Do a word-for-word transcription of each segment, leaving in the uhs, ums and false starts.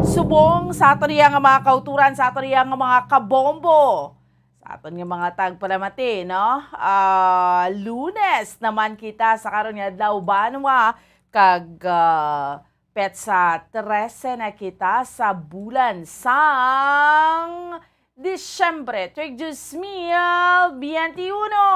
Subong sa aton iya nga mga kauturan, sa aton iya nga mga kabombo, sa aton nga mga tagpalamati, no? Ah, Lunes naman kita sa karon nga adlaw, banwa, kag, ah, petsa trese na kita sa bulan sang Disyembre, tuig dos mil biyente uno.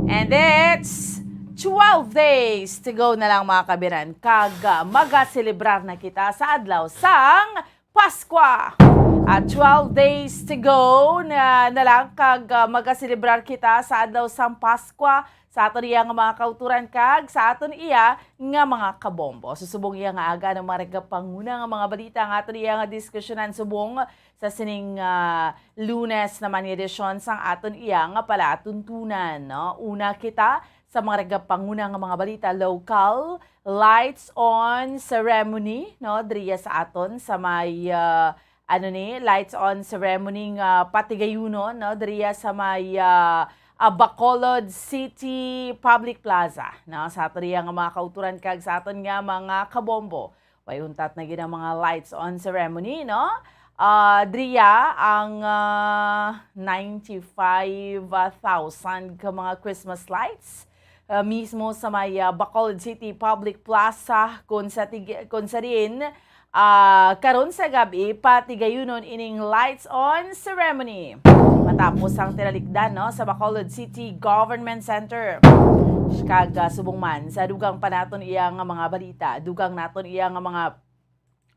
And it's twelve days to go na lang, mga kabiran, kag, ah, magaselebrar na kita sa adlaw sang Paskwa. At twelve days to go na, na lang, kag, ah, magaselebrar kita sa adlaw sang Paskwa sa aton iya nga mga kauturan kag sa aton iya nga mga kabombo. Sa subong iya nga aga, ang mga nagapanguna nga mga balita nga aton iya nga diskusyonan subong sa sining, ah, Lunes naman nga edisyon sang aton iya nga palatuntunan, no? Una kita sa mga nagapanguna nga mga balita, local, lights on ceremony, no? Diriya sa aton sa may, ah, ano ni, lights on ceremony nga patigayunon, no? Diriya sa may, ah, ah, Bacolod City Public Plaza, no? Sa aton iya nga mga kauturan kag sa aton nga mga kabombo. Way untat na gid ang mga lights on ceremony, no? Ah, diriya ang, ah, ninety-five thousand ka mga Christmas lights, ah, mismo sa may, ah, Bacolod City Public Plaza, kung sa tig-, kung sa diin, ah, karon sa gab-i, patigayunon ining lights on ceremony. Matapos ang tinalikdan, no, sa Bacolod City Government Center. Kag, ah, subong man, sa dugang pa naton iya nga mga balita, dugang naton iya nga mga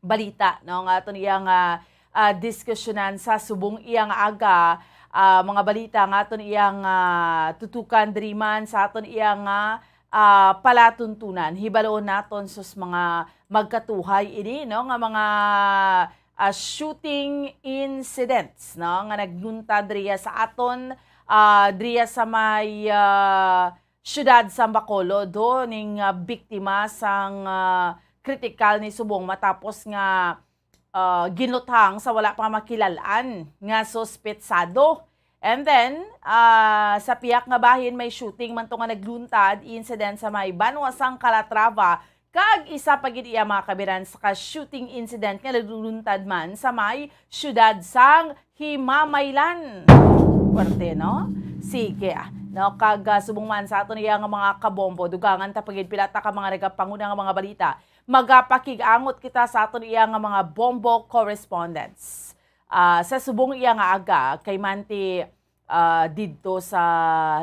balita, no, nga aton iya nga, ah, diskusyonan sa subong iya nga aga, ah, mga balita nga aton iya nga tutukan diri man sa aton iya nga, ah, palatuntunan. Hibaluon naton sus mga magkatuhay ini, no, nga mga, ah, shooting incidents, no, nga nagluntad diriya sa aton, ah, diriya sa may, ah, siyudad sang Bacolod, do, ning, ah, biktima sang, ah, kritikal ni subong matapos nga, ah, ginluthang sa wala pa makilal-an nga suspetsado. And then, ah, sa pihak nga bahin, may shooting man to nga nagluntad, incident sa may banwa sang Calatrava, kag isa pa gid iya mga kabiran sa ka-shooting incident nga nagluntad man sa may siyudad sang Himamaylan. Puwerte, no? Sige, ah. No, kag, ah, subong man sa aton iya nga mga kabombo, dugangan ta pa gid pila ta ka mga nagapanguna nga mga balita. Magapakig-angot kita sa aton iya nga mga bombo correspondents. Ah, sa subong iya nga aga, kay manti, ah, didto sa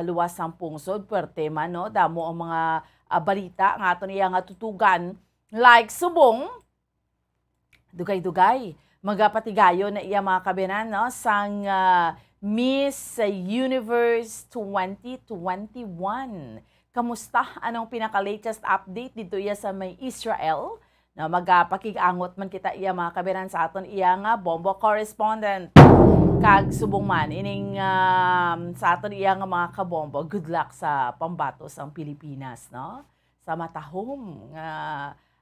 luwas sang pungsod, puwerte man, no? Damo ang mga, ah, balita nga aton iya nga tutugan. Like subong, dugay-dugay, magapatigayon na iya mga kabinan, no, sang, ah, Miss Universe twenty twenty-one. Kamusta? Anong pinaka-latest update dito iya sa may Israel? Na magapakig-angot man kita iya mga kabinan sa aton iya nga bombo correspondent. Kag subong man ining, um, sa aton iya nga mga kabombo, good luck sa pambato sang Pilipinas, no? Sa matahom nga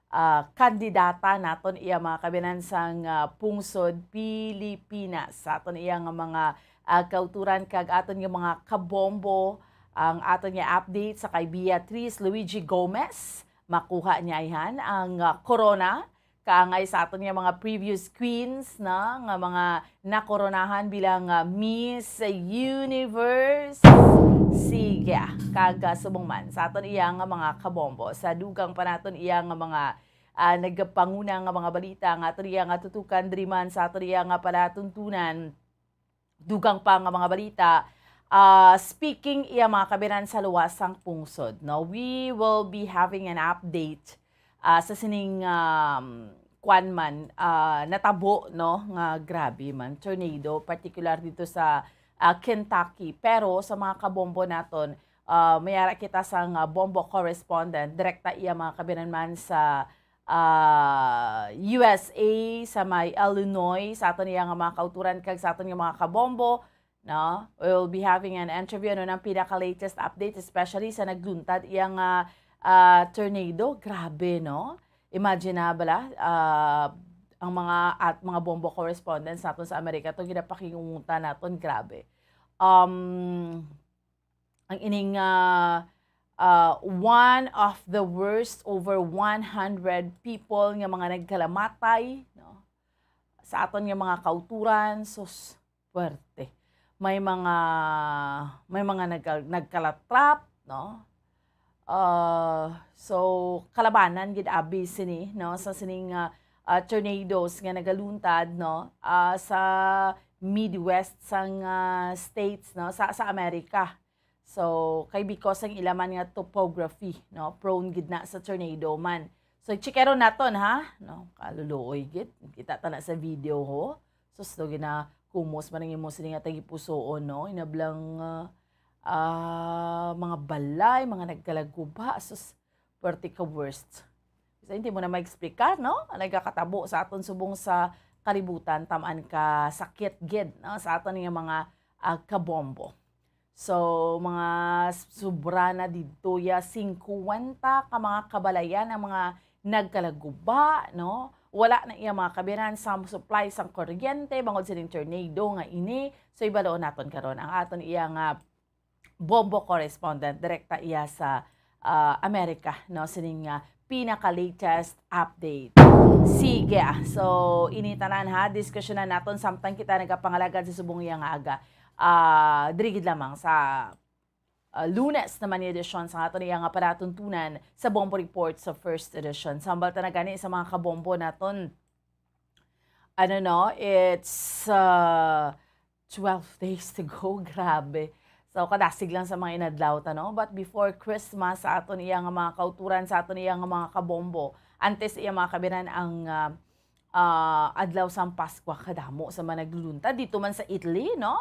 ah, kandidata naton iya mga kabinan sang, ah, pungsod Pilipinas. Sa aton iya nga mga, ah, kauturan kag aton nga mga kabombo, ang aton nga update sa kay Beatrice Luigi Gomez. Makuha niya ayhan ang, ah, corona kaangay sa aton nga mga previous queens na nga mga nakoronahan bilang, ah, Miss Universe. Sige, ah, kag, ah, subong man sa aton iya nga mga kabombo, sa dugang pa naton iya nga mga, ah, nagapanguna nga mga balita nga aton iya nga tutukan diri man sa aton iya nga palatuntunan, dugang pa nga mga balita. Ah, speaking iya mga kabinan sa luwas sang pungsod, no, we will be having an update ah, sa sining, um, kwan man, ah, natabo, no, nga grabe man, tornado, particular dito sa, ah, Kentucky. Pero sa mga kabombo naton, ah, may ara kita sang, ah, bombo correspondent, direkta iya mga kabinan man sa, ah, U S A, sa may Illinois, sa aton iya nga mga kauturan kag sa aton nga mga kabombo. No? We'll be having an interview, ano nang pinaka-latest update, especially sa nagluntad iya nga, ah, tornado. Grabe, no? Imagine na bala, ah, ang mga, at mga bombo correspondents naton sa Amerika, to ginapakingungutan naton, grabe. Um, ang ining, ah, uh, one of the worst, over one hundred people nga mga nagkalamatay, no? Sa aton nga mga kauturan, sus, puwerte. May mga, may mga nagka-, nagkalatrap, no? Uh, so, kalabanan gid abi sini, no, sa sining, uh, uh, tornadoes nga nagaluntad, no, uh, sa Midwest sang, uh, states, no, sa, sa Amerika. So, kay because ang ila man nga topography, no, prone gid na sa tornado man. So, chikeron naton, ha? No, kaluluoy gid. Kita ta na sa video, ho. Sus, daw ginakumos man ang imo sini nga tagipusoon, no? Inablang, ah, ah, mga balay, mga nagkalaguba. Sus, puwerte ka worst. Kasi hindi mo na ma-explicar, no? Ang nagakatabo sa aton subong sa kalibutan, tamaan ka sakit gid, no? Sa aton nga mga, ah, kabombo. So, mga s-, sobra na didto ya, singkwenta ka mga kabalayan ang mga nagkalaguba, no? Wala na iya mga kabiran sa supply sang kuryente bangod sining tornado nga ini. So, ibaloon naton karon ang aton iya nga bombo correspondent, direkta iya sa, ah, Amerika, no? Sining, ah, pinaka-latest update. Sige, ah. So, ini tanan, ha, diskusyonan naton samtang kita nagapangalagad sa subong iya nga aga. Ah, diri gid lamang sa, ah, Lunes naman nga edisyon sa aton iya nga palatuntunan sa Bombo Report sa first edition. Sambal ta na gani sa mga kabombo naton. Ano, no? It's, ah, twelve days to go. Grabe. So, kadasig lang sa mga inadlaw ta, no? But before Christmas, sa aton iya nga mga kauturan, sa aton iya nga mga kabombo, antes iya mga kabiran ang, ah, ah, adlaw sang Paskwa, kadamo sa mga nagluluntad. Dito man sa Italy, no?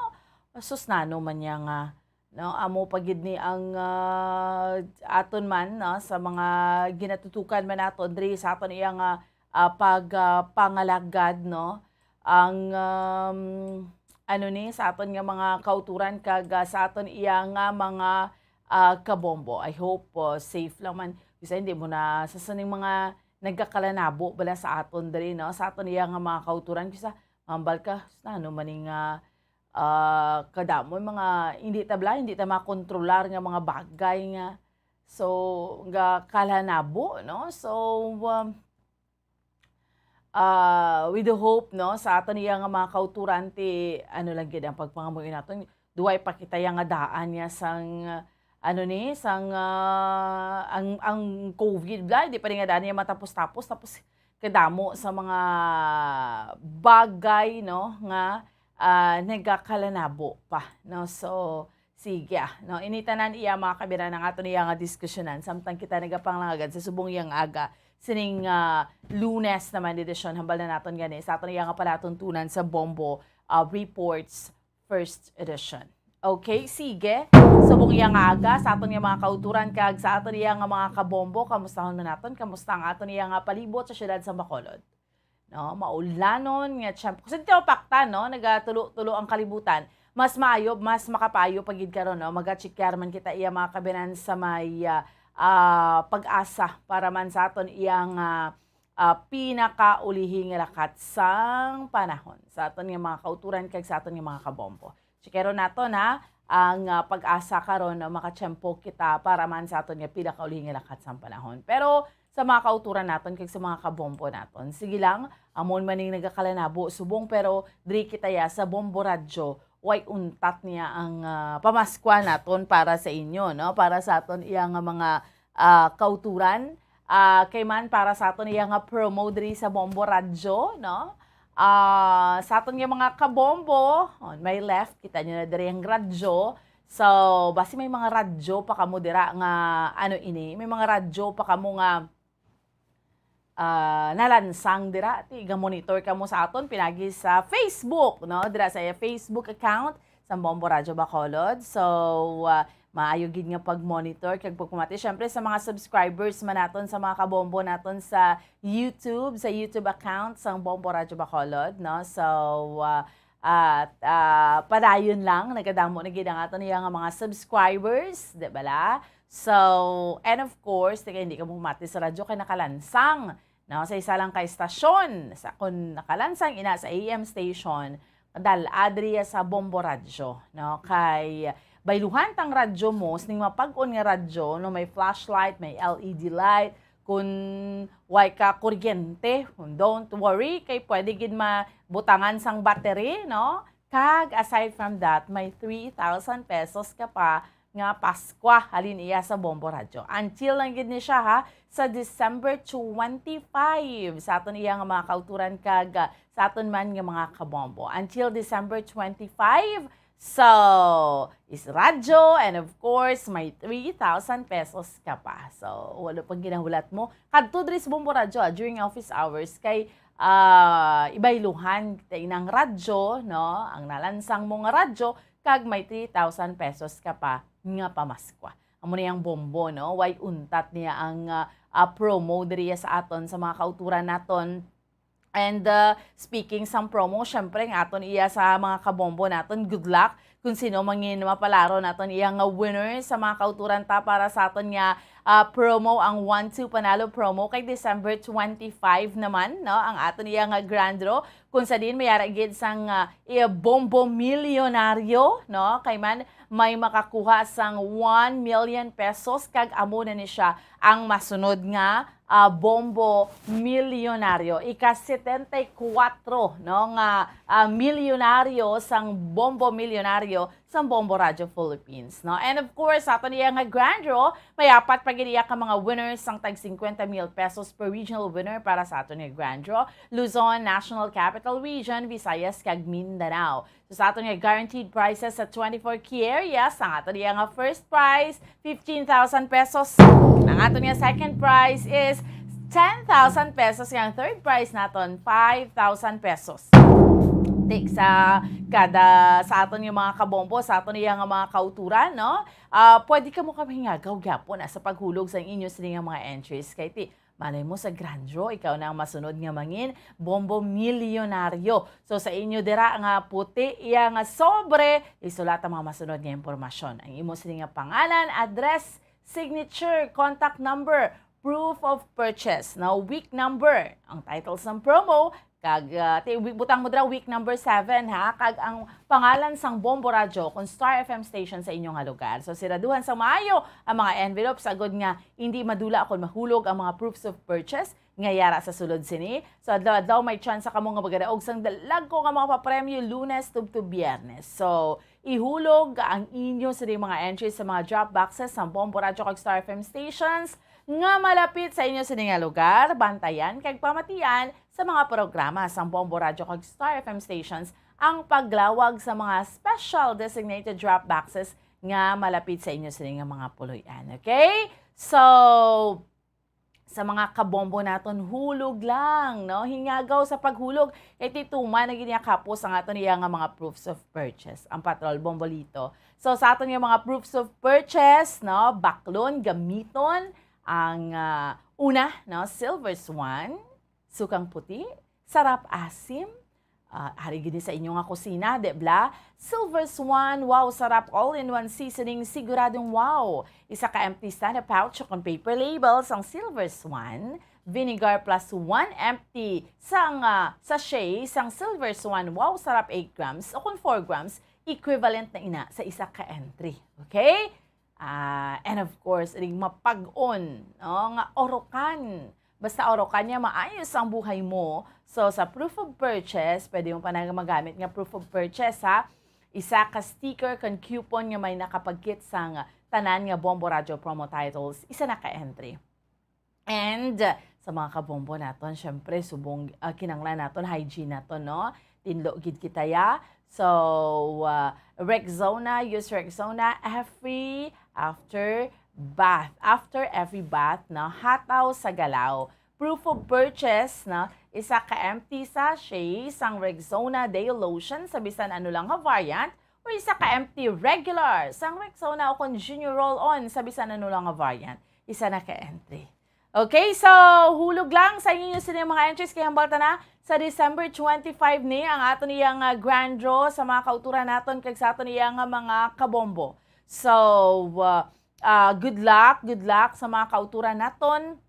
Sus, nano man niya nga, no? Amo pa gid ni ang, ah, aton man, no? Sa mga ginatutukan man naton diri sa aton iya nga, ah, pag, ah, pangalagad, no? Ang, um, ano ni, sa aton nga mga kauturan kag, ah, sa aton iya nga mga, ah, kabombo. I hope, uh, safe lang man. Kasi hindi mo na sa sining mga nagkakalanabo bala sa aton diri, no? Sa aton iya nga mga kauturan, kasi mambal ka, ano man ni nga, ah, kadamo mga hindi ta bala, hindi ta makontrolar nga mga bagay nga, so, nga kalanabo, no? So, um, ah, we do hope, no, sa aton iya nga mga kauturan, ti, ano lang gid ang pagpangamuyo naton. Duway pa kita iya nga daan niya sang, ano ni, sang, ah, ang, ang covid bala, di pa rin nga daan niya matapos-tapos, tapos kadamo sa mga bagay, no, nga, ah, nagakalanabo pa, no? So, sige, ah, no? Ini tanan iya, mga kabiran, ang aton iya nga diskusyonan samtang kita nagapangalagad sa subong iya nga aga sining, ah, Lunes naman edisyon. Hambal na naton gani sa aton iya nga palatuntunan sa Bombo, ah, Reports first edition. Okay, sige. Subong iya nga aga sa aton nga mga kauturan kag sa aton iya nga mga kabombo, kamustahon man naton? Kamusta ang aton iya nga palibot sa siyudad sa Bacolod? No, maulanon nga tiyempo. Kasi ito pakta, no, nagatulo-tulo ang kalibutan. Mas maayo, mas makapayo pa gid karon, no? Magachequear man kita iya mga kabinan sa may, ah, ah, pag-asa para man sa aton iya nga, ah, pinakaulihi nga lakat sang panahon sa aton nga mga kauturan kag sa aton nga mga kabombo. Chikeron naton, ha, ang, ah, pag-asa karon, no, makatiyempo kita para man sa aton nga pinakaulihi nga lakat sang panahon. Pero sa mga kauturan naton kag sa mga kabombo naton, sige lang, amon man ning nagakalanabo subong, pero diri kita ya sa Bombo Radyo, way untat niya ang, ah, pamaskwa naton para sa inyo, no? Para sa aton iya nga mga, ah, kauturan, ah, kay man para sa aton iya nga promo diri sa Bombo Radyo, no? Ah, sa aton nga mga kabombo, on my left, kita niyo na diri ang radyo. So, basi may mga radyo pa kamo dira nga, ano ini, may mga radyo pa kamo nga, ah, nalansang dira, ti, ga-monitor kamo sa aton pinagi sa Facebook, no? Dira sa iya Facebook account sa Bombo Radyo Bacolod. So, ah, maayo gid nga pag-monitor kag pagpamati, syempre, sa mga subscribers man naton, sa mga kabombo naton sa YouTube, sa YouTube account sang Bombo Radyo Bacolod, no? So, ah, at, ah, padayon lang, nagadamo na gid ang aton iya nga mga subscribers, di bala? So, and of course, taga hindi ka bumati sa radyo kay nakalansang, no? Sa isa lang ka estasyon, sa, kung nakalansang ina sa A M station, dal-a diri sa Bombo Radyo, no? Kay bayluhan tang radyo mo, sining mapag-on nga radyo, no, may flashlight, may L E D light, kun way ka kuryente, don't worry, kay pwede gid mabutangan sang battery, no? Kag aside from that, may three thousand pesos ka pa nga Paskwa halin iya sa Bombo Radyo. Until lang gid ni siya, ha, sa December twenty-five, sa aton iya nga mga kauturan kag, ah, sa aton man nga mga kabombo. Until December twenty-five, so, is radyo, and of course, may three thousand pesos ka pa. So, wala pang ginahulat mo. Kadto diri sa Bombo Radyo, ah, during office hours, kay, ah, ibayluhan ta inang radyo, no? Ang nalansang mo nga radyo, kag may three thousand pesos ka pa nga pamaskwa. Amo na yang bombo, no? Way untat niya ang, ah, ah, promo diri sa aton, sa mga kauturan naton. And, ah, speaking sang promo, syempre, ang aton iya sa mga kabombo naton, good luck kung sino mangin mapalaro naton iya nga winner sa mga kauturan ta para sa aton nga, ah, promo, ang One Two Panalo promo kay December twenty-five naman, no? Ang aton iya nga grand draw, kung sa din may ara gid sang, ah, iya bombo milyonaryo, no? Kay man may makakuha sang one million pesos kag amo na ni siya ang masunod nga, ah, bombo milyonaryo. Ika setenta y kuwatro, no, nga, ah, milyonaryo sang bombo milyonaryo sang Bombo Radyo Philippines, no? And of course, sa aton iya nga grand draw, may apat pa gid iya ka mga winners sang tag fifty mil pesos per regional winner para sa aton nga grand draw, Luzon, National Capital Region, Visayas, kag Mindanao. So, sa aton nga guaranteed prizes sa twenty-four key areas, ang aton iya nga first prize, fifteen thousand pesos. Ang aton nga second prize is ten thousand pesos. Ang third prize naton, five thousand pesos. Take sa kada, sa aton nga mga kabombo, sa aton iya nga mga kauturan, no? Ah, pwede kamo kami hingagaw gyapon, ah, sa paghulog sa inyo sini nga mga entries. Kay ti, malay mo sa grand draw, ikaw na ang masunod nga mangin bombo milyonaryo. So, sa inyo dira nga puti iya nga sobre, isulat ang mga masunod nga impormasyon. Ang imo sini nga pangalan, address, signature, contact number, proof of purchase, no, week number, ang titles ng promo, kag, ah, ti-, wi-, butang mo dira week number seven, ha, kag ang pangalan sang Bombo Radyo, kung Star F M station sa inyo nga lugar. So, siraduhan sa maayo ang mga envelope, sagod nga hindi madula kon mahulog ang mga proofs of purchase nga yara sa sulod sini. So, adlaw-adlaw may tsansa kamo nga magadaog sang dalagko nga mga papremyo Lunes tubtob Biyernes. So, ihulog ang inyo sini mga entries sa mga drop boxes sang Bombo Radyo kag Star F M stations nga malapit sa inyo sini nga lugar. Bantayan kag pamatian sa mga programa sang Bombo Radyo kag Star F M stations ang paglawag sa mga special designated drop boxes nga malapit sa inyo sini nga mga puloy-an. Okay? So, sa mga kabombo naton, hulog lang, no? Hingagaw sa paghulog. Kay tituman na gid niya kapos ang aton iya nga mga proofs of purchase, ang Patrol Bombolito. So, sa aton nga mga proofs of purchase, no, baklon, gamiton ang, ah, una, no, Silver Swan, sukang puti, sarap asim, ah, ari gid ni sa inyo nga kusina, di bla? Silver Swan, wow, sarap all-in-one seasoning, siguradong wow. Isa ka empty stand-up pouch o kon paper label sang Silver Swan, vinegar plus one empty sang, ah, sachet sang Silver Swan, wow, sarap eight grams o kon four grams, equivalent na ina sa isa ka entry. Okay? Ah, and of course, ring mapag-on, no, nga Orocan. Basta Orocan niya, maayos ang buhay mo. So, sa proof of purchase, pwede mo pa na magamit nga proof of purchase, ha? Isa ka sticker kan coupon nga may nakapagkit sang tanan nga Bombo Radyo promo titles, isa na ka entry. And, uh, sa mga kabombo naton, syempre, subong, ah, kinanglan naton, hygiene naton, no? Tinlo gid kita, ya. So, uh, Rexona, use Rexona every after bath. After every bath, no? Hataw sa galaw. Proof of purchase, no? Isa ka empty sachet sang Rexona Day Lotion sa bisan ano lang nga variant, or isa ka empty regular sang Rexona o kon Junior Roll-On sa bisan ano lang nga variant. Isa na ka entry. Okay, so hulog lang sa inyo sini mga entries kay hambal ta na sa December twenty-five ni ang aton iya nga grand draw sa mga kauturan naton kag sa aton iya nga mga kabombo. So, uh, uh, good luck, good luck sa mga kauturan naton.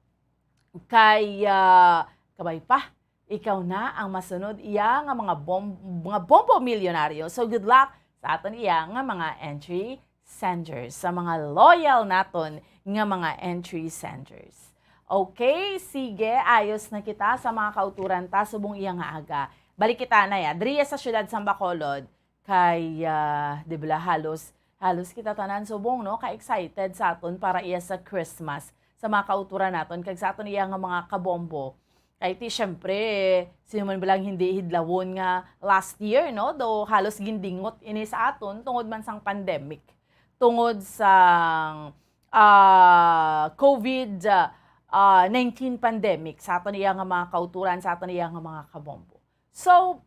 Kay, uh, kabay pa, ikaw na ang masunod iya nga mga bom-, mga bombo milyonaryo. So, good luck sa aton iya nga mga entry senders, sa mga loyal naton nga mga entry senders. Okay, sige, ayos na kita sa mga kauturan ta subong iya nga aga. Balik kita na ya. Diri sa siyudad sang Bacolod, kay, ah, di ba, halos, halos kita tanan subong, no? Ka-excited sa aton para iya sa Christmas, sa mga kauturan naton, kag sa aton iya nga mga kabombo. Kay ti, syempre, sino man ba lang hindi hidlawon nga last year, no? Do halos gindingot ini sa aton tungod man sang pandemic, tungod sang, ah, COVID, ah, nineteen pandemic sa aton iya nga mga kauturan, sa aton iya nga mga kabombo. So,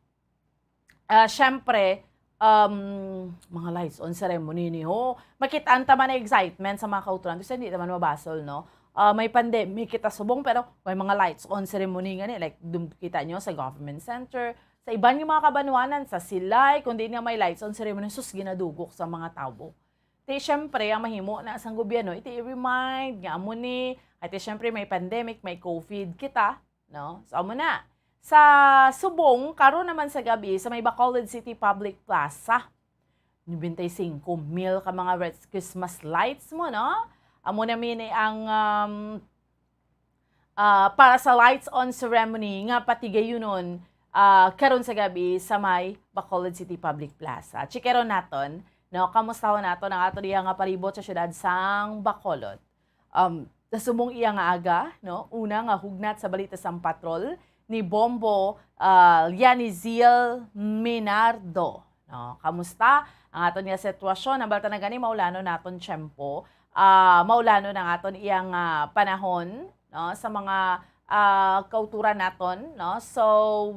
ah, syempre, um, mga lights on ceremony ni ho. Makit-an ta man ang excitement sa mga kauturan. Kasi hindi naman mabasol, no? Ah, may pandemic kita subong, pero may mga lights on ceremony nga ni. Like, dum-, kita nyo sa government center, sa iban nga mga kabanwanan, sa Silay, kundi nga may lights on ceremony, sus, ginadugok sa mga tawo. Ti, syempre, ang mahimo na sang gobyerno, iti i-remind nga amo ni, iti, syempre, may pandemic, may COVID kita, no? So, amo na. Sa subong, karon naman sa gabi, sa may Bacolod City Public Plaza, nobenta y singko mil ka mga red Christmas lights mo, no? Amo na mini ang, um, ah, para sa lights on ceremony nga patigayunon, ah, karon sa gabi sa may Bacolod City Public Plaza. Chikeron naton, no? Kamustahon naton ang aton iya nga palibot sa siyudad sang Bacolod. Um, sa subong iya nga aga, no? Una nga hugnat sa balita sang patrol ni Bombo, ah, Lianizil Minardo, no? Kamusta ang aton nga sitwasyon? Ang balta na gani, maulanon naton tiyempo. Ah, maulanon ang aton iyang, ah, panahon, no? Sa mga, ah, kauturan naton, no? So,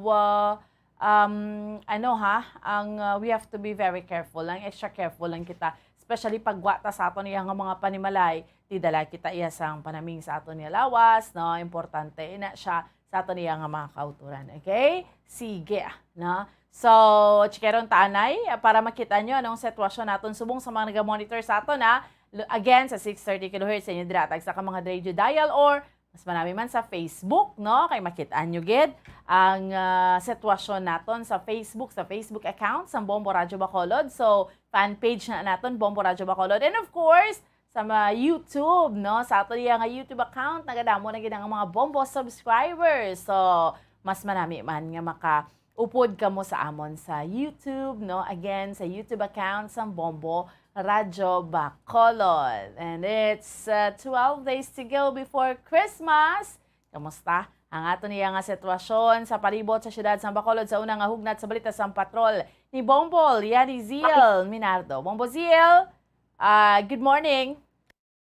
ah, um, ano ha, ang, ah, we have to be very careful, ang extra careful lang kita, especially pag wa ta sa aton iya nga mga panimalay, ti dala kita iya sang panaming sa aton nga lawas, no? Importante ina siya sa aton iya nga mga kauturan, okay? Sige, no? So, chikeron ta anay, ah, para makita nyo anong sitwasyon naton subong sa mga naga-monitor sa aton, ha? L-, again, sa six thirty kilohertz sa inyo dira, tagsa ka mga radio dial, or mas manami man sa Facebook, no? Kay makit-an nyo gid ang, ah, sitwasyon naton sa Facebook, sa Facebook account sang Bombo Radyo Bacolod. So, fan page na naton, Bombo Radyo Bacolod. And of course, sa mga YouTube, no? Sa aton iya nga YouTube account, nagadamo na gid ang mga Bombo subscribers. So, mas manami man nga makaupod kamo sa amon sa YouTube, no? Again, sa YouTube account sang Bombo Radyo Bacolod. And it's, uh, twelve days to go before Christmas. Kamusta ang aton iya nga sitwasyon sa palibot sa siyudad sang Bacolod sa una nga hugnat sa balita sang patrol ni Bombo Lianizil Minardo? Bombo Zil, ah, good morning.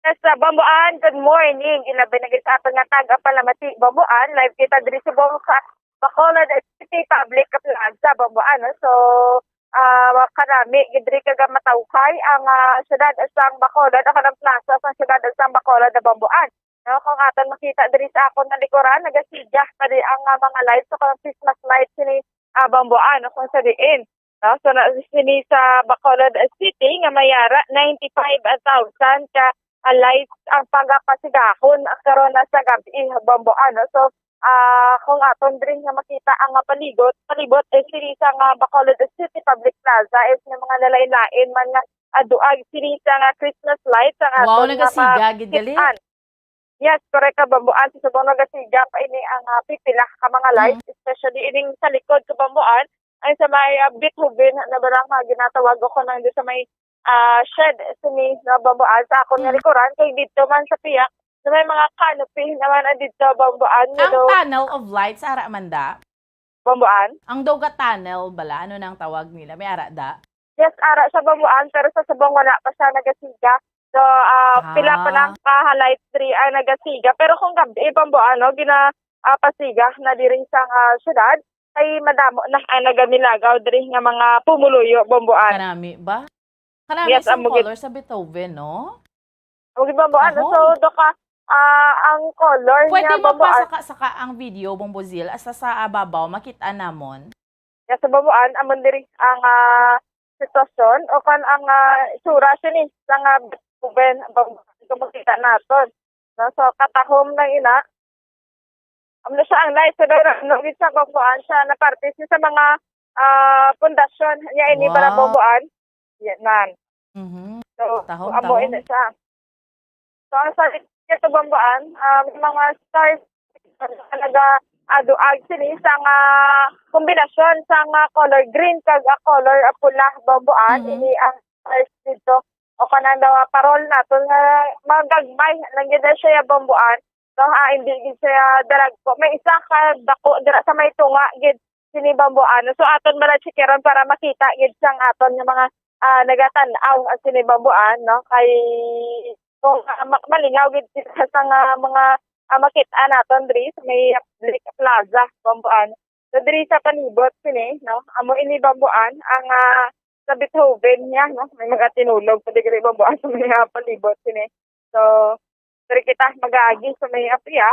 Yes, uh, Bomboan, good morning. Ilabi na gid sa aton nga tag-, ah, palamati, Bomboan. Live kita diri subong sa Bacolod City Public Plaza, Bomboan, no? So, ah, karami gid diri kag matawhay ang, ah, siyudad sang Bacolod, o kanang plaza sang siyudad sang Bacolod na, Bomboan. No, kung aton makita diri sa akon nga likuran, nagasiga pa di ang, ah, mga lights o kanang Christmas lights sini, ah, Bomboan, no, kung sa diin. No, so, na, sini sa Bacolod City nga may ara ninety-five thousand ka, ah, lights ang pagapasigahon karon na sa gabi, Bomboan, no? So, ah, kung aton diri nga makita ang, ah, palibot, palibot, eh, sini sa nga Bacolod City Public Plaza is may mga lalain-lain man nga, ah, duag sini sa nga Christmas lights ang Wow, aton nga nagasiga gid gali. Makit-an. Yes, correct ka, Bomboan. Sa subong nagasiga pa ini ang, ah, pipila ka mga lights, Mm. especially ining sa likod ka, Bomboan, ay sa may, ah, Beethoven na ba lang nga ginatawag ako nang sa may, ah, shed sini nga, Bomboan, sa akon nga Mm. likuran, kay dito man sa piyak na may mga canopy naman ang dito, Bomboan, nga Ang daw tunnel of lights, ara man da? Bomboan? Ang daw ga tunnel bala, ano nang tawag nila? May ara da? Yes, ara sa Bomboan, pero sa subong wala pa siya nagasiga. So, ah, pila pa Ah. lang ka lights diri ang nagasiga. Pero kung gabi, Bomboan, no, gina, ah, pasiga na diri sa, ah, syudad, ay madamo na ang nagamilagaw diri nga mga pumuluyo, Bomboan. Kanami ba? Kanami Yes, sang amo gid. Color sa Beethoven, no? Amo gid, Bomboan, no? Ahon. So, do ka, ah, ang color Pwede niya, Bomboan. Mapasaka-saka ang video, Bombo Zil, hasta sa, ah, babaw, makita namon. Yes, sa Bomboan, amon diri ang, ah, sitwasyon o kan ang, ah, itsura sini sa nga Beethoven, Bomboan, kung makita naton. No? So, katahom lang ina. Amo na siya ang light. So, daw, no, gid sa Bomboan siya na parte siya sa mga, ah, pundasyon niya ini para Wow. Bomboan. Yan man. Mhm. So, Tahom, amo tahom. ina siya. So, ang sa dito, Bambuan, ah, may mga stars na naga-aduag sini sa nga kombinasyon sa nga color green kag, ah, color, ah, pula, Bambuan. Mhm. Ini ang stars dito. O kanang mga parol naton nga magagmay lang gid na siya, Bambuan. No, ha, hindi gid siya daragko. May isa ka dako dira sa may tunga gid sini, Bambuan. So, aton bala checkeron para makita gid sang aton nga mga, ah, nagatan-aw sini, Bambuan, no? Kay kung, ah, ma-, malingaw gid kita sa nga mga, ah, makita naton diri sa may Public Plaza, Bambuan. So, diri sa palibot sini, no? Amo ini, Bambuan, ang, ah, sa Beethoven niya, no? May mga tinulog pa diri, Bambuan, sa mga palibot sini. So, diri kita mag-aagi sa may apiya.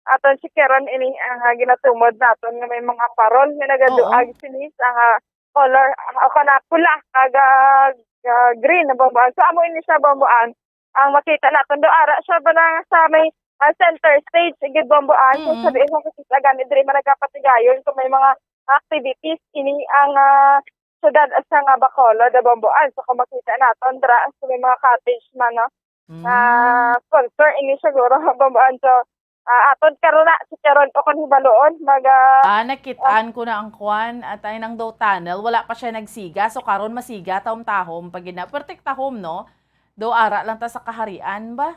Aton checkeron ini ang, ah, ginatumod naton nga may mga parol nga nagaduag Oo. sini sa nga color, ah, o kana pula kag, ah, ah, green, Bambuan. So, amo ini siya, Bambuan. Ang makita naton do ara siya bala sa may, ah, center stage gid, Bambuan. So, Mm. sabi mo, makikita gani diri man nagapatigayon kung may mga activities ini ang, ah, syudad sa nga Bacolod, ah, Bambuan. So, kung makita naton dira sa may mga cottage man, no? Mm. Ah, sponsor ini siguro, Bambuan. So, ah, aton karon na, si karon o kung hibaloon, mag, ah, Ah, nakit-an ko na ang kwan, at ay nang daw tunnel, wala pa siya nagsiga. So, karon masiga, tahom-tahom, pag gina-, pertiktahom, no? Daw ara lang ta sa kaharian ba?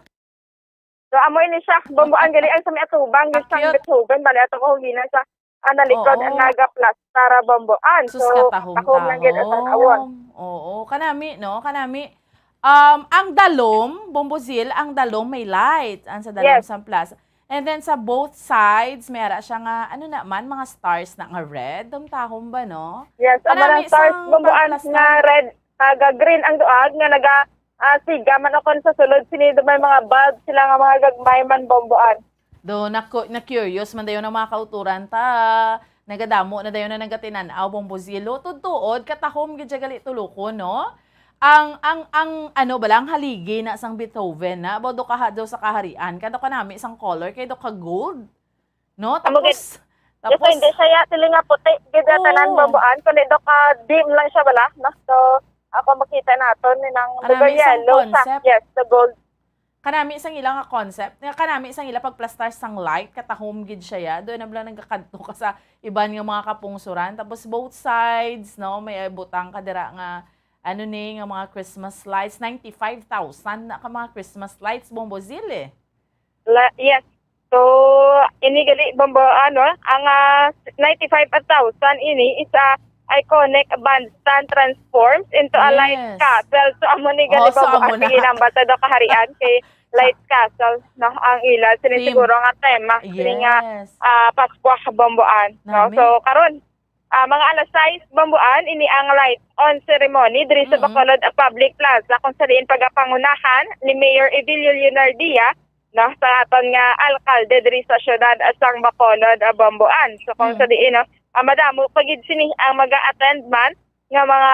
So, amo ini siya, Bambuan, gali ang sa may atubang, gid sa Akyat. Beethoven, bali ato ko hugina sa, ah, nalikod Oo. ang nagaplastar, ah, Bambuan. Sus, So, katahom-tahom. tahom lang gid ang tanawon. Oo, kanami, no? Kanami. Um, ang dalom, Bombozil, ang dalom may light. Ang sa dalom Yes. sa plaza. And then sa both sides, may ara siya nga, ano naman, mga stars na nga red. Tahom-tahom ba, no? Yes, ang Kanami mga stars, sang Bambuan, pagplastar. nga red, ah, ga-green ang duag, nga naga, ah, siga man o kon sa sulod, sini do may mga bulb sila nga mga gagmay man, Bambuan. Do, na-, na-curious man dayon ang mga kauturan ta. Nagadamo na dayon na nagatinan-aw, Bombozil. Tuod-tuod, katahom gid siya gali tulukon, no? Ang, ang, ang, ano bala, ang haligi na sang Beethoven na, about do kaha daw sa kaharian, kado kanami sang color, kay do ka gold, no? Amo gid. Tapos, Yes, tapos hindi siya ya, sila nga puti, gid na Oo. tanan, Bambuan, kundi do ka dim lang siya bala, no? So, ako makita naton ni nang Kanami lugar sang yellow sa, concept. yes, the gold. Kanami sang ila nga concept, nga kanami sang ila pagplastar sang light, katahom gid siya ya. Doon na bala nagakadto ka sa iban nga mga kapungsuran. Tapos both sides, no, may butang ka dira nga, ano ni, nga mga Christmas lights. Ninety-five thousand na ka mga Christmas lights, Bombozil, eh. La-, yes. So, ini gali, Bambuan, no? Ang, ah, ninety-five thousand ini is a iconic bandstand transforms into a light Yes. castle. So, amo ni gali, Oh, so Bambuan, amo na. Sige, nang bata daw kaharian kay Light Castle, no? Ang ila, sini Theme. siguro nga tema, sini nga, Yes. ah, Paskwa, Bambuan, no? Nami. So, karon, ah, mga alas sais, Bambuan, ini ang light on ceremony diri sa Mm-mm. Bacolod, ah, Public Plaza, kung sa diin pagapangunahan ni Mayor Evilio Leonardia, no, sa aton nga alkalde diri sa siyudad, ah, sang Bacolod, ah, Bambuan. So, kung Mm. sa diin, no, ah, madamo pa gid sini ang maga-attend man nga mga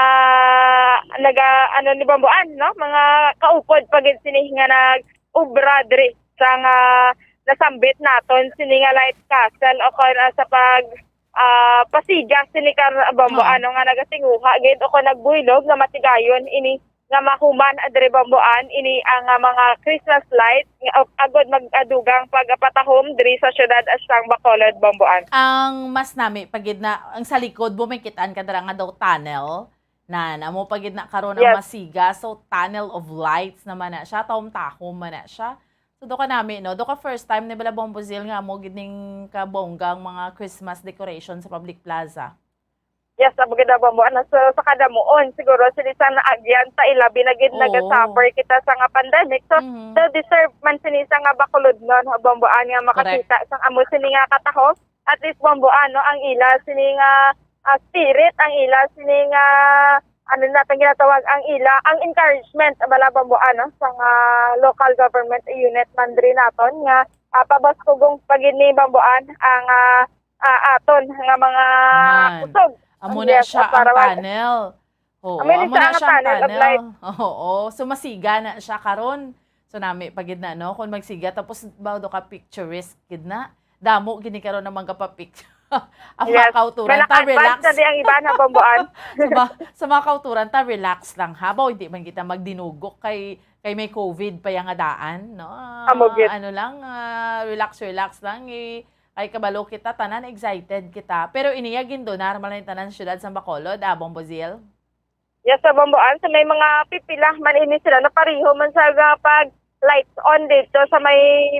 naga, ano, ni Bambuan, no, mga kaupod pa gid sini nga nag-ubra diri sa nga nasambit naton sini nga Light Castle o kon, ah, sa pag, ah, pasiga sini kar-, Bambuan, Oo. no, nga nagatinguha gid o kon nagbuylog nga matigayon ini nga mahuman, ah, diri, Bambuan, ini ang, ah, mga Christmas light nga, ag-, agod mag-, ah, dugang pagpatahom diri sa siyudad, ah, sang Bacolod, Bambuan. Ang mas nami pa gid na, ang sa likod mo may kitaan ka dira nga daw tunnel. Na, na mo pa gid na karon ang Yes. masiga. So, tunnel of lights naman na siya. Tahom-tahom man na siya. So, do ka nami, no? Do ka first time ni bala, Bombozil, nga mo gid ning kabonggang mga Christmas decoration sa Public Plaza? Yes, amo gid, Bambuan. So, sa kadamuon, siguro, sini sa naagyan, sa ilabi na gid Oo. naga-suffer kita sa nga pandemic. So, Mhm. so deserve man sini sa nga Bacolodnon, Bambuan, nga Correct. makakita sa amo sini nga katahom. At least, Bambuan, no, ang ila sini nga, ah, spirit, ang ila sini nga, ano natin ginatawag, ang ila, ang encouragement, bala, Bambuan, no, sa nga local government unit man diri naton nga, ah, pabaskugong pa gid ni, Bambuan, ang, ah, ah, aton nga mga Man. kusog. Amo na Yes, siya para ang mag- tunnel. Oo, Amo na amo siya na ang siya ang tunnel of tunnel. light. Oo, so masiga na siya karon. So nami pa gid na, no? Kung magsiga, tapos ba do ka picturesque gid na? Damo gini karon ang mga pa-picture. Ang mga Yes. kauturan, ta, Naka-advance relax. na di ang iba na, Bomboan. Sa mga, sa mga kauturan, ta, relax lang, ha? Baw, hindi man kita magdinugok kay, kay may covid pa yang adaan, no? Ah, Amo gid. ano lang, ah, relax, relax lang. I-, kay kabalo kita, tanan excited kita. Pero iniya gindonar man lang tanan sa siyudad sa Bacolod, ah, Bombo Zil? Yes, sa Bomboan, sa may mga pipila man ini sila, na pareho man sa, ah, pag lights on dito sa may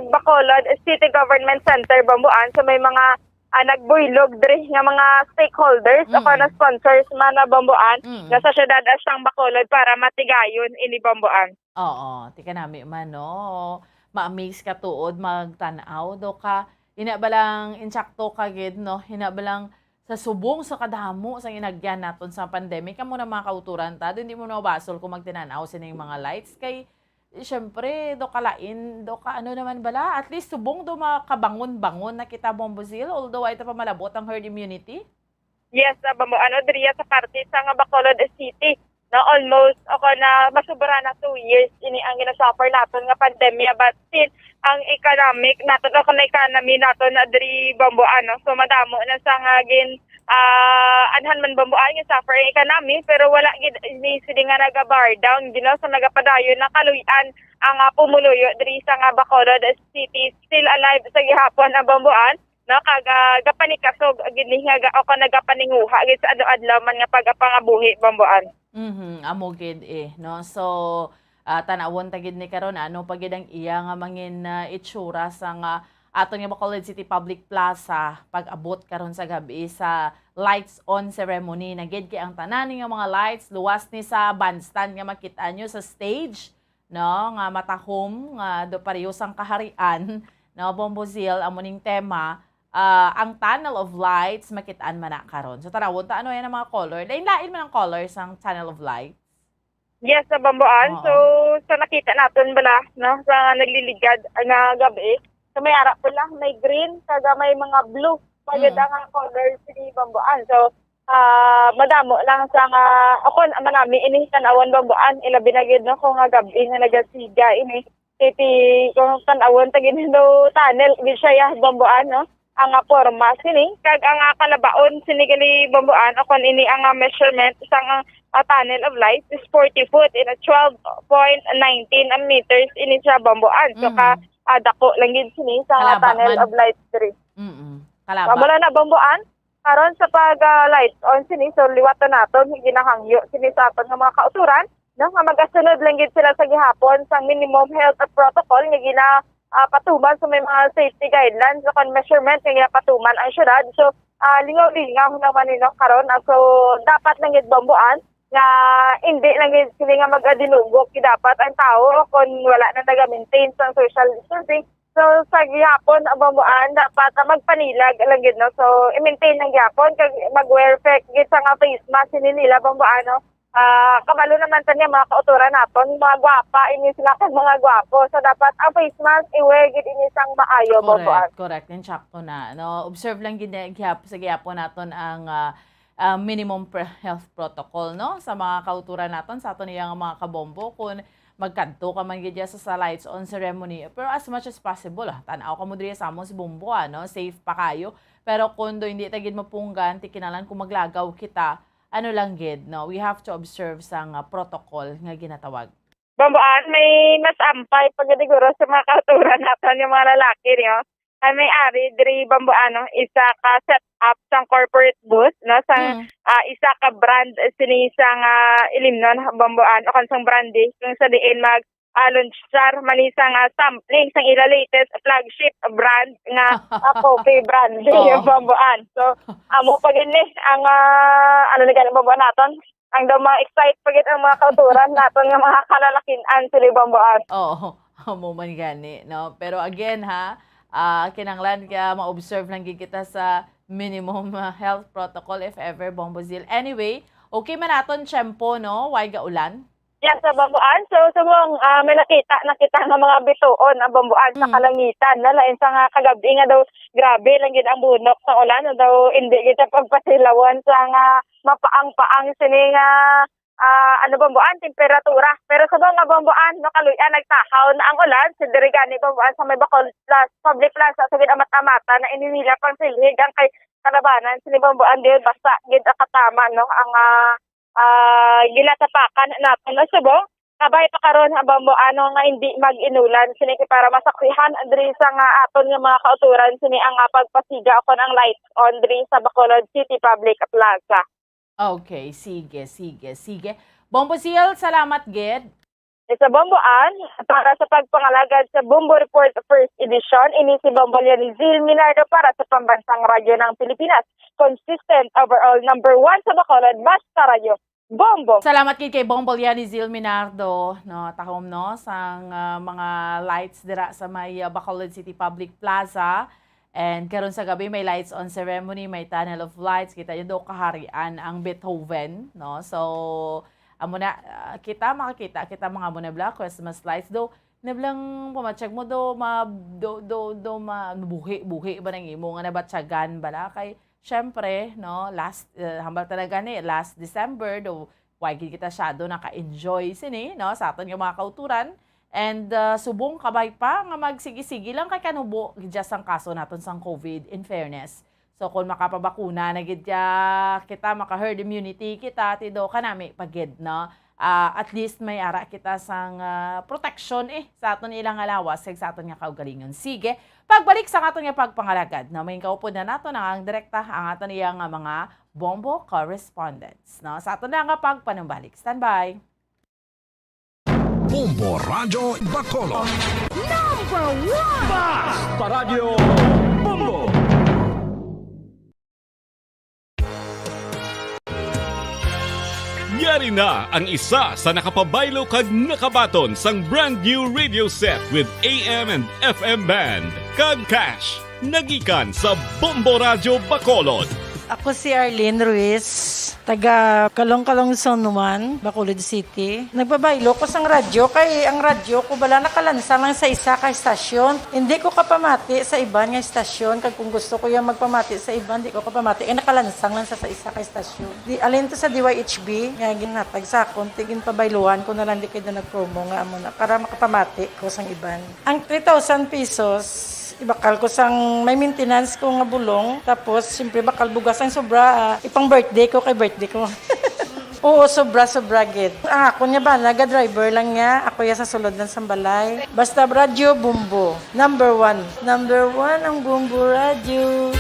Bacolod City Government Center, Bomboan, sa may mga, ah, nagbuylog diri nga mga stakeholders o Mm. kana sponsors man na Bomboan, Mm. nga sa siyudad sang Bacolod para matigayon ini, Bomboan. Oo, ti kanami man, no? Ma-amaze ka tuod magtan-aw, do ka, ina ba lang insakto ka gid, no? Ina ba lang sa subong sa kadamo sang inagyan naton sa pandemic, kamo na mga kauturan ta, do hindi mo na mabasol kung magtinan-aw sining mga lights. Kay, syempre, do kalain, do ka ano naman bala, at least subong do makabangon-bangon na kita, Bombo Zil, although ay ta pa malabot ang herd immunity. Yes, ah, Bombo, ano, diriya sa parte sa nga Bacolod City, no, almost, o kana, masubra na two years ini ang ginasuffer naton nga pandemya, but still, ang economic naton, o kana economy naton na diri, Bombo, ano, so madamo na sa nga gin, ah, anhan man, Bombo, ang suffer ang economy, pero wala gid ni sila nga naga-bar down, you know, so nagapadayon na kaluy-an ang, ah, pumuluyo diri sa nga Bacolod City, still alive sa gihapon ang Bomboan, no, kag, ah, gapanikasog gid ni nga ga-, o kon nagapaninguha gid sa adlaw-adlaw man nga pagapangabuhi, Bomboan. Mhm, amo gid eh, no? So, ah, tan-awon ta gid ni karon, ano pa gid ang iya nga mangin, ah, itsura sa nga aton nga Bacolod City Public Plaza pag-abot karon sa gab-i sa lights on ceremony. Na gid kay ang tanan nga mga lights, luwas ni sa bandstand nga makita nyo sa stage, no, nga matahom, nga do pareho sang kaharian, no, Bombo Zil, amo ning tema, ah, ang Tunnel of Lights, makit-an man na karon. So, tanawon ta, ano yan ang mga color? Lain-lain man ang color sang Tunnel of Lights. Yes, sa Bomboan. Oo. So, sa nakita naton bala, no, sa nagliligad nga gab-i, so may ara pula, may green, kag may mga blue. Pagid Mm. ang color sini Bomboan. So, ah, madamo lang sa nga, ako, manami ini tan-awon, Bomboan, ilabi na gid, no, kung nga gab-i nga nagasiga ini. Kay ti-, kung tan-awon ta gid, no, tunnel gid siya, ya, Bomboan, no? Ang, ah, porma sini, kag ang, ah, kalabaon sini gali, Bomboan, o kon ini ang, ah, measurement sang, ah, tunnel of light is forty foot in a twelve point nineteen meters ini siya, Bomboan. So, Mm. ka, ah, dako lang gid sini sa, ah, Kalaba tunnel man. of light diri. Mm-mm. Kalaba. Amo lang na, Bomboan. Karon sa pag, ah, light on sini, so liwat na naton, ginahangyo sini sa aton nga mga kauturan, no, nga magasunod lang gid sila sa gihapon sang minimum health protocol nga gina, ah, patuman sa may mga safety guidelines o kon measurement nga ginapatuman ang syudad. So, ah, lingaw-lingaw naman nino karon. Ah, so, dapat lang gid, Bomboan, nga hindi lang gid sini nga magadinugok, dapat ang tawo kon wala na naga-maintain sang social distancing, so, sa gihapon, Bomboan, dapat, ah, magpanilag lang gid, no? So, i-maintain lang gihapon, kag mag-wear, fe-, gid sa nga face mask, sini nila, Bomboan, no? Ah, kabalo naman ta niya, mga kauturan naton, mga gwapa, ini sila kag mga gwapo. So, dapat ang face mask, i-wear gid ini sang maayo, Bomboan. Correct, correct. Insakto na, no? Observe lang gid na gihap-, sa gihapon naton ang, ah, ah, minimum pre-, health protocol, no? Sa mga kauturan naton, sa aton iya nga mga kabombo, kung magkadto ka man gid sa, sa lights on ceremony. Pero as much as possible, ah, tan-aw ka mo diri sa amon sa Bombo, ah, no? Safe pa kayo. Pero kung do hindi ta gid mapunggan, ti kinahanglan kung maglagaw kita, ano lang gid, no? We have to observe sa nga protocol nga ginatawag. Bomboan, may mas ampay pagkadiguro sa mga kauturan naton yung mga lalaki, no? Ay may ari diri, Bomboan, no? Isa ka setup sang corporate booth, no? Sang, Mm. ah, isa ka brand, eh, sini sang, ah, ilimnon, Bomboan, o kan sang brand, eh, kung sa diin mag, ah, launchar man ni sang, ah, sampling sang ila latest flagship brand nga, ah, coffee brand, Oo. Bomboan. So, amo pa gid ni ang, ah, ano ni gani, Bomboan, naton? Ang daw ma-excite pa gid ang mga kauturan naton nga mga kalalakin-an sila, Bomboan. Oo, amo man gani, no? Pero again, ha, ah, kinahanglan kaya ma-observe lang gid kita sa minimum, ah, health protocol if ever, Bombo Zil. Anyway, okay man aton tiyempo, no? Way gaulan? Yes, sa Bomboan. So, subong, ah, may nakita, nakita nga mga bituon ang Bomboan sa Mm. kalangitan. Na lain sa nga kagab-i nga daw grabe lang gid ang bunok sa ulan, na daw hindi gid siya pagpasilawan sa nga mapaang-paang sini nga, ah, ano, Bomboan, temperatura. Pero sa mga Bomboan, no, kaluy-an, nagtahaw na ang ulan. Si diri gani, Bomboan, sa may Bacolod Plaza, Public Plaza, sa gid amat-amatan na ini nila pangsilhig ang kay kalabanan sini, Bomboan, dili basta gid ang katama, no, ang, ah, ah, ginatapakan naton, no, subong kabay pa karon ang Bomboan nga hindi mag-inulan. Sini kay para masaksihan diri sa nga aton nga mga kauturan, sini ang, ah, pagpasiga kon ang lights on diri sa Bacolod City Public Plaza. Okay, sige, sige, sige. Bombo Zil, salamat gid. Sa Bomboan, para sa pagpangalagad sa Bombo Report First Edition, ini si Bombo Leonizil Minardo para sa Pambansang Radyo ng Pilipinas. Consistent, overall number one sa Bacolod, basta radyo. Bombo! Salamat gid kay Bombo Leonizil Minardo, no, tahom, no, sang, ah, mga lights dira sa may, ah, Bacolod City Public Plaza. And karon sa gabi, may lights on ceremony, may tunnel of lights. Kita niyo daw kaharian ang Beethoven, no? So, amo na, ah, kita makakita, kita mga amo na bala, Christmas lights. Do, nablang pamatyag mo, do, ma, do, do, do, ma, buhi, buhi ba nang imo nga nabatyagan bala? Kay, syempre, no, last, eh, hambal talaga ni, last December, do, why gid kita syado naka-enjoy sini, no, sa aton nga mga kauturan. And, ah, subong kabay pa nga magsigi-sigi lang kay kanubo gid sang kaso naton sang COVID, in fairness. So, kung makapabakuna na gid ya kita, maka-herd immunity kita, tido, kanami pa gid, no? Ah, at least may ara kita sang, ah, protection, eh, sa aton ilang nga lawas kag sa aton nga kaugalingon. Sige, pagbalik sa aton nga pagpangalagad, no, may kaupod na naton ang direkta ang aton iya nga mga Bombo correspondents, no? Sa aton na nga pagpanumbalik. Standby. Bombo Radyo Bacolod. Number one! Basta Radyo Bombo! Yari na ang isa sa nakapabaylo kag nakabaton sang brand new radio set with A M and F M band kag cash. Nagikan sa Bombo Radyo Bacolod. Ako si Arlene Ruiz, taga Kalong-Kalong Zone one, Bacolod City. Nagpabaylo ko sang radyo kay ang radyo ko bala nakalansang lang sa isa ka estasyon. Hindi ko kapamati sa iban nga estasyon, kag kung gusto ko yung magpamati sa iban, di ko kapamati kay nakalansang lang sa, sa isa ka estasyon. Di, alin to sa D Y H B nga ginhatag sa akon, ti ginpabayluhan ko na lang di kay na nag-promo nga amo na para makapamati ko sang iban. Ang three thousand pesos, ibakal ko sang may maintenance ko nga bulong. Tapos, siyempre, bakal bugas ang sobra, ah, ipang birthday ko kay birthday ko. Oo, sobra, sobra gid. Ang akon nga bana, ga-driver lang niya. Ako ya sa sulod lang sang balay. Basta radyo, Bombo. Number one. Number one ang Bombo Radyo.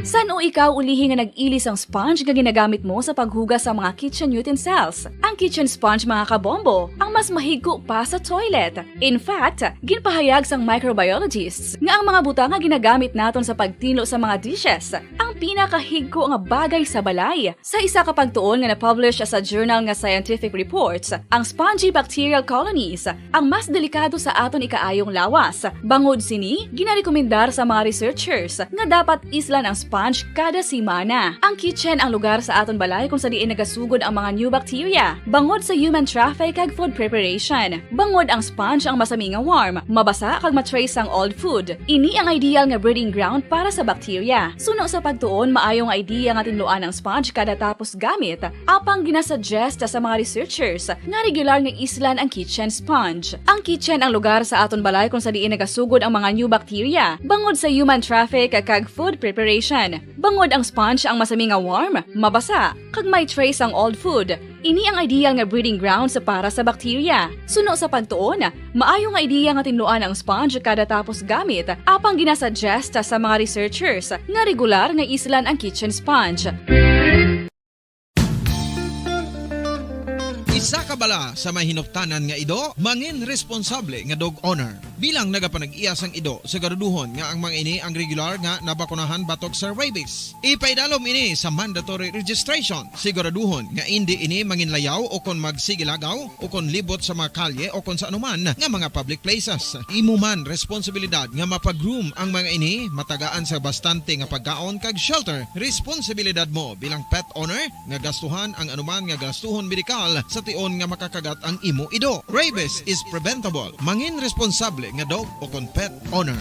San-o ikaw ulihi nga nag-ili sang sponge nga ginagamit mo sa paghugas sa mga kitchen utensils? Ang kitchen sponge, mga kabombo, ang mas mahigko pa sa toilet. In fact, ginpahayag sang microbiologists nga ang mga butang nga ginagamit naton sa pagtinlo sa mga dishes ang pinakahigko nga bagay sa balay. Sa isa ka pagtuon nga na-publish sa journal nga Scientific Reports, ang spongy bacterial colonies ang mas delikado sa aton ikaayong lawas. Bangod sini, ginarekomendar sa mga researchers nga dapat islan ang sponge kada semana. Ang kitchen ang lugar sa aton balay kung sa diin nagasugod ang mga new bacteria, bangod sa human traffic kag food preparation. Bangod ang sponge ang masami nga warm, mabasa kag ma-trace ang old food. Ini ang ideal nga breeding ground para sa bacteria. Suno sa pagtuon, maayo nga idea nga tinluan ang sponge kada tapos gamit. Apang ginasuggest sa mga researchers nga regular nga islan ang kitchen sponge. Ang kitchen ang lugar sa aton balay kung sa diin nagasugod ang mga new bacteria, bangod sa human traffic kag food preparation. Bangod ang sponge ang masami nga warm, mabasa, kag may trace ang old food. Ini ang ideal nga breeding grounds para sa bacteria. Suno sa pagtuon, maayo nga idea nga tinluan ang sponge kada tapos gamit, apang ginasuggest sa mga researchers nga regular nga islan ang kitchen sponge. Isa ka bala sa may hinuptanan nga ido, mangin responsable nga dog owner. Bilang nagapanag-iya sang ido, siguraduhon nga ang mga ini ang regular nga nabakunahan batok sa rabies. Ipaidalom ini sa mandatory registration. Siguraduhon nga indi ini manginlayaw o kon magsigilagaw o kon libot sa mga kalye o kon sa anuman nga mga public places. Imo man responsibilidad nga mapag-groom ang mga ini, matagaan sa bastante nga pagkaon kag shelter. Responsibilidad mo bilang pet owner nga gastuhan ang anuman nga gastuhon medikal sa tion nga makakagat ang imo ido. Rabies is preventable. Mangin responsable nga dog o kon pet owner.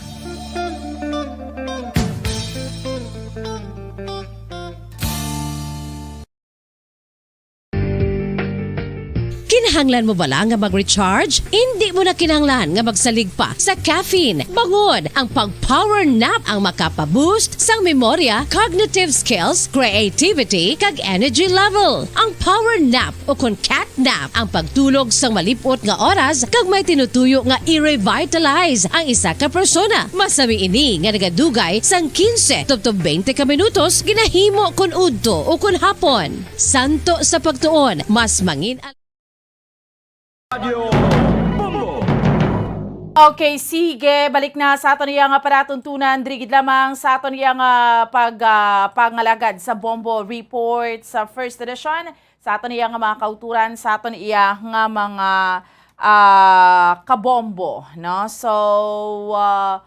Kinahanglan mo bala nga mag-recharge? Indi mo na kinahanglan nga magsalig pa sa caffeine. Bangon! Ang pag-power nap ang makapa-boost sang memorya, cognitive skills, creativity, kag energy level. Ang power nap o kon cat nap ang pagtulog sang malip-ot nga oras kag may tinutuyo nga i-revitalize ang isa ka persona. Masami ini nga nagadugay sang quince tubtob twenty ka minutos ginahimo kon udto o kon hapon. Santo sa pagtuon, mas mangin Okay, sige. Balik na sa aton iya nga palatuntunan. Diri gid lamang sa aton iya nga pag, ah, pangalagad sa Bombo Report sa first edition. Sa aton iya nga mga kauturan, sa aton iya nga mga, ah, kabombo, no? So, ah,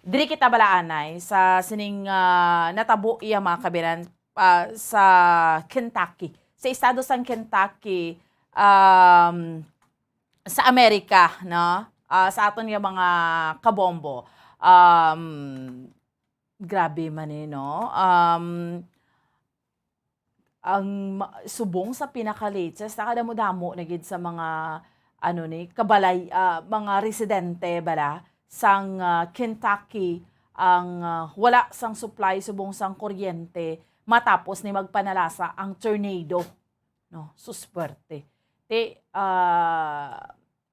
diri kita balaanay sa sining, ah, natabo iya mga kabiran, ah, sa Kentucky. Sa estado sang Kentucky, um, sa Amerika, no? Ah, sa aton nga mga kabombo. Um, grabe man eh, no? Um, ang ma- subong sa pinaka-latest, nakadamo-damo na gid sa mga, ano ni, kabalay, ah, mga residente bala sang, ah, Kentucky ang, ah, wala sang supply subong sang kuryente matapos ni magpanalasa ang tornado, no? Susperte. Ti, ah,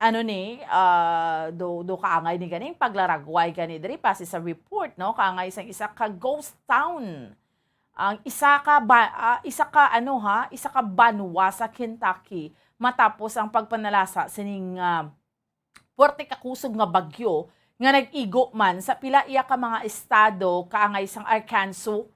ano ni, ah, do, do kaangay ni ganing paglaragway gani diri, base sa report, no? Kaangay sang isa ka ghost town. Ang isa ka ba, ah, isa ka, ano ha, isa ka banwa sa Kentucky matapos ang pagpanalasa sining, ah, puwerte ka kusog nga bagyo nga nag-igo man sa pila iya ka mga estado, kaangay sang Arkansas,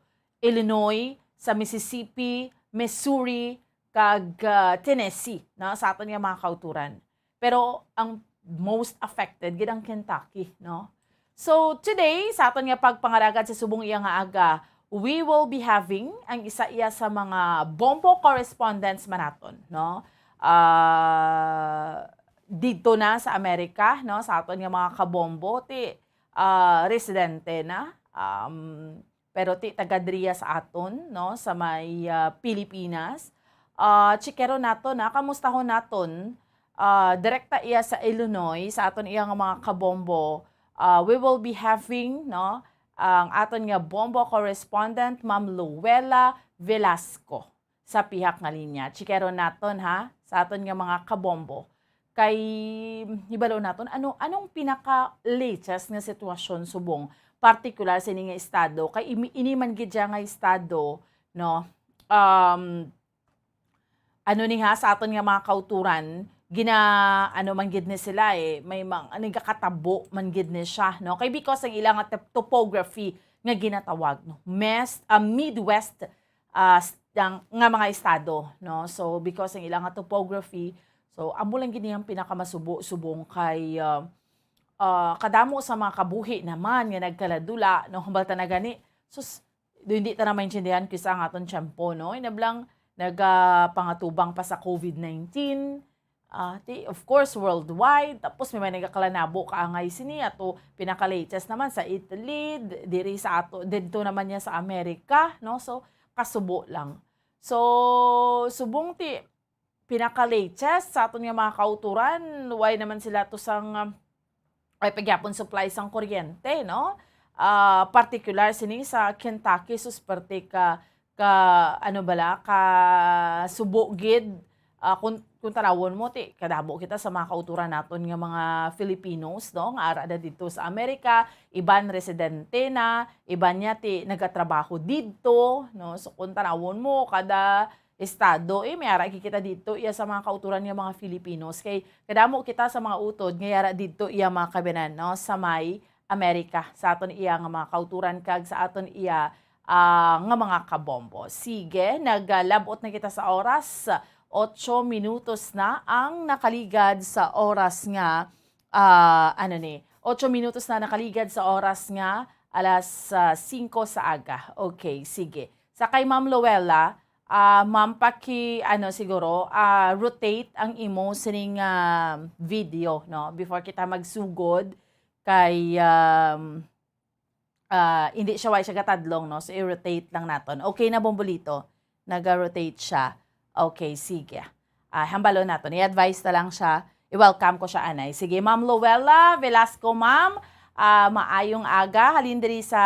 Illinois, sa Mississippi, Missouri, kag, ah, Tennessee, no, sa aton nga mga kauturan. Pero ang most affected gid ang Kentucky, no? So today, sa aton nga pagpangalagad sa subong iya nga aga, we will be having ang isa iya sa mga bombo correspondents man naton, no? Ah, didto na sa Amerika, no, sa aton nga mga kabombo, ti, ah, residente na, um, pero ti taga diriya sa aton, no, sa may, ah, Pilipinas. Ah, chikero naton, ha, kamustahon naton, ah, direkta iya sa Illinois, sa aton iya nga mga kabombo. Ah, we will be having, no, ang aton nga bombo correspondent, Ma'am Luella Velasco, sa pihak nga linya. Chikero naton, ha, sa aton nga mga kabombo. Kay hibalo naton, ano, anong pinaka-latest nga sitwasyon subong partikular sa ini nga estado? Kay imi-, ini man gid siya nga estado, no, um, ano ni ha, sa aton nga mga kauturan, gina, ano man gid ni sila eh, may mga, nagakatabo man gid ni siya, no? Kay because ang ila nga tep-, topography nga ginatawag, no? Mes-, ah, Midwest, ah, s-, ang, nga mga estado, no? So, because ang ila nga topography, so, amo lang gid niyang pinakamasubo subong kay, ah, ah, kadamo sa mga kabuhi naman nga nagkaladula, no? Hambal ta na gani, sus, do hindi ta na maintindihan kisa ang aton tiyempo, no? Inablang nagapangatubang pa sa COVID nineteen, ah, ti, of course, worldwide. Tapos may mga nagakalanabo kaangay sini ato pinaka-latest naman sa Italy, d-, diri sa ato, didto naman niya sa Amerika, no? So, kasubo lang. So, subong ti pinaka-latest sa aton nga mga kauturan, way naman sila to sang, um, way pagyapon supply sang kuryente, no? Ah, particular sini sa Kentucky, sus, parte ka, ka, ano bala, ka subo gid. Ah, kung, kung tanawon mo, ti, kadamo kita sa mga kauturan naton nga mga Filipinos, no? Nga ara na dito sa Amerika, iban residente na, iban niya ti nagatrabaho didto, no? So, kung tanawon mo, kada estado, eh, may ara gid kita dito, iya sa mga kauturan nga mga Filipinos. Kay kadamo kita sa mga utod nga yara dito, iya mga kabinan, no? Sa may Amerika, sa aton iya nga mga kauturan kag sa aton iya, ah, nga mga kabombo. Sige, naglabot na kita sa oras. Otso minutos na ang nakaligad sa oras nga, ah, ano ni? Otso minutos na nakaligad sa oras nga alas, ah, singko sa aga. Okay, sige. Sa kay Ma'am Luella, ah, ma'am, paki, ano, siguro, ah, rotate ang imo sining, ah, video, no? Before kita magsugod kay, um, ah, hindi siya, way siya gatadlong, no? So, i-rotate lang naton. Okay na, Bombolito? Naga-rotate siya. Okay, sige. Ah, hambalon naton. I-advise na lang siya. I-welcome ko siya, anay. Sige, Ma'am Luella Velasco, ma'am. Ah, maayong aga. Halin diri sa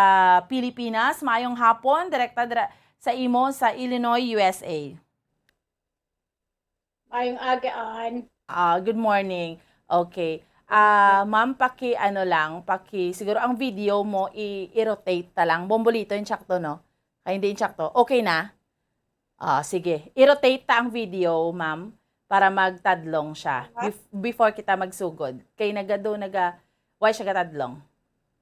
Pilipinas. Maayong hapon. Direkta dira sa imo sa Illinois, U S A. Maayong aga, Ann. Ah, good morning. Okay. Ah, ma'am, paki ano lang, paki siguro ang video mo i- i-rotate ta lang. Bombolito yung sakto, no? Ay, hindi yung sakto. Okay na? Ah, sige. I-rotate ta ang video, ma'am, para magtadlong siya. Aha. Bef- before kita magsugod. Kay nagado naga why siya gatadlong?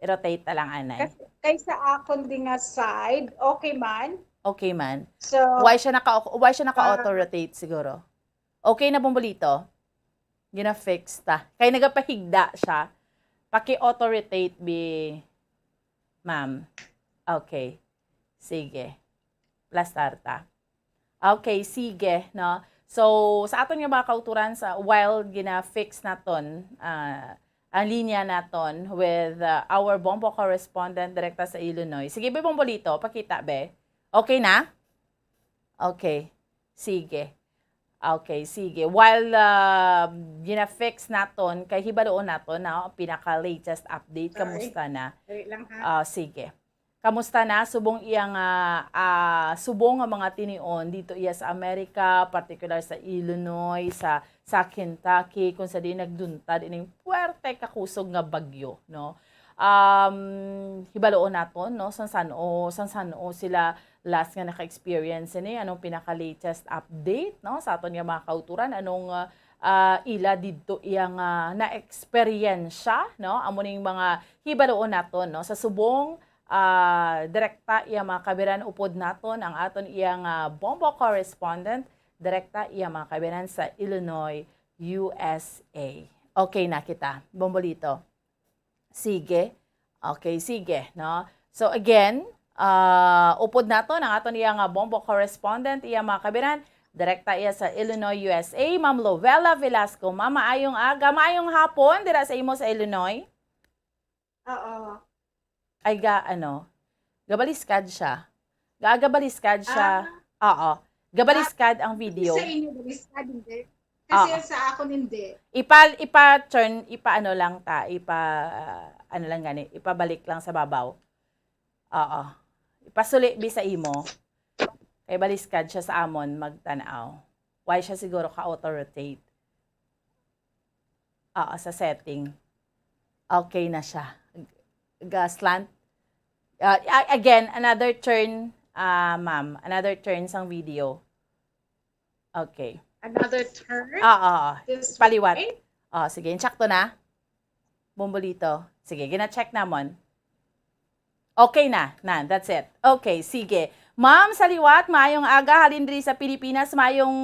I-rotate ta lang, anay. Kasi kay sa akon di nga side, okay man. Okay man. So, Why siya naka why siya naka ah, auto rotate siguro? Okay na, Bombolito? Gina-fix ta. Kay nagapahigda siya. Paki-auto rotate bi, ma'am. Okay. Sige. Plastar ta. Okay, sige, no? So, sa aton nga mga kauturan, sa, while gina-fix naton, ah, ang linya naton with, ah, our Bombo correspondent direkta sa Illinois. Sige, be, Bombolito, pakita, be. Okay na? Okay. Sige. Okay, sige. While, ah, gina-fix naton, kay hibaluon naton na ang pinaka-latest update. Sorry. Kamusta na? Dali lang, ha? Ah, sige. Kamusta na? Subong iya nga, ah, subong nga mga tinion dito iya sa Amerika, particular sa Illinois, sa, sa Kentucky, kung sa diin nagduntad ining puwerte kakusog nga bagyo, no? Um, hibaluon naton, no, sang san-o, sang san-o sila last nga naka-experience ini, anong pinaka-latest update, no, sa aton nga mga kauturan, anong, ah, ah, ila didto iya nga na-eksperyensya, no? Amo ning mga hibaluon naton, no, sa subong, ah, direkta iya mga kabiran upod naton ang aton iya nga Bombo correspondent, direkta iya mga kabiran sa Illinois, U S A. Okay na kita, Bombolito. Sige. Okay, sige, no? So again, ah, upod naton ang aton iya nga Bombo correspondent, iya mga kabiran, direkta iya sa Illinois, U S A, Ma'am Lovella Velasco. Ma'am, maayong aga, maayong hapon dira sa imo sa Illinois. Oo. Ay, ga, ano, gabaliskad siya. Ga, gabaliskad siya. Ah. Oo. Gabaliskad ang video. Sa inyo, baliskad, hindi. Kasi Oo. Sa akon, hindi. Ipa, ipa-turn, ipa-ano lang ta, ipa, ano lang gani, ipabalik lang sa babaw. Oo. Ipasuli bi sa imo. Kay baliskad siya sa amon, magtan-aw. Why siya siguro ka-auto-rotate? Oo, sa setting. Okay na siya. Ga-slant. Ah, a- again, another turn, ah, ma'am. Another turn sang video. Okay. Another turn? Oo, oo. This Paliwat. Way? Oh, sige, insakto na. Bombolito. Sige, gina-check namon. Okay na. Na, that's it. Okay, sige. Ma'am, sa liwat, maayong aga, halin diri sa Pilipinas, maayong,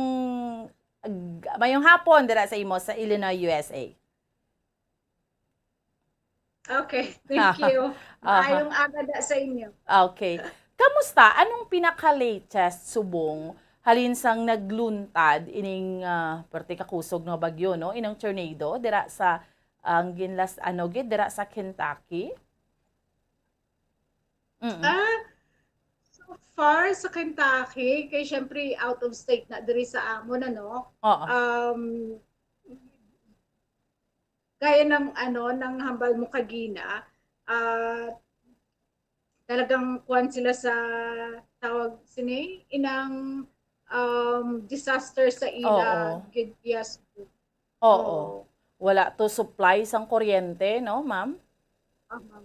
mayong hapon dira sa imo sa Illinois, U S A. Okay, thank you. Aha. Maayong aga da sa inyo. Okay. Kamusta? Anong pinaka-latest subong halin sang nagluntad ining, ah, parte kakusog nga bagyo, no? Inang tornado dira sa, ang ginlas-, ano gid, dira sa Kentucky? Mm. Ah, so far sa Kentucky, kay syempre out of state na diri sa amon, ano? Oo. Um, gaya ng, ano, ng hambal mo kagina, ah, talagang kuwan sila sa tawag sini, inang, um, disaster sa ila. Oo. Gid, yes. Oo. Oo. Wala to supply sang kuryente, no, ma'am? Aha.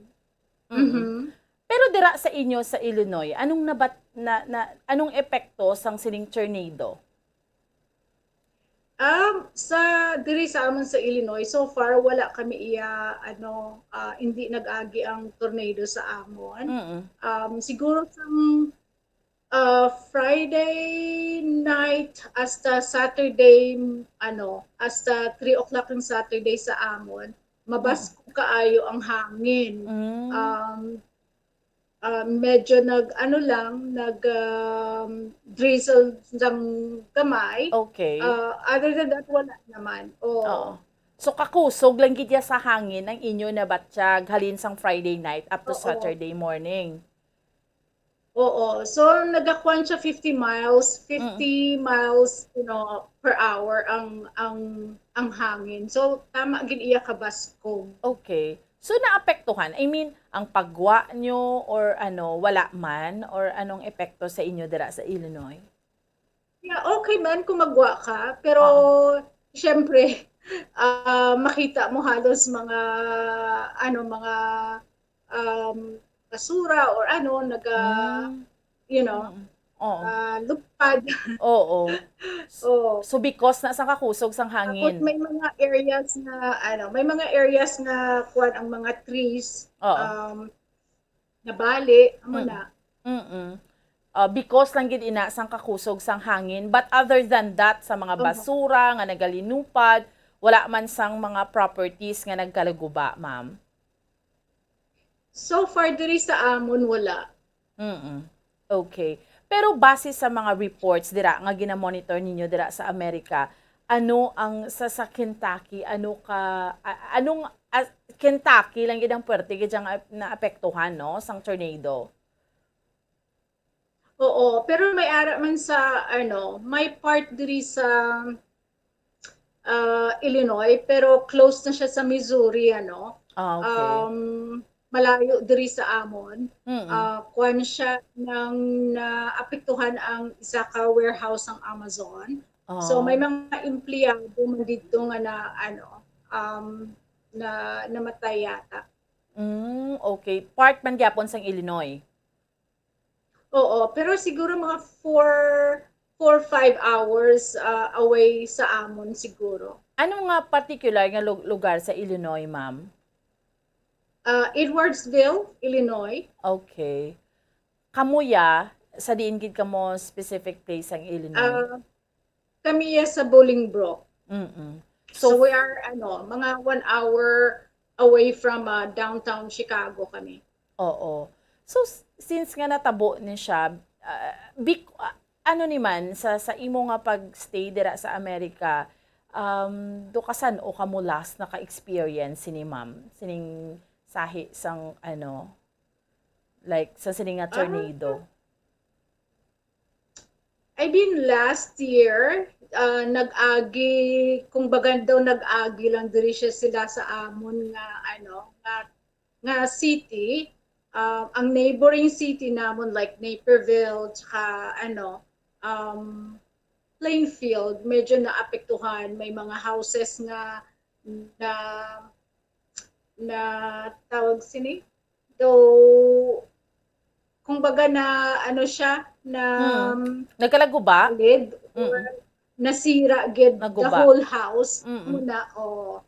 Mm-mm. Mhm. Pero dira sa inyo sa Illinois, anong nabat-, na, na, anong epekto sang sining tornado? Um, sa, diri sa amon sa Illinois, so far, wala kami iya, ano, ah, hindi nag-agi ang tornado sa amon. Mm. Um, siguro sang, ah, Friday night hasta Saturday, ano, hasta three o'clock ng Saturday sa amon, mabasko Mm. kaayo ang hangin. Mm. Um, ah, medyo nag, ano lang, nag, um, drizzle ng gamay. Okay. Ah, other than that, wala naman. Oo. Oo. So, kakusog lang gid ya sa hangin ang inyo nabatyag halin sang Friday night up to Oo. Saturday morning? Oo. So, nagakuan siya fifty miles, Mm. fifty miles, you know, per hour ang, ang, ang hangin. So, tama gid iya kabaskog. Okay. So, naapektuhan? I mean, ang pagwa nyo or ano, wala man? Or anong epekto sa inyo dira sa Illinois? Yeah, okay man kung magwa ka, pero Oo. siyempre, ah, makita mo halos mga, ano, mga, um, basura or ano, naga, Mm. you know, Mm. Oo. ah, lupad. Oo. S-, Oo. so, because na sa kakusog sang Tapos hangin. may mga areas nga, ano, may mga areas nga, kuwan, ang mga trees, Oo. um, nabali, amo Mm. na. Mm-mm. Ah, because lang gid ina sang kakusog sang hangin. But other than that, sa mga Oho. basura nga nagalinupad, wala man sang mga properties nga nagkalaguba, ma'am? So far, diri sa amon, wala. Mm-mm. Okay. Pero base sa mga reports dira nga ginamonitor ninyo dira sa Amerika, ano ang sa, sa Kentucky, ano ka, a-, anong, ah, Kentucky lang gid ang puwerte gid ang ap-, naapektuhan, no, sang tornado? Oo, pero may ara man sa, ano, may part diri sa, ah, Illinois, pero close na siya sa Missouri, ano. Ah, okay. Um, malayo diri sa amon. Mm-mm. Ah, kuwan siya nang naapektuhan ang isa ka warehouse sang Amazon. So, may Ah. mga empleyado man didto nga na, ano, um, na, namatay yata. Mm, okay. Part man gyapon sang Illinois? Oo, pero siguro mga four, four, five hours, ah, away sa amon siguro. Ano nga particular nga lu-, lugar sa Illinois, ma'am? Ah, Edwardsville, Illinois. Okay. Kamo ya, sa diin gid kamo specific place ang Illinois? Ah, kami ya sa Bolingbrook. Mm-mm. So, So, we are, ano, mga one hour away from, ah, downtown Chicago kami. Oo. So, s-, since nga natabo ni siya, ah, bik-, ah, ano ni man, sa, sa imo nga pag-stay dira sa Amerika, um, do kasan-o kamo last naka-experience sini, ma'am? Sining sahi sang, ano, like, sa sini nga Ah. tornado? I mean, last year, ah, nag-agi, kung baga daw nag-agi lang diri siya sila sa amon nga, ano, nga, nga city. Ah, ang neighboring city namon, like Naperville, tsaka, ano, um, Plainfield, medyo naapektuhan. May mga houses nga na, na tawag sini? Though, kung baga na, ano siya, na Hmm. Nagkalaguba? Lid or Mm. nasira gid the Naguba. whole house. Mm-mm. Muna, oh.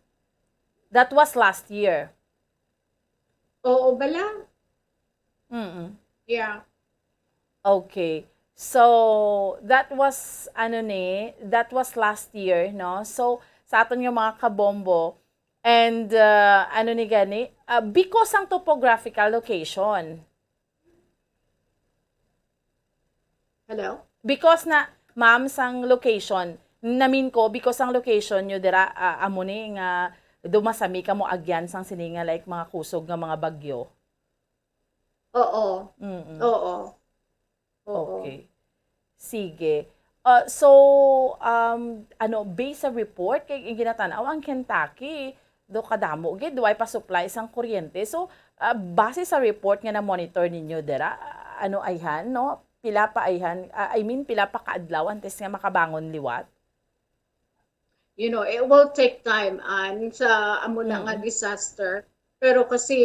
That was last year. Oo, bala? Mm-mm. Yeah. Okay. So, that was, ano ni, that was last year, no? So, sa aton nga mga kabombo, and, uh, ano ni gani, uh, because ang topographical location. Hello? Because na, ma'am, sang location, namin ko, because ang location nyo dira, ah, amo ni nga dumasami kamo agyan sang sini nga, like, mga kusog nga mga bagyo. Oo. Mm-mm. Oo. Oo. Okay. Sige. Ah, so, um, ano, based sa report, kay ginatan-aw ang Kentucky, do kadamo gid, way pa supply sang kuryente. So, ah, base sa report nga na-monitor ninyo dira, ah, ano, ayhan, no? Pila pa ayhan, ah, I mean, pila pa ka adlaw antes nga makabangon liwat? You know, it will take time, an sa amo na nga Mm. disaster. Pero kasi,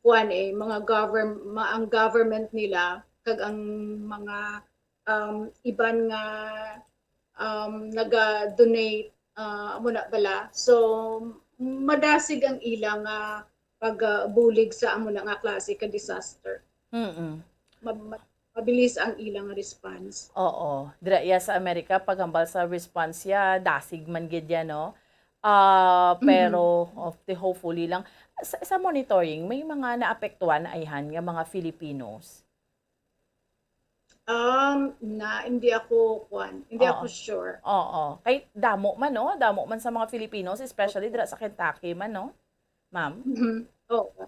kuwan eh, mga govern-, ma-, ang government nila, kag ang mga, um, iban nga, um, naga-donate, ah, amo na bala. So, madasig ang ila nga pag, ah, bulig sa amo na nga klase ka disaster. Mm. Ma-, ma-, mabilis ang ilang response. Oo. Dira iya sa Amerika, paghambal sa response ya, dasig man gid ya, no? Ah, Mhm. Pero, of the, hopefully lang. Sa, sa monitoring, may mga naapektuhan na ayhan nga mga Filipinos? Um, na, hindi ako, kwan, hindi Oo. ako sure. Oo. Kay damo man, no? Damo man sa mga Filipinos, especially dira sa Kentucky man, no? Ma'am? Mhm. Oo.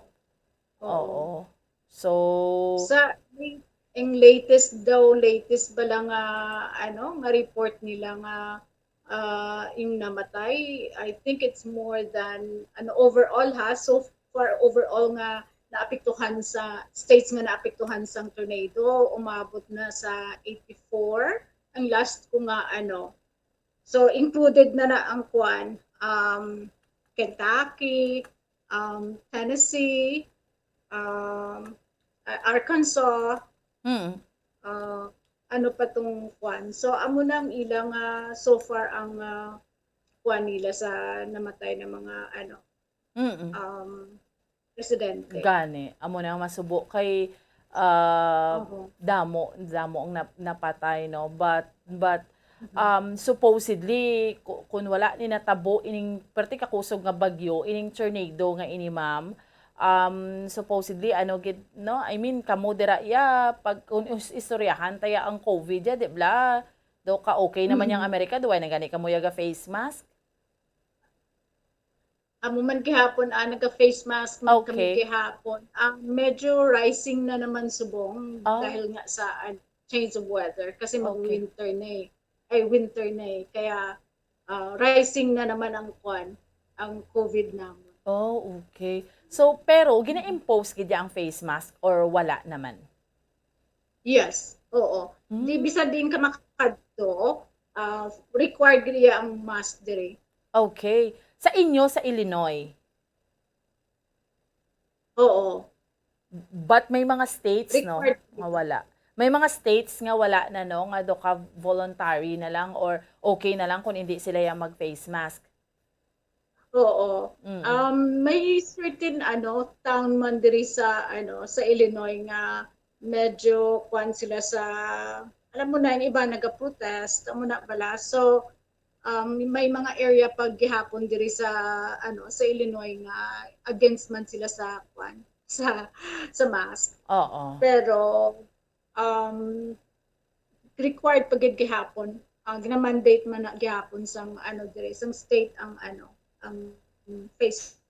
Oo. Oo. So, Sa, may, Ang latest daw, latest ba lang nga, ano, nga report nila nga, ah, yung namatay, I think it's more than, ano, overall ha, so far overall nga naapektuhan sa states nga naapektuhan sang tornado, umabot na sa eighty-four. Ang last ko nga, ano, so included na na ang kwan, um, Kentucky, um, Tennessee, um, uh, Arkansas, Mm. uh, ano pa tong kwan. So amo na ang ilang, ah, so far ang, ah, kwan nila sa namatay na mga, ano, Mm. um, residente. Gani, amo na ang masubo kay, ah, Oho. damo, damo ang nap- napatay, no? But, but Mhm. um, supposedly, ku- kung wala ni natabo ining perti kakusog nga bagyo, ining tornado nga ini, ma'am, um, supposedly, ano gid, no? I mean, kamo dira, ya, pag kung is- istoryahan taya ang COVID, ya, di bla? Do ka okay naman yang Mm. Amerika, duway na gani kamo yaga face mask? Amo man gihapon, ah, naga-face mask man kami Okay. gihapon. Ah, medyo rising na naman subong Ah. dahil nga sa, ah, change of weather kasi Okay. mag-winter na eh. Ay, winter na eh. Kaya, ah, rising na naman ang kwan, ang COVID naman. Oh, okay. So, pero gina-impose gid ya ang face mask or wala naman? Yes, oo. Di Mm. bisan diin ka makakadto, ah, required gid iya ang mask diri. Okay. Sa inyo, sa Illinois? Oo. But may mga states, no, Required nga wala. May mga states nga wala na, no, nga do ka voluntary na lang or okay na lang kung hindi sila yung mag-face mask. Oo. Mm. Um, may certain, ano, town man diri sa, ano, sa Illinois nga medyo kwan sila sa, alam mo na, yung iba nagaprotest, amo na bala. So, um, may mga area pag gihapon diri sa, ano, sa Illinois nga against man sila sa kwan, sa sa mask. Oo. Pero um, required pa gid gihapon. Ah, gina-mandate man na gihapon sang, ano, diri, sang state ang, ano, ang face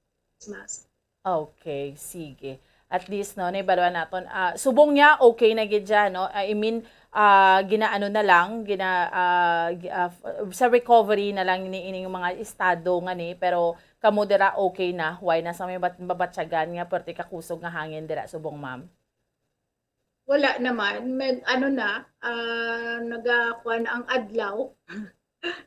mask. Okay, sige. At least, no, nahibaluan naton. Ah, subong niya, okay na gid siya, no? I mean, ah, ginaano na lang, gina, ah, gi- ah, f- sa recovery na lang ni ining mga estado nga ni, pero kamo dira okay na, why na sa may bat- mabatyagan nga perti kakusog nga hangin dira subong, ma'am? Wala naman. Med, ano na, ah, nagakuan ang adlaw.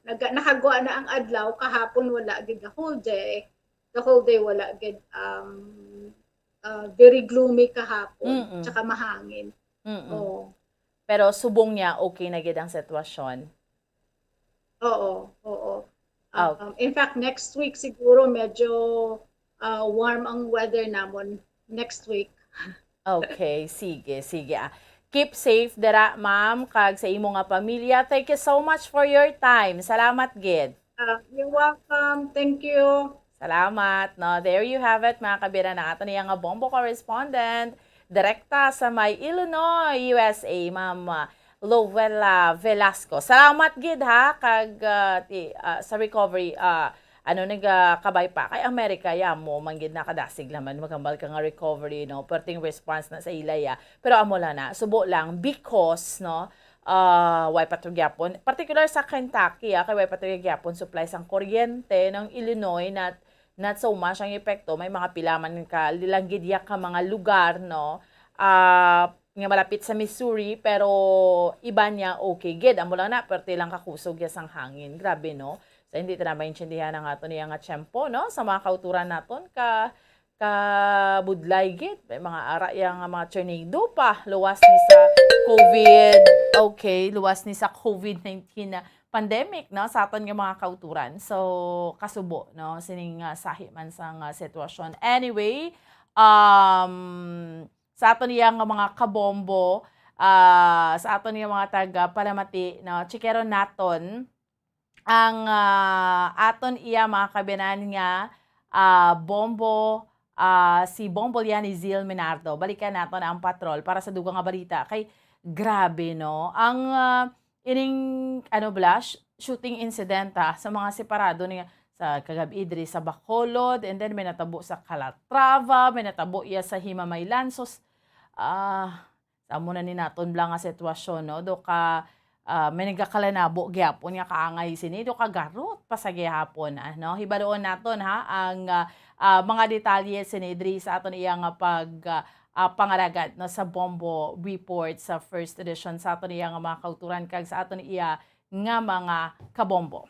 Naga, nakagwa na ang adlaw. Kahapon wala gid the whole day. The whole day wala gid, um, ah, very gloomy kahapon. Mm-mm. Tsaka mahangin. Mm-mm. Oo. Pero subong niya, okay na gid ang sitwasyon. Oo, oo. Ah, Um, in fact, next week siguro medyo, ah, warm ang weather namon next week. Okay, sige, sige. Ah. Keep safe dira, ma'am, kag sa imo nga pamilya. Thank you so much for your time. Salamat gid. Ah, you're welcome. Thank you. Salamat, no? There you have it, mga kabira, na ato niya nga Bombo correspondent, direkta sa may Illinois, U S A, Ma'am, ah, Lovella Velasco. Salamat gid, ha, kag, ah, ti- ah, sa recovery, ah, ano, nagakabay pa kay Amerika, ya mo man gid nakadasig naman, magambal ka nga recovery, no? Perting response na sa ila, ya. Pero amo lang na, subo lang, because, no, ah, way pa to gyapon, particular sa Kentucky, ah, kay way pa to gyapon supply sang kuryente, ng Illinois, not, not so much ang epekto, may mga pila man ka, lilanggidya ka mga lugar, no, ah, nga malapit sa Missouri, pero iba niya okay gid. Amo lang na, perte lang kakusog ya sang hangin. Grabe, no? Sa hindi ta na maintindihan ang ato niya nga tiyempo, no? Sa mga kauturan naton, ka kabudlay gid. May mga ara ya nga mga tornado pa. Luwas ni sa COVID. Okay, luwas ni sa COVID nineteen na pandemic, no? Sa aton nga mga kauturan. So, kasubo, no? Sining, ah, sahi man sa nga sitwasyon. Anyway, um, sa aton iya nga mga kabombo, ah, sa aton iya mga taga Palamati, no? Chikero naton ang, ah, aton iya mga kabiyanan nga, ah, bombo, ah, si Bombo Lian ni Zil Minardo. Balikan naton ang patrol para sa dugang nga balita. Kay grabe, no? Ang, ah, ining, ano bala, sh- shooting incident, ha, sa mga separado ni sa kagabi diri sa Bacolod, and then may natabo sa Calatrava, may natabo iya sa Himamaylan. So, s- ah, Amo na ni naton bala nga sitwasyon, no? Do ka, ah, may nagakalanabo gyapon nga kaangay sini, do ka garot pa sa gihapon, ano? Hibaluon naton, ha, ang, ah, ah, mga detalye sini diri sa aton iya nga pag, ah, ah, pangalagad, no, sa Bombo Report sa first edition sa aton iya nga mga kauturan kag sa aton iya nga mga kabombo.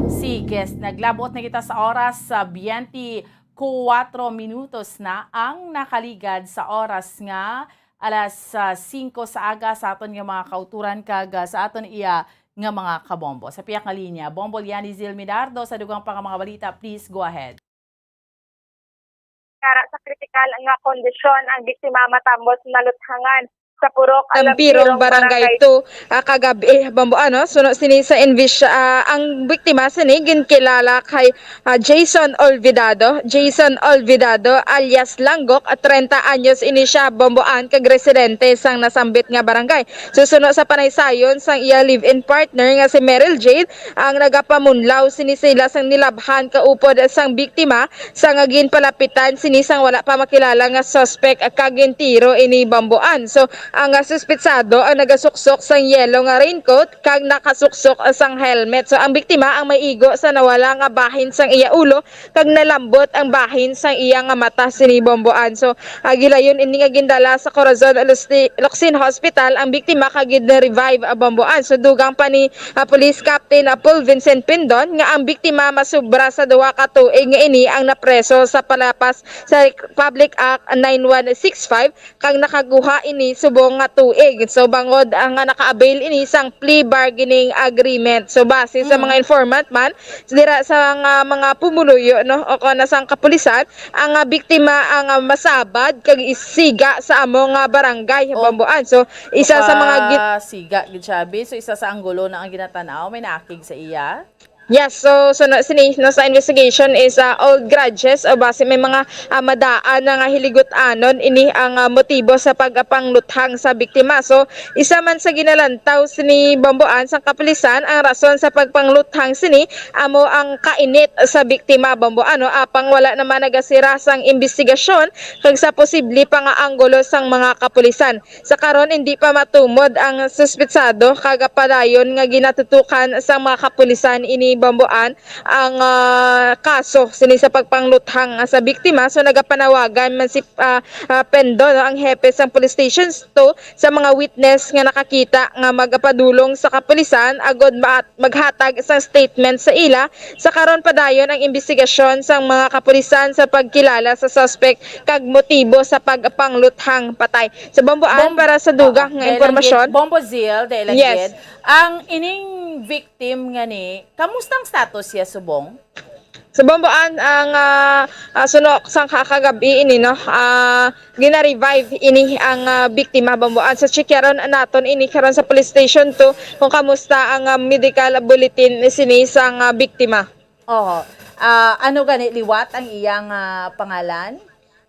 Sige, naglabot na kita sa oras sa twenty-four minutos na ang nakaligad sa oras nga alas, ah, singko sa aga sa aton nga mga kauturan kag, ah, sa aton iya nga mga kabombo. Sa piyak nga linya, Bombo Liani Zil Midardo sa dugang pa nga mga balita. Please go ahead. Kara sa kritikal nga kondisyon ang biktima matambos naluthangan sa Purok Lampirong, Lampirong, Barangay Barangay two, ah, kagab-i, Bamboan, no? Suno sini sa Envis-, ah, ang biktima sini ginkilala kay, ah, Jason Olvidado. Jason Olvidado alias Langgok, ah, treinta anyos ini siya, Bamboan, kag residente sang nasambit nga barangay. Susuno sa panaysayon sang iya live-in partner nga si Meryl Jade, ang nagapamunlaw sini sila sang nilabhan kaupod sang biktima sa nga ginpalapitan sini sang wala pa makilala nga suspect kag gintiro ini, Bamboan. So, ang, ah, suspetsado ang nagasuksok sang yellow nga raincoat kag nakasuksok sang helmet. So, ang biktima ang may igo sa nawala nga bahin sang iya ulo kag nalambot ang bahin sang iya nga mata sini, Bamboan. So, ah, gilayon ini nga gindala sa Corazon Lusti-, Locsin Hospital ang biktima kag gin-revive, ah, Bamboan. So, dugang pa ni ah, Police Captain, ah, Paul Vincent Pindon nga ang biktima masubra sa duha ka tuig nga ini ang napreso sa palapas sa Republic Act nine one six five kag nakaguha ini subong nga tuig. So, bangod ang nga naka-avail ini sang plea bargaining agreement. So, base sa Mm. mga informant man, dira sa nga mga pumuluyo, no, o kon sang kapulisan, ang, ah, biktima ang, ah, masabad kag isiga sa amo nga barangay, Oh. Bamboan. So, isa sa mga gin- Siga gid siya, bi. So, isa sa anggulo na ang ginatanaw, may naakig sa iya. Yes, so, so na, sini, no, sa investigation is, ah, old grudges o basi may mga, ah, madaan na nga hiligot-anon ini ang, ah, motibo sa pagpangluthang sa biktima. So, isa man sa ginalantaw sini, Bamboan, sang kapulisan, ang rason sa pagpangluthang sini amo ang kainit sa biktima, Bamboan, no, apang wala naman nagasira sang investigasyon kag sa posible pa nga anggulo sang mga kapulisan. Sa karon, hindi pa matumod ang suspetsado kag padayon nga ginatutukan sang mga kapulisan ini, Bamboan, ang, ah, kaso sini sa pagpangluthang sa biktima. So, nagapanawagan man si, ah, ah, Pendo, no, ang hepe sang Police Station two, sa mga witness nga nakakita nga magapadulong sa kapulisan agod ma-, maghatag sang statement sa ila. Sa karon, padayon ang investigasyon sang mga kapulisan sa pagkilala sa suspect kag motibo sa pagpangluthang patay. Sa Bamboan, Bom-, para sa dugang ah, nga dahil lang impormasyon. Gid, Bombo Zil, dahil lang Yes. Gid, ang ining victim nga ni, kamusta ang status siya subong? Sa Bamboan, ang, ah, ah, suno sang kakagabi ini, no, ah, gina-revive ini ang, ah, biktima, Bamboan. So, checkyaron naton ini karon sa police station two kung kamusta ang, ah, medical bulletin sini sang, ah, biktima. Oho. Ah, ano gani liwat ang iyang, ah, pangalan?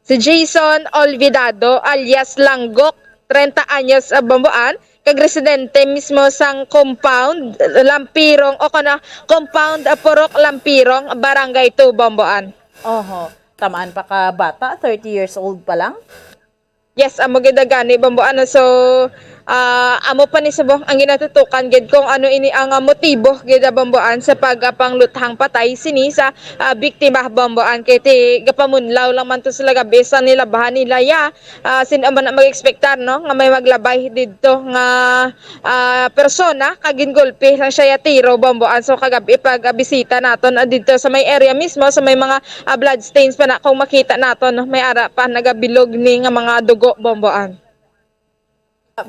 Si Jason Olvidado alias Langgok, treinta anyos, ah, Bamboan, kag residente mismo sang compound Lampirong o kana compound, ah, Purok Lampirong, Barangay two, Bamboan. Oho. Tamaan pa ka bata, thirty years old pa lang? Yes, amo gid gani, Bamboan. So, ah, amo pa ni subong ang ginatutukan gid kung ano ini ang, ah, motibo gid, ah, Bamboan, sa pagpangluthang patay sini sa, ah, biktima, Bamboan. Kay ti gapamunlaw lang man to sila gabi sa nilabhan nila, ya, ah, sin-o man ang mag-expectar, no, nga may maglabay didto nga, ah, persona kag gingulpi lang siya ya tiro, Bamboan. So, kagabi pag, ah, bisita naton, ah, didto sa may area mismo, sa may mga, ah, blood stains pa na kung makita naton, no, may ara pa nagabilog ni nga mga dugo, Bamboan.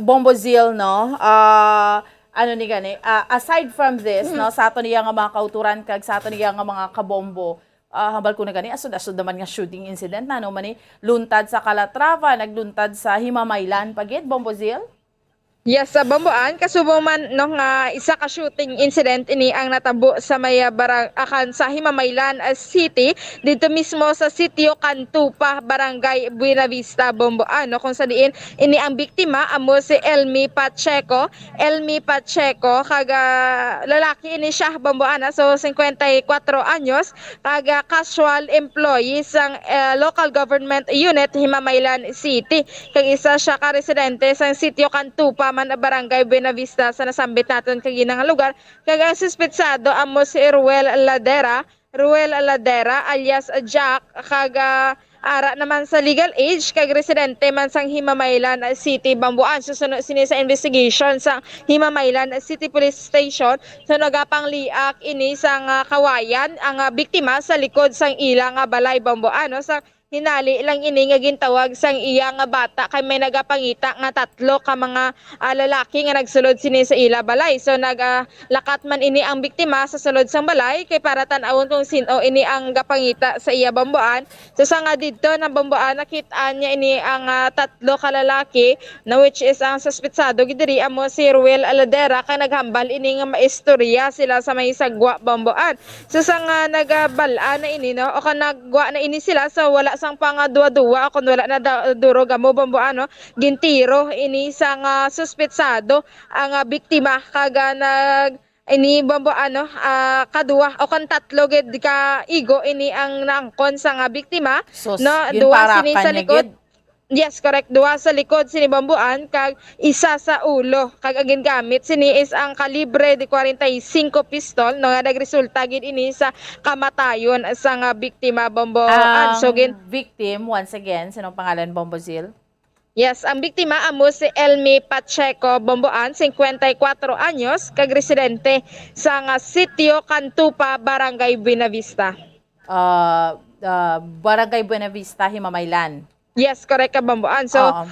Bombo Zil, no? Ah, ano ni gani? Ah, aside from this, Mm. no, sa aton iya nga mga kauturan kag sa aton iya nga mga kabombo, ah, hambal ko na gani, asod-asod naman nga shooting incident na, no, man ni luntad sa Calatrava, nagluntad sa Himamaylan pa gid, Bombo Zil? Yes, sa Bambuan, kasubong man, no, nga isa ka shooting incident ini ang natabo sa may, ah, barang-, akan sa Himamaylan, ah, City, dito mismo sa sitio Cantupa, Barangay Buenavista, Bambuan, no, kung sa diin ini ang biktima amo si Elmi Pacheco. Elmi Pacheco, kag, ah, lalaki ini siya, Bambuan, ah, so, singkwenta y kwatro anyos, kag, ah, casual employee sang, eh, local government unit, Himamaylan City. Kag isa siya ka residente sang sitio Cantupa man, Barangay Buenavista sa nasambit naton kagina nga lugar. Kag ang suspetsado amo si Ruel Ladera, Ruel Ladera alias Jack, kag, ah, ara naman sa legal age kag residente man sang Himamaylan City, Bambuan. Susuno sini sa investigation sang Himamaylan City Police Station, so nagapangliak ini sang, ah, kawayan ang, ah, biktima sa likod sang ila nga balay, Bambuan, no? Sa hinali lang ini nga gintawag sang iya nga bata kay may nagapangita nga tatlo ka mga, ah, lalaki nga nagsulod sini sa ila balay. So, naga-, lakat man ini ang biktima sa sulod sang balay kay para tan-awon kung sin-o ini ang gapangita sa iya, Bambuan. So, sa nga didto na, Bambuan, nakit-an niya ini ang, ah, tatlo ka lalaki na which is ang suspetsado gid diri amo si Ruel Aladera kay naghambal ini nga maistorya sila sa may sagwa, Bambuan. So, sa nga nagabal-an na ini, no, o kung nagwa na ini sila, so wala sang pangaduwa-duwa, o kung wala na da-, durog amo, Bambuan, no, gintiro ini sang, ah, suspetsado ang, ah, biktima, kag, ah, nag-, ini, Bambuan, no, ah, kaduwa o kung tatlo gid ka igo ini ang naangkon sa nga biktima, Sus, no, duwa sini ginparakan sa niya likod. Gid. Yes, correct. Duha sa likod sini, Bambuan, kag isa sa ulo. Kag ang gingamit sini is ang kalibre de kwarenta y singko pistol, no, nga nagresulta gid ini sa kamatayon sa nga biktima, Bambuan. So, Ang gin- victim, once again, sinong pangalan, Bombo Zil? Yes, ang biktima amo si Elmi Pacheco, Bambuan, singkwenta y kwatro anyos, kag residente sa nga Sitio Cantupa, Barangay Buenavista. Ah, ah, Barangay Buenavista, Himamaylan. Yes, correct ka, Bambuan. So, Oo.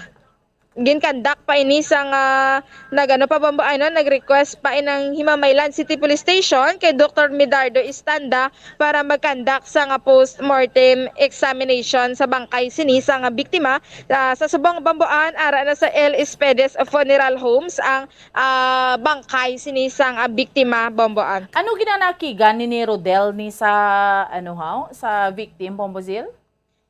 Ginkandak pa ini sang, ah, nag-ano pa, Bambuan, no? Nag-request pa inang Himamaylan City Police Station kay Doktor Medardo Istanda para mag-conduct sa nga post-mortem examination sa bangkay sini sa nga biktima. Ah, sa subong, Bambuan, ara na sa El Espedes Funeral Homes ang, ah, bangkay sini sa nga biktima, Bambuan. Ano ginanakigan ni, ni Rodel ni sa, ano, haw? Sa victim, Bombo Zil?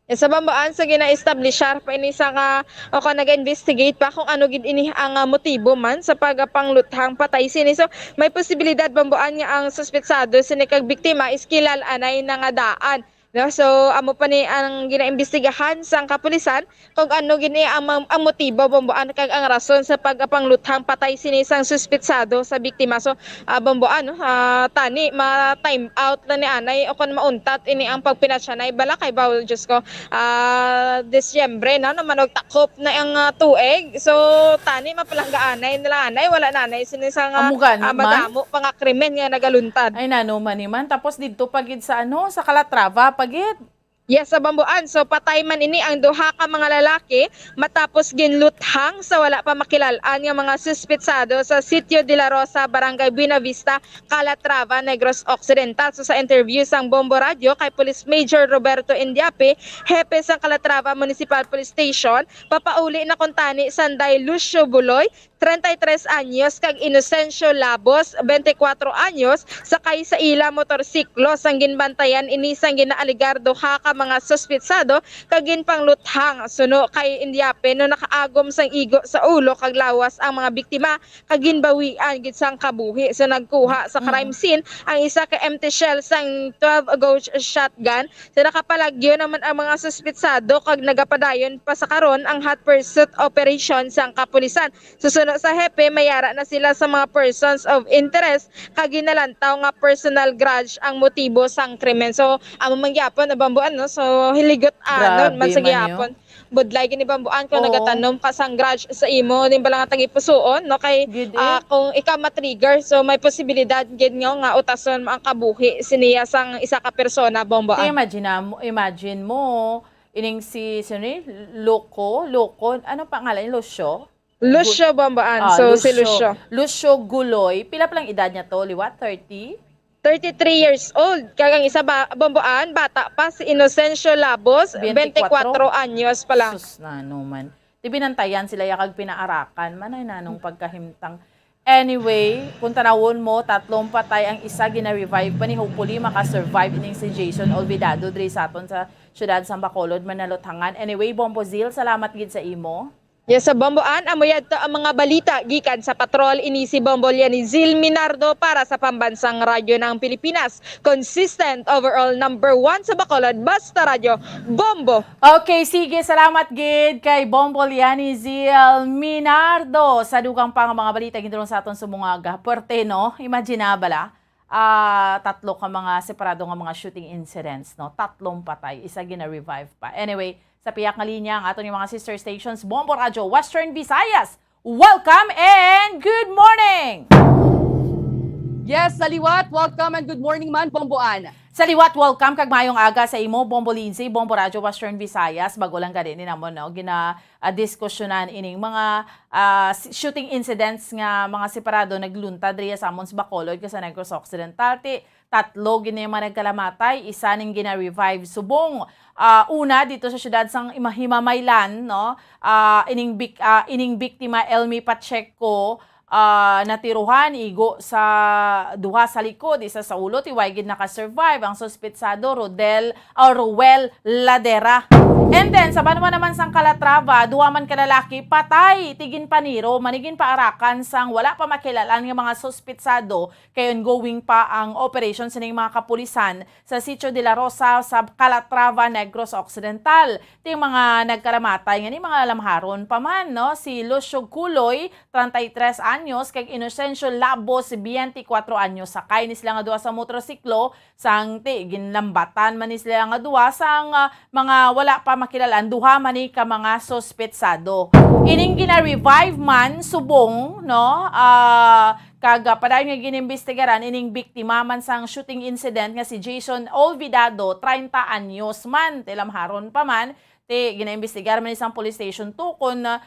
Eh, sa Bambuan, sa gina-establishar pa ini sa nga, o kung naga-investigate pa kung ano gid ini ang, ah, motibo man sa pagpangluthang patay sini. So, may posibilidad, Bambuan, nga ang suspetsado sini kag biktima is kilal-anay na nga daan. No? So, amo pa ni ang ginaimbestigahan sang kapulisan kung ano gid ni ang, ang motibo, Bambuan, kag ang rason sa pagpangluthang patay sini sang suspetsado sa biktima. So, ah, Bambuan, no? Ah, tani, ma-time out lang ni anay o kung mauntat ini ang pagpinatyanay. Bala kay baw, Diyos ko, ah, Disyembre na, no? Manugtakop na ang, ah, tuig. So, tani, mapalanggaanay na lang anay. Wala na anay sini sa nga, Amo gani ah, man? Madamo pa nga krimen nga nagaluntad. Ay, nano man ni man. Tapos didto pa gid sa, ano, sa Calatrava pa gid. Yes, sa Bambuan. So, patay man ini ang duha ka mga lalaki matapos ginluthang sa wala pa makilal-an nga mga suspetsado sa Sitio de la Rosa, Barangay Buenavista, Calatrava, Negros Occidental. So, sa interview sang Bombo Radyo kay Police Major Roberto Indiape, hepe sang Calatrava Municipal Police Station, papauli na kuntani sanday Lucio Buloy, treinta y tres anyos, kag Inocencio Labos, veinticuatro anyos, sakay sa ila motorsiklo sang ginbantayan ini sang ginaalegar duha ka mga suspetsado kag ginpangluthang. Suno kay Indiape, no, nakaagom sang igo sa ulo kag lawas ang mga biktima kag ginbawian gid sang kabuhi. So, nagkuha sa crime scene ang isa ka empty shell sang twelve gauge shotgun. So, nakapalagyo naman ang mga suspetsado kag nagapadayon pa sa karon ang hot pursuit operation sang kapulisan. Susuno sa hepe, may ara na sila sa mga persons of interest kag ginalantaw nga personal grudge ang motibo sang krimen. So, amo man gyapon, Bambuan, no? So, hiligot anon man sa gyapon. Budlay gini, Bambuan, kung nagatanom ka sang grudge sa imo, ning bala nga tagipusuon, no? Kay, ah, kung ikaw ma-trigger, so may posibilidad gid nga, nga utason mo ang kabuhi siniya sang isa ka persona, Bambuan. Imagine mo, imagine mo, ining si, sino ni? Loco? Loco? Ano pangalan niya? Lucio? Lucio Bambuan. Ah, so, si Lucio. Lucio Guloy. Pila pa lang edad niya to? Liwat? Thirty? Thirty-three years old. Kag ang isa ba, Bambuan, bata pa, si Inocencio Labos, veinticuatro anyos pa lang. Sus, nano man. binantayan sila ya kag pinaarakan man ay nanong pagkahimtang. Anyway, kung tanawon mo, tatlong patay ang isa, gina-revive pa ni. Hopefully, maka-survive ining si Jason Olvidado diri sa aton sa siyudad sang Bacolod, Manaluthangan. Anyway, Bombo Zil, salamat gid sa imo. Yes, sa Bombo Ann, amo yadto ang mga balita gikan sa patrol. Ini si Bombo Lianizil Minardo para sa Pambansang Radyo ng Pilipinas. Consistent, overall number one sa Bacolod, basta radyo, Bombo. Okay, sige, salamat gid kay Bombo Lianizil Minardo. Sa dugang pa nga mga balita, gindulong sa aton sa mga aga. Puwerte, no? Imagine na bala, ah, tatlo ka mga separado nga mga shooting incidents, no? Tatlong patay, isa gina-revive pa. Anyway, sa pihak nga linya ang aton nga mga sister stations, Bombo Radyo Western Visayas. Welcome and good morning! Yes, sa liwat, welcome and good morning man, Bombo Ann. Sa liwat, welcome kag mayong aga sa imo, Bombo Lindsay, Bombo Radyo Western Visayas. Bago lang gani ni namon, no, gina, ah, diskusyonan ining mga, ah, s-, shooting incidents nga mga separado nagluntad diri sa amon sa Bacolod kag sa Negros Occidental. Ti, tatlo gid ni mga nagkalamatay, isa ning gina-revive subong. Ah, una dito sa siyudad sang Ima-, Himamaylan, no? Ah, ining bik-, ah, ining biktima, Elmi Pacheco, ah, natiruhan igo sa duha sa likod, isa sa ulo, ti way gid naka-survive ang suspetsado, Rodel, or Ruel Ladera. And then, sa banwa naman sang Calatrava, duha man ka lalaki patay, ti ginpaniro, man ni ginpaarakan sang wala pa makilalan nga mga suspetsado, kay ongoing pa ang operation sining mga kapulisan sa Sitio de la Rosa sa Calatrava, Negros Occidental. Ti mga nagkalamatay nga ni mga lamharon pa man, no? Si Lucio Culoy, treinta y tres anyos, kag Inocencio Labos, biyente kuwatro anyos. Sakay ni sila nga duha sa motorsiklo, sang ti ginlambatan man ni sila nga duha sang, ah, mga wala pa makilalan, duha man ni ka mga suspetsado. Ining gina-revive man subong, no? Ah, kag, ah, padayon nga ginimbestigaran ining biktima man sang shooting incident nga si Jason Olvidado, treinta anyos man, ti lamharon pa man, ti ginaimbestigar man ni sang police station two kon, ah,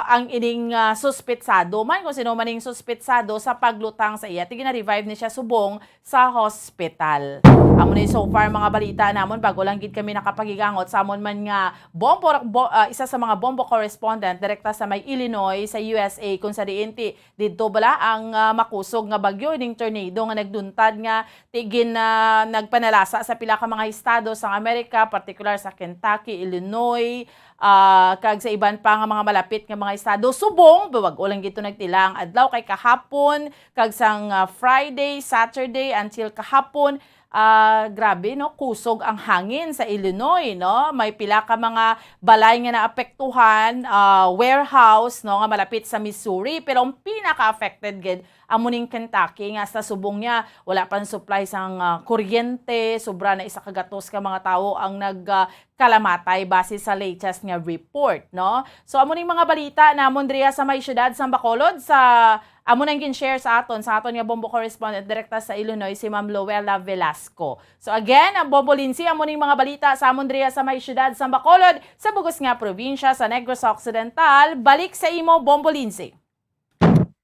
ang ining, ah, suspetsado man, kung sino man ning suspetsado sa paglutang sa iya. Ti gina-revive ni siya subong sa hospital. Amo ni so far mga balita namon, bago lang gid kami nakapagigangot sa amon man nga bombo, bo-, ah, isa sa mga bombo correspondent direkta sa may Illinois sa U S A, kung sa diin ti didto bala ang, ah, makusog nga bagyo, ining tornado nga nagduntad nga ti gin, ah, nagpanalasa sa pila ka mga estado sang Amerika, partikular sa Kentucky, Illinois, ah, kag sa iban pa nga mga malapit nga mga estado. Subong, bag-o lang gid to nagtila ang adlaw, kay kahapon kag sang, ah, Friday, Saturday until kahapon, ah, grabe, no, kusog ang hangin sa Illinois, no? May pila ka mga balay nga naapektuhan, ah, warehouse, no, nga malapit sa Missouri, pero ang pinaka-affected gid amo ning Kentucky, nga sa subong niya wala pa ang supply sang, ah, kuryente, sobra na isa ka gatos ka mga tawo ang nag, ah, kalamatay base sa latest nga report, no? So, amo ning mga balita namon diriya sa may siyudad sang Bacolod, sa amo nang gin-share sa aton, sa aton nga bombo correspondent direkta sa Illinois, si Ma'am Luella Velasco. So again, ang Bombo Lindsay, amo ning mga balita sa amon diriya sa may siyudad sang Bacolod, sa bugos nga probinsya sa Negros Occidental. Balik sa imo, Bombo Lindsay.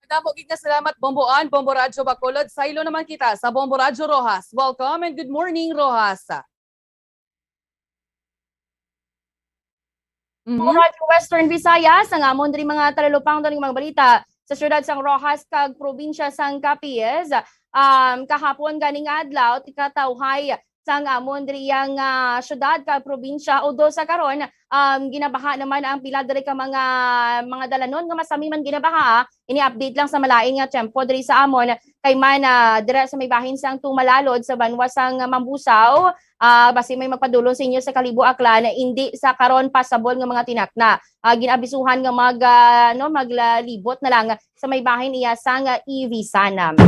Madamo gid nga salamat, Bombo Ann, Bombo Radyo Bacolod. Saylo naman kita sa Bombo Radyo Roxas. Welcome and good morning, Roxas. Mhm. Radyo Western Visayas, ang amon diri mga talupangdon nga mga balita sa siyudad sang Roxas kag probinsya sang Capiz. Um, kahapon ganing adlaw, ti katawhay sang amon diri ang, ah, siyudad kag probinsya, although sa karon, um, ginabaha naman ang pila diri ka mga, mga dalanon nga masami man ginabaha. Ini update lang sa malain nga tiyempo diri sa amon, kay man, ah, dira sa may bahin sang Tumalalod sa banwa sang Mambusao, ah, basi may magpadulong sa inyo sa Kalibo, Aklan, indi sa karon possible nga mga tinakna. Ah, gin-abisuhan nga mag, ah, no, maglalibot na lang sa may bahin iya sang, ah, Ivisan.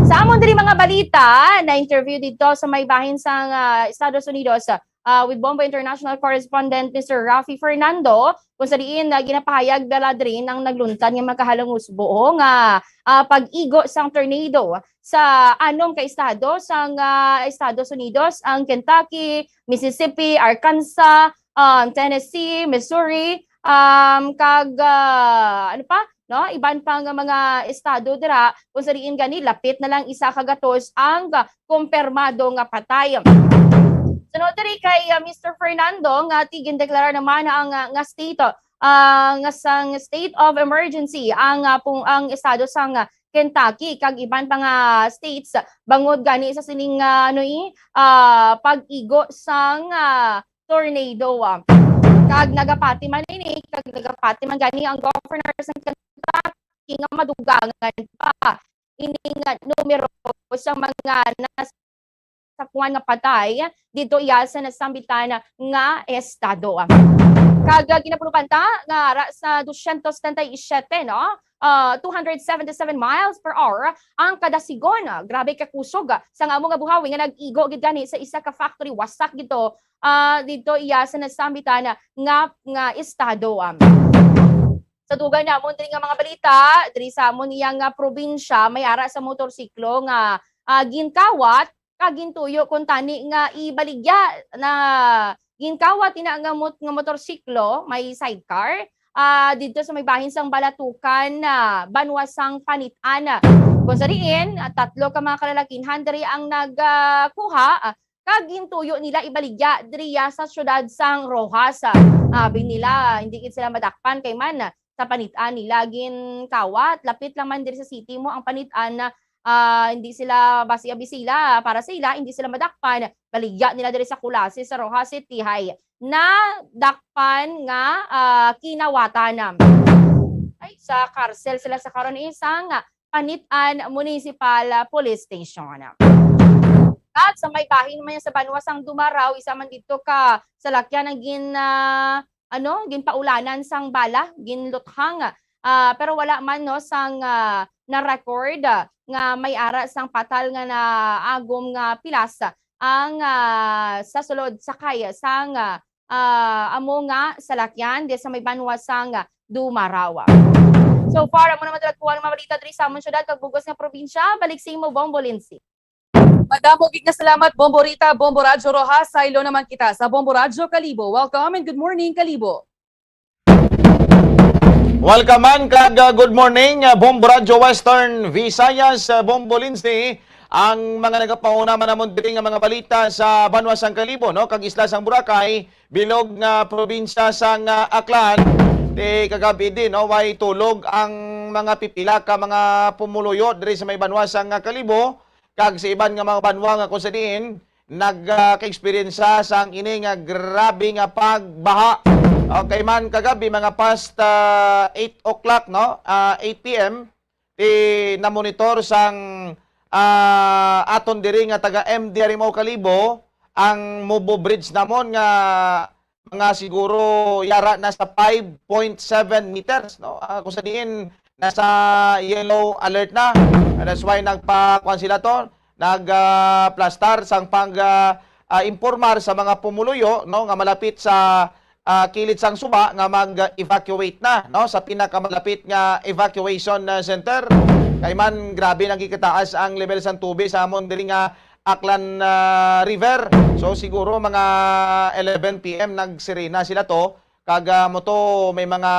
Sa amon diri mga balita, na-interview dito sa may bahin sang, ah, Estados Unidos, ah, with Bombo International Correspondent Mister Rafi Fernando, kung sa diin na ginapahayag bala diri ang nagluntad nga makahalangusbo nga, ah, pag-igo sang tornado sa anom ka estado sang, ah, Estados Unidos, ang Kentucky, Mississippi, Arkansas, um, Tennessee, Missouri, um, kag, ah, ano pa, no? Iban pa nga mga estado dira kung sa diin gani lapit na lang isa ka gatos ang kumpirmado nga patay. Sunod diri kay, ah, Mister Fernando, nga ti gindeklarar naman ang, ah, nga state ah, nga sang state of emergency ang, ah, pung-, ang estado sang, ah, Kentucky kag iban pa nga states bangod gani sa sining, ah, ano, eh, ah, pag-igo sang, ah, tornado, ah. Kag nagapati man ini, kag nagapati man gani ang governor sa Kentucky nga madugangan pa ining numero sa mga nasapuan nga patay didto iya sa nasambitan nga estado. Kag ginapulupan ta nga ara sa dosyentos setenta y siyete, no? Ah, two hundred seventy-seven miles per hour ang kada sigon. Grabe ka kusog sang amo nga buhawi nga nag-igo gid gani sa isa ka factory wasak didto, ah, didto iya sa nasambitan nga, nga estado. Sa dugang namon diri nga mga balita, diri sa amon iya nga probinsya, may ara sa motorsiklo nga, ah, ginkawat kag gintuyo kuntani nga ibaligya na ginkawat ina nga mot-, nga motorsiklo, may sidecar, ah, didto sa may bahin sang Balatukan, ah, banwa sang Panitan. Kung sa diin, ah, tatlo ka mga kalalakinhan diri ang nag, ah, kuha, ah, kag gintuyo nila ibaligya diriya sa siyudad sang Roxas. Ah, abi nila, hindi gid sila madakpan kay man sa Panitan nila ginkawat. Lapit lang man diri sa city mo ang Panitan, ah, hindi sila, basi abi sila, para sa ila, hindi sila madakpan. Baligya nila diri sa Culasi, sa Roxas City, hay nadakpan nga, ah, kinawatan. Ay, sa karsel sila sa karon, isang Panitan Municipal Police Station. At sa may bahin man sa banwa sang Dumaraw, isa man didto ka salakyan ang gin, ah, ano, ginpaulanan sang bala, ginluthang. Ah, pero wala man, no, sang, ah, na-record, ah, nga may ara sang patal nga naagom nga pilas ang, ah, sa sulod sakay sang, ah, ah, amo nga salakyan di sa may banwa sang Dumaraw. So far, amo naman talaga kuha ng mga balita diri sa amon syudad kag bugos nga probinsya. Balik sa imo, Bombo Lindsay. Madamo gid nga salamat, Bombo Rita, Bombo Radyo Roxas. Saylo naman kita sa Bombo Radyo Kalibo. Welcome and good morning, Kalibo. Welcome man kag, uh, good morning, uh, Bombo Radyo Western Visayas, uh, Bombo Lindsay. Ang mga nagapahuna man namon diri nga mga balita sa banwa sang Kalibo, no, kag isla sang Boracay, bilog nga probinsya sang, uh, Aklan. Di kagabi din, no, way tulog ang mga pipila ka mga pumuluyo diri sa may banwa sang, uh, Kalibo. Kag sa iban nga mga banwa nga kung sa diin nag, ah, ka-eksperyensya sang ini nga grabe nga pagbaha. Okay man, kagabi mga past, ah, eight o'clock, no? Ah, eight P M, ti namonitor sang, ah, aton diri nga taga M D R M O Kalibo ang Mubo Bridge namon nga mga siguro yara na sa five point seven meters, no? Ah, kung sa diin nasa yellow alert na. Ah, that's why nagpakuan sila to, nag, ah, plastar sang pag, ah, ah, impormar sa mga pumuluyo, no, nga malapit sa, ah, kilid sang suba nga mag-evacuate na, no, sa pinakamalapit nga evacuation, ah, center. Kay man, grabe nang gikataas ang level sang tubig sa amon diri nga Aklan, ah, River. So, siguro mga eleven P M nagsirena sila to. Kag, ah, mo to, may mga,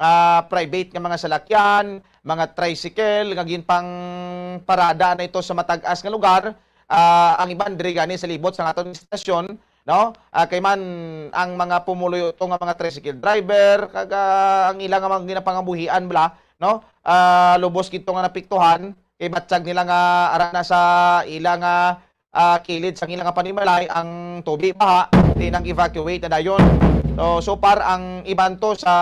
ah, private nga mga salakyan, mga tricycle, nga ginpangparada na ito sa matag-as nga lugar. Ah, ang iban diri gani sa libot sa aton istasyon, no? Ah, kay man ang mga pumuluyo to nga mga tricycle driver, kag, ah, ang ila nga mga ginapangabuhian bala, no? Ah, lubos gid to nga napiktuhan. Kay batyag nila nga ara na sa ila nga, ah, kilid sang ila nga panimalay ang tubig baha, di nang evacuate na dayon. So, so far, ang iban to sa,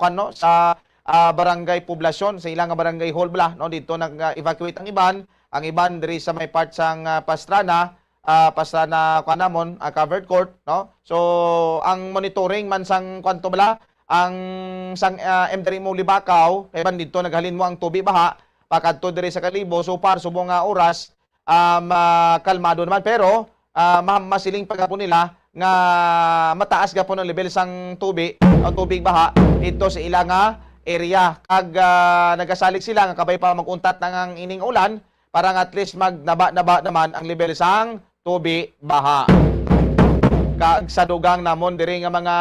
kuwan, no, sa, ah, barangay poblasyon, sa ila nga barangay hall bala, no, dito nag-evacuate ang iban, ang iban diri sa may part sang, ah, Pastrana, ah, Pastrana, kuwan namon, ah, covered court, no? So, ang monitoring man sang, kuwan to bala, ang sang, ah, M D R M O Libacao, kay man dito naghalin mo ang tubig baha, pakadto diri sa Kalibo. So far, subong nga oras, um, ah, kalmado naman. Pero, ah, ma-, masiling pa gapon nila nga mataas gapon ang level sang tubig, ang tubig baha dito sa ila nga area. Kag, ah, nagasalig sila nga kabay pa mag-untat na nga ang ining ulan, para nga at least magnaba-naba naman ang level sang tubig baha. Kag sa dugang namon diri nga mga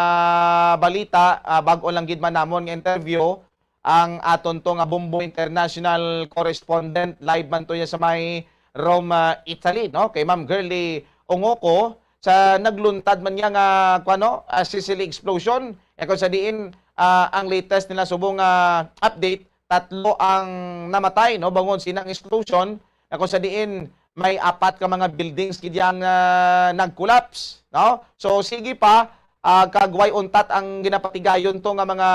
balita, ah, bag-o lang gid man namon nga interview ang aton to nga Bombo International correspondent, live man to niya sa may Rome, ah, Italy, no? Kay Ma'am Girly Ongoko, sa nagluntad man niya nga, kuwan, no, ah, Sicily explosion. Eh, kung sa diin, ah, ang latest nila subong nga update, tatlo ang namatay, no, bangod sinang explosion, na kung sa diin may apat ka mga buildings gid yang, ah, nag-collapse, no? So, sige pa, ah, kag way untat ang ginapatigayon to nga mga,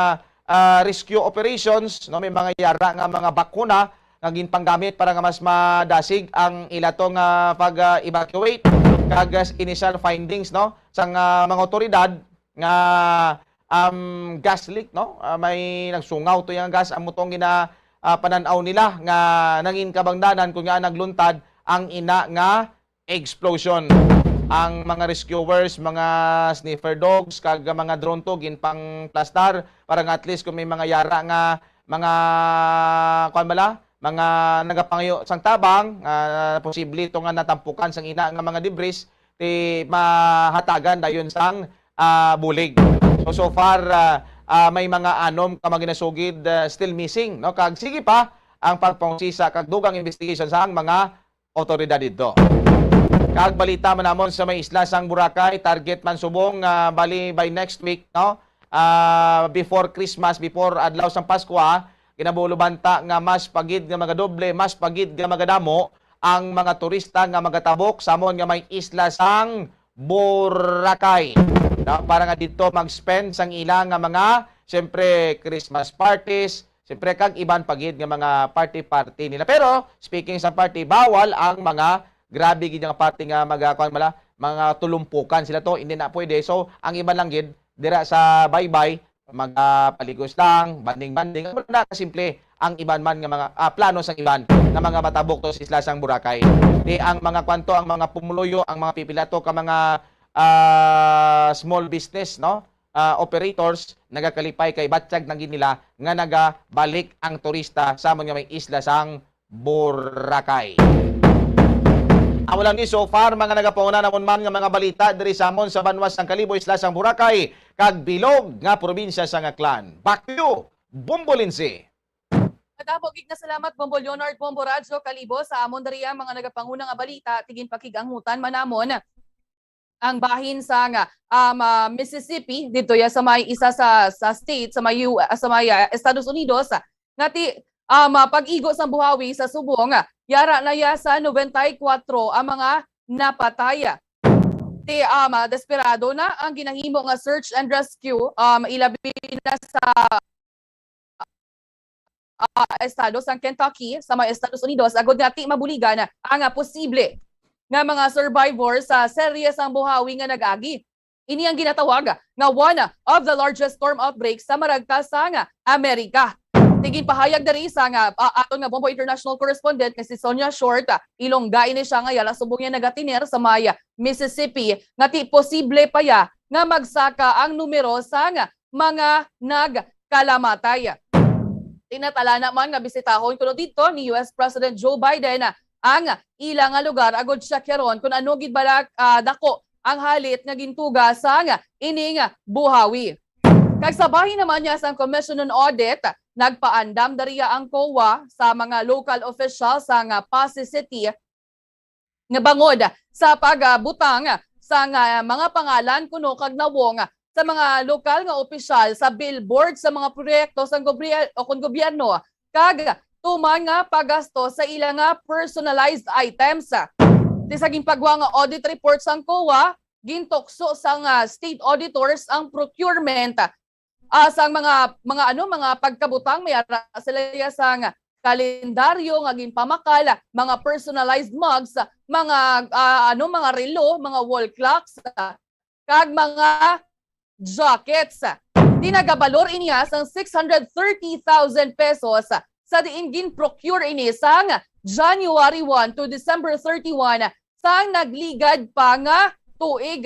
ah, rescue operations, no? May mga yara nga mga bakuna nga ginpanggamit para nga mas madasig ang ila to nga pag, ah, evacuate, kag, ah, initial findings, no, sang, ah, mga otoridad nga, um, gas leak, no? Ah, may nagsungaw to yang gas, amo tong gina, ah, panan-aw nila nga nangin kabangdanan kun nga nagluntad ang ina nga explosion. Ang mga rescuers, mga sniffer dogs, kag mga drone to ginpangplastar para nga at least kung may mga yara nga mga, kuwan bala, mga nagapangayo sang tabang, ah, posible to nga natampukan sang ina nga mga debris, ti mahatagan dayon sang, ah, bulig. So, so far, ah, ah, may mga anom ka mga ginasugid, ah, still missing, no? Kag sige pa ang pagpangusisa kag dugang investigation sang mga otoridad didto. Kag balita man namon sa may isla sang Boracay, target man subong, ah, bali by next week, no? Ah, before Christmas, before adlaw sang Paskwa, ginabulo banta nga mas pagid nga magadoble, mas pagid nga magadamo ang mga turista nga magatabok samon nga may isla sang Boracay. No? Para nga didto mag-spend sang ila nga mga, siyempre, Christmas parties, siyempre, kag iban pagid nga mga party-party nila. Pero, speaking sa party, bawal ang mga grabe gid nga party nga magakuan mala, mga tulumpukan sila to, hindi na pwede. So, ang iban lang gid, dira sa baybay, magapaligos lang, banding-banding. Wala na kasimple ang iban man nga mga, ah, plano sang iban nga mga matabok to sa isla sang Boracay. Di ang mga kwanto, ang mga pumuluyo, ang mga pipila to ka mga, ah, small business, no? Ah, operators, nagakalipay kay batyag na gid nila nga nagabalik ang turista sa amon nga may isla sang Boracay. Amo lang ni so far, mga nagapanguna namon man nga mga balita diri sa amon sa banwa sang Kalibo, isla sang Boracay, kag bilog nga probinsya sang Aklan. Back to you, Bombo Lindsay. Madamo gid nga salamat, Bombo Leonard, Bombo Radyo Kalibo, sa amon diri ang mga nagapanguna nga balita. Tigin pakig-angutan man namon ang bahin sang, um, ah, Mississippi, didto ya sa may isa sa, sa state, sa may U-, sa may, ah, Estados Unidos, nga ti, um, ah, pag-igo sang buhawi sa subong, yara na ya sa nobenta y kuwatro ang mga napatay. Ti, um, ah, desperado na ang ginahimo nga search and rescue, um, ilabi na sa, ah, estado sang Kentucky sa mga Estados Unidos, agod nga ti mabuligan ang, ah, posible nga mga survivor sa serye sang buhawi nga nag-agi. Ini ang ginatawag nga one of the largest storm outbreaks sa maragta sang Amerika. Ti ginpahayag diri sang, ah, aton nga Bombo International correspondent nga si Sonia Short, ah, ilongga ini siya nga yara subong ya nagatiner sa may Mississippi, nga ti posible pa ya nga magsaka ang numero sang mga nagkalamatay. Tinatalana man nga bisitahon kuno didto ni U S President Joe Biden ang ila nga lugar agod siya kyaron kun ano gid bala, ah, dako ang halit nga gintuga sang ining buhawi. Kag sa bahin naman niya sang Commission on Audit, nagpaandam dariya ang COA sa mga local officials sang Passi City nga bangod sa pagbutang sang mga pangalan kuno kag nawong sa mga lokal nga opisyal sa billboard sa mga proyekto sang gobyerno o kon gobyerno kag tuman nga paggasto sa ila nga personalized items. Ti sa ginpagwa nga audit report sang COA, gintukso sang, ah, state auditors ang procurement, ah, sang mga, mga, ano, mga pagkabutang may ara sila ya sang kalendaryo nga ginpamakal, mga personalized mugs, mga, ah, ano, mga relo, mga wall clocks, kag mga jackets. Ti nagabalor ini sang six hundred thirty thousand pesos, sa diin gin-procure ini sang January one to December thirty-one sang nagligad pa nga tuig.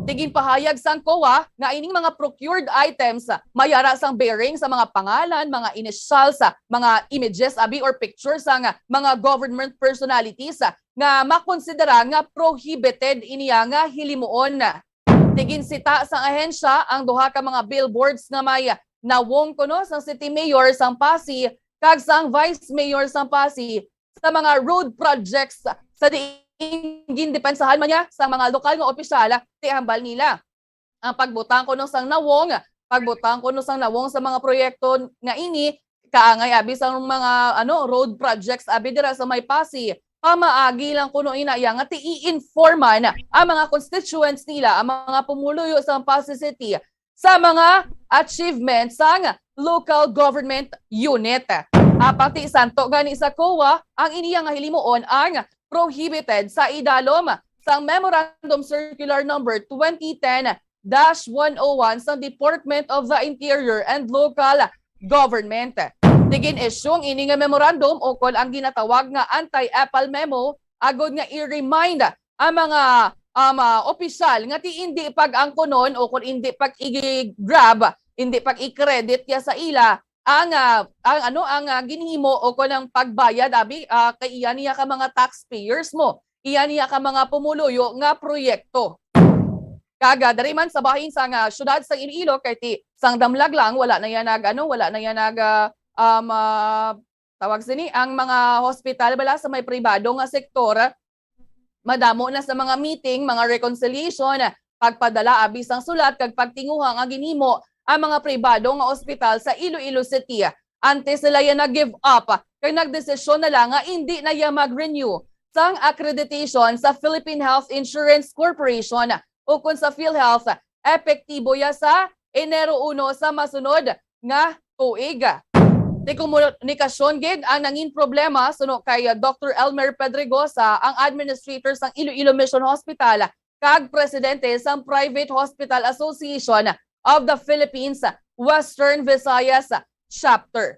Ti ginpahayag sang COA nga ining mga procured items may ara sang bearing sa mga pangalan, mga initials, mga images abi or pictures sang mga government personalities nga makonsidera nga prohibited iniya nga hilimuon. Ti ginsita sang ahensya ang duha ka mga billboards nga may nawong kuno sang City Mayor sang Passi kag sang Vice Mayor sang Passi sa mga road projects sa diin gindepensahan man niya sa mga lokal nga opisyal, ti hambal nila. Ang pagbutang kuno sang nawong, pagbutang kuno sang nawong sa mga proyekto nga ini, kaangay abi sang mga, ano, road projects abi dira sa may Passi, pamaagi lang kuno ina iya nga ti i-informan ang mga constituents nila, ang mga pumuluyo sa Passi City, sa mga achievements sang local government unit. Apang ti santo gani sa COA, ang iniya nga hilimuon ang prohibited sa idalom sang Memorandum Circular Number twenty ten dash one oh one sang Department of the Interior and Local Government. Ti gin-issue ini nga memorandum ukon ang ginatawag nga anti-epal memo, agod nga i-remind ang mga, um, ah, opisyal nga ti indi pag-angkunon o kung indi pag-i-grab, indi pag-i-credit ya sa ila ang, ah, ang ano, ang, ah, ginhimo o kung ang pagbayad abi, ah, kay iya niya ka mga taxpayers mo, iya niya ka mga pumuluyo nga proyekto. Kag, ah, diri man sa bahin sang, ah, siyudad sa Iloilo, kay ti sang damlag lang, wala na yan nag, ano, wala na yan nag, ah, um, ah, tawag sini, ang mga hospital bala sa may pribado nga sektor, madamo na sa mga meeting, mga reconciliation, pagpadala abi sang sulat kag pagtinguha nga ginhimo ang mga pribado nga ospital sa Iloilo City. Antes sila ya nag-give up kag nagdesisyon na lang nga indi na ya mag-renew sang accreditation sa Philippine Health Insurance Corporation ukon sa PhilHealth, epektibo ya sa Enero uno sa masunod nga tuig. Ti komunikasyon gid ang nangin problema suno kay Doctor Elmer Pedregosa, ang administrator sang Iloilo Mission Hospital kag presidente sang Private Hospital Association of the Philippines Western Visayas Chapter.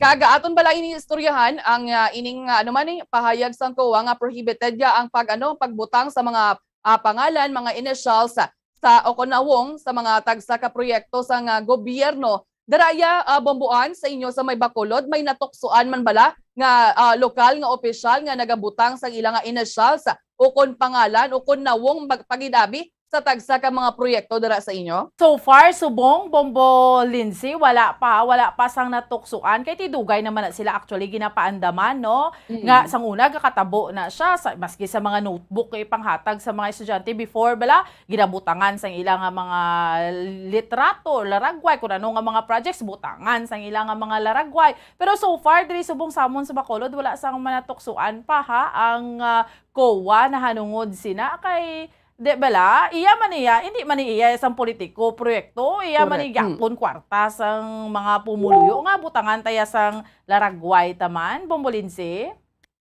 Kag aton bala ini istoryahan ang, ah, ining, ah, ano man ni, pahayag sang COA nga prohibited ya ang pag, ano, pagbutang sa mga, ah, pangalan, mga initials sa, sa o kon nawong sa mga tagsa ka proyekto sang, ah, gobyerno. Dira ya, ah, Bomboan, sa inyo sa may Bacolod, may natuksoan man bala nga, ah, lokal nga opisyal nga nagabutang sang ila nga initials o kon pangalan o kon nawong mag-, pagid abi sa tagsa ka mga proyekto dira sa inyo? So far, subong, Bombo Lindsay, wala pa, wala pa sang natuksoan. Kay ti dugay naman na sila actually ginapaandaman, no? Mm. Nga sang una, gakatabo na siya, sa, maski sa mga notebook nga ipanghatag sa mga estudyante before, bala, ginabutangan sang ila nga mga litrato, laragway, kung ano nga mga projects, butangan sang ila nga mga laragway. Pero so far, diri subong samon sa Bacolod, wala sang manatuksoan pa, ha, ang, ah, COA nahanungod sina kay, di bala, iya man iya, hindi man iya sang politiko, proyekto, iya man Correct. iya Mm. kun kwarta sang mga pumuluyo nga butangan ta ya sang laragway taman, Bombo Lindsay?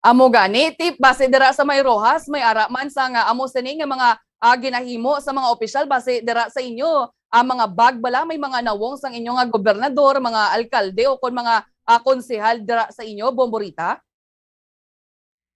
Amo gani, ti base dira sa may Roxas, may ara man sa nga amo sini nga mga, ah, ginahimo sa mga opisyal base dira sa inyo, ah, mga bag bala, may mga nawong sang inyo nga gobernador, mga alkalde o kon mga, ah, konsehal dira sa inyo, Bombo Rita?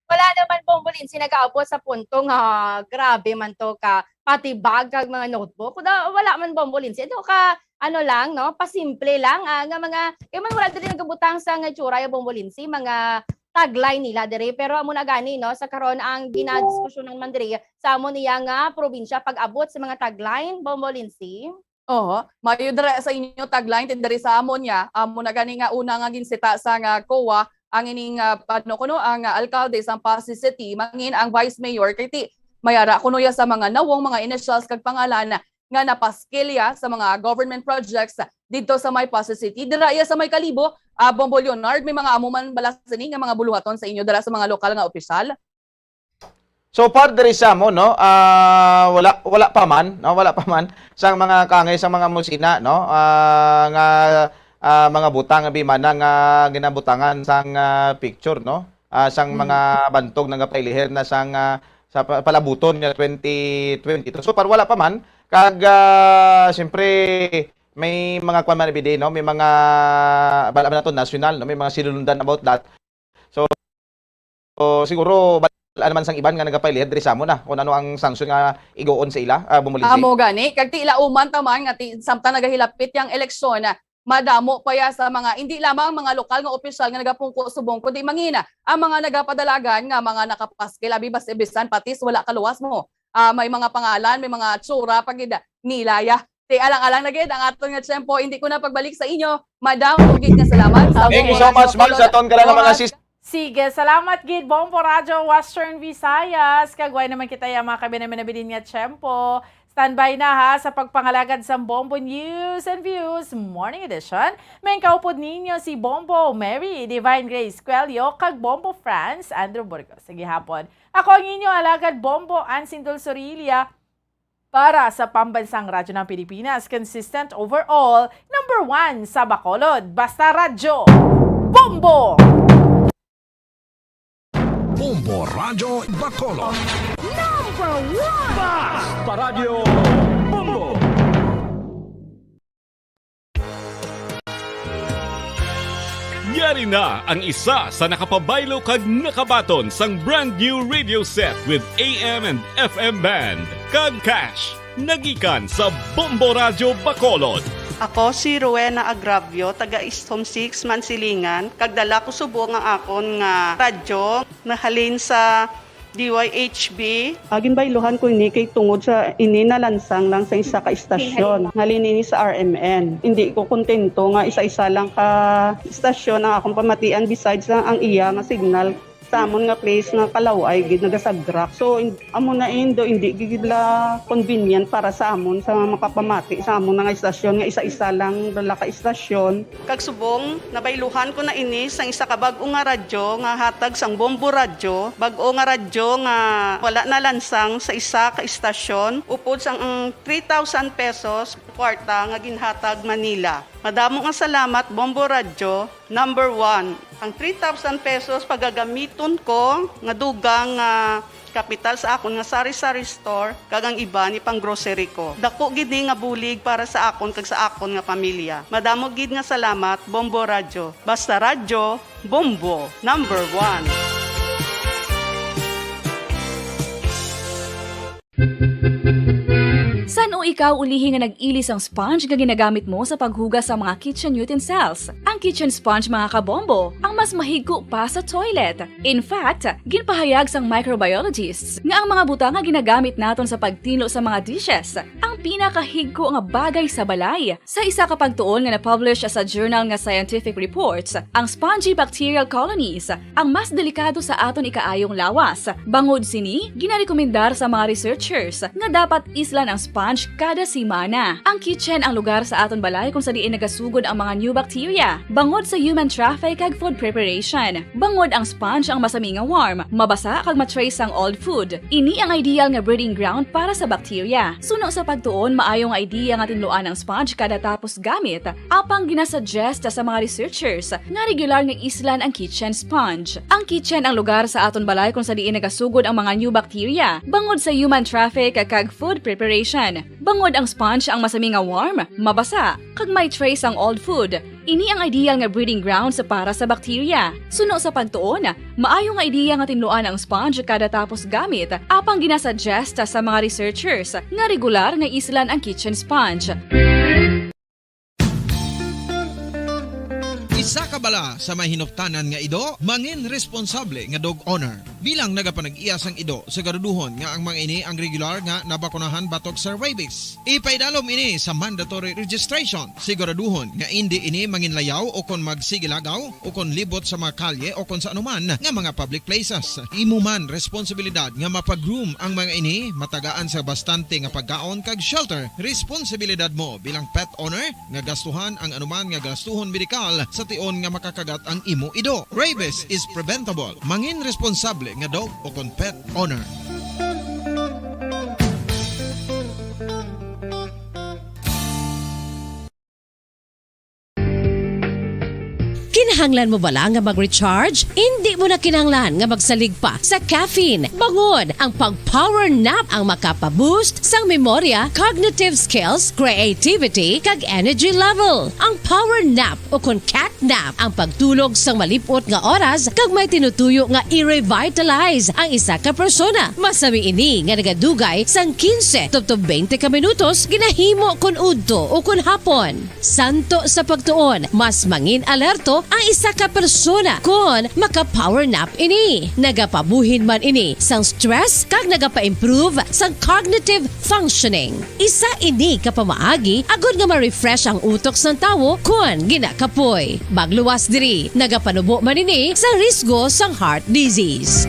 Wala naman, Bombo Lindsay, nag-aabot sa punto nga grabe man to ka, pati bag kag mga notebook. Kuda, wala man, Bombo Lindsay. Ito ka, ano lang, no? Pasimple lang, ah, nga mga, kay man wala diri nagabutang sa nga itsura, ya, Bombo Lindsay, mga tagline nila diri. Pero amo na gani, no, sa karon ang ginadiskusyonan man diri sa amon iya nga probinsya pag-abot sa mga tagline, Bombo Lindsay. Oho, maayo dira sa inyo tagline, ti diri sa amon niya, amo na gani nga una nga ginsita sa nga COA, ang ining, ah, ano kuno, ang, ah, alkalde sang Passi City, mangin ang vice mayor, kay ti, may ara kuno ya sa mga nawong, mga initials kag pangalan nga napaskil ya sa mga government projects didto sa may Passi City. Dira ya sa may Kalibo, ah, Bombo Leonard, may mga amo man bala sini nga mga buluhaton sa inyo dira sa mga lokal nga opisyal? So far diri sa mo, no, ah, wala, wala pa man, no, wala pa man sang mga kangay sa mga musina, no, ah, nga, ah, mga butang nga bimana nga ginabutangan sang, ah, picture, no, ah, sang Mm. mga bantog nagapailihir na sang, ah, sa pa-, palabuton nga twenty twenty-two. So far wala pa man, kag, ah, siyempre may mga kwan man everyday, no, may mga bala man nato national, no, may mga sinulundan about that. So, so, siguro, bala naman sang iban nga nagapailir diri sa amon, ah, kung ano ang sanction nga igoon sa ila, ah, Bombo Lindsay. Amo gani, kag ti ila uman ta man nga ti, samtang nagahilapit yang eleksyon, ah, madamo pa ya sa mga, hindi lamang mga lokal nga opisyal nga nagapungko subong, kundi mangina ang mga nagapadalagan nga mga nakapaskil, abi, bas-, bisan patis wala kaluwas mo. Ah, may mga pangalan, may mga tsura pa gid nila ya. Ti alang-alang na gid ang aton nga tiyempo. Hindi ko na pagbalik sa inyo. Madamo gid nga salamat sa Thank you so much, ma'am, sa aton ka lang mga Oras. sis-, Sige, salamat gid, Bombo Radyo Western Visayas. Kag way naman kita ya mga kabinaminabilin nga tiyempo. Standby na ha sa pagpangalagad sang Bombo News and Views Morning Edition. May kaupod ninyo si Bombo Mary Divine Grace Cuello kag Bombo Franz Andrew Burgos. Sa gihapon, ako ang inyo alagad Bombo Ansin Dulzorilia para sa Pambansang Radyo ng Pilipinas, consistent overall, number one sa Bacolod. Basta Radyo, Bombo! Bombo Radyo Bacolod. Number one! Basta Radyo Bombo! Yari na ang isa sa nakapabaylo kag nakabaton sang brand new radio set with A M and F M band kag cash. Nagikan sa Bombo Radyo Bacolod. Ako si Rowena Agravio, taga East Home six, Mansilingan, kag dala ko subong ang akon nga radyo nahalin sa D Y H B. Ah, ginbayluhan ko ini kay tungod sa ini nalansang lang sa isa ka istasyon. Halin ini sa R M N. Hindi ko kontento nga isa-isa lang ka istasyon ang akong pamatian besides lang ang iya nga signal. Sa amon nga place nga kalaw-ay gid nagasagrak. So, in-, amo na indo, hindi gid la convenient para sa amon sa makapamati sa amon nga istasyon nga isa-isa lang dala ka istasyon. Kag subong, nabayluhan ko na ini sang isa ka bag-o nga radyo nga hatag sang Bombo Radyo, bag-o nga radyo nga wala nalansang sa isa ka istasyon, upod sang ang three thousand pesos kwarta nga ginhatag man nila. Madamo nga salamat, Bombo Radyo, number one. Ang three thousand pesos pagagamiton ko nga dugang nga kapital sa akon nga sari-sari store kag ang iban ipang-grocery ko. Dako gid ni nga bulig para sa akon kag sa akon nga pamilya. Madamo gid nga salamat, Bombo Radyo. Basta Radyo, Bombo, number one. San-o ikaw ulihi nga nag-ili sang sponge nga ginagamit mo sa paghugas sa mga kitchen utensils? Ang kitchen sponge, mga kabombo, ang mas mahigko pa sa toilet. In fact, ginpahayag sang microbiologists nga ang mga butang nga ginagamit naton sa pagtinlo sa mga dishes ang pinakahigko nga bagay sa balay. Sa isa ka pagtuon nga na-publish sa journal nga Scientific Reports, ang spongy bacterial colonies ang mas delikado sa aton ikaayong lawas. Bangod sini, ginarekomendar sa mga researchers nga dapat islan ang sponge kada semana. Ang kitchen ang lugar sa aton balay kung sa diin nagasugod ang mga new bacteria, bangod sa human traffic kag food preparation. Bangod ang sponge ang masami nga warm, mabasa kag ma-trace sang old food. Ini ang ideal nga breeding ground para sa bacteria. Suno sa pagtuon, maayo nga idea nga tinluan ang sponge kada tapos gamit. Apang ginasuggest sa mga researchers nga regular nga islan ang kitchen sponge. Ang kitchen ang lugar sa aton balay kung sa diin nagasugod ang mga new bacteria, bangod sa human traffic kag food preparation. Bangod ang sponge ang masami nga warm, mabasa, kag may trace ang old food. Ini ang ideal nga breeding grounds para sa bacteria. Suno sa pagtuon, maayo nga idea nga tinluan ang sponge kada tapos gamit, apang ginasuggest sa mga researchers nga regular nga islan ang kitchen sponge. Isa ka bala sa mahinuptanan nga ido, mangin responsable nga dog owner. Bilang nagapanag-iya sang ido, siguraduhon nga ang mga ini ang regular nga nabakunahan batok sa rabies. Ipaidalom ini sa mandatory registration. Siguraduhon nga indi ini manginlayaw o kon magsigilagaw o kon libot sa mga kalye o kon sa anuman nga mga public places. Imo man responsibilidad nga mapag-groom ang mga ini, matagaan sa bastante nga pagkaon kag shelter. Responsibilidad mo bilang pet owner nga gastuhan ang anuman nga gastuhon medikal sa tion nga makakagat ang imo ido. Rabies is preventable. Mangin responsable nga dog o kon pet owner. Kinahanglan mo bala nga mag-recharge? Indi mo na kinahanglan nga magsalig pa sa caffeine. Bangod ang pag-power nap ang makapa-boost sang memorya, cognitive skills, creativity, kag energy level. Ang power nap o kon cat nap ang pagtulog sang malip-ot nga oras kag may tinutuyo nga i-revitalize ang isa ka persona. Masami ini nga nagadugay sang quince tubtob twenty ka minutos ginahimo kon udto o kon hapon. Santo sa pagtuon, mas mangin alerto ang isa ka persona kon maka-power nap ini. Nagapabuhin man ini sang stress kag nagapa-improve sang cognitive functioning. Isa ini ka pamaagi agod nga ma-refresh ang utok sang tawo kon ginakapoy. Magluwas diri, nagapanubo man ini sa risgo sang heart disease.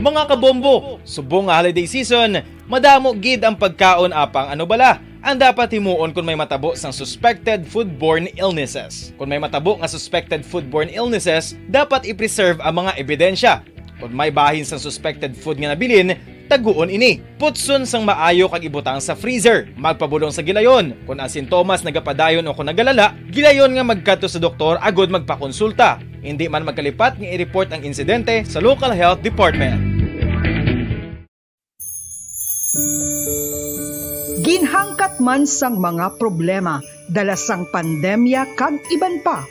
Mga kabombo, subong nga holiday season, madamo gid ang pagkaon, apang ano bala ang dapat himuon kon may matabo sang suspected foodborne illnesses? Kon may matabo nga suspected foodborne illnesses, dapat i-preserve ang mga ebidensya. Kon may bahin sang suspected food nga nabilin, taguon ini. Putson sang maayo kag ibutang sa freezer. Magpabulong sa gilayon. Kon ang sintomas nagapadayon o kon nagalala, gilayon nga magkadto sa doktor agod magpakonsulta. Indi man magkalipat nga i-report ang insidente sa local health department. Ginhangkat man sang mga problema dala sang pandemya kag iban pa,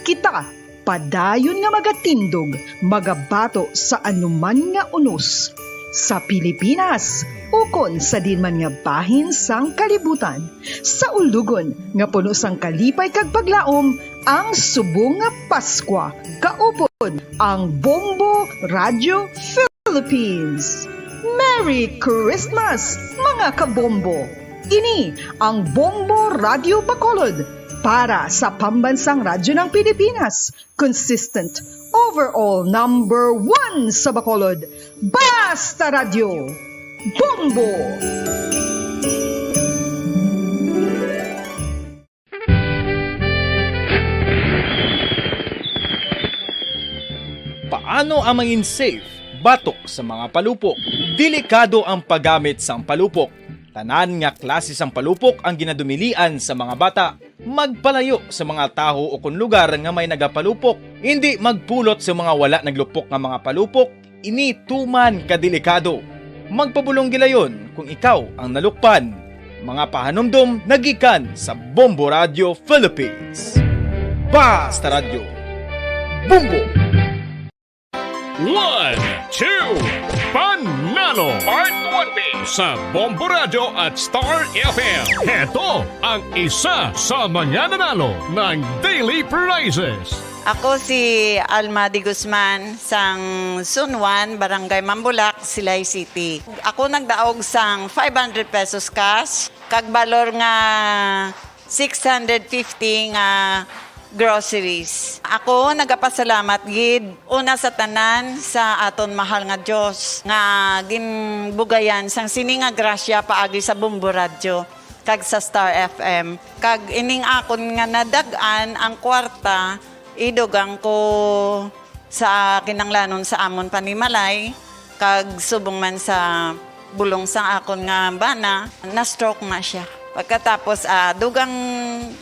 kita padayon nga magatindog, magabato sa anuman nga unos, sa Pilipinas ukon sa diin man nga bahin sang kalibutan, sa ulugon nga puno sang kalipay kag paglaom ang subong nga Paskwa, kaupod ang Bombo Radyo Philippines. Merry Christmas, mga kabombo! Ini ang Bombo Radyo Bacolod para sa Pambansang Radyo ng Pilipinas, consistent, overall number one sa Bacolod. Basta Radyo, Bombo! Paano ang mangin safe batok sa mga palupok? Delikado ang paggamit sang palupok. Tanan nga klase sang palupok ang ginadumilian sa mga bata. Magpalayo sa mga tawo ukon lugar nga may nagapalupok. Indi magpulot sa mga wala naglupok nga mga palupok. Ini tuman ka delikado. Magpabulong gilayon kung ikaw ang nalukpan. Mga pahanumdom nagikan sa Bombo Radyo Philippines. Basta Radyo, Bombo! One, two, Panalo! Part one B sa Bombo Radyo at Star F M. Heto ang isa sa mga nanalo ng daily prizes. Ako si Alma de Guzman, sang Zone one, Barangay Mambulak, Silay City. Ako nagdaog sang five hundred pesos cash, kag balor nga six hundred fifty nga groceries. Ako nagapasalamat gid, una sa tanan, sa aton mahal nga Dios nga ginbugayan sang sini nga grasya paagi sa Bombo Radyo kag sa Star F M. Kag ining akon nga nadag-an ang kwarta, idugang ko sa kinahanglanon sa amon panimalay, kag subong man sa bulong sang akon nga bana, na-stroke na siya. Pagkatapos, ah, dugang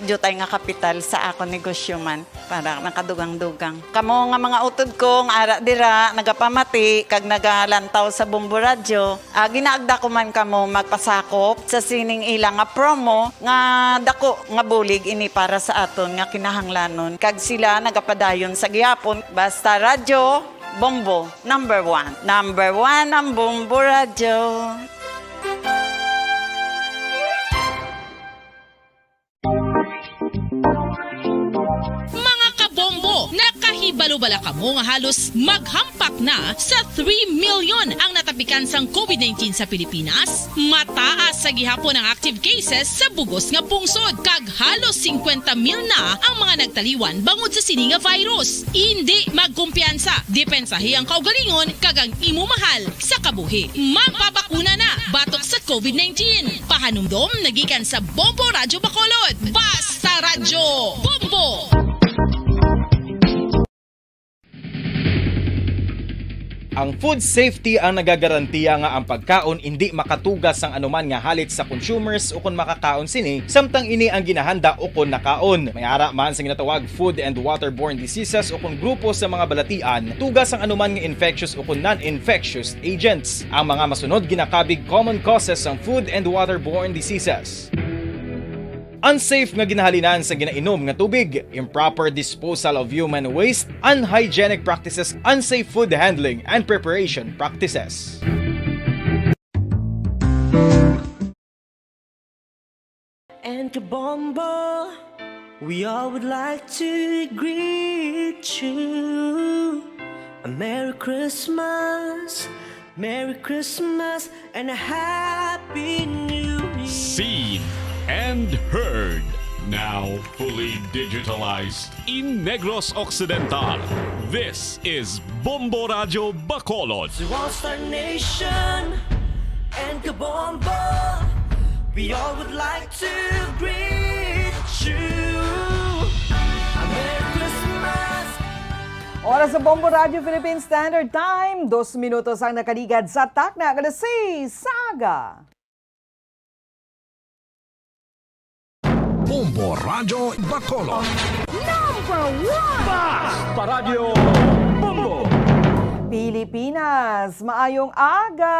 diutay nga kapital sa akon negosyo man, para nakadugang-dugang. Kamo nga mga utod ko nga ara dira, nagapamati kag nagalantaw sa Bombo Radyo, ah, ginaagda ko man kamo magpasakop sa sining ila nga promo nga dako nga bulig ini para sa aton nga kinahanglanon, kag sila nagapadayon sa gihapon. Basta Radyo, Bombo, number one. Number one ang Bombo Radyo. Mga kabombo, nakahibalo bala kamo nga halos maghampak na sa three million ang natapikan sang covid nineteen sa Pilipinas? Mataas sa gihapon ang active cases sa bugos nga pungsod, kag halos singkwenta mil na ang mga nagtaliwan bangod sa sini nga virus. Indi magkumpiyansa, depensahi ang kaugalingon kag ang imo mahal sa kabuhi. Magpabakuna na batok sa covid nineteen. Pahanumdom nagikan sa Bombo Radyo Bacolod. Basta Radyo, Bombo! Ang food safety ang nagagarantiya nga ang pagkaon indi makatuga sang anuman nga halit sa consumers ukon makakaon sini, samtang ini ang ginahanda ukon nakaon. May ara man sa ginatawag food and waterborne diseases ukon grupo sa mga balatian, tuga sang anuman nga infectious ukon non-infectious agents. Ang mga masunod ginakabig common causes sang food and waterborne diseases. Unsafe nga ginahalinan sa ginainom nga tubig, improper disposal of human waste, unhygienic practices, unsafe food handling and preparation practices. And Kabombo, we all would like to greet you a Merry Christmas, Merry Christmas, and a Happy New Year. Seen and heard. Now fully digitalized in Negros Occidental. This is Bombo Radyo Bacolod. To all Star Nation and Kabombo, we all would like to greet you a Merry Christmas. Oras sa Bombo Radio Philippine Standard Time, dos minutos ang nakaligad sa takna alas seis sa aga. Bombo Radyo Bacolod. Number one! Paradyo Bombo! Pilipinas, maayong aga!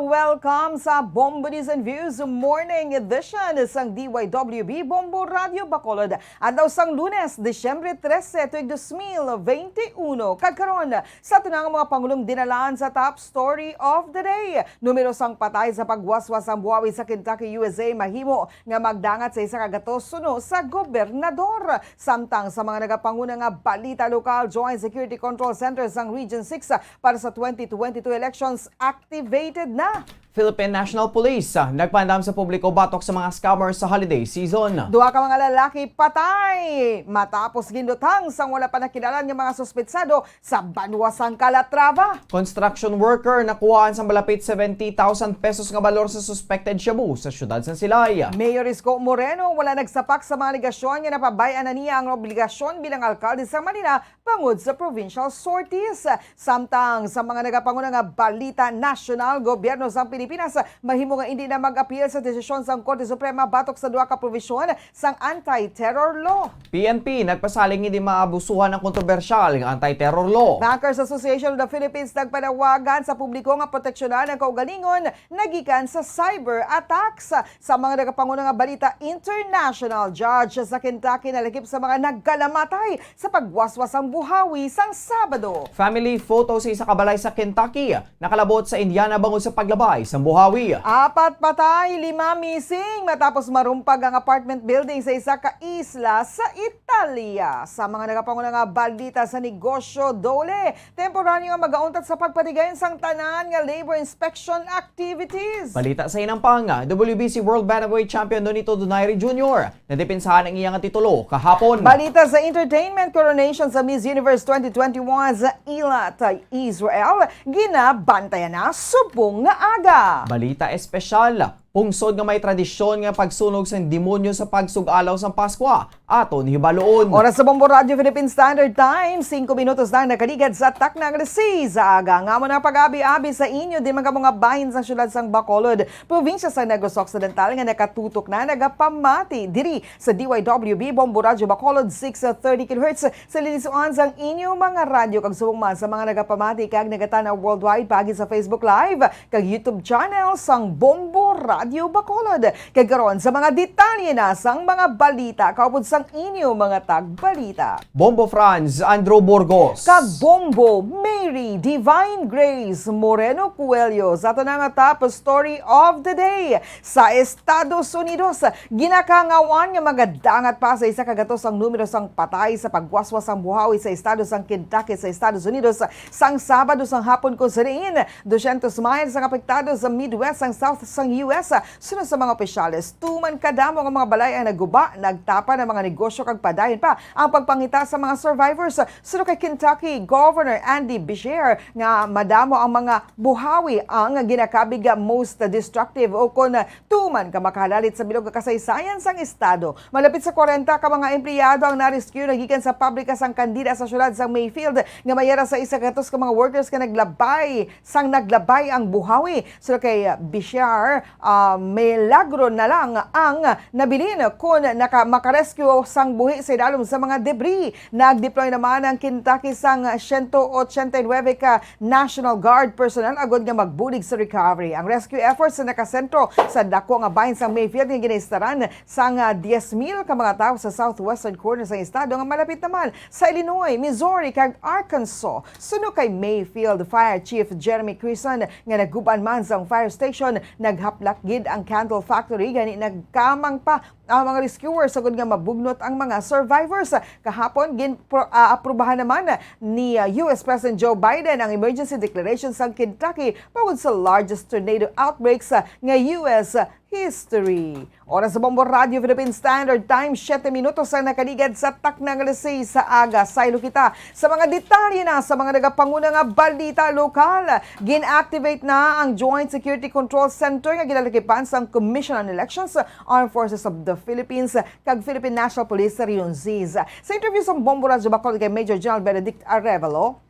Welcome sa Bombo News and Views Morning Edition sang D Y W B Bombo Radio Bacolod. Adlaw sang Lunes, Disyembre trese, tuig dos mil veintiuno. Kag karon, sa tunang mga pangulong dinalaan sa top story of the day. Numero sang patay sa pagwaswas sang buhawi sa Kentucky, U S A, mahimo nga magdangat sa isa ka gatos suno sa gobernador. Samtang sa mga nagapanguna nga balita lokal, Joint Security Control Center sang Region six para sa twenty twenty-two elections activated na. Philippine National Police ah, nagpaandam sa publiko batok sa mga scammers sa holiday season. Duha ka mga lalaki patay matapos gindutang sang wala pa nakilala nga mga suspetsado sa banwa sang Calatrava. Construction worker nakuhaan sang malapit seventy thousand pesos nga balor sa suspected shabu sa siyudad sang Silay. Mayor Isko Moreno wala nagsapak sa mga alegasyon nga napabay-an na niya ang obligasyon bilang alkalde sa Manila bangod sa provincial sorties. Samtang sa mga nagapanguna nga balita nasyonal, gobyerno sang Pilipinas mahimo nga indi na mag-apil sa desisyon sang Korte Suprema batok sa duha ka provision sang anti-terror law. P N P nagpasalig nga hindi maabusuhan ang kontrobersyal nga anti-terror law. Bankers Association of the Philippines nagpanawagan sa publiko nga proteksyonan ang kaugalingon nagikan sa cyber attacks. Sa mga nagapanguna nga balita international, judge sa Kentucky nalakip sa mga nagkalamatay sa pagwaswas sang buhawi sang Sabado. Family photo sa isa ka balay sa Kentucky nakalabot sa Indiana bangod sa paglabay sang buhawi. Apat patay, lima missing matapos marumpag ang apartment building sa isa ka isla sa Italia. Sa mga nagapanguna nga balita sa negosyo, DOLE, temporaryo nga magauntat sa pagpatigayon sang tanan nga labor inspection activities. Balita sa hinampang, W B C World Bantamweight Champion Nonito Donaire Junior nadepensahan ang iya nga titulo kahapon. Balita sa entertainment, coronation sa Miss Universe twenty twenty-one sa Eilat, Israel, ginabantayan na subong nga aga. Balita espesyal, pungsod nga may tradisyon nga pagsunog sang demonyo sa pagsug-alaw sang Paskwa, aton hibaluon. Oras sa Bombo Radio Philippine Standard Time, singko minutos na nakaligad sa takna nga alas seis sa aga. Nga mo na pag-abi-abi sa inyo, di man kamo nga bahin sa siyudad sang Bacolod, probinsya sa Negros Occidental nga nakatutok na nagapamati diri sa D Y W B Bombo Radyo Bacolod six thirty kilohertz sa lilisuan sang inyo mga radyo kag subong man sa mga nagapamati kag nagatanaw worldwide paagi sa Facebook Live kag YouTube channel sang Bombo Radyo Bacolod. Kag karon sa mga detalye na sang mga balita kaupod sang inyo mga tagbalita. Bombo Franz, Andrew Burgos. Kag Bombo Mary Divine Grace Moreno Coelho sa aton nga top story of the day. Sa Estados Unidos, ginakangawan nga magadangat pa sa isa ka gatos ang numero sang patay sa pagwaswas sang buhawi sa estado sang Kentucky sa Estados Unidos sang Sabado sang hapon, kung sa diin dusyentos miles ang apektado sa Midwest sang South sang U S. Suno sa mga opisyales, tuman kadamo nga mga balay ang naguba, nagtapa ang mga negosyo kag padayon pa ang pagpangita sa mga survivors. Suno kay Kentucky Governor Andy Beshear nga madamo ang mga buhawi ang ginakabig nga most destructive o kon tuman ka makahalalit sa bilog nga kasaysayan sang estado. Malapit sa kwarenta ka mga empleyado ang na-rescue na gikan sa pabrika sang kandila sa syudad sang Mayfield nga may ara sa isa ka gatos ka mga workers nga naglabay sang naglabay ang buhawi. Suno kay Beshear, ah, milagro na lang ang nabilin kon naka-, makarescue sang buhi sa idalom sa mga debris. Nag-deploy naman ang Kentucky sang siyento otsenta y nuebe ka National Guard personnel agod nga magbulig sa recovery. Ang rescue efforts nakasentro sa dako nga bahin sang Mayfield nga ginaistaran sang, ah, dies mil ka mga tawo sa southwestern corner sang estado nga malapit naman sa Illinois, Missouri, kag Arkansas. Suno kay Mayfield Fire Chief Jeremy Creason nga naguban man sang fire station, naghaplak gid ang candle factory, gani nagkamang pa ang mga rescuers sagod nga mabugnot ang mga survivors. Kahapon, gin-, pro-, ah, aprubahan naman ni, ah, U S President Joe Biden ang emergency declaration sa Kentucky bangod sa largest tornado outbreaks, ah, nga U S history. Oras sa Bombo Radio Philippine Standard Time, siyete minutos ang nakaligad sa takna nga alas sais sa aga. Saylo kita sa mga detalye na sa mga nagapanguna nga balita lokal. Gin-activate na ang Joint Security Control Center nga ginalakipan sang Commission on Elections, Armed Forces of the Philippines, kag Philippine National Police sa Region Sis. Sa interview sa Bombo Radyo Bacolod kay Major General Benedict Arevalo,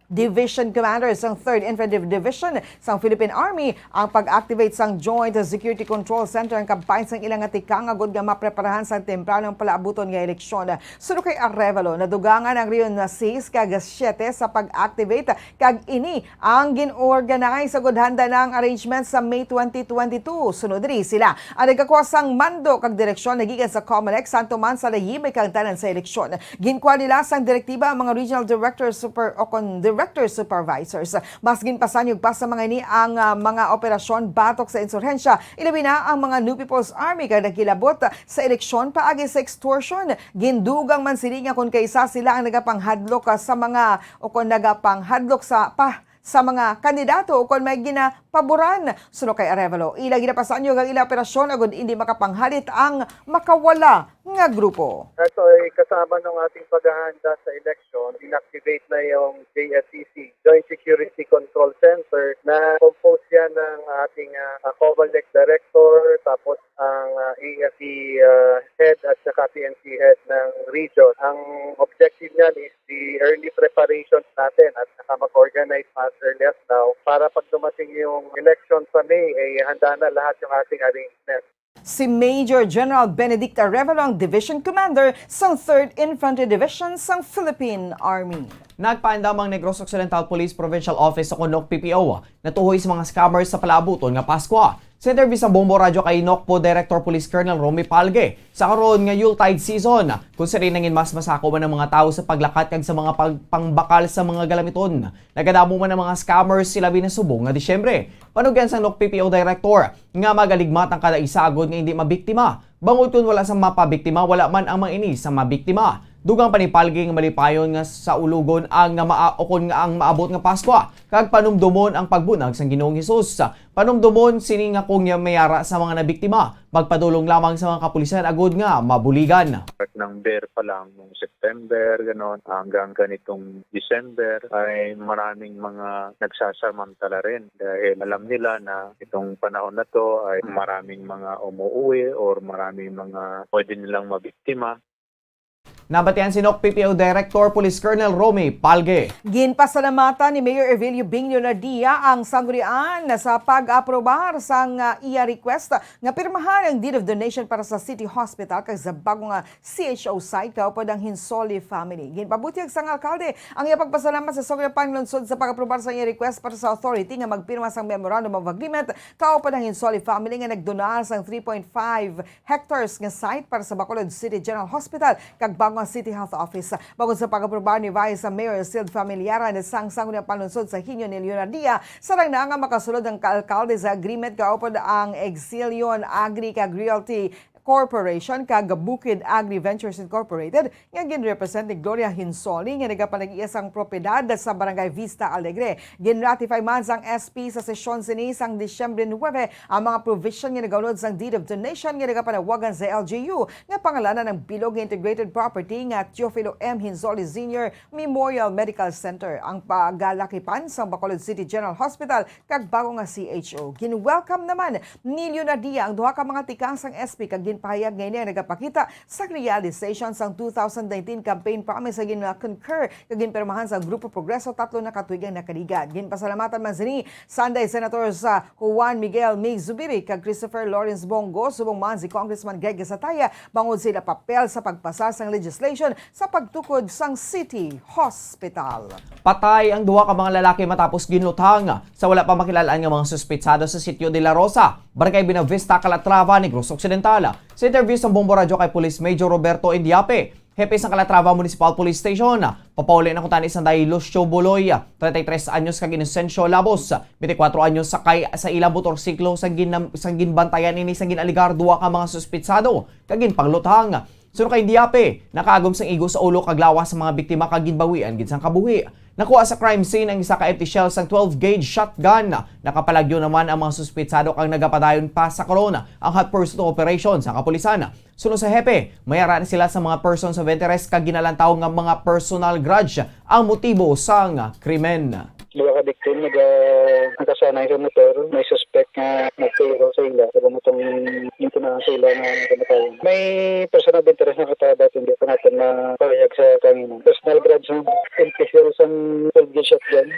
Division Commander sang Third Infantry Division sang Philippine Army, ang pag-activate sang Joint Security Control Center ang kabahin sang ila nga tikang agod nga mapreparahan sang tempranong palaabuton nga eleksyon. Suno kay Arevalo, nadugangan ang Region Sis kag Siete sa pag-activate, kag ini ang gin-organize agud handa na ang arrangement sa May twenty twenty-two. Sunod diri, sila ang nagkakuha sang mando kag direksyon nagikan sa Comelec, sa tuman sa nahimik ang tanan sa eleksyon. Ginkuha nila sang direktiba ang mga regional director super, o kon director supervisors. Mas ginpasanyog pa sa mga ini ang, ah, mga operasyon batok sa insurhensya, ilabi na ang mga New People's Army kag nagkilabot sa eleksyon paagi sa extortion. Gindugang man sini nga kon kaisa sila ang nagapanghadlok, ah, sa mga, o kon nagapanghadlok sa pa, sa mga kandidato o kon may ginapaboran. Suno kay Arevalo, ila ginapasanyog ang ila operasyon agud indi makapanghalit ang makawala nga grupo. Ito ay kasama ng ating paghahanda sa eleksyon. Inactivate na yung J S C C, Joint Security Control Center, na compose yan ng ating, ah, ah, Comelec Director, tapos ang, ah, A F P, ah, Head at saka P N C Head ng region. Ang objective niyan is the early preparations natin at saka mag-organize as early as now para pag dumating yung election sa May, eh, handa na lahat yung ating arrangement. Si Major General Benedict Arevalo ang Division Commander sang Third Infantry Division sang Philippine Army. Nagpaandam ang Negros Occidental Police Provincial Office o kon NOC P P O natuhoy sa mga scammers sa palaabuton nga Paskwa. Sa interview sa Bombo Radyo kay NOCPO Director Police Colonel Romy Palge, sa karon nga Yuletide season, kung sa rin nangin mas masako man ang mga tawo sa paglakat kag sa mga pagpangbakal sa mga galamiton. Nagadamo man ang mga scammers sila subong nga Disyembre. Panugyan sang NOC P P O Director nga magaligmat ang kada isa agod nga hindi mabiktima. Bangod kun wala sa mapabiktima, wala man ang mga ini sa mabiktima. Dugang pa ni Palge nga malipayon nga sa ulogon ang nga maa-, o kon nga ang maabot nga Paskwa, kag panumdomon ang pagbunag sang Ginoong Hesus. Panumdomon sini nga kung mayara sa mga nabiktima, magpadulong lamang sa mga kapulisan agud nga mabuligan. Nang ber pa lang nung September, ganon, hanggang ganitong December, ay maraming mga nagsasamantala rin dahil alam nila na itong panahon na to ay maraming mga umuwi or maraming mga pwede nilang mabiktima. Nabatian si NOC P P O Director Police Colonel Romy Palge. Ginpasalamatan ni Mayor Evelio Bing Leonardia ang sanggunian sa pag-aprobar sang, ah, iya request nga pirmahan ang deed of donation para sa City Hospital kag sa bago nga C H O site kaupod ang Hinsoli family. Ginpabutyag sang alkalde ang iya pagpasalamat sa Sangguniang Panlungsod sa pag-aprobar sa iya request para sa authority nga magpirma sang Memorandum of Agreement kaupod ang Hinsoli family nga nagdonar sang three point five hectares nga site para sa Bacolod City General Hospital kag bago nga City Health Office. Bangod sa pag-aprobar ni Vice Mayor Sid Familiaran sang Sangguniang Panlungsod sa Henyo ni Leonardia, sarang na nga makasulod ang kaalkalde sa agreement kaupod ang Exilion Agri kag Realty Corporation kag Bukid Agri Ventures Incorporated nga ginrepresent ni Gloria Hinsoli nga nagapanag-iya sang propiedad sa Barangay Vista Alegre. Ginratify man sang S P sa sesyon sini sang Disyembre nuebe ang mga provision nga nagaunod sang deed of donation nga nagapanawagan sa L G U nga pangalanan ang bilog nga integrated property nga Teofilo M. Hinsoli Senior Memorial Medical Center, ang pagalakipan sang Bacolod City General Hospital kag bago nga C H O. Gin-welcome naman ni Leonardia ang duha ka mga tikang sang S P kag ginpahayag nga ini ang nagapakita sa realization sang two thousand nineteen campaign promise nga gin-concur kag ginpirmahan sa Grupo Progreso tatlo na ka tuig ang nakaligad. Ginpasalamatan man sini Sanday Senator sa Juan Miguel Mig Zubiri kag Christopher Lawrence Bong Go, subong man si Congressman Greg Gatzatea bangod sila papel sa pagpasa sang legislation sa pagtukod sang City Hospital. Patay ang duha ka mga lalaki matapos ginluthang sa wala pa makilal-an nga mga suspetsado sa Sitio de la Rosa, Barangay Buenavista, Calatrava, Negros Occidental. Sa interview sa Bombo Radyo kay Police Major Roberto Indiape, Hepe sa Calatrava Municipal Police Station, papauli na kuntani sang Day Lucio Boloy, treinta y tres anyos, kag Inocencio Labos, twenty-cuatro anyos, sakay sa ila motorsiklo sa gin-, sa ginbantayan ini sa gin-alegar duha ka mga suspitsado kag ginpangluthang. Suno kay Indiape, nakaagom sang igo sa ulo kag lawas sa mga biktima kag ginbawian gid sang kabuhi. Nakuha sa crime scene ang isa ka empty shell sang twelve gauge shotgun. Nakapalagyo naman ang mga suspitsado kag nagapadayon pa sa karon ang hot pursuit operation sa kapulisan. Suno sa hepe, may ara na sila sa mga persons of interest kag ginalantaw nga mga personal grudge ang motibo sang krimen. Duha ka victim naga-, nakasanay sa motor. May suspect nga nagtiro sa ila. Sa bumutong intinaan sa ila nga kamatayon. May person of interest na katabat, hindi pa natin mapahayag sa kanina. Personal grudge ng M P C L sa twelve gauge shotgun.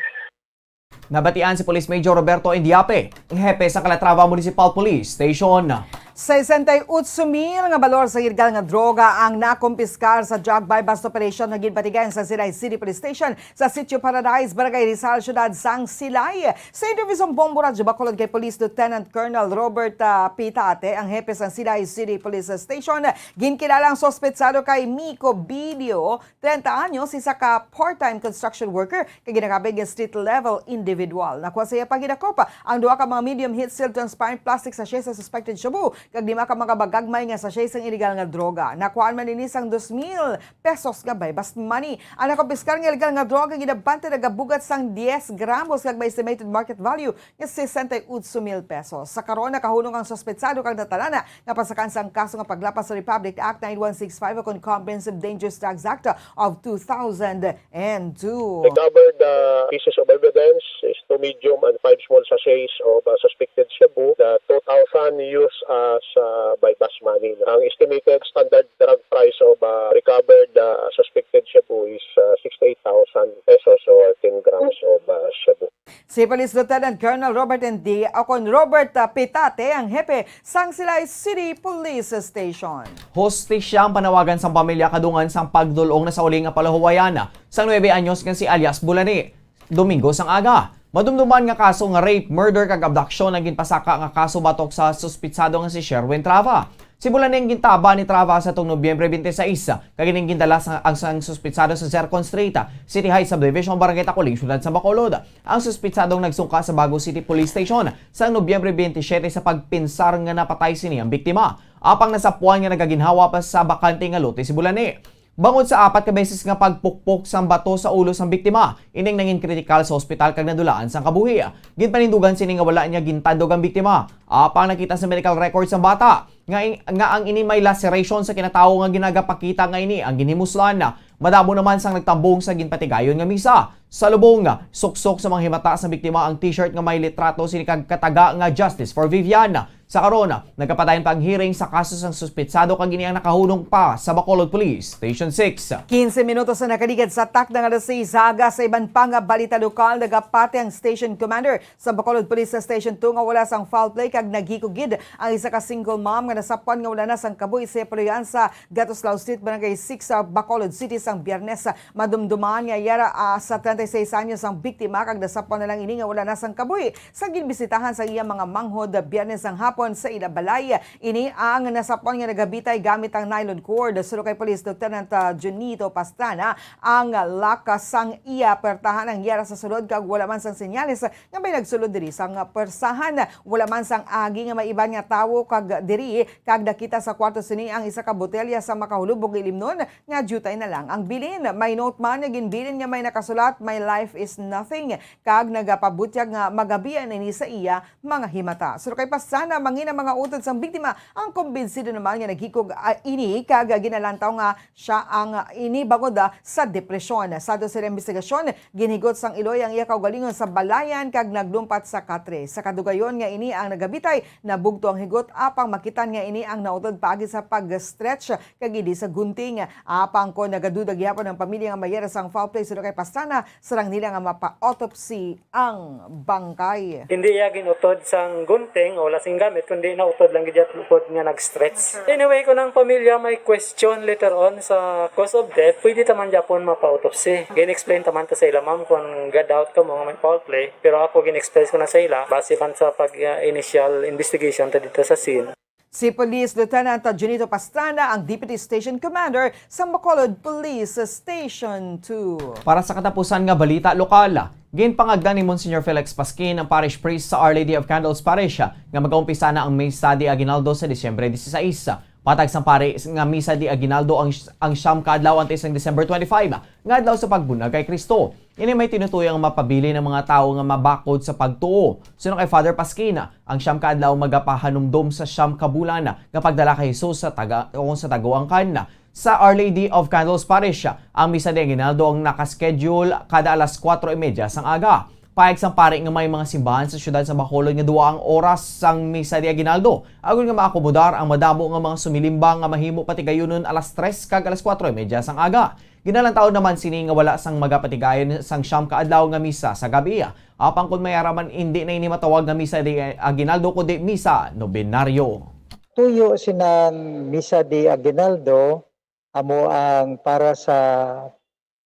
Nabatian si Police Major Roberto Indiape, ang hepe sa Calatrava Municipal Police Station. Sesenta y ocho mil nga balor sa ilegal nga droga ang nakumpiskar sa drug buy-bust operation nga ginpatigayon sa Silay City Police Station sa Sitio Paradise, Barangay Rizal, Siyudad sang Silay. Sa interview sa Bombo Radyo Bacolod kay Police Lieutenant Colonel Robert, ah, Pitate, ang hepe sang Silay City Police Station, ginkilala ang suspetsado kay Miko Bilio, treinta anyos, isa ka part-time construction worker kag ginakabig nga street-level individual. Nakuha sa iya paghinakop ang duha ka mga medium heat-sealed transparent plastic sachet sa suspected shabu kag lima ka mga bagagmay nga sachet sang iligal nga droga. Nakuhaan man ini sang dos mil pesos nga buy-bust money. Ang nakumpiskar nga iligal nga droga ginabante nagabugat sang dies gramos kag may estimated market value nga sesenta y ocho mil pesos. Sa karon, nakahunong ang suspetsado kag natalana nga pasakan sang kaso nga paglapas sa Republic Act nine one six five ukon Comprehensive Dangerous Drugs Act of two thousand and two. Recovered, uh, pieces of evidence is two medium and five small sachets of, uh, suspected shabu. The two thousand used as, uh, buy-bust money. Ang estimated standard drug price of, uh, recovered, uh, suspected shabu is, uh, sixty-eight thousand pesos or ten grams of, uh, shabu. Si Police Lieutenant Colonel Robert N D, o kon Robert, ah, Pitate, ang hepe sang Silay City Police Station. Hustisya ang panawagan sang pamilya kadungan sang pagdul-ong na sa uli nga palahuwayan sang nuebe anyos nga si alias Bulani, Domingo sang aga. Madumduman nga kaso nga rape, murder, kag abduction ang ginpasaka nga kaso batok sa suspitsado nga si Sherwin Trava. Si Bulaning gintaba ni Trava sa tuong Nobyembre twenty-six, kag ining gindala sa, ang sang suspitsado sa Zircon Street, City Heights Subdivision, Barangay Taculing, Siyudad sa Bacolod. Ang suspitsadong nagsungka sa Bago City Police Station sa Nobyembre twenty-seven sa pagpinsar nga napatay sini ang biktima. Apang nasapuan nga nagaginhawa pa sa bakante nga lote si Bulani. Bangod sa apat ka beses nga pagpukpok sang bato sa ulo sang biktima, ining nangin kritikal sa ospital kag nadulaan sang kabuhi. Ginpanindugan sini nga wala niya gintandog ang biktima. Apang nakita sa medical records ang bata nga in-, nga ang ini may laceration sa kinatawo nga ginagapakita nga ini ang ginhimuslan. Madamo naman sang nagtambong sa ginpatigayon nga misa. Sa lubong, suksok sa mga himata sa biktima ang t-shirt nga may litrato sini kag kataga nga Justice for Vivian. Sa karon, nagapadayon pa ang hearing sa kaso sang suspitsado kag ini ang nakahunong pa sa Bacolod Police Station six. Quince minutos na nakaligad sa takna nga alas seis sa aga. Sa iban pa nga balita lokal, nagapati ang station commander sa Bacolod Police Station two nga wala sang foul play kag naghikog gid ang isa ka single mom nga nasapuan nga wala na sang kabuhi sa iya puloy-an sa Gatuslao Street, Barangay six, sa Bacolod City sang Biyernes. Madumduman nga yara, ah, sa treinta y seis anyos ang biktima kag nasapuan na lang ini nga wala na sang kabuhi sa ginbisitahan sang iya mga manghod Biyernes sang hapon sa ila balay. Ini ang nasapuan nga nagabitay gamit ang nylon cord. Suno kay Police Lieutenant, ah, Junito Pastrana, ang lakas sang iya pertahan ang yara sa sulod kag wala man sang senyales nga may nagsulod diri sang pwersahan. Wala man sang agi nga may iban nga tawo kag diri, kag nakita sa kwarto sini ang isa ka botelya sa makahulubog nga ilimnon nga diutay na lang ang bilin. May note man nga ginbilin nga may nakasulat, "My life is nothing," kag nagapabutyag nga magabian ini sa iya mga himata. Suno kay Pastrana, mangin ang mga utod sang biktima ang kumbinsido naman nga naghikog, ah, ini kag ginalantaw nga siya ang, ah, ini bangod, ah, sa depresyon. Sa dato sa ilang investigasyon, ginhigot sang iloy ang iya kaugalingon sa balayan kag naglumpat sa katre. Sa kadugayon nga ini ang nagabitay, nabugto ang higot apang makitan nga ini ang nautod paagi sa pag-stretch kag idi sa gunting. Apang kon nagaduda gihapon ang pamilya nga may yara sang foul play suno kay Pastrana, sarang nila nga mapa-autopsy ang bangkay. Hindi iya ginutod sang gunting o wala sing gamit, kundi nautod lang gid iya tungod nga nag-stretch. Anyway, kung ang pamilya may question later on sa cause of death, pwede ta man gyapon mapa-autopsy. Gin-explain ta man ta sa ila, ma'am, kung ga-doubt kamo nga may foul play, pero ako gin-express ko na sa ila, base man sa pag, uh, initial investigation ta dito sa scene. Si Police Lieutenant Junito Pastrana ang Deputy Station Commander sa Bacolod Police Station two. Para sa katapusan nga balita lokal, ginpangagdan ni Monsignor Felix Pasquin ang Parish Priest sa Our Lady of Candles Parish nga magaumpisa na ang Misa de Aguinaldo sa Disyembre dieciséis. Patag sang pari nga Misa de Aguinaldo, ang, ang siyam ka adlaw antes sang December twenty-five nga adlaw sa pagbunyag kay Cristo. Ini may tinutuyo nga mapabilin ang mga tawo nga mabakod sa pagtuo. Suno kay Father Pasquin, ang siyam ka adlaw magapahanumdom sa siyam ka bulan nga pagdala kay Jesus sa taga-, o sa taguangkan. Sa Our Lady of Candles Parish, ang Misa de Aguinaldo ang nakaschedule kada alas kuwatro y media sang aga. Pahayag sang pari nga may mga simbahan sa siyudad sa Bacolod nga duha ang oras sang Misa de Aguinaldo, agod nga maakomodar ang madamo nga mga sumilimba nga mahimo patigayunon alas tres kag alas kuwatro y media sang aga. Ginalantaw naman sini nga wala sang magapatigayon sang siyam ka adlaw nga misa sa gab-i, apang kon may ara man, indi na ini matawag nga Misa de Aguinaldo, kundi Misa Nobenaryo. Tuyo sinang Misa de Aguinaldo amo ang para sa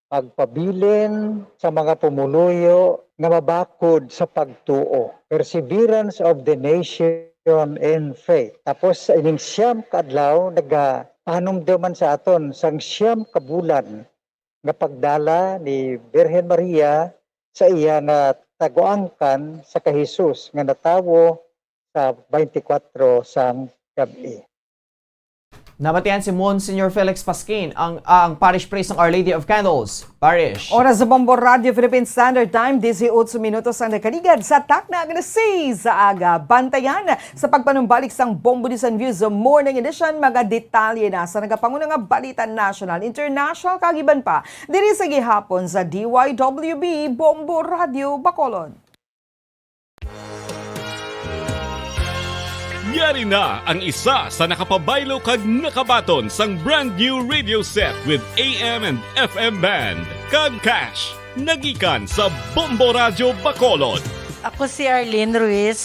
pagpabilin sa mga pumuluyo nga mabakod sa pagtuo, perseverance of the nation in faith. Tapos sa ining siyam ka adlaw, nagapanumdum man sa aton sang siyam ka bulan nga pagdala ni Birhen Maria sa iya nga taguangkan sa kay Jesus nga natawo sa twenty-four sang gab-i. Nabatian si Monsignor Felix Pasquin, ang, ang Parish Priest ng Our Lady of Candles Parish. Oras sa Bombo Radio Philippine Standard Time, dieciocho minutos ang nakaligad sa takna nga alas seis sa aga. Bantayan sa pagpanumbalik sang Bombo Dilisan News Morning Edition, mga detalye na sa nagapanguna nga balita national, international, kag iban pa, diri sa gihapon sa D Y W B Bombo Radio Bacolod. Yari na ang isa sa nakapabaylo kag nakabaton sang brand new radio set with A M and F M band kag cash, nagikan sa Bombo Radyo Bacolod. Ako si Arlene Ruiz,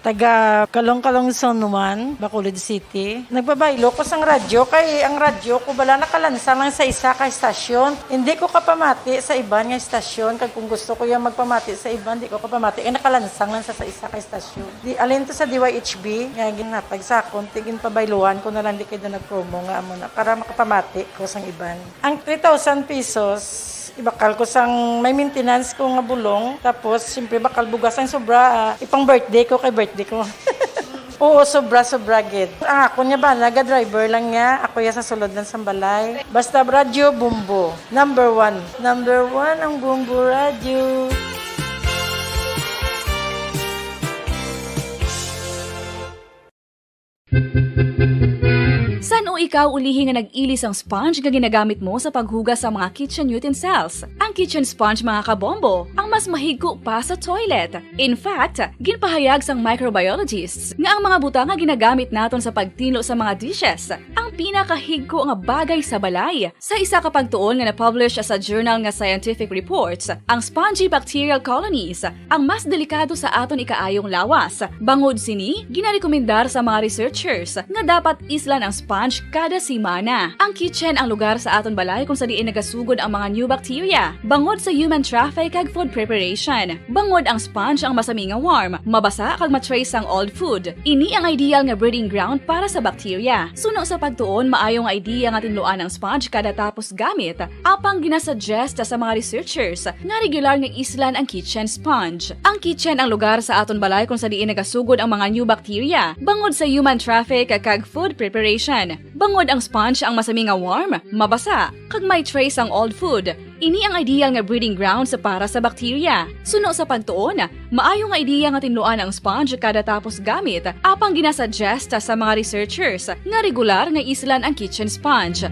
taga Kalong-Kalong Zone one, Bacolod City. Nagpabaylo ko sang radyo kay ang radyo ko bala nakalansang lang sa isa ka estasyon. Hindi ko kapamati sa iban nga estasyon, kag kung gusto ko yung magpamati sa iban, di ko kapamati kay nakalansang lang sa, sa isa ka estasyon. Di, alin to sa D Y H B nga ginhatag sa akon, ti ginpabayluhan ko na lang di kay do nagpromo nga amo na para makapamati ko sang iban. Ang three thousand pesos, ibakal ko sang may maintenance ko nga bulong, tapos siyempre bakal bugas ang sobra, ah, ipang birthday ko kay birthday ko. Oo, sobra, sobra gid. Ang akon nga bana, ga-driver lang niya, ako ya sa sulod lang sang balay. Basta radyo, Bombo. Number one. Number one ang Bombo Radyo. San-o ikaw ulihi nga nag-ili sang sponge nga ginagamit mo sa paghugas sa mga kitchen utensils? Ang kitchen sponge, mga kabombo, ang mas mahigko pa sa toilet. In fact, ginpahayag sang microbiologists nga ang mga butang nga ginagamit naton sa pagtinlo sa mga dishes ang pinakahigko nga bagay sa balay. Sa isa ka pagtuon nga na-publish sa journal nga Scientific Reports, ang spongy bacterial colonies ang mas delikado sa aton ikaayong lawas. Bangod sini, ginarekomendar sa mga researchers nga dapat islan ang sponge kada semana. Ang kitchen ang lugar sa aton balay kung sa diin nagasugod ang mga new bacteria. Bangod sa human traffic kag food preparation, bangod ang sponge ang masami nga warm, mabasa kag ma-trace ang old food. Ini ang ideal nga breeding ground para sa bacteria. Suno sa pagtuon, maayo nga idea nga tinluan ang sponge kada tapos gamit. Apang ginasuggest sa mga researchers nga regular nga islan ang kitchen sponge. Ang kitchen ang lugar sa aton balay kung sa diin nagasugod ang mga new bacteria, bangod sa human traffic kag food preparation. Bangod ang sponge ang masami nga warm, mabasa, kag may trace ang old food. Ini ang ideal nga breeding grounds para sa bacteria. Suno sa pagtuon, maayo nga idea nga tinluan ang sponge kada tapos gamit, apang ginasuggest sa mga researchers nga regular nga islan ang kitchen sponge.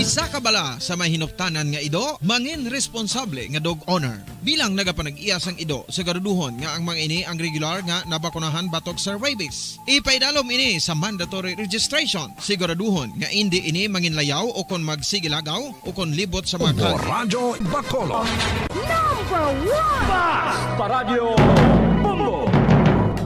Isa ka bala sa may hinuptanan nga ido, mangin responsable nga dog owner. Bilang nagapanag-iya sang ido, siguraduhon nga ang mga ini ang regular nga nabakunahan batok sa rabies. Ipaidalom ini sa mandatory registration. Siguraduhon nga indi ini manginlayaw o kon magsigilagaw o kon libot sa mga Bombo kalye. Radyo Bacolod. Number one! Basta Radyo Bombo!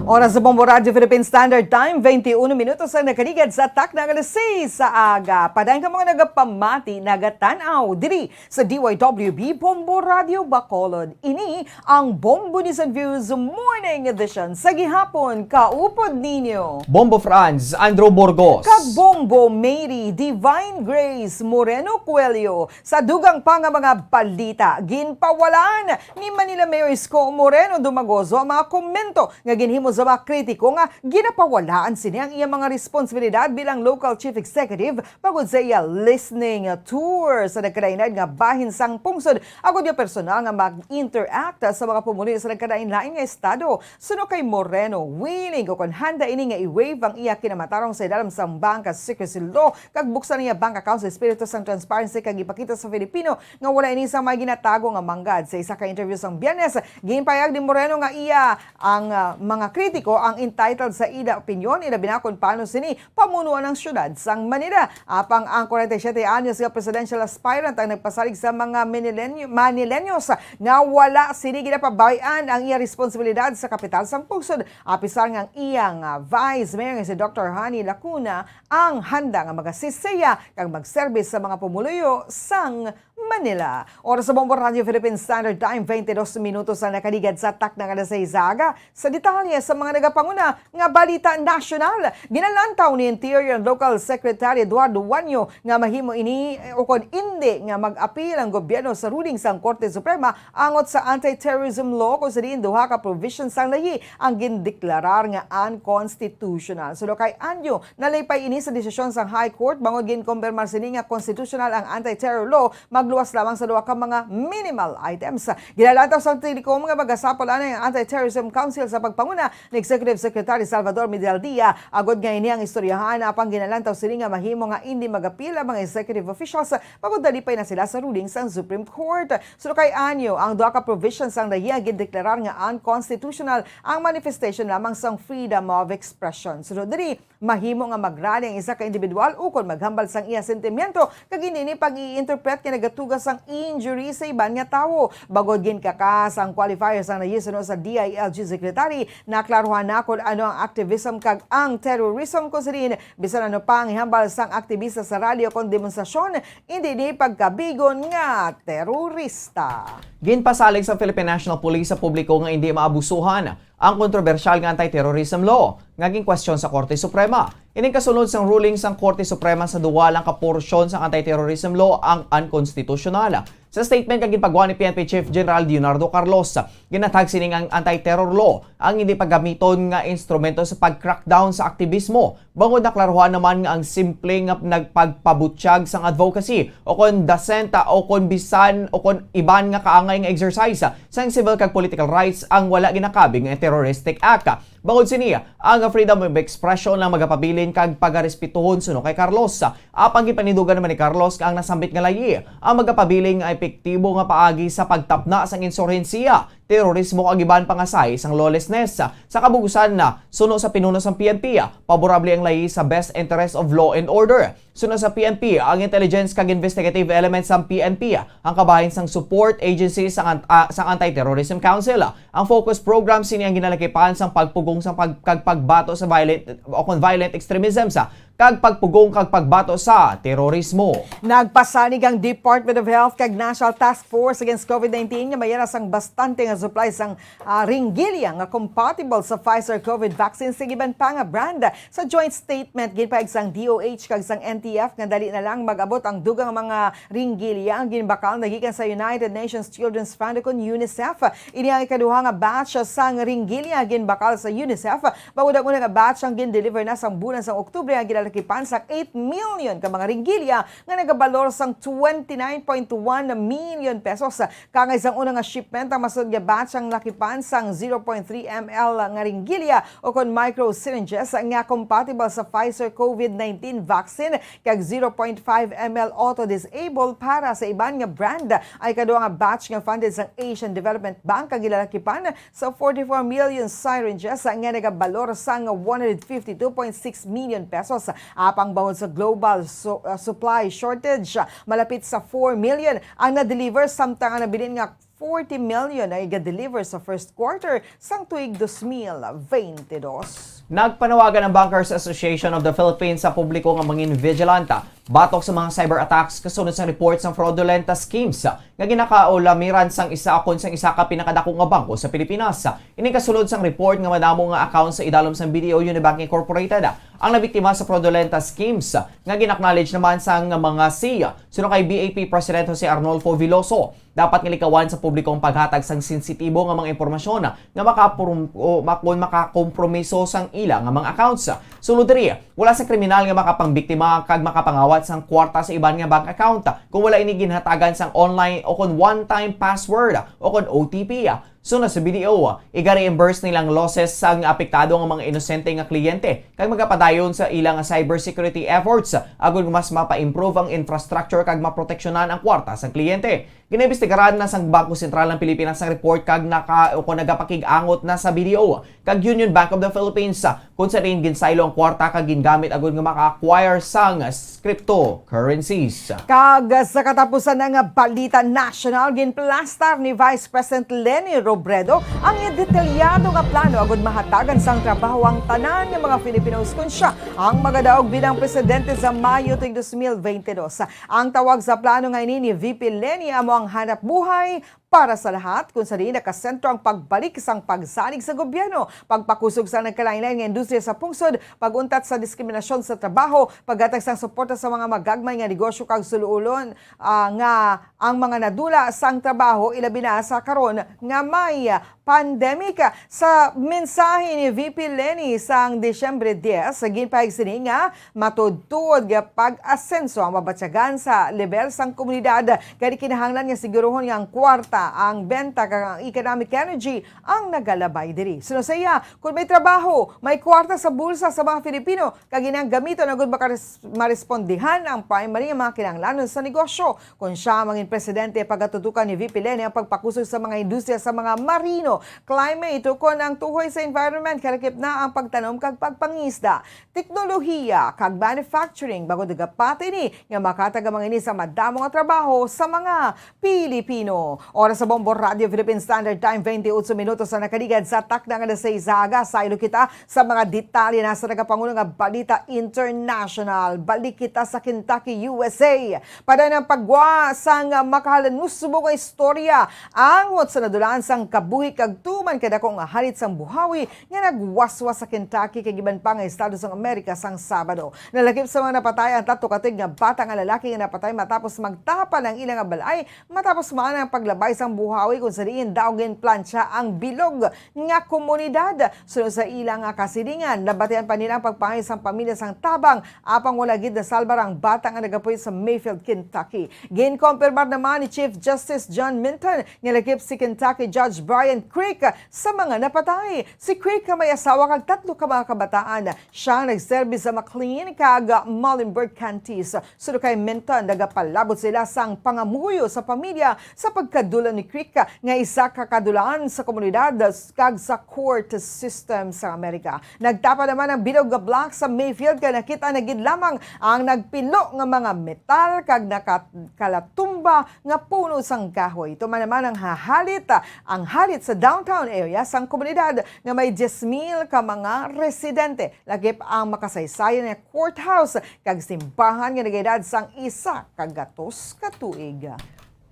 Oras sa Bombo Radio Philippine Standard Time, twenty-one minutos ang nakaligad sa takna nga alas sais sa aga. Padayon ka mga nagapamati, nagatan-aw diri sa D Y W B Bombo Radio Bacolod. Ini ang Bombo News and Views Morning Edition sa gihapon. Kaupod ninyo Bombo Franz, Andrew Burgos. Kag Bombo Mary Divine Grace Moreno Coelho. Sa dugang pa nga mga balita, ginpawalaan ni Manila Mayor Isko Moreno Dumagoso ang mga komento nga ginhimo sa mga kritiko nga ginapawalaan sini ang iyang mga responsibilidad bilang local chief executive bangod sa iya listening tour sa nagkalainlain nga bahin sang pungsod, agod nga personal nga mag-interact sa mga pumuluyo sa nagkalainlain nga estado. Suno kay Moreno, willing o kon handa ini nga i-waive ang iya kinamatarong sa ilalim sang Bank Secrecy Law kag buksan niya bank account sa espiritu sang transparency kag ipakita sa Filipino nga wala ini sang may ginatago nga manggad. Sa isa ka interview sang Biyernes, ginpayag ni Moreno nga iya ang, ah, mga kritiko ang entitled sa ila opinyon, ilabi na kon paano sini pamunuan ang siyudad sang Manila. Apang ang forty-seven anyos nga presidential aspirant ang nagpasalig sa mga Manileño, Manileños nga wala sini ginapabay-an ang iya responsibilidad sa kapital sang pungsod, apisar nga ang iyang, ah, vice mayor nga si Doctor Honey Lacuna ang handa nga mag-assist sa iya kag magserbis sa mga pumuluyo sang Manila. Oras sa Bombo Radio Philippine Standard Time, twenty-two minutos ang nakaligad sa takna nga alas sais sa aga. Sa detalye sa mga nagapanguna nga balita nasyonal, ginalantaw ni Interior and Local Secretary Eduardo Juanio nga mahimo ini, eh, o kon indi nga mag-apil ang gobyerno sa ruling sang Korte Suprema angot sa anti-terrorism law, kung sa diin duha ka provisions sang layi ang gindeklarar nga unconstitutional. Suno kay Anyo, nalipay ini sa desisyon sang High Court bangod ginkumpirmar sini nga constitutional ang anti-terror law, magluwas lamang sa duha ka mga minimal items. Ginalantaw sang Telecom nga magasapol anay ang Anti-Terrorism Council sa pagpanguna ni Executive Secretary Salvador Medialdea, agod nga ini ang istoryahan, apang ginalantaw sini nga mahimo nga indi mag-apil ang mga executive officials bangod nalipay na sila sa ruling sang Supreme Court. Suno kay Anyo, ang duha ka provisions sang layi ang gindeklarar nga unconstitutional, ang manifestation lamang sang freedom of expression. Sunod diri, mahimo nga magrally ang isa ka individual ukon maghambal sang iya sentimiento, kag indi ini pag-i-interpret nga nagatuga sang injury sa iban nga tawo. Bangod ginkakas ang qualifier sang layi, suno sa D I L G Secretary, naklaruhan na kon ano ang activism kag ang terrorism, kung sa diin bisan ano pa ang ihambal sang aktibista sa rally o kon demonstrasyon, indi ini pagkabigon nga terorista. Ginpasalig sa Philippine National Police sa publiko nga indi maabusuhan ang kontrobersyal nga anti-terrorism law nga ginkwestiyon sa Korte Suprema. Ining kasunod sang ruling sang Korte Suprema sa duwa lang ka porsyon sang anti-terrorism law ang unconstitutional. Sa statement nga ginpagwa ni P N P Chief General Leonardo Carlos, ginatag sini nga ang anti-terror law ang hindi paggamiton nga instrumento sa pag-crackdown sa aktibismo. Bangod naklaruhan naman nga ang simple nga nagpagpabutyag sang advocacy o kon dissent o kon bisan o kon iban nga kaangay nga exercise sang civil kag political rights ang wala ginakabig nga terroristic act. Bangod sini, ang freedom of expression lang magapabilin kag pagarespetohon suno kay Carlos. Apang ginpanindugan naman ni Carlos nga ang nasambit nga layi ang magapabilin nga epektibo nga paagi sa pagtapna sang insurhensiya, terorismo kag iban pa nga sahi sang lawlessness. Sa kabugusan na, suno sa pinuno sang P N P, paborable ang layi sa best interest of law and order. Suno sa P N P, ang intelligence kag investigative elements sang P N P ang kabahin sang support agency sang an-, ah, sang Anti-Terrorism Council. Ang focus program sini ang ginalakipan sang pagpugong sang pag-, kag pagbato sa violent o kon violent extremism sa kag pagpugong kag pagbato sa terorismo. Nagpasalig ang Department of Health kag National Task Force Against COVID nineteen nga mayara sang bastante nga supply sang, ah, ringgilya nga compatible sa Pfizer COVID vaccine sa iban pa nga brand. Sa joint statement, ginpahayag sang D O H kag sang N T F nga dali na lang mag-abot ang dugang mga ringgilya ang ginbakal na gikan sa United Nations Children's Fund o kon UNICEF. Ini ang ikaduha nga batch sang ringgilya ginbakal sa UNICEF. Bangod ang una nga batch ang gin-deliver na sang bulan sang Oktubre, ang ginalakipan sang eight million ka mga ringgilya nga nagabalor sang twenty-nine point one million pesos. Kangay sang una nga shipment, ang masunod nga batch ang lakipan sang zero point three M L nga ringgilya o kon micro syringes nga compatible sa Pfizer COVID nineteen vaccine kag zero point five M L auto-disable para sa iban nga brand. Ang ikaduha nga batch nga funded sang Asian Development Bank ang ginalakipan sa forty-four million syringes nga nagabalor sang one hundred fifty-two point six million pesos. Apang bangod sa global su-, uh, supply shortage, malapit sa four million ang na-deliver, samtang ang nabilin nga forty million ang iga-deliver sa first quarter sang tuig dos mil twenty-dos. Nagpanawagan ang Bankers Association of the Philippines sa publiko nga mangin vigilante batok sa mga cyber attacks kasunod sa report sang fraudulenta schemes nga ginakaulamiran sang isa akon sang isa ka pinakadako nga bangko sa Pilipinas. Ini kasulod sang report nga madamo nga account sa idalom sang B D O Unibank Incorporated ang nabiktima sa fraudulenta schemes nga gin-acknowledge naman sang mga C E O suno kay B A P President Jose Arnolfo Veloso. Dapat nga likawan sa publiko ang paghatag sang sensitibo nga mga impormasyon nga makapurum-, o makon makakompromiso sang ila nga mga accounts. Sulod diri, wala sa kriminal nga makapangbiktima kag makapangawat sang kwarta sa iban nga bank account kung wala ini ginhatagan sang online o kon one-time password o kon O T P. Suno sa B D O, iga-reimburse nilang losses sang apektado nga mga inosente nga kliyente kag magapadayon sa ilang cybersecurity efforts agod nga mas mapa-improve ang infrastructure kag maproteksyonan ang kwarta sang kliyente. Ginaimbestigaran na sang Bangko Sentral ng Pilipinas ang report kag naka-, o kon nagapakig-angot na sa B D O kag Union Bank of the Philippines, ah, kung sa diin ginsaylo ang kwarta kag gingamit agud nga maka-acquire sang s-, cryptocurrencies. Kag sa katapusan na nga balita nasyonal, ginplastar ni Vice President Leni Robredo ang detalyado nga plano agud mahatagan sang trabaho ang tanan nga mga Filipinos kun siya ang magadaog bilang presidente sa Mayo tuig dos mil twenty-dos. Ang tawag sa plano nga ini ni V P Leni amo ang hanap buhay para sa lahat, kung sa diin nakasentro ang pagbalik sang pagsalig sa gobyerno, pagpakusog sa nagkalain-lain nga industriya sa pungsod, pag-untat sa diskriminasyon sa trabaho, paghatag sang suporta sa mga magagmay nga negosyo kag suluolon, ah, nga ang mga nadula sang trabaho, ilabi na sa karon nga may pandemic. Sa mensahe ni V P Leni sang Disyembre diyes, ginpahayag sini nga matuod-tuod nga pag-asenso ang mabatyagan sa lebel sang komunidad, kay kinahanglan nga siguruhon nga ang kwarta, ang benta, kag ang economic energy ang nagalabay diri. Suno sa iya, kung may trabaho, may kwarta sa bulsa sa mga Filipino, kag ini ang gamiton agud makares-, marespondihan ang primary nga mga kinahanglanon sa negosyo. Kon siya mangin presidente, pagatutukan ni V P Leni ang pagpakusog sa mga industriya sa mga marino, climate, ukon ang tuhoy sa environment, kalakip na ang pagtanom kag pagpangisda, teknolohiya, kag manufacturing, bangod nagapati ini nga makatag ang mga ini sa madamo nga trabaho sa mga Pilipino. Oras sa Bombo Radio Philippine Standard Time, twenty-eight minutos ang nakaligad sa takna nga alas sais sa aga. Saylo kita sa mga detalye na sa nagapangulo nga balita international. Balik kita sa Kentucky, U S A. Padayon ang paggwa sang makahalanusbo nga istorya angot sa nadulaan sang kabuhi kag tuman kadako nga halit sang buhawi nga nagwaswas sa Kentucky kag iban pa nga estado sang Amerika sang Sabado. Nalakip sa mga napatay ang tatlo ka tuig nga bata nga lalaki nga napatay matapos magtapal ang ila nga balay matapos maan ang paglabay sang buhawi kung sa diin daw ginplantsa ang bilog nga komunidad. Suno sa ila nga kasilingan, nabatian pa nila ang pagpangayo sang pamilya sang tabang, apang wala gid nasalbar ang bata nga nagapuyo sa Mayfield, Kentucky. Ginkompirmar naman ni Chief Justice John Minton nga lakip si Kentucky Judge Brian Krick sa mga napatay. Si Krick nga may asawa kag tatlo ka mga kabataan, siya ang nagserbi sa McLean kag Muhlenberg Counties. Suno kay Minton, nagapalabot sila sang pangamuyo sa pamilya sa pagkadula ni Krick nga isa ka kadulaan sa komunidad kag sa court system sa Amerika. Nagtapa naman ang bilog nga block sa Mayfield kay nakita na gid lamang ang nagpilo nga mga metal kag nakakalatumba nga puno sang kahoy. Tuman naman ang hahalit, ang halit sa downtown area sang komunidad nga may diyes mil ka mga residente. Lakip ang makasaysayan nga courthouse kag simbahan nga nagaedad sang isa ka gatos ka tuig.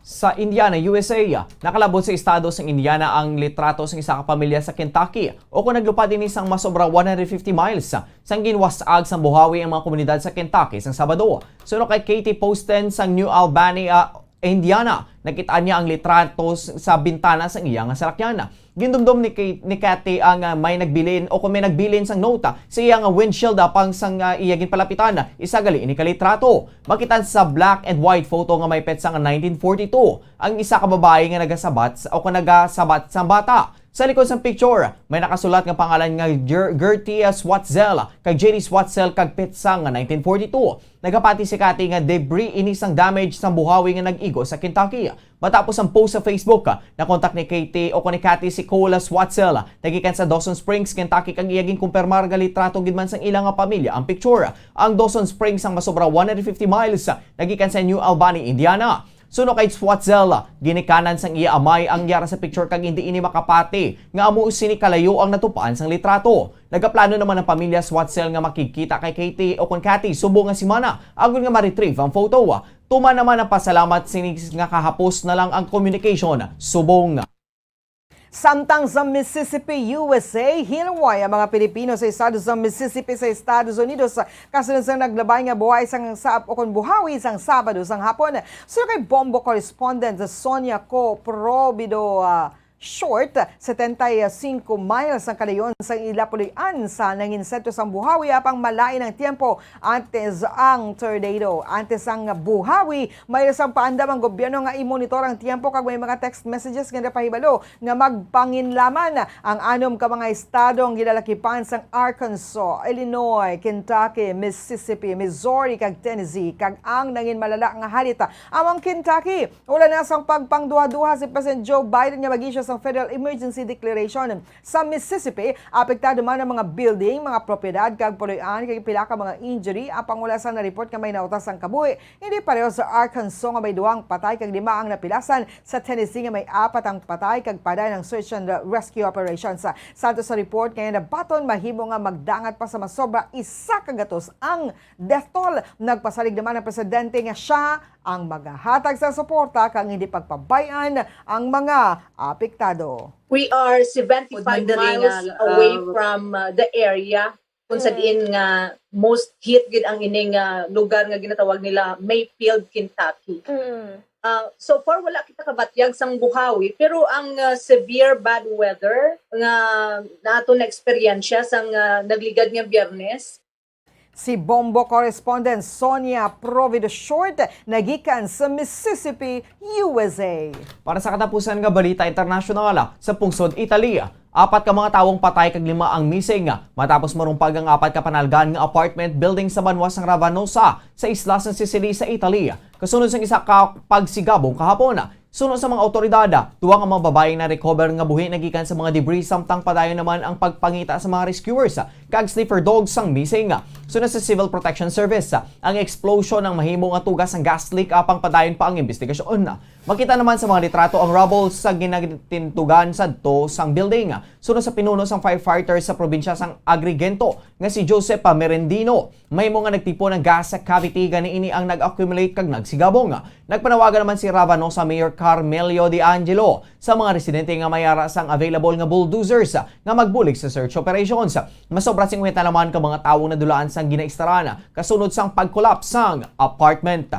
Sa Indiana, U S A, nakalabot sa estado sang Indiana ang litrato sang isa ka pamilya sa Kentucky, o kon naglupad ini sang masobra one hundred fifty miles sang ginwas-ag sang buhawi ang mga komunidad sa Kentucky sang Sabado. Suno kay Katie Poston sang New Albany, ah, Indiana, nakit-an niya ang litrato s-, sa bintana sang iya nga salakyan. Gindumdom ni Kay-, ni Kathy ang, ah, may nagbilin o kung may nagbilin sang note, ah, sa iya nga windshield apang sang, ah, iya ginpalapitan, isa gali ini ka litrato. Makita sa black and white photo nga may petsa nga nineteen forty-two ang isa ka babayi nga nagasabat sa, o kung nagasabat sang bata. Sa likod sang picture, may nakasulat nga pangalan nga Ger-, Gertie Swatzel kag J D Swatzel kag petsa nga nineteen forty-two. Nagapati si Kathy nga debris ini sang damage sang buhawi nga nag-igo sa Kentucky. Matapos ang post sa Facebook, nakontak ni Katie o ni Kathy si Cole Swatzel, nagikan sa Dawson Springs, Kentucky, kag iya ginkumpirmar nga litrato gid man sang ila nga pamilya ang picture. Ang Dawson Springs ang masobra one hundred fifty miles, nagikan sa New Albany, Indiana. Suno kay Swatzel, ginikanan sang iya amay ang yara sa picture kag hindi ini makapati nga amo sini kalayo ang natupaan sang litrato. Nagaplano naman ang pamilya Swatzel nga makigkita kay Katie o kon Kathy subong nga semana agod nga ma-retrieve ang photo. Tuman naman ang pasalamat sini nga kahapos na lang ang communication subong. Samtang sa Mississippi, U S A, hinuway ang mga Pilipino sa estado sa Mississippi sa Estados Unidos kasunod sang naglabay nga buhay sang sa ukon buhawi sang Sabado sang hapon. Suno kay Bombo correspondent Sonia Co Probido, ah, Short, setenta y cinco miles ang kalayon sang ila puloy-an sa nangin sentro sang buhawi, apang malain ang tiyempo antes ang tornado. Antes ang buhawi, may sang paandam ang gobyerno nga i-monitor ang tiyempo kag may mga text messages nga napahibalo nga magpanginlaman ang anom ka mga estado ang ginalakipan sang Arkansas, Illinois, Kentucky, Mississippi, Missouri, kag Tennessee, kag ang nangin malala nga halit among Kentucky. Wala na sang pagpangduha-duha si President Joe Biden nga mag-issue sang federal emergency declaration. Sa Mississippi, apektado man ang mga building, mga propiedad, kag puloy-an kag pila ka mga injury. Apang wala sang na-report nga may nautas ang kabuhi. Hindi pareho sa Arkansas nga may duhang patay kag lima ang napilasan, sa Tennessee nga may apat ang patay kag padayon ang search and rescue operations. Sa ato sa report nga nabaton, mahimo nga magdangat pa sa masobra isa ka gatos ang death toll. Nagpasalig naman ang presidente nga siya ang magahatag sa suporta kag hindi pagpabay-an ang mga apektado. We are seventy-five Mandaluyong, miles away uh, from, uh, the area kung sa Mm. diin nga most hit gid ang ining, uh, lugar nga ginatawag nila Mayfield, Kentucky. Mm. Uh, so far, wala kita kabatyag sang buhawi, pero ang, uh, severe bad weather nga nato na-eksperyensya sang, uh, nagligad nga Biyernes, Si Bombo correspondent Sonia Provido Short nagikan sa Mississippi, U S A. Para sa katapusan nga balita internasyonal, sa pungsod Italy, apat ka mga tawong patay kag lima ang missing matapos marumpag ang apat ka panalgan nga apartment building sa banwa sang Ravanosa sa isla sang Sicily sa Italy, kasunod sang isa ka pagsigabong kahapon. Suno sa mga awtoridad, duha ka mga babayi na-recover nga buhi nagikan sa mga debris, samtang padayon naman ang pagpangita sa mga rescuers kag sniffer dogs sang missing. Suno sa Civil Protection Service, ang explosion ang mahimo nga tuga sang gas leak, apang padayon pa ang investigasyon. Makita naman sa mga litrato ang rubble sa ginatindugan sadto sang building. Suno sa pinuno sang firefighters sa probinsya sang Agrigento nga si Joseph Merendino, mahimo nga nagtipon ang gas cavity, gani ini ang nag-accumulate kag nagsigabong. Nagpanawagan naman si Ravanosa Mayor Carmelio De Angelo sa mga residente nga mayara sang available nga bulldozers nga magbulig sa search operations. Masobra singkwenta naman ka mga tawo ang nadulaan sang ginaistaran kasunod sang pag-collapse sang apartment.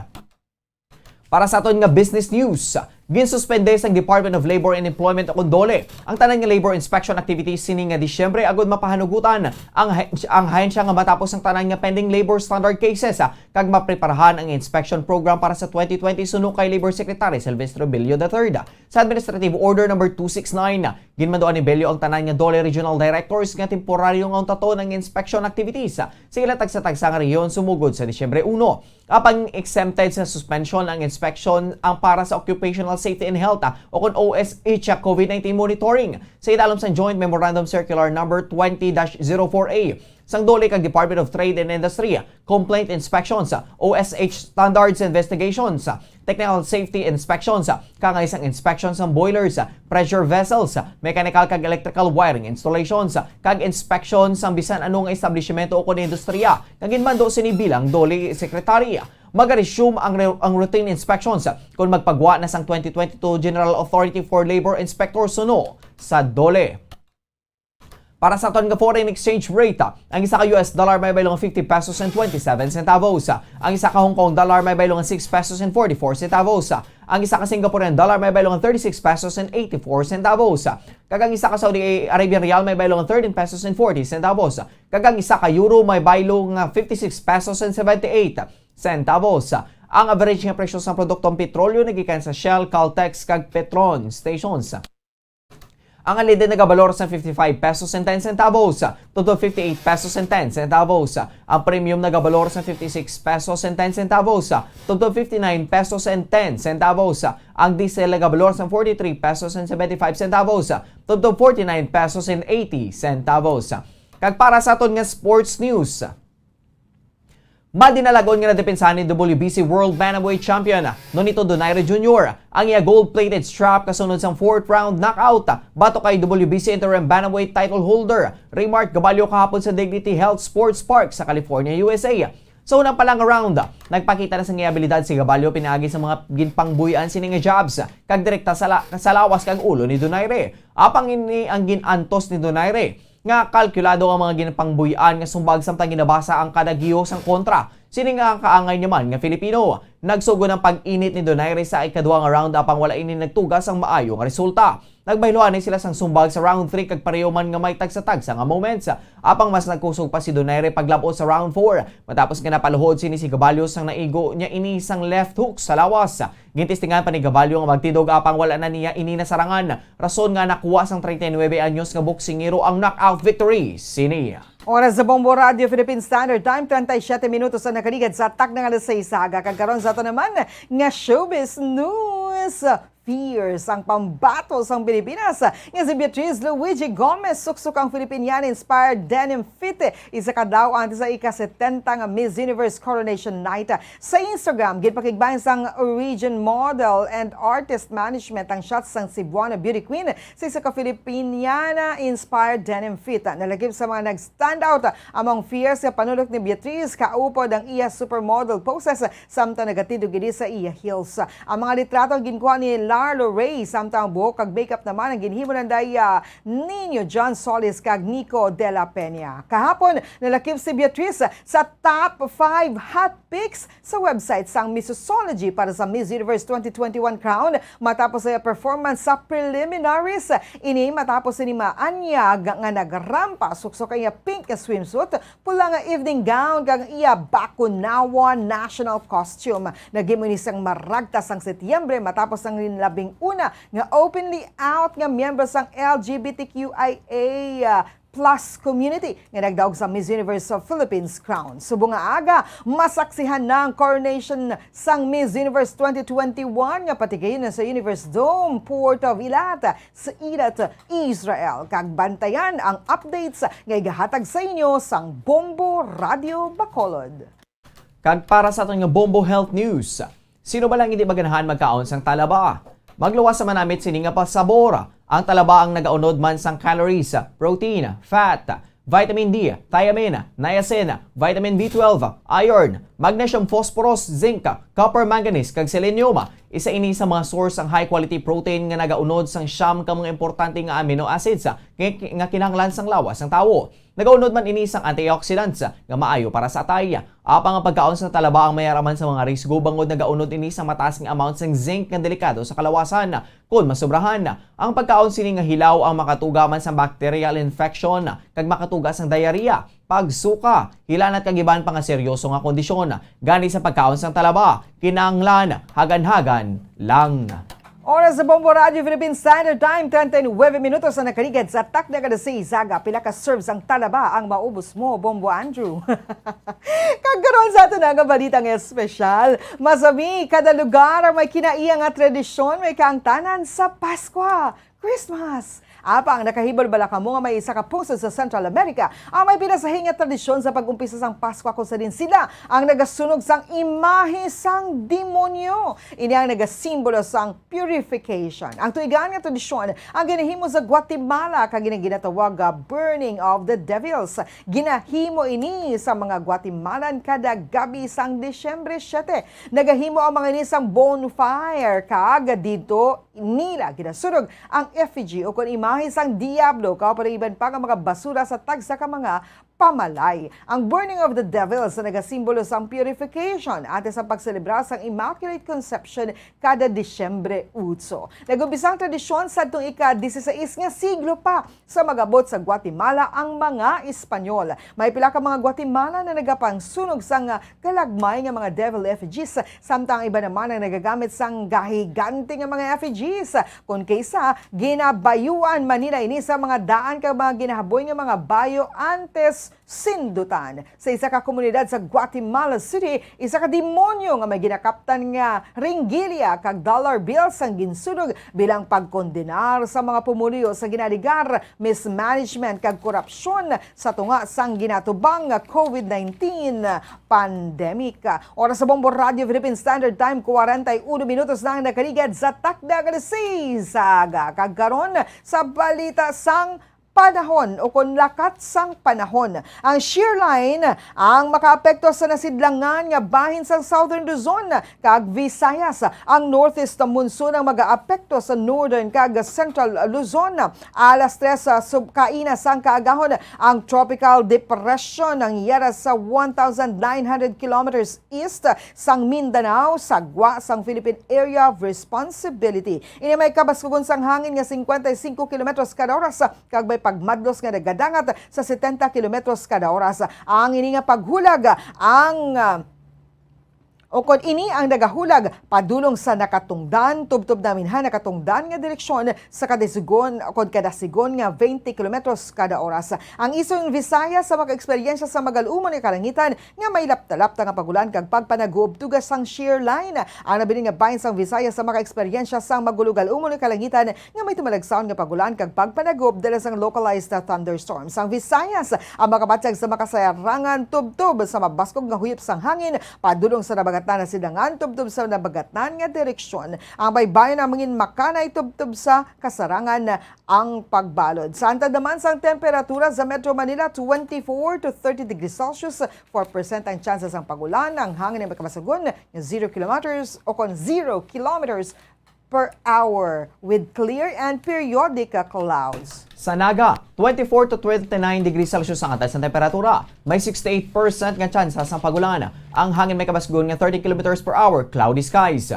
Para sa aton nga business news, ginsuspende sang Department of Labor and Employment o kon DOLE ang tanan nga labor inspection activities sini nga Disyembre agud mapahanugutan ang, ang ahensya nga matapos ang tanan nga pending labor standard cases, ah, kag mapreparahan ang inspection program para sa twenty twenty suno kay Labor Secretary Silvestre Bello the third. Sa Administrative Order Number two six nine, ginmanduan ni Bello ang tanan nga DOLE Regional Directors nga temporaryo nga untaton ang inspection activities sa ila tagsa-tagsa nga rehiyon sumugod sa Disyembre uno. Apang exempted sa suspension ang inspection ang para sa Occupational Safety and Health, ah, o kon O S H, ah, COVID nineteen monitoring sa idalom sang Joint Memorandum Circular Number twenty dash zero four A sang DOLE kag Department of Trade and Industry, complaint inspections, O S H standards investigations, technical safety inspections, kaangay sang inspection sang boilers, pressure vessels, mechanical kag electrical wiring installations, kag inspection sang bisan ano nga establishmento o kon industriya nga ginmando sini bilang DOLE secretary. Mag-resume ang, re- ang routine inspections kon magpagwa na sang twenty twenty-two General Authority for Labor Inspector suno sa DOLE. Para sa aton nga foreign exchange rate, ang isa ka U S dollar may baylo nga fifty pesos and twenty-seven centavos. Ang isa ka Hong Kong dollar may baylo nga six pesos and forty-four centavos. Ang isa ka Singaporean dollar may baylo nga thirty-six pesos and eighty-four centavos. Kag ang isa ka Saudi Arabian rial may baylo nga thirteen pesos and forty centavos. Kag ang isa ka euro may baylo nga fifty-six pesos and seventy-eight centavos. Ang average nga presyo sa produktong petrolyo nagikan sa Shell, Caltex, kag Petron stations. Ang unleaded nagabalor sa fifty-five pesos and ten centavos, tubtob fifty-eight pesos and ten centavos. Ang premium nagabalor sa fifty-six pesos and ten centavos, tubtob fifty-nine pesos and ten centavos. Ang diesel nagabalor sa forty-three pesos and seventy-five centavos, tubtob forty-nine pesos and eighty centavos. Kag para sa aton nga sports news, Madinalagon nga nadepensahan ni W B C World Bantamweight Champion Nonito Donaire Junior ang iya gold-plated strap kasunod sang fourth round knockout batok kay W B C Interim Bantamweight title holder Raymart Gabalio kahapon sa Dignity Health Sports Park sa California, U S A. Sa unang pa lang nga round, nagpakita na sang iya abilidad si Gabalio pinaagi sa mga ginpangbuy-an sini nga jabs kag direkta sa, la- sa lawas kag ulo ni Donaire. Apang ini ang gin-antos ni Donaire nga kalkulado ang mga ginpangbuy-an nga sumbag samtang ginabasa ang kada giyo sang kontra. Sini nga kaangay niya man nga Filipino. Nagsugo ang pag-init ni Donaire sa ikaduha nga round apang wala ini nagtuga sang maayo nga resulta. Nagbahiluhan ni sila sang sumbag sa round three kag pareho man nga may tagsa-tagsa nga moments. Apang mas nagkusog pa si Donaire paglab-ot sa round four matapos nga napaluhod sini si Gabalio sang naigo niya ini sang left hook sa lawas. Gintestingan pa ni Gabalio nga magtindog apang wala na niya ini nasarangan, rason nga nakuha sang treinta y nuebe anyos nga boksingero ang knockout victory sini. Oras sa Bombo Radio Philippine Standard Time, treinta y siete minutos ang nakaligad sa takna nga alas sais sa aga. Kag karon sa ato naman nga showbiz news. Fierce ang pambato sang Pilipinas nga si Beatriz Luigi Gomez suksok ang Philippiniana-inspired denim fit isa ka adlaw antes sa ika-setenta nga Miss Universe Coronation Night. Sa Instagram, ginpakigbahin sang Region Model and Artist Management ang shots sang Cebuana Beauty Queen sa isa ka Filipiniana-inspired denim fit. Nalakip sa mga nag-stand out among fierce nga panulok ni Beatriz, kaupod ang iya supermodel poses samtang nagatindog ini sa iya heels. Ang mga litrato ang ginkuha ni Larlo Ray, samtang ang buhok kag makeup naman ang ginhimo ni Nino John Solis kag Nico de la Peña. Kahapon, nalakip si Beatriz sa top five hot picks sa website sang Missosology para sa Miss Universe twenty twenty-one crown matapos sa iya performance sa preliminaries. Ini matapos ini maanyag nga nagrampa suksok ang iya pink nga swimsuit, pula nga evening gown kag iya Bakunawa national costume. Naghimo ini sang maragta sang Setyembre matapos ang labing una nga openly out nga miyembro sang L G B T Q I A, ah, plus community nga nagdaog sa Miss Universe of Philippines crown. Subong nga aga, masaksihan na ang coronation sang Miss Universe twenty twenty-one nga patigayon na sa Universe Dome, Port of Eilat, sa Eilat, Israel. Kag bantayan ang updates nga igahatag sa inyo sang Bombo Radio Bacolod. Kag para sa aton nga Bombo Health News, sino ba lang hindi maganahan magkaon sang talaba? Magluwas sa manamit sini nga pasabor. Ang talaba ang nagaunod man sang calories, protein, fat, vitamin D, thiamine, niacin, vitamin B twelve, iron, magnesium, phosphorus, zinc, copper, manganese, kag selenium. Isa ini sa mga source sang high-quality protein nga nagaunod sang siyam ka mga importante nga amino acids nga, nga kinahanglan sang lawas sang tawo. Nagaunod man ini sang antioxidants nga maayo para sa atay. Apang ang pagkaon sa talaba ang may araman sa mga risgo bangod nagaunod ini sa mataas nga amount sang zinc nga delikado sa kalawasan. Kon masobrahan, ang pagkaon sini nga hilaw ang makatuga man sa bacterial infection kag makatuga sang diarrhea, pagsuka, hilanat kag iban pa nga seryoso nga kondisyon. Gani sa pagkaon sang talaba, kinahanglan hagan-hagan lang. Oras sa Bombo Radio Philippine Standard Time, treinta y nueve minutos ang nakaligad sa takna nga alas sais sa aga. Pila ka serves ang talaba ang maubos mo, Bombo Andrew? Kag karon sa ato na nga balita nga espesyal. Masami, kada lugar may kinaiya nga tradisyon, may kaangtanan sa Paskwa, Christmas. Apang nakahibal bala kamo nga may isa ka pungsod sa Central America ang may pinasahi nga tradisyon sa pag-umpisa sang Paskwa, kung sa diin sila ang nagasunog sang imahe sang demonyo? Ini ang nagasimbolo sang purification. Ang tuigan nga tradisyon ang ginahimo sa Guatemala kag gina-, ginatawag nga Burning of the Devils. Ginahimo ini sa mga Guatemalan kada gabi sang Disyembre siete. Nagahimo ang mga ini sang bonfire kag didto nila ginasunog ang effigy o kon imahe sang Diablo, kauban ang iban pa nga mga basura sa tagsa ka mga pamalay. Ang Burning of the Devils nagasimbolo sang purification antes ang pagselebra sang Immaculate Conception kada Disyembre otso. Nag-umpisa ang tradisyon sadtong ika-dieciséis nga siglo pa sa mag-abot sa Guatemala ang mga Espanyol. May pila ka mga Guatemala na nagapangsunog sang kalagmay nga mga devil effigies, samtang ang iban naman ang nagagamit sang gahigante nga mga effigies. Kon kaysa, ginabayuan man nila ini sa mga daan kag mga ginahaboy nga mga bayo antes Sindutan. Sa isa ka komunidad sa Guatemala City, isa ka demonyo nga may ginakaptan nga ringgilya kag dollar bills ang ginsunog bilang pagkondenar sa mga pumuluyo sa ginaligar, mismanagement kag korupsyon sa tunga sang ginatubang nga COVID nineteen pandemic. Oras sa Bombo Radio Philippine Standard Time, kwarenta y uno minutos na ang nakaligad sa takna nga alas seis sa aga. Kag karon, sa balita sang panahon o kon lakat sang panahon. Ang shear line ang makaapekto sa nasidlangan nga bahin sang Southern Luzon kag Visayas. Ang northeast monsoon ang magaapekto sa northern kag central Luzon. Alas tres sa sub-, kaina sang kaagahon, ang tropical depression ang yara sa one thousand nine hundred kilometers east sang Mindanao, sa gwa sang Philippine Area of Responsibility. Ini may kabaskugon sang hangin nga cincuenta y cinco kilometros kada oras kag may pagmadlos nga nagadangat sa setenta kilometros kada oras. Ang ini nga paghulag ang, ah, o kon ini ang nagahulag padulong sa nakatungdan, tubtob namin ha, nakatungdan nga direksyon sa kadasigon o kon kadasigon nga twenty kilometros kada oras. Ang Eastern Visayas sa makaeksperyensya sa magal-umon nga kalangitan nga may lapta-lapta nga pagulan kag pagpanaguob tuga sang shear line. Ang nabilin nga bahin sang Visayas sa makaeksperyensya sang magulogal-umon nga kalangitan nga may tumalagsaon nga pagulan kag pagpanaguob dala sang localized thunderstorms. Ang Visayas ang makabatyag sa makasarangan tubtob sa mabaskog nga huyop sang hangin padulong sa nabagatnan nga silangan tubtob sa nabagatnan nga direksyon. Ang baybayon ang mangin makanay tubtob sa kasarangan ang pagbalod. Sa antad naman sang temperatura sa Metro Manila, twenty-four to thirty degrees Celsius, four percent ang tsansa sang pagulan, ang hangin ay makabasagon nga zero kilometers o kon zero kilometers per hour with clear and periodic clouds. Sa Naga, twenty-four to twenty-nine degrees Celsius ang antad sang temperatura. May sixty-eight percent nga tsansa sang pagulan. Ang hangin may kabasgon nga thirty kilometers per hour, cloudy skies.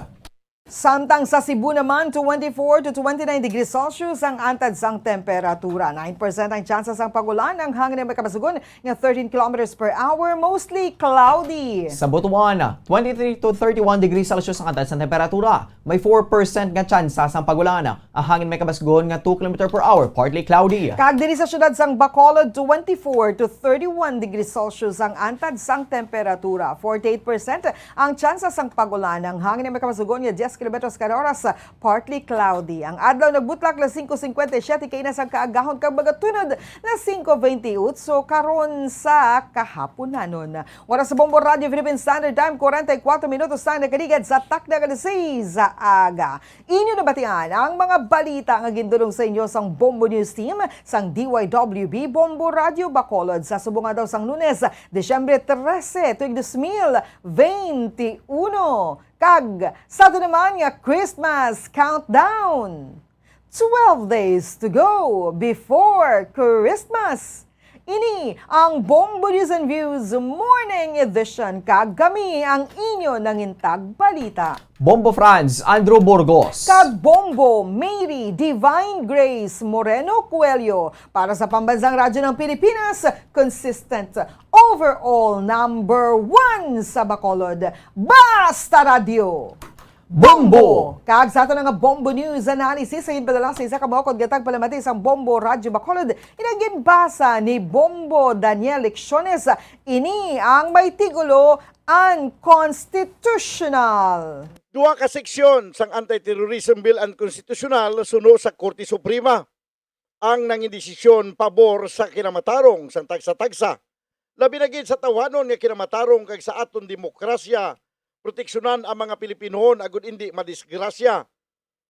Samtang sa Cebu naman, twenty-four to twenty-nine degrees Celsius ang antad sang temperatura. Nine percent ang tsansa sang pagulan, ang hangin ay may kabasgon nga thirteen kilometers per hour, mostly cloudy. Sa Butuan, twenty-three to thirty-one degrees Celsius ang antad sang temperatura. May four percent nga tsansa sang pagulan. Ang hangin may kabasgon nga two kilometer per hour, partly cloudy. Kag diri sa siyudad sang Bacolod, twenty-four to thirty-one degrees Celsius ang antad sang temperatura. Forty-eight percent ang tsansa sang pagulan. Ang hangin may kabasgon nga diyes kilometros kada oras, partly cloudy. Ang adlaw nagbutlak alas singko singkwenta y siyete kaina sang kaagahon kag magatunod alas singko benti otso karon sa kahaponanon. Oras sa Bombo Radio Philippine Standard Time, kwarenta y kuwatro minutos na nakaligad sa takna nga alas seis sa aga. Inyo nabatian ang mga balita nga gindulong sa inyo sang Bombo News Team sang D Y W B Bombo Radio Bacolod sa subong adlaw sang Lunes, Disyembre trese, tuig dos mil benti uno. Kag sa ato naman nga Christmas Countdown. Twelve days to go before Christmas. Ini ang Bombo News and Views Morning Edition, kag kami ang inyo nangintag balita. Bombo Franz, Andrew Burgos. Kag Bombo Mary Divine Grace Moreno Coelho para sa Pambansang Radyo ng Pilipinas, consistent, overall number one sa Bacolod. Basta Radyo! Bombo! Kag sa ato na nga Bombo News Analysis, sa ginpadala sa isa ka maukod nga tagpalamati sang Bombo Radyo Bacolod, ina ginbasa ni Bombo Daniel Lecciones. Ini ang may titulo, Unconstitutional. Duha ka seksyon sang Anti-Terrorism Bill unconstitutional suno sa Korte Suprema ang nangindesisyon pabor sa kinamatarong sang tagsa-tagsa, labi na gid sa tawhanon nga kinamatarong kag sa aton demokrasya. Proteksyonan ang mga Pilipinohon agud indi madisgrasya.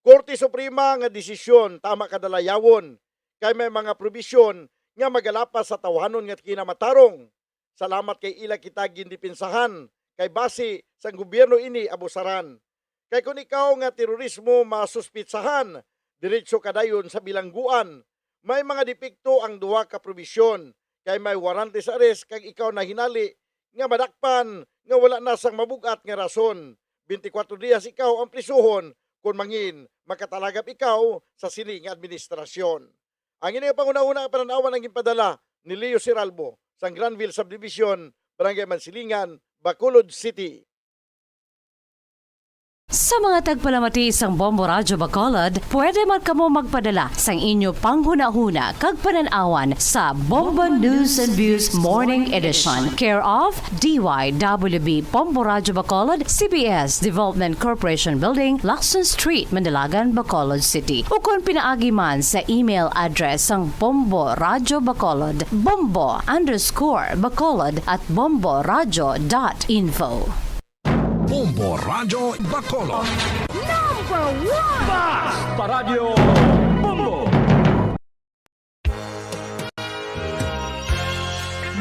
Korte Suprema nga desisyon tama kadalayawon, kay may mga probisyon nga magalapas sa tawhanon nga kinamatarong. Salamat kay ila kita gindipinsahan, kay basi sang gobyerno ini abusaran. Kay kon ikaw nga terorismo masuspitsahan, diretso ka dayon sa bilangguan. May mga depekto ang duha ka probisyon, kay may warrant sa arrest kag ikaw nahinali nga madakpan nga wala na sang mabug-at nga rason. Bente kwatro diyas ikaw ang prisuhon kon mangin makatalagap ikaw sa sini nga administrasyon. Ang ini nga panghunahuna nga panan-awan ang ginpadala ni Leo Siralbo sang Granville Subdivision, Barangay Mansilingan, Bacolod City. Sa mga tagpalamati sang Bombo Radyo Bacolod, pwede man kamo magpadala sang inyo panghunahuna kag panan-awan sa Bombo News and Views Morning Edition, care of D Y W B Bombo Radyo Bacolod, C B S Development Corporation Building, Lacson Street, Mandalagan, Bacolod City. Ukon pinaagi man sa email address sang Bombo Radyo Bacolod, bombo underscore bacolod at bombo radyo dot info. Bombo Radyo Bacolod. Number one! Bas Paradyo Bombo!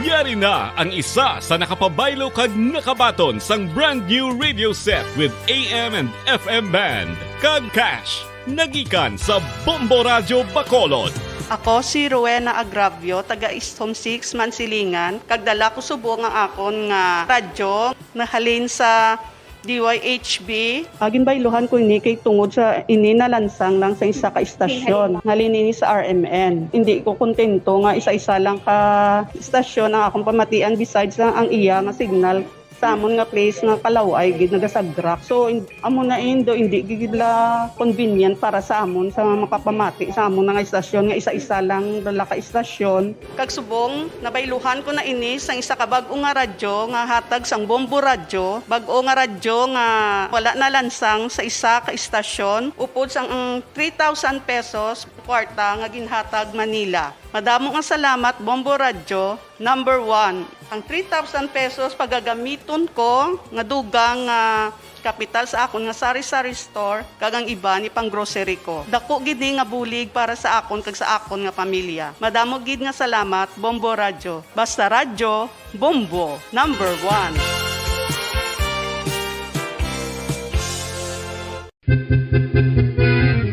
Yari na ang isa sa nakapabaylo kag nakabaton sang brand new radio set with A M and F M band kag cash nagikan sa Bombo Radyo Bacolod. Ako si Rowena Agravio, taga East Home six, Mansilingan, kag dala ko subong ang akon nga radyo nahalin sa D Y H B. Ah, ginbayluhan ko ini kay tungod sa ini nalansang lang sa isa ka istasyon. Halin ini sa R M N. Hindi ko kontento nga isa-isa lang ka istasyon ang akong pamatian, besides lang ang iya nga signal sa amon nga place nga kalaw-ay gid nagasagrak. So, in- amo na indo, hindi gid la convenient para sa amon sa makapamati sa amon nga istasyon nga isa-isa lang dala ka istasyon. Kag subong, nabayluhan ko na ini sang isa ka bag-o nga radyo nga hatag sang Bombo Radyo, bag-o nga radyo nga wala nalansang sa isa ka istasyon, upod sang ang three thousand pesos kwarta nga ginhatag man nila. Madamo nga salamat, Bombo Radyo, number one. Ang three thousand pesos pagagamiton ko nga dugang nga kapital sa akon nga sari-sari store kag ang iban ipang-grocery ko. Dako gid ni nga bulig para sa akon kag sa akon nga pamilya. Madamo gid nga salamat, Bombo Radyo. Basta radyo, Bombo, number one.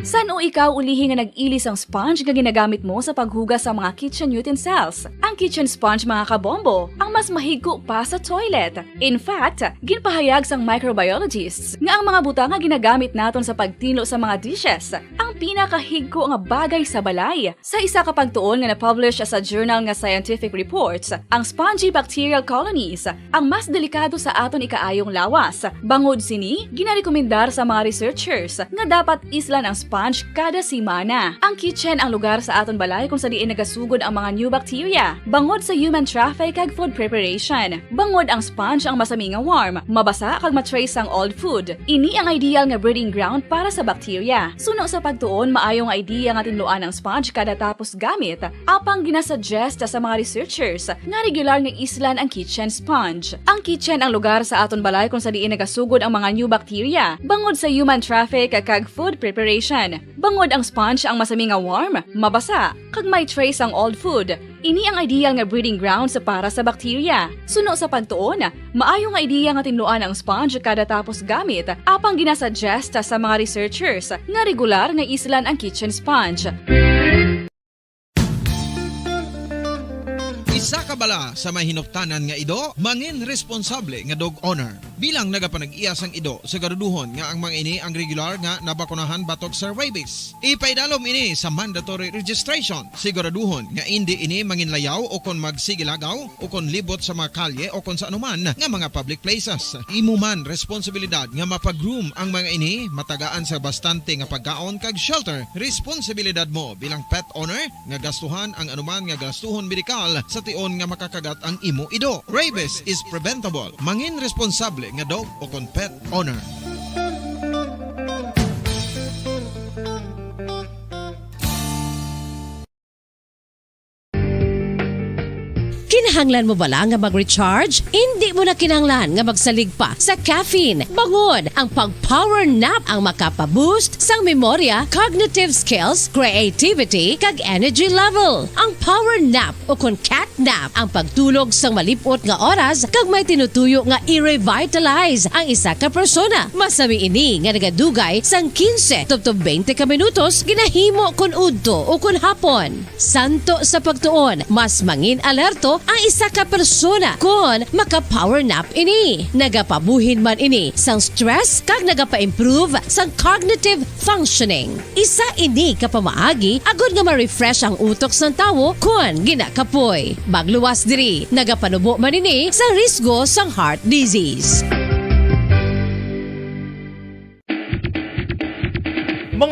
San-o ikaw ulihi nga nag-ili sang sponge nga ginagamit mo sa paghugas sa mga kitchen utensils? Ang kitchen sponge, mga kabombo, ang mas mahigko pa sa toilet. In fact, ginpahayag sang microbiologists nga ang mga butang nga ginagamit naton sa pagtinlo sa mga dishes ang pinakahigko nga bagay sa balay. Sa isa ka pagtuon nga na-publish sa journal nga Scientific Reports, ang spongy bacterial colonies ang mas delikado sa aton ikaayong lawas. Bangod sini, ginarekomendar sa mga researchers nga dapat islan ang sponge kada semana. Ang kitchen ang lugar sa aton balay kung sa diin nagasugod ang mga new bacteria bangod sa human traffic kag food preparation. Bangod ang sponge ang masami nga warm, mabasa kag ma-trace sang old food. Ini ang ideal nga breeding ground para sa bacteria. Suno sa pagtuon, maayo nga idea nga tinluan ang sponge kada tapos gamit, apang ginasuggest sa mga researchers nga regular nga islan ang kitchen sponge. Ang kitchen ang lugar sa aton balay kung sa diin nagasugod ang mga new bacteria bangod sa human traffic kag food preparation. Bangod ang sponge ang masami nga warm, mabasa, kag may trace ang old food, ini ang ideal nga breeding grounds para sa bacteria. Suno sa pagtuon, maayo nga idea nga tinluan ang sponge kada tapos gamit, apang ginasuggest sa mga researchers nga regular nga islan ang kitchen sponge. Isa ka bala sa may hinuptanan nga ido, mangin responsable nga dog owner. Bilang nagapanag-iya sang ido, siguraduhon nga ang mga ini ang regular nga nabakunahan batok sa rabies. Ipaidalom ini sa mandatory registration. Siguraduhon nga indi ini manginlayaw o kon magsigilagaw o kon libot sa mga kalye o kon sa anuman nga mga public places. Imo man responsibilidad nga mapa-groom ang mga ini, matagaan sa bastante nga pagkaon kag shelter. Responsibilidad mo bilang pet owner nga gastuhan ang anuman nga gastuhon medikal sa tion nga makakagat ang imo ido. Rabies is preventable. Mangin responsable nga dog o kon pet owner. Kinahanglan mo bala nga mag-recharge? Indi mo na kinahanglan nga magsalig pa sa caffeine. Bangod ang pag-power nap ang makapa-boost sang memorya, cognitive skills, creativity, kag energy level. Ang power nap o kon cat nap ang pagtulog sang malip-ot nga oras kag may tinutuyo nga i-revitalize ang isa ka persona. Masami ini nga nagadugay sang quince tubtob twenty ka minutos ginahimo kon udto o kon hapon. Santo sa pagtuon, mas mangin-alerto ang isa ka persona kon maka-power nap ini. Nagapabuhin man ini sang stress kag nagapa-improve sang cognitive functioning. Isa ini ka pamaagi agod nga ma-refresh ang utok sang tawo kon ginakapoy. Magluwas diri, nagapanubo man ini sa risgo sang heart disease.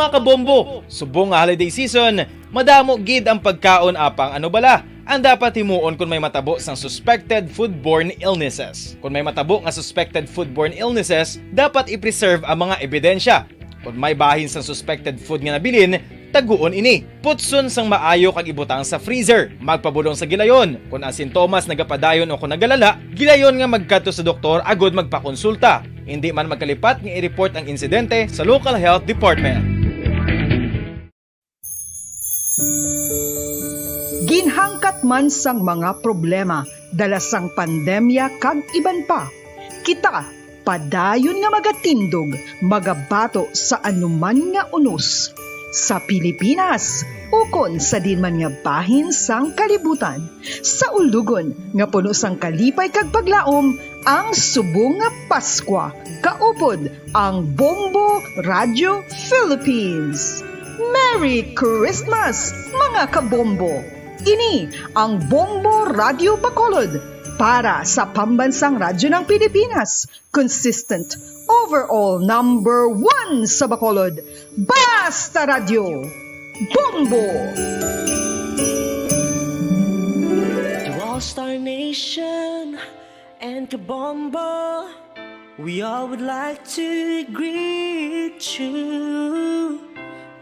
Mga kabombo, subong nga holiday season, madamo gid ang pagkaon, apang ano bala ang dapat himuon kon may matabo sang suspected foodborne illnesses? Kon may matabo nga suspected foodborne illnesses, dapat i-preserve ang mga ebidensya. Kon may bahin sang suspected food nga nabilin, taguon ini. Putson sang maayo kag ibutang sa freezer. Magpabulong sa gilayon. Kon ang sintomas nagapadayon o kon nagalala, gilayon nga magkadto sa doktor agud magpakonsulta. Indi man magkalipat nga i-report ang insidente sa local health department. Ginhangkat man sang mga problema dala sang pandemya kag iban pa, kita padayon nga magatindog, magabato sa anuman nga unos sa Pilipinas ukon sa diin man nga bahin sang kalibutan. Sa ulugon nga puno sang kalipay kag paglaom ang subong nga Paskwa, kaupod ang Bombo Radio Philippines. Merry Christmas, mga kabombo! Ini ang Bombo Radio Bacolod para sa Pambansang Radyo ng Pilipinas, consistent, overall number one sa Bacolod. Basta Radyo, Bombo! To all Star Nation and Kabombo, we all would like to greet you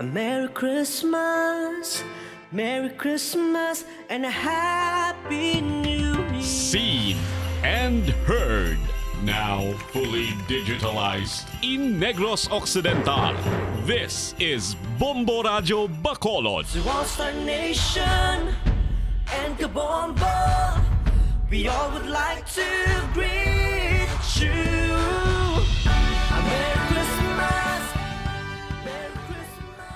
a Merry Christmas, Merry Christmas, and a Happy New Year. Seen and heard, now fully digitalized in Negros Occidental. This is Bombo Radyo Bacolod. To all Star Nation and Kabombo, we all would like to greet you a Merry Christmas, Merry Christmas.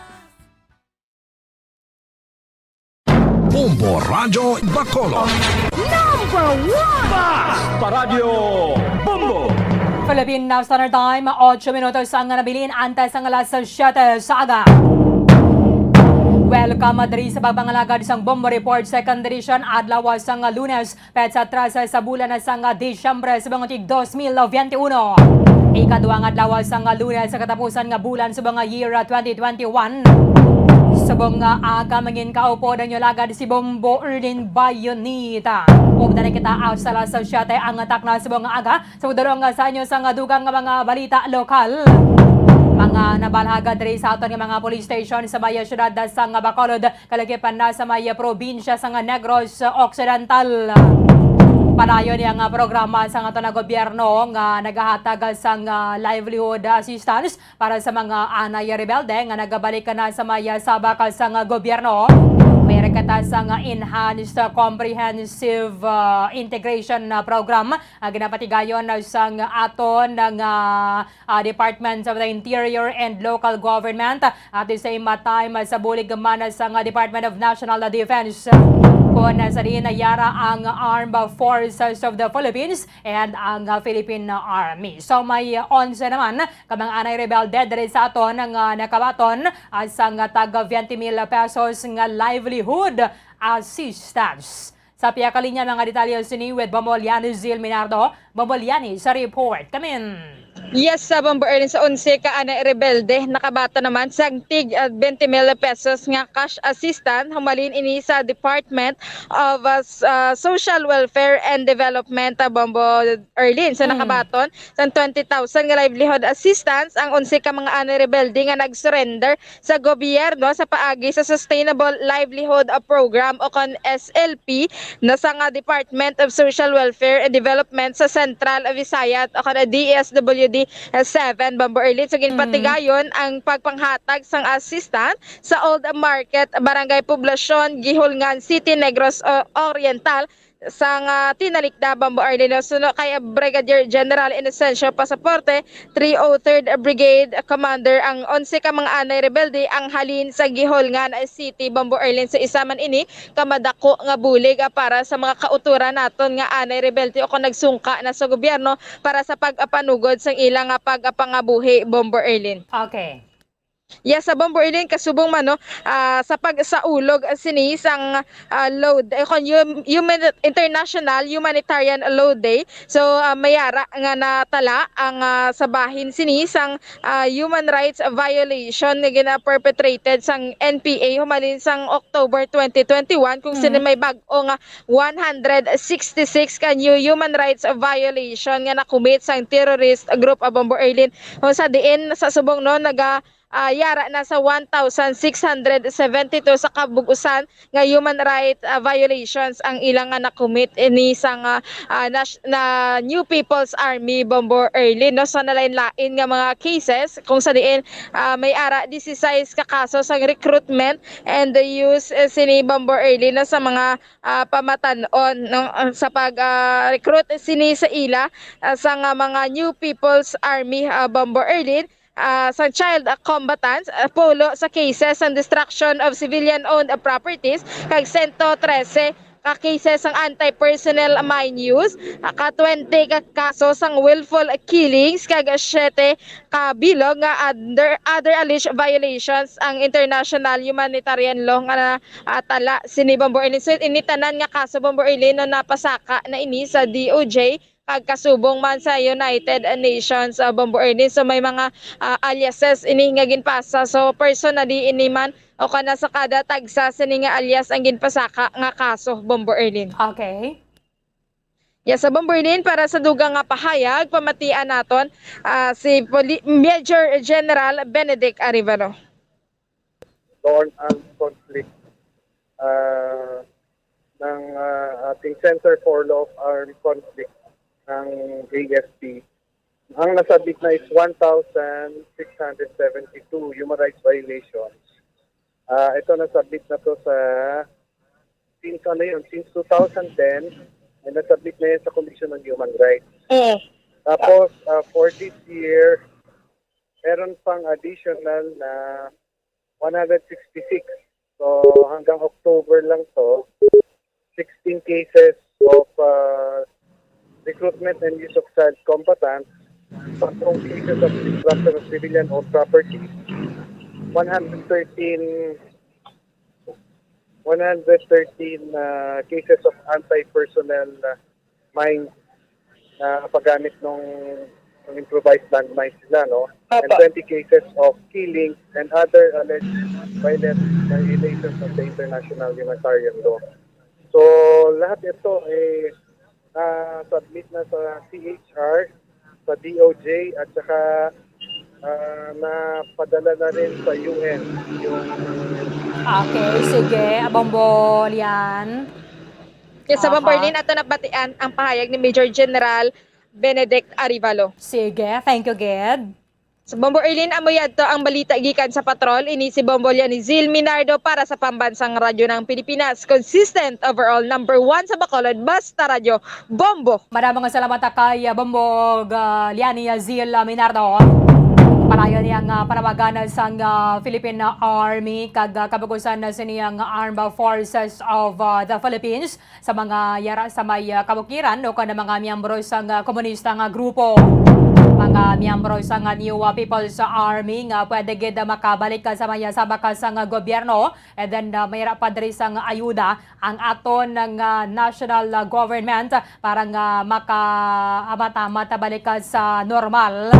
Bombo Radyo Bacolod. Number one! Basta Radyo Bombo! Philippine Standard Time, ocho minutos ang nabilin antes ang alas siyete sa aga. Welcome diri sa pagpangalagad sang Bombo Report, second edition, adlaw sang Lunes, petsa trese sa bulan sang Disyembre subong tig dos mil benti uno. Ikadua nga adlaw sang Lunes sa katapusan nga bulan subong nga year twenty twenty-one. Subong nga aga, mangin kaupod ang inyo alagad si Bombo Erlin Bayonita. Ug dali kita hasta alas siyete ang takna subong nga aga. Sa pagdulong sa inyo sang dugang nga mga balita lokal. Mga nabalhag diri sa aton nga mga police station sa may siyudad sang Bacolod, kalagipan na sa may probinsya sang Negros Occidental. Padayon ni ang programa sang aton nga gobyerno nga nagahatag sang livelihood assistance para sa mga anay rebelde nga nagabalik na sa may sabak sang gobyerno. May rekata sang Enhanced Comprehensive, ah, Integration, ah, Program nga ginapatigayon sang aton nga, ah, Department of the Interior and Local Government, at the same time sa bulig man sang Department of National Defense. Kon sa diin nayara ang Armed Forces of the Philippines and ang Philippine Army. So may onse naman ka mga anay rebelde diri sa aton nga nakabaton, ah, sang tag twenty mil pesos nga livelihood assistance. Sa pihak linya, mga detalye sini with Bombo Liani Zil Minardo. Bombo Liani sa report. Kamin. Yes, sa Bombo Erlin, sa onse ka anay rebelde, nakabaton naman sang tig, ah, twenty mil pesos nga cash assistance humalin ini sa Department of, ah, s-, ah, Social Welfare and Development, ah, Bombo Erlin. So, nakabaton sang twenty thousand nga livelihood assistance ang onse ka mga anay rebelde nga nag-surrender sa gobyerno sa paagi sa Sustainable Livelihood, ah, Program o kon S L P na sang, ah, Department of Social Welfare and Development sa Central Visayas o kon D S W D seven, Bombo Erlin. So, ginpatigayon ang pagpanghatag sang assistance sa Old Market, Barangay Poblacion, Guihulngan City, Negros, ah, Oriental, sang, ah, tinalikda, Bombo Erlin. Suno kay Brigadier General Inocencio Pasaporte, three oh third Brigade Commander, ang onse ka mga anay rebelde ang halin sa Guihulngan City, Bombo Erlin. So, isa man ini ka madako nga bulig, ah, para sa mga kautoran naton nga anay rebelde o kon nagsungka na sa gobyerno para sa pag-apanugod sang ila nga pagpangabuhi, Bombo Erlin. Okay. Yes, sa Bombo Erlin, kasubong man, no, ah, sa pagsaulog, ah, sini sang, ah, load, eh, kon hum-, human-, International Humanitarian Load Day. So, ah, may ara nga natala ang, ah, sa bahin sini sang, ah, human rights violation nga gina-perpetrated sang N P A humalin sang October twenty twenty-one, kung sini Mm. may bag-o nga one hundred sixty-six ka new human rights violation nga na-commit sang terrorist group, ah, Bombo Erlin. Kung sa diin, sa subong, no, naga-, ah, yara na sa one thousand six hundred seventy-two sa kabug-usan nga human rights, ah, violations ang ilang nga na-commit ini sa nga, ah, nas-, na New People's Army, Bombo Erlin, no, sa nalain-lain nga mga cases, kung sa diin, ah, may ara disisais ka kaso sang recruitment and the use, eh, sini, Bombo Erlin, no, sa mga, ah, pamatan-on, no, ah, sa pag, ah, recruit sini sa ila, ah, sa nga mga New People's Army, ah, Bombo Erlin, ah, sang child, ah, combatants, ah, pulo sa cases sang destruction of civilian-owned, ah, properties, kag sento trese ka cases sang anti-personnel mine use, ah, ka twenty ka kaso sang willful killings, kag siyete ka bilog nga under, other alleged violations ang international humanitarian law nga na, ah, tala sini, Bombo Erlin. So, ini tanan nga kaso, Bombo Erlin, no, napasaka na ini sa D O J kag kasubong man sa United Nations, ah, Bombo Erlin. So, may mga, ah, aliases ini nga ginpasa. So, personally, ini man o kana sa kada tagsa sini nga alias ang ginpasaka nga kaso, Bombo Erlin. Okay. Yes, sa Bombo Erlin, para sa dugang nga pahayag, pamatian naton, ah, si Poli-, Major General Benedict Arevalo. Doon ang conflict, ah, ng, ah, ating Center for Law of Armed Conflict ng A F P. Ang nasabit na is one thousand six hundred seventy-two human rights violations. Ah, ito nasabit na to sa, since ano yun, since two thousand ten, ay nasabit na yun sa Commission on Human Rights. Mm. Tapos, ah, for this year, meron pang additional na one hundred sixty-six. So, hanggang October lang to, sixteen cases of, ah, recruitment and use of child combatants, tatlong cases of destruction of civilian-owned property, one hundred thirteen, one hundred thirteen, ah, cases of anti-personnel, ah, mine na paggamit ng, ng improvised landmines nila, no? And Opo. twenty cases of killings and other alleged violent violations of the international humanitarian law. So, lahat ito, eh, na-submit na sa C H R, sa D O J, at saka, ah, napadala na rin sa U N yung Okay, sige. Abang Bolian. Yes, sa Aha. Bombo Erlin, ato nabatian ang pahayag ni Major General Benedict Arevalo. Sige, thank you, Ged. Sa Bombo Erlin, amo yadto ang balita gikan sa patrol. Ini si Bombo Lianizil Minardo para sa Pambansang Radyo ng Pilipinas, consistent, overall, number one sa Bacolod, basta radyo, Bombo. Madamo nga salamat kay, ah, Bombo, ah, Lianizil, ah, Minardo. Padayon niya nga panawagan sang, ah, Philippine Army kag, ah, kabug-usan na sini ang Armed Forces of, ah, the Philippines sa mga yara sa may, ah, kabukiran o kon mga miyembro sang, ah, komunista nga grupo. Mga miyembro sang, ah, New, ah, People's Army nga pwede gid, ah, makabalik, ah, sa may, ah, sabak, ah, sang, ah, gobyerno. And then, ah, may ra pa diri sang ayuda ang aton nga national, ah, government para nga makaamamat-amat balik, ah, sa normal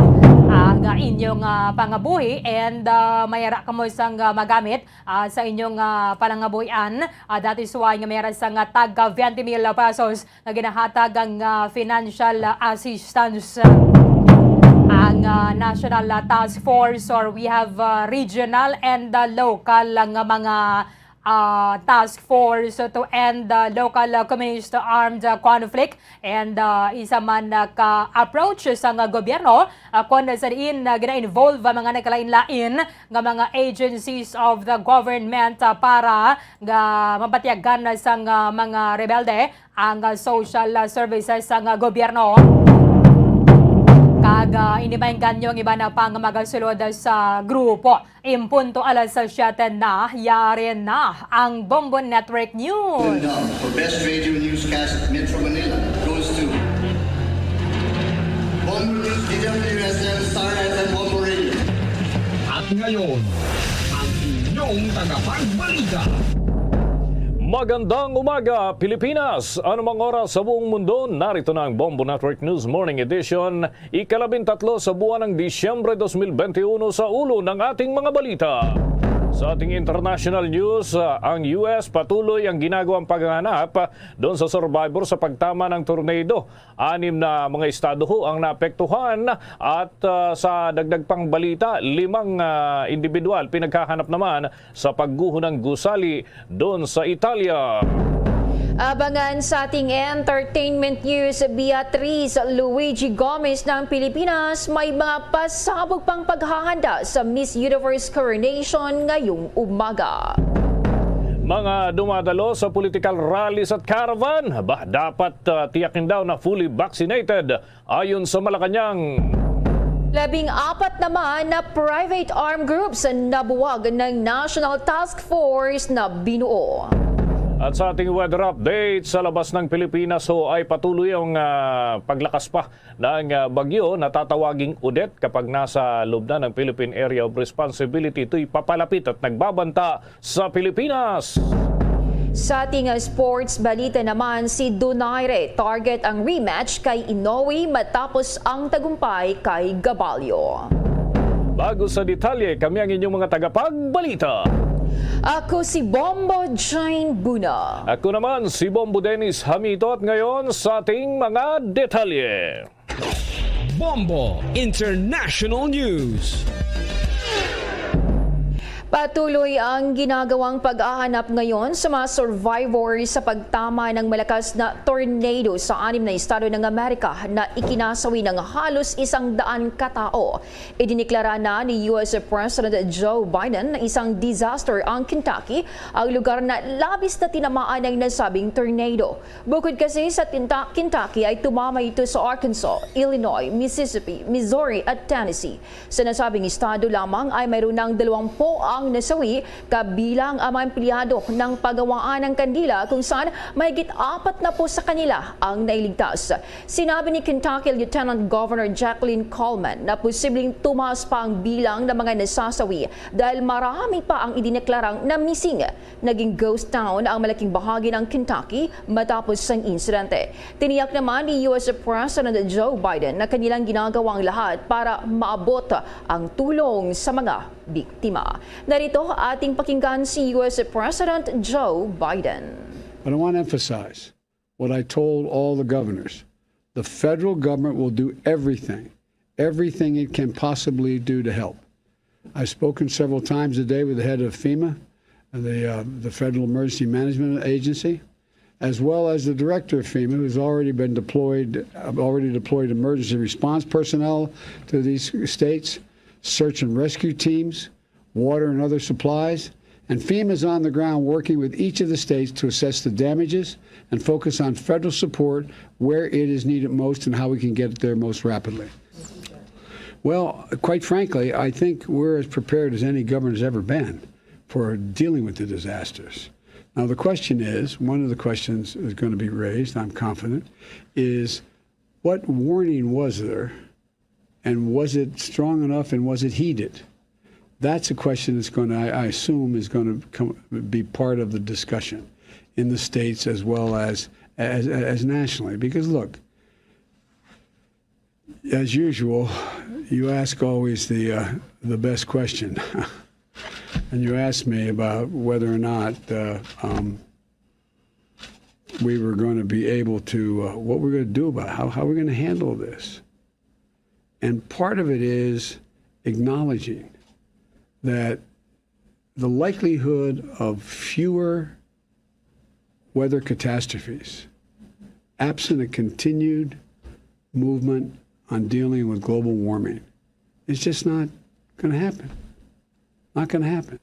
ang, ah, inyong, ah, pangabuhi. And, ah, may ra kamo sang, ah, magamit ah, sa inyong, ah, panangabuhian. Ah, that is why nga may ra sang, ah, tag, ah, twenty mil pesos nga ginahatag ang, ah, financial, ah, assistance. Ang, ah, National, ah, Task Force, or we have, ah, regional and, ah, local nga mga, ah, task force to end, ah, local, ah, communist armed, ah, conflict. And, ah, isa man, ah, ka approach sang, ah, gobyerno, ah, kon sa diin, ah, gina-involve ang mga nagkalain-lain nga mga agencies of the government, ah, para nga mabatyagan sang, ah, mga rebelde ang, ah, social, ah, services sang, ah, gobyerno. Kag, ah, ini maingganyo ang iban pang magasulod sa grupo. En punto alas siyete na, yari na ang Bombo Network News. Winner for Best Radio Newscast Metro Manila goes to Bombo News, D W S M, Star F M, Bombo Radio. At ngayon, Tagapagbalita. Magandang umaga, Pilipinas! Anumang oras sa buong mundo, narito na ang Bombo Network News Morning Edition, ikalabintatlo sa buwan ng Disyembre dos mil benti uno. Sa ulo ng ating mga balita. Sa ating international news, ah, ang U S patuloy ang ginagawang paghahanap, ah, doon sa survivor sa pagtama ng tornado. Anim na mga estado ho ang naapektuhan at, ah, sa dagdag pang balita, limang, ah, individual pinaghahanap naman sa pagguho ng gusali doon sa Italia. Abangan sa ating entertainment news, Beatriz Luigi Gomez ng Pilipinas may mga pasabog pang paghahanda sa Miss Universe coronation ngayong umaga. Mga dumadalo sa political rallies at caravan, ba, dapat, ah, tiyakin daw na fully vaccinated, ayon sa Malacañang. Labing apat naman na private armed groups ang nabuwag ng National Task Force na binuo. At sa ating weather update, sa labas ng Pilipinas ho ay patuloy ang, ah, paglakas pa ng, ah, bagyo na tatawaging Odette. Kapag nasa loob na ng Philippine Area of Responsibility, ito'y papalapit at nagbabanta sa Pilipinas. Sa ating sports balita naman, si Donaire target ang rematch kay Inoue matapos ang tagumpay kay Gabalio. Bago sa detalye, kami ang inyong mga tagapagbalita. Ako si Bombo Jane Buna. Ako naman si Bombo Dennis Hamito at ngayon sa ating mga detalye. Bombo International News. Patuloy ang ginagawang paghahanap ngayon sa mga survivors sa pagtama ng malakas na tornado sa anim na estado ng Amerika na ikinasawi ng halos isang daan ka tawo. Idineklara na ni U S President Joe Biden na isang disaster ang Kentucky, ang lugar na labis na tinamaan ng nasabing tornado. Bukod kasi sa Tinta-, Kentucky ay tumama ito sa Arkansas, Illinois, Mississippi, Missouri at Tennessee. Sa nasabing estado lamang ay mayroon ng dalawampu ang nasawi, kabilang ang mga empleyado ng pagawaan ng kandila kung saan mahigit apat na po sa kanila ang nailigtas. Sinabi ni Kentucky Lieutenant Governor Jacqueline Coleman na posibleng tumaas pa ang bilang ng mga nasasawi dahil marami pa ang idineklarang na missing. Naging ghost town ang malaking bahagi ng Kentucky matapos sang insidente. Tiniyak naman ni U S President Joe Biden na kanilang ginagawa ang lahat para maabot ang tulong sa mga biktima. Narito ating pakinggan si U S President Joe Biden. But I want to emphasize what I told all the governors. The federal government will do everything, everything it can possibly do to help. I've spoken several times a day with the head of FEMA, the, uh, the Federal Emergency Management Agency, as well as the director of FEMA, who's already been deployed, uh, already deployed emergency response personnel to these states, search and rescue teams, water and other supplies. And FEMA is on the ground working with each of the states to assess the damages and focus on federal support where it is needed most and how we can get it there most rapidly. Well, quite frankly, I think we're as prepared as any governor's ever been for dealing with the disasters. Now, the question is, one of the questions is gonna be raised, I'm confident, is what warning was there, and was it strong enough, and was it heeded? That's a question that's gonna, I, I assume, is gonna come, be part of the discussion in the states as well as, as, as nationally. Because look, as usual, you ask always the, uh, the best question. And you asked me about whether or not, uh, um, we were gonna be able to, uh, what we're gonna do about, how, how we're gonna handle this. And part of it is acknowledging that the likelihood of fewer weather catastrophes, absent a continued movement on dealing with global warming, is just not gonna happen. Not gonna happen.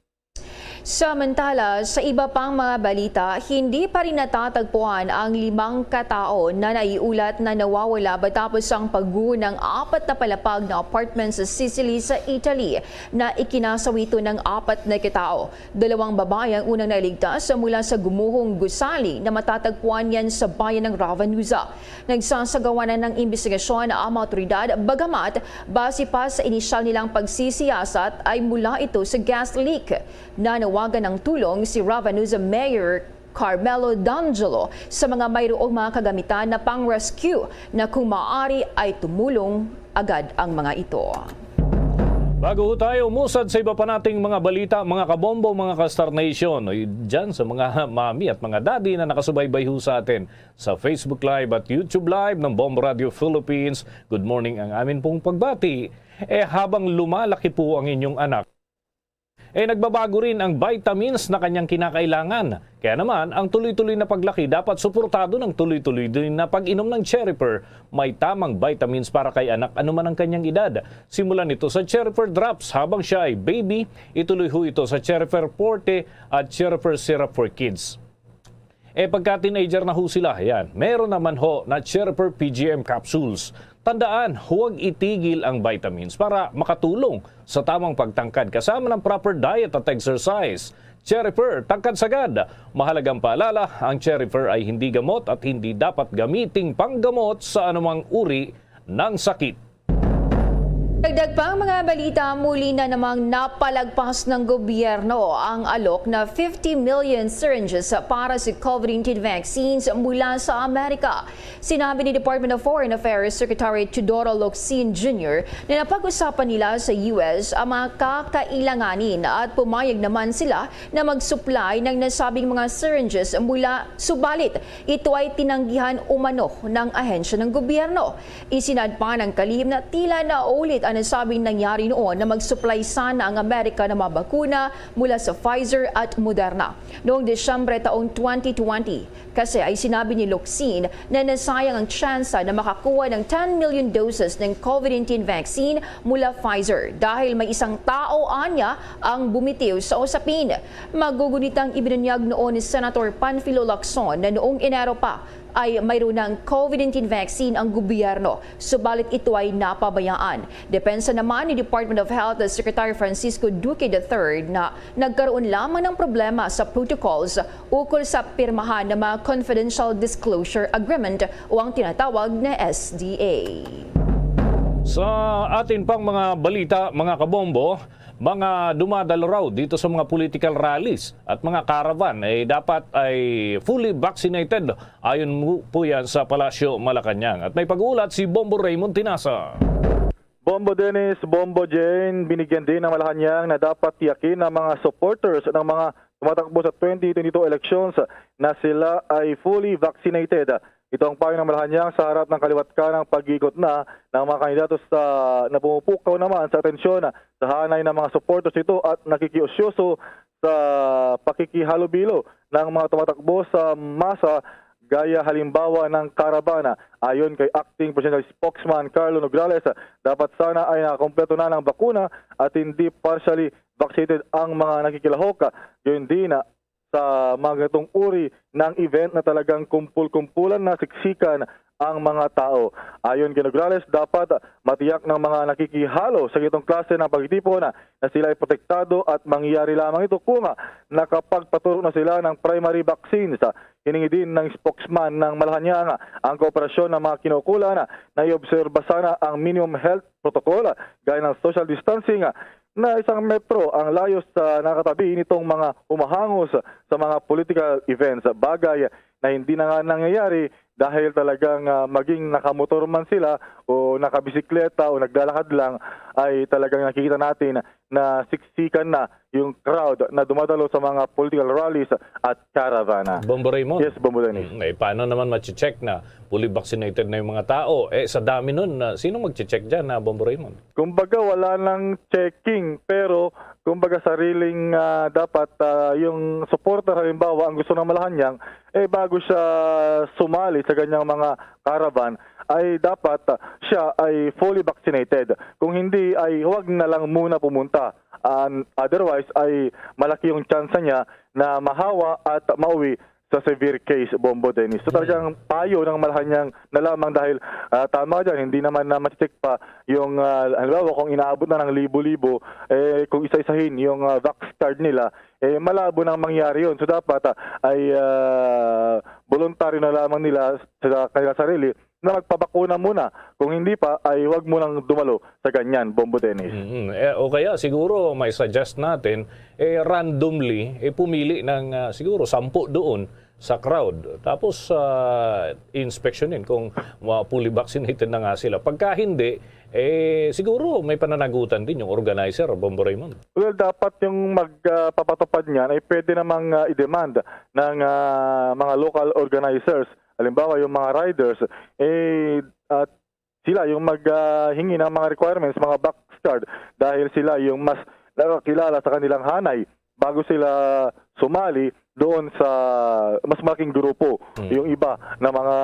Samantala, sa iba pang mga balita, hindi pa rin natatagpuan ang limang katao na naiulat na nawawala matapos ang pagguho ng apat na palapag na apartment sa Sicily, sa Italy, na ikinasawi ito ng apat na katao. Dalawang babae ang unang nailigtas mula sa gumuhong gusali na matatagpuan yan sa bayan ng Ravanusa. Nagsasagawa na ng imbestigasyon ang mga otoridad, bagamat base pa sa inisyal nilang pagsisiyasat ay mula ito sa gas leak na Tawagan ng tulong si Ravanusa Mayor Carmelo D'Angelo sa mga mayroong mga kagamitan na pang-rescue na kung maaari ay tumulong agad ang mga ito. Bago ho tayo umusad sa iba pa nating mga balita, mga kabombo, mga ka-Star Nation, o y-, dyan sa mga mami at mga daddy na nakasubaybay ho sa atin sa Facebook Live at YouTube Live ng Bombo Radio Philippines, good morning ang amin pong pagbati. Eh, habang lumalaki po ang inyong anak, eh, nagbabago rin ang vitamins na kanyang kinakailangan. Kaya naman, ang tuloy-tuloy na paglaki dapat suportado ng tuloy-tuloy din na pag-inom ng Cherifer. May tamang vitamins para kay anak anuman ang kanyang edad. Simulan ito sa Cherifer Drops habang siya ay baby, ituloy ho ito sa Cherifer Forte at Cherifer Syrup for Kids. Eh, pagka teenager na ho sila, yan, meron naman ho na Cherifer P G M capsules. Tandaan, huwag itigil ang vitamins para makatulong sa tamang pagtangkad kasama ng proper diet at exercise. Cherifer, tangkad sagad. Mahalagang paalala, ang Cherifer ay hindi gamot at hindi dapat gamiting panggamot sa anumang uri ng sakit. Dagdag pang mga balita, muli na namang napalagpas ng gobyerno ang alok na fifty million syringes para sa COVID nineteen vaccines mula sa Amerika. Sinabi ni Department of Foreign Affairs Secretary Teodoro Locsin Junior na napag-usapan nila sa U S ang mga kakailanganin at pumayag naman sila na mag-supply ng nasabing mga syringes mula, subalit ito ay tinanggihan umano ng ahensya ng gobyerno. Isinadpan ang kalihim na tila naulit ang nasabing nangyari noon na mag-supply sana ang Amerika ng mga bakuna mula sa Pfizer at Moderna noong Disyembre taong twenty twenty. Kasi ay sinabi ni Locsin na nasayang ang tsansa na makakuha ng ten million doses ng COVID nineteen vaccine mula Pfizer dahil may isang tao anya ang bumitiw sa usapin. Magugunitang ibinunyag noon ni Senator Panfilo Lacson na noong Enero pa ay mayroon ng COVID nineteen vaccine ang gobyerno, subalit ito ay napabayaan. Depensa naman ni Department of Health Secretary Francisco Duque the third na nagkaroon lamang ng problema sa protocols ukol sa pirmahan ng mga confidential disclosure agreement o ang tinatawag na S D A. Sa atin pang mga balita, mga kabombo, mga dumadalo raw dito sa mga political rallies at mga caravan ay dapat ay fully vaccinated. Ayon mo po yan sa Palasyo Malacañang. At may pag-uulat si Bombo Raymond Tinasa. Bombo Dennis, Bombo Jane, binigyan din ng Malacañang na dapat tiyakin ng mga supporters ng mga tumatakbo sa twenty twenty-two elections na sila ay fully vaccinated. Ito ang payo ng Malacañang sa harap ng kaliwat kanang pag-ikot na ng mga kandidato sa, na pumupukaw naman sa atensyon sa hanay ng mga supporters nito at nakikiusyoso sa pakikihalubilo ng mga tumatakbo sa masa gaya halimbawa ng karavana. Ayon kay Acting Presidential Spokesman Carlo Nograles, dapat sana ay nakakompleto na ng bakuna at hindi partially vaccinated ang mga nakikilahok. Gayon din, sa mga ganitong uri ng event na talagang kumpul-kumpulan na siksikan ang mga tao. Ayon kay Nograles, dapat matiyak ng mga nakikihalo sa ganitong klase ng pagtitipon na sila ay protektado at mangyayari lamang ito kung nakapagpaturo na sila ng primary vaccines. Hiningi din ng spokesman ng Malacañang ang kooperasyon ng mga kinaukulan na iobserba sana ang minimum health protocol gaya ng social distancing na isang metro ang layo sa nakatabi nitong mga humahangos sa mga political events, bagay na hindi na nga nangyayari dahil talagang, ah, maging nakamotor man sila o nakabisikleta o naglalakad lang, ay talagang nakikita natin na siksikan na yung crowd na dumadalo sa mga political rallies at caravana. Bombo Raymond. Yes, Bombo Dennis. Mm, eh, paano naman mache-check na fully vaccinated na yung mga tao? Eh, sa dami nun, ah, sino magche-check dyan, ah, Bombo Raymond? Kumbaga, wala nang checking, pero kumbaga sariling, ah, dapat, ah, yung supporter, halimbawa, ang gusto ng Malacañang, eh, bago siya sumali sa ganyang mga caravan, ay dapat, ah, siya ay fully vaccinated. Kung hindi, ay huwag na lang muna pumunta. Ah, otherwise, ay malaki yung tsansa niya na mahawa at mauwi sa severe case, Bombo Dennis. So, Mm. talagang payo ng Malacañang na lamang dahil, ah, tama ka dyan, hindi naman na mache-check pa yung, ah, halimbawa, kung inaabot na ng libo-libo, eh, kung isa-isahin yung, ah, vax card nila, eh, malabo nang mangyari yun. So, dapat, ah, ay, ah, voluntaryo na lamang nila sa kanila sarili na magpabakuna muna. Kung hindi pa, ay huwag mo nang dumalo sa ganyan, Bombo Dennis. Mm, eh, o kaya siguro may suggest natin, eh, randomly, eh, pumili ng, ah, siguro sampu doon sa crowd. Tapos, ah, inspeksyonin kung, ah, fully vaccinated na nga sila. Pagka hindi, eh, siguro may pananagutan din yung organizer, Bombo Raymond. Well, dapat yung magpapatupad niyan ay pwede namang, ah, i-demand ng, ah, mga local organizers. Halimbawa, yung mga riders, eh, at sila yung maghingi ng mga requirements, mga box card, dahil sila yung mas nakakilala sa kanilang hanay bago sila sumali doon sa mas malaking grupo, Mm. yung iba na mga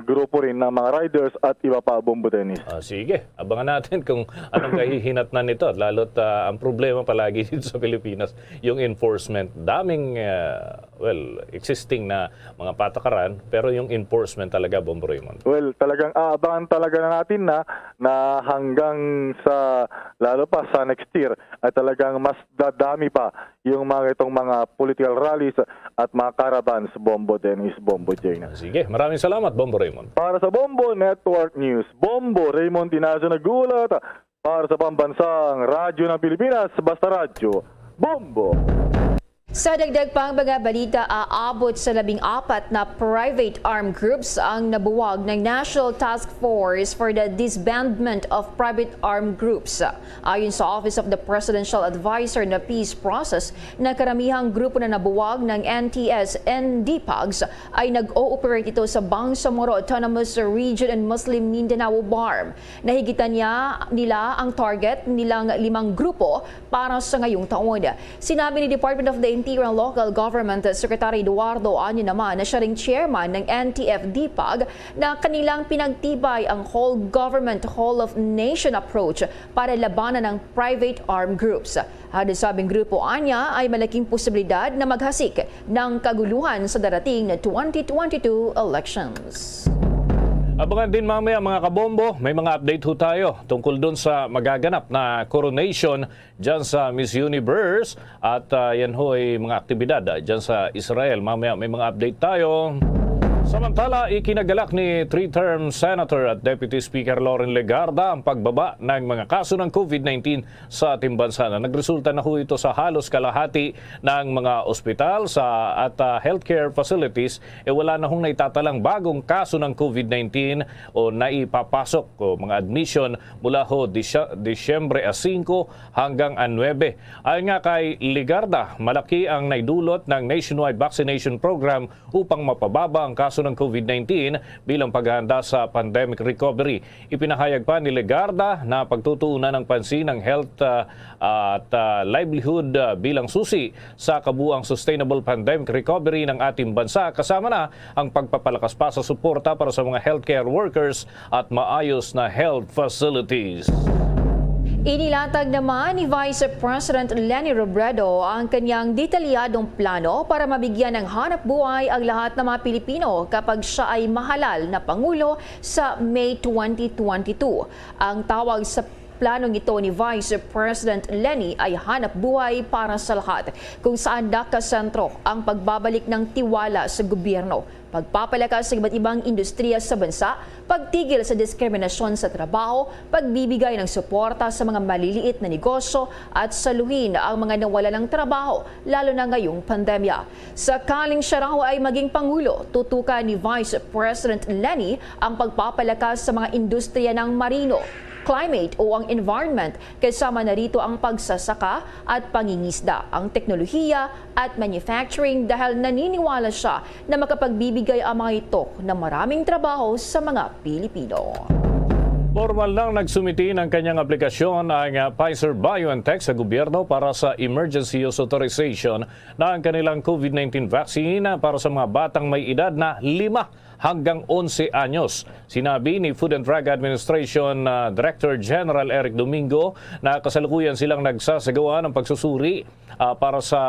grupo rin ng mga riders at iba pa, Bombo Dennis. Ah, sige, abangan natin kung anong kahihinatnan nito. Lalo't, ah, ang problema palagi dito sa Pilipinas, yung enforcement. Daming, ah, well, existing na mga patakaran, pero yung enforcement talaga, Bombo Raymond. Well, talagang aabangan talaga na natin na, na hanggang sa, lalo pa sa next year, ay talagang mas dadami pa yung mga itong mga political rallies at mga caravans, Bombo Dennis, Bombo Jane. Ah, sige, maraming salamat, Bombo Raymond. Para sa Bombo Network News, Bombo Raymond Dinazo nag-uulat para sa Pambansang Radyo ng Pilipinas, Basta Radyo, Bombo. Sa dagdag pang mga balita, aabot sa labing apat na private armed groups ang nabuwag ng National Task Force for the Disbandment of Private Armed Groups. Ayon sa Office of the Presidential Advisor na Peace Process, na karamihang grupo na nabuwag ng N T S N D pags ay nag-ooperate ito sa Bangsamoro Autonomous Region and Muslim Mindanao, BARMM. Nahigitan niya nila ang target nilang limang grupo para sa ngayong taon. Sinabi ni Department of the Interior and Local Government Secretary Eduardo Año naman, na siya ring chairman ng N T F D pag, na kanilang pinagtibay ang whole government, whole of nation approach para labanan ang private armed groups. Ang nasabing grupo anya ay malaking posibilidad na maghasik ng kaguluhan sa darating na twenty twenty-two elections. Abangan din mamaya, mga kabombo, may mga update ho tayo tungkol dun sa magaganap na coronation dyan sa Miss Universe. At, ah, yan ho ay mga aktibidad, ah, dyan sa Israel. Mamaya may mga update tayo. Samantala, ikinagalak ni three-term Senator at Deputy Speaker Loren Legarda ang pagbaba ng mga kaso ng COVID nineteen sa ating bansa, na nagresulta na ho ito sa halos kalahati ng mga ospital sa, at, ah, healthcare facilities, eh, wala na hong naitatalang bagong kaso ng COVID nineteen o naipapasok o mga admission mula ho Disya-, Disyembre a singko hanggang a nuebe. Ayon nga kay Legarda, malaki ang naidulot ng nationwide vaccination program upang mapababa ang kaso ng COVID nineteen bilang paghahanda sa pandemic recovery. Ipinahayag pa ni Legarda na pagtutuunan ng pansin ang health, ah, at, ah, livelihood, ah, bilang susi sa kabuang sustainable pandemic recovery ng ating bansa, kasama na ang pagpapalakas pa sa suporta para sa mga healthcare workers at maayos na health facilities. Inilatag naman ni Vice President Leni Robredo ang kanyang detalyadong plano para mabigyan ng hanapbuhay ang lahat ng mga Pilipino kapag siya ay mahalal na pangulo sa May twenty twenty-two. Ang tawag sa planong ito ni Vice President Leni ay hanapbuhay para sa lahat, kung saan nakasentro ang pagbabalik ng tiwala sa gobyerno, pagpapalakas sa iba't ibang industriya sa bansa, pagtigil sa diskriminasyon sa trabaho, pagbibigay ng suporta sa mga maliliit na negosyo, at saluhin ang mga nawala ng trabaho, lalo na ngayong pandemya. Sakaling siya raw ay maging pangulo, tutukan ni Vice President Leni ang pagpapalakas sa mga industriya ng marino, climate o ang environment, kasama na rito ang pagsasaka at pangingisda, ang teknolohiya at manufacturing, dahil naniniwala siya na makapagbibigay ang mga ito ng maraming trabaho sa mga Pilipino. Formal nang nagsumiti ng kanyang aplikasyon ang, ah, Pfizer-BioNTech sa gobyerno para sa emergency use authorization ng kanilang COVID nineteen vaccine para sa mga batang may edad na lima hanggang onse anyos. Sinabi ni Food and Drug Administration, ah, Director General Eric Domingo na kasalukuyan silang nagsasagawa ng pagsusuri, ah, para sa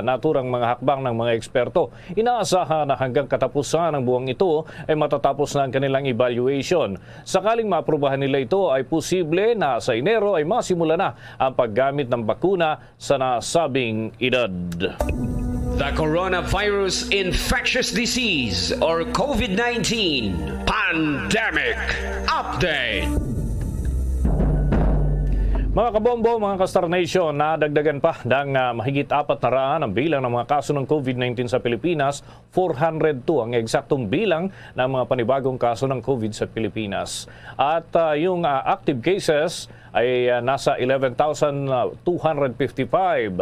naturang mga hakbang ng mga eksperto. Inaasahan na hanggang katapusan ng buwang ito ay matatapos na ang kanilang evaluation. Sakaling ma Bahan nila ito ay posible na sa Enero ay masimula na ang paggamit ng bakuna sa nasabing edad. The coronavirus infectious disease or COVID nineteen pandemic update. Mga kabombo, mga ka-Star Nation, nadagdagan pa ng, ah, mahigit apat na raan ang bilang ng mga kaso ng COVID nineteen sa Pilipinas. Four hundred two ang eksaktong bilang ng mga panibagong kaso ng COVID sa Pilipinas. At, ah, yung, ah, active cases ay, ah, nasa eleven thousand two hundred fifty-five.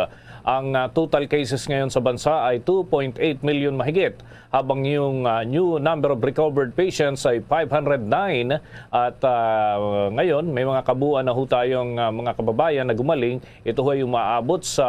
Ang, ah, total cases ngayon sa bansa ay two point eight million mahigit, habang yung, ah, new number of recovered patients ay five hundred nine. At, ah, ngayon, may mga kabuuan na ho tayong, ah, mga kababayan na gumaling. Ito ho ay umaabot sa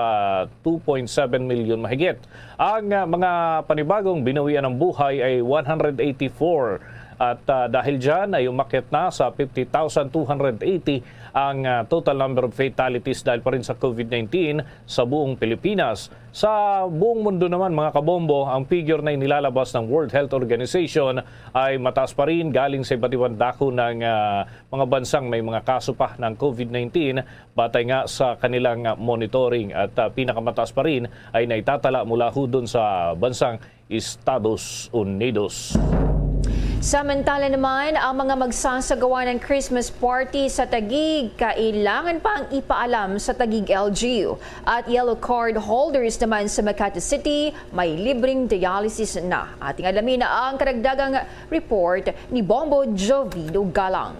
two point seven million mahigit. Ang, ah, mga panibagong binawian ng buhay ay one hundred eighty-four. At, ah, dahil dyan ay umakyat na sa fifty thousand two hundred eighty ang, ah, total number of fatalities dahil pa rin sa COVID nineteen sa buong Pilipinas. Sa buong mundo naman, mga kabombo, ang figure na inilalabas ng World Health Organization ay mataas pa rin galing sa iba't ibang dako ng, ah, mga bansang may mga kaso pa ng COVID nineteen, batay nga sa kanilang, ah, monitoring. At, ah, pinakamataas pa rin ay naitatala mula ho dun sa bansang Estados Unidos. Samantala naman, ang mga magsasagawa ng Christmas party sa Taguig, kailangan pang ipaalam sa Taguig L G U. At yellow card holders naman sa Makati City, may libreng dialysis na. Ating alamin ang karagdagang report ni Bombo Jovino Galang.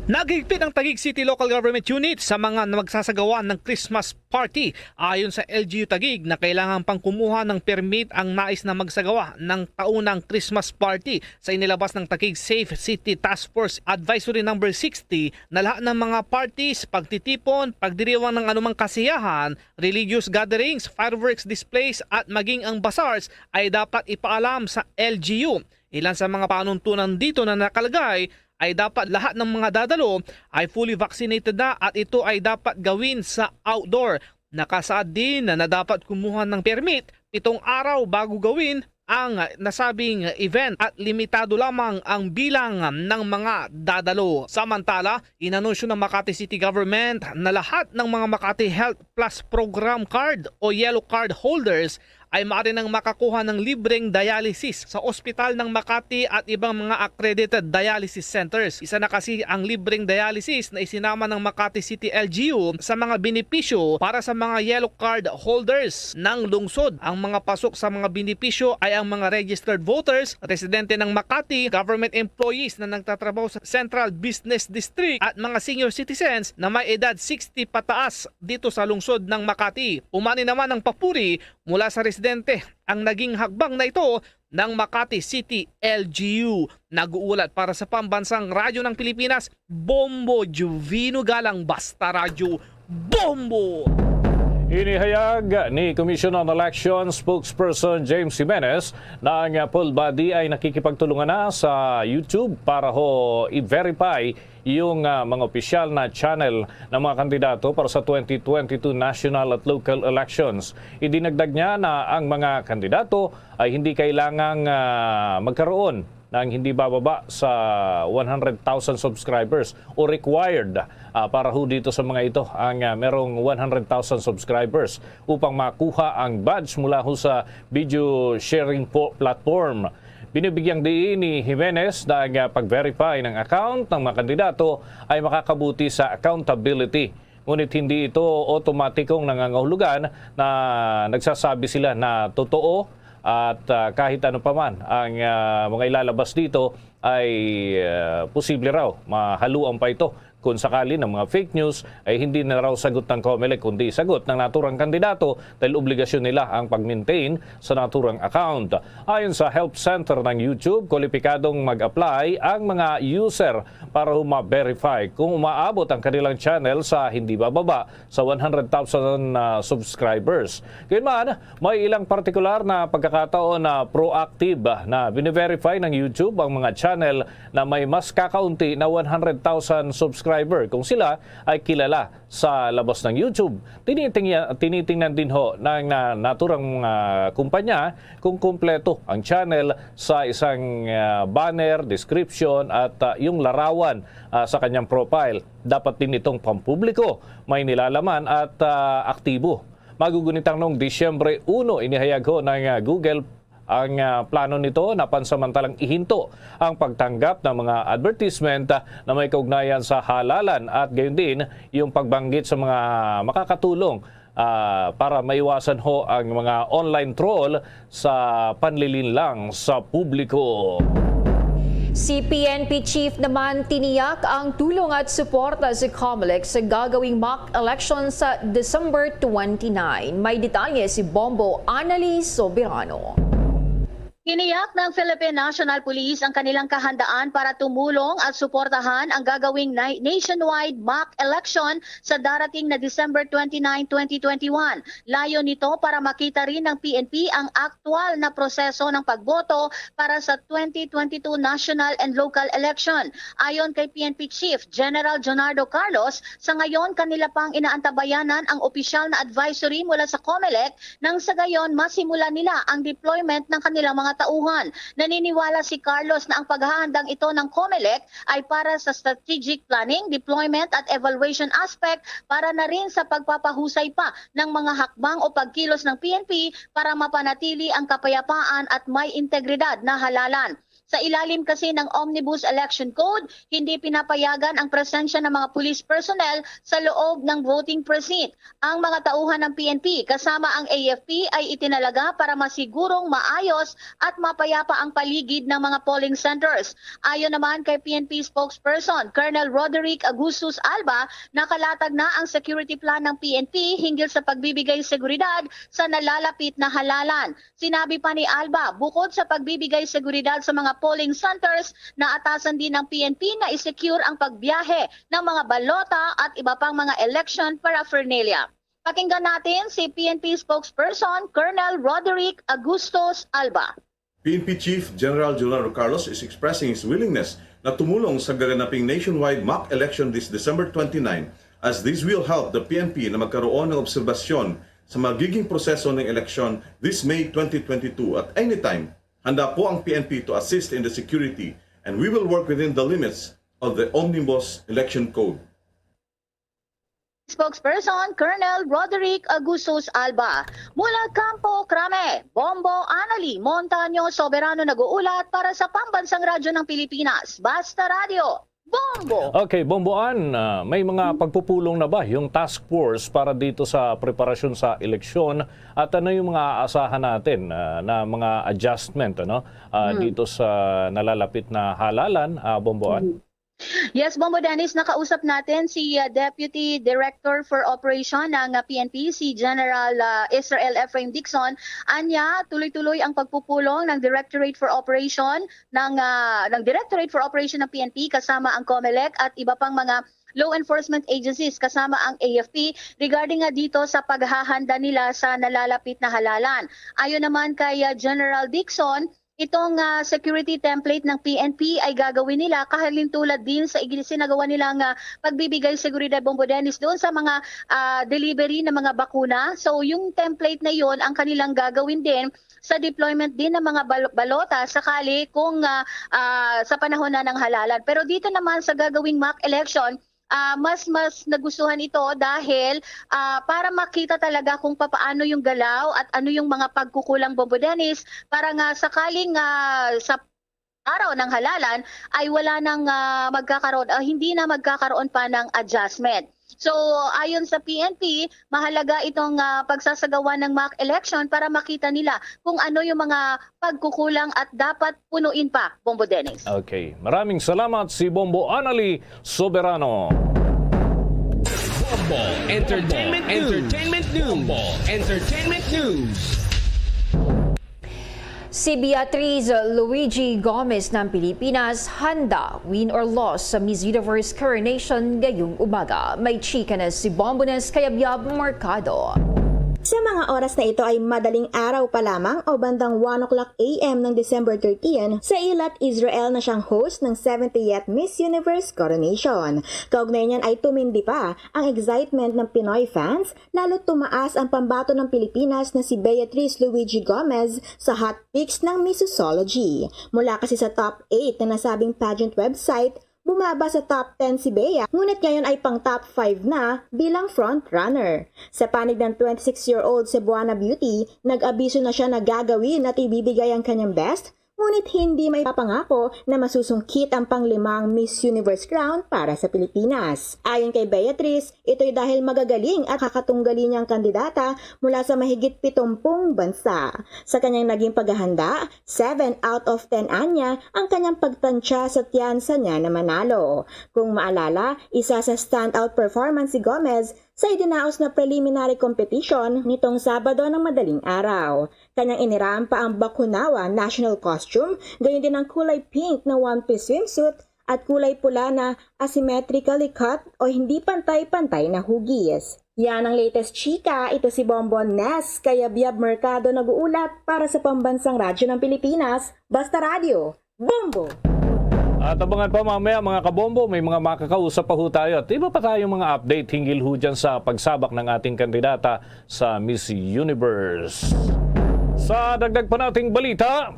Naghigpit ang Taguig City Local Government Unit sa mga magsasagawa ng Christmas party. Ayon sa L G U Taguig, na kailangan pang kumuha ng permit ang nais na magsagawa ng taunang Christmas party. Sa inilabas ng Taguig Safe City Task Force Advisory Number sixty, na lahat ng mga parties, pagtitipon, pagdiriwang ng anumang kasiyahan, religious gatherings, fireworks displays, at maging ang bazaars ay dapat ipaalam sa L G U. Ilan sa mga panuntunan dito na nakalagay ay dapat lahat ng mga dadalo ay fully vaccinated na at ito ay dapat gawin sa outdoor. Nakasaad din na, na dapat kumuha ng permit pitong araw bago gawin ang nasabing event at limitado lamang ang bilang ng mga dadalo. Samantala, inanunsyo ng Makati City Government na lahat ng mga Makati Health Plus Program card o yellow card holders ay maaari nang makakuha ng libreng dialysis sa ospital ng Makati at ibang mga accredited dialysis centers. Isa na kasi ang libreng dialysis na isinama ng Makati City L G U sa mga benepisyo para sa mga yellow card holders ng lungsod. Ang mga pasok sa mga benepisyo ay ang mga registered voters, residente ng Makati, government employees na nagtatrabaho sa Central Business District, at mga senior citizens na may edad sixty pataas dito sa lungsod ng Makati. Umani naman ang papuri mula sa residente ang naging hakbang na ito ng Makati City L G U. Nag-uulat para sa Pambansang Radyo ng Pilipinas, Bombo Juvino Galang, Basta Radyo, Bombo! Inihayag ni Commission on Election Spokesperson James Jimenez na ang poll body ay nakikipagtulungan na sa YouTube para ho i-verify yung, ah, mga opisyal na channel ng mga kandidato para sa twenty twenty-two national at local elections. Idinagdag niya na ang mga kandidato ay hindi kailangang, ah, magkaroon ng hindi bababa sa one hundred thousand subscribers o required, ah, para ho dito sa mga ito ang, ah, merong one hundred thousand subscribers upang makuha ang badge mula ho sa video sharing po-, platform. Binibigyang diin ni Jimenez na ang, ah, pag-verify ng account ng mga kandidato ay makakabuti sa accountability. Ngunit hindi ito otomatikong nangangahulugan na nagsasabi sila na totoo at, ah, kahit ano pa man ang, ah, mga ilalabas dito ay, ah, posible raw mahaluan pa ito kung sakali ng mga fake news ay hindi na raw sagot ng Comelec kundi sagot ng naturang kandidato dahil obligasyon nila ang pag-maintain sa naturang account. Ayon sa Help Center ng YouTube, kwalipikadong mag-apply ang mga user para ho ma-verify kung umaabot ang kanilang channel sa hindi bababa sa one hundred thousand, ah, subscribers. Gayunman, may ilang partikular na pagkakataon na proactive na bine-verify ng YouTube ang mga channel na may mas kakaunti na one hundred thousand subscribers. subscriber kung sila ay kilala sa labas ng YouTube. Tinitingya-, tinitingnan din ho ng, ah, naturang, ah, kumpanya kung kumpleto ang channel sa isang, ah, banner, description at, ah, yung larawan, ah, sa kanyang profile. Dapat din itong pampubliko, may nilalaman at, ah, aktibo. Magugunit ang noong Disyembre uno, inihayag ho ng, ah, Google ang, ah, plano nito na pansamantalang ihinto ang pagtanggap ng mga advertisement, ah, na may kaugnayan sa halalan at gayon din yung pagbanggit sa mga makakatulong, ah, para maiwasan ho ang mga online troll sa panlilinlang sa publiko. Si P N P Chief naman tiniyak ang tulong at suporta sa Comelec sa gagawing mock election sa December twenty-nine. May detalye si Bombo Annalie Soberano. Tiniyak ng Philippine National Police ang kanilang kahandaan para tumulong at suportahan ang gagawing na-, nationwide mock election sa darating na December twenty-nine, twenty twenty-one. Layo nito para makita rin ng P N P ang aktual na proseso ng pagboto para sa twenty twenty-two national and local election. Ayon kay P N P Chief General Jonardo Carlos, sa ngayon kanila pang inaantabayanan ang opisyal na advisory mula sa Comelec nang sa gayon masimulan nila ang deployment ng kanilang mga tauhan. Naniniwala si Carlos na ang paghahandang ito ng Comelec ay para sa strategic planning, deployment at evaluation aspect para na rin sa pagpapahusay pa ng mga hakbang o pagkilos ng P N P para mapanatili ang kapayapaan at may integridad na halalan. Sa ilalim kasi ng Omnibus Election Code, hindi pinapayagan ang presensya ng mga police personnel sa loob ng voting precinct. Ang mga tauhan ng P N P kasama ang A F P ay itinalaga para masigurong maayos at mapayapa ang paligid ng mga polling centers. Ayon naman kay P N P spokesperson Colonel Roderick Agustus Alba, nakalatag na ang security plan ng P N P hinggil sa pagbibigay seguridad sa nalalapit na halalan. Sinabi pa ni Alba, bukod sa pagbibigay seguridad sa mga polling centers, naatasan din ng P N P na i-secure ang pagbiyahe ng mga balota at iba pang mga election paraphernalia. Pakinggan natin si P N P spokesperson Colonel Roderick Agustus Alba. P N P Chief General Junardo Carlos is expressing his willingness na tumulong sa gaganaping nationwide mock election this December twenty-nine, as this will help the P N P na magkaroon ng obserbasyon sa magiging proseso ng eleksyon this May twenty twenty-two. At anytime, handa po ang P N P to assist in the security, and we will work within the limits of the Omnibus Election Code. Spokesperson Colonel Roderick Agustus Alba. Mula Campo Crame, Bombo Anali Montaño Soberano nag-uulat para sa Pambansang Radyo ng Pilipinas, Basta Radyo, Bombo! Okay, Bomboan, ah, may mga pagpupulong na ba yung task force para dito sa preparasyon sa eleksyon? At ano yung mga aasahan natin, ah, na mga adjustment, ano, ah, dito sa nalalapit na halalan, ah, Bomboan? Yes, Bombo Dennis, nakausap natin si, ah, Deputy Director for Operation ng, ah, P N P, si General, ah, Israel Ephraim Dixon. Anya, tuloy-tuloy ang pagpupulong ng Directorate for Operation ng, ah, ng Directorate for Operation ng P N P kasama ang Comelec at iba pang mga law enforcement agencies kasama ang A F P regarding nga dito sa paghahanda nila sa nalalapit na halalan. Ayon naman kay, ah, General Dixon, itong, ah, security template ng P N P ay gagawin nila kahalintulad din sa igin-, sinagawa nilang, ah, pagbibigay seguridad, Bombo Dennis, doon sa mga, ah, delivery ng mga bakuna. So, yung template na yon ang kanilang gagawin din sa deployment din ng mga bal-, balota sakali kung, ah, ah, sa panahon na ng halalan. Pero dito naman sa gagawing mock election, ah, mas, mas nagustuhan ito dahil, ah, para makita talaga kung papaano yung galaw at ano yung mga pagkukulang, Bombo Dennis, para nga sakaling, ah, sa araw ng halalan ay wala nang, ah, magkakaroon, ah, hindi na magkakaroon pa ng adjustment. So, ayon sa P N P, mahalaga itong, ah, pagsasagawa ng mock election para makita nila kung ano yung mga pagkukulang at dapat punuin pa, Bombo Dennis. Okay. Maraming salamat si Bombo Anali Soberano. Bombo Entertainment News. Entertainment News. Bombo Entertainment News. Si Beatriz Luigi Gomez ng Pilipinas handa, win or loss, sa Miss Universe coronation ngayong umaga. May chika na si Bombones Kayabyab Mercado. Sa mga oras na ito ay madaling araw pa lamang o bandang one o'clock a m ng December thirteen, sa Eilat, Israel na siyang host ng seventieth Miss Universe Coronation. Kaugnay niyan ay tumindi pa ang excitement ng Pinoy fans, lalo tumaas ang pambato ng Pilipinas na si Beatrice Luigi Gomez sa Hot Picks ng Missosology. Mula kasi sa top eight na nasabing pageant website, bumaba sa top ten si Bea, ngunit ngayon ay pang top five na bilang frontrunner. Sa panig ng twenty-six-year-old Cebuana beauty, nag-abiso na siya na gagawin at ibibigay ang kanyang best, ngunit hindi maipapangako na masusungkit ang panglimang Miss Universe crown para sa Pilipinas. Ayon kay Beatrice, ito'y dahil magagaling at kakatunggali niyang kandidata mula sa mahigit pitumpung bansa. Sa kanyang naging paghahanda, seven out of ten anya ang kanyang pagtansya sa tyansa niya na manalo. Kung maalala, isa sa standout performance si Gomez sa idinaos na preliminary competition nitong Sabado ng madaling araw. Kanyang inirampa ang Bakunawa national costume, gayon din ang kulay pink na one-piece swimsuit at kulay pula na asymmetrically cut o hindi pantay-pantay na hugis. Yan ang latest chika. Ito si Bonbon Ness, Kayabyab Mercado, nag-uulat para sa Pambansang Radyo ng Pilipinas, Basta Radyo, Bombo! At abangan pa mamaya, mga kabombo, may mga makakausap pa ho tayo at iba pa tayong mga update hinggil ho dyan sa pagsabak ng ating kandidata sa Miss Universe. Sa dagdag pa nating balita,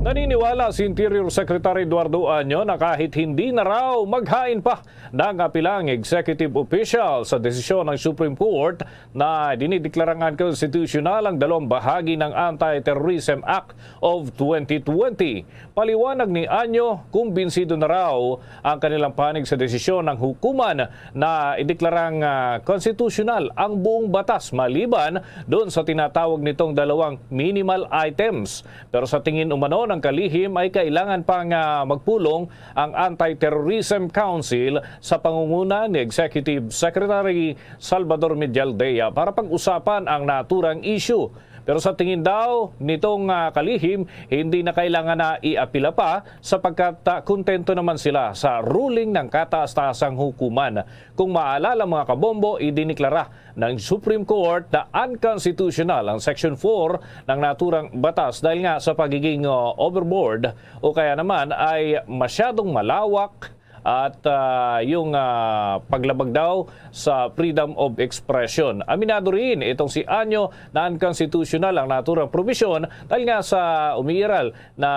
naniniwala si Interior Secretary Eduardo Año na kahit hindi na raw maghain pa ng apila ang executive official sa desisyon ng Supreme Court na dinideklarang unconstitutional ang dalawang bahagi ng Anti-Terrorism Act of twenty twenty. Paliwanag ni Año, kumbinsido na raw ang kanilang panig sa desisyon ng hukuman na ideklarang, ah, konstitusyonal ang buong batas maliban doon sa tinatawag nitong dalawang minimal items. Pero sa tingin umano ng kalihim ay kailangan pang, ah, magpulong ang Anti-Terrorism Council sa pangunguna ni Executive Secretary Salvador Medialdea para pag-usapan ang naturang issue. Pero sa tingin daw nitong, ah, kalihim, hindi na kailangan na iapila pa sapagkat, ah, kontento naman sila sa ruling ng kataas-taasang hukuman. Kung maalala, mga kabombo, idiniklara ng Supreme Court na unconstitutional ang Section four ng naturang batas dahil nga sa pagiging, ah, overboard o kaya naman ay masyadong malawak at, ah, yung, ah, paglabag daw sa freedom of expression. Aminado rin itong si Anyo na unconstitutional ang naturang probisyon dahil nga sa umiiral na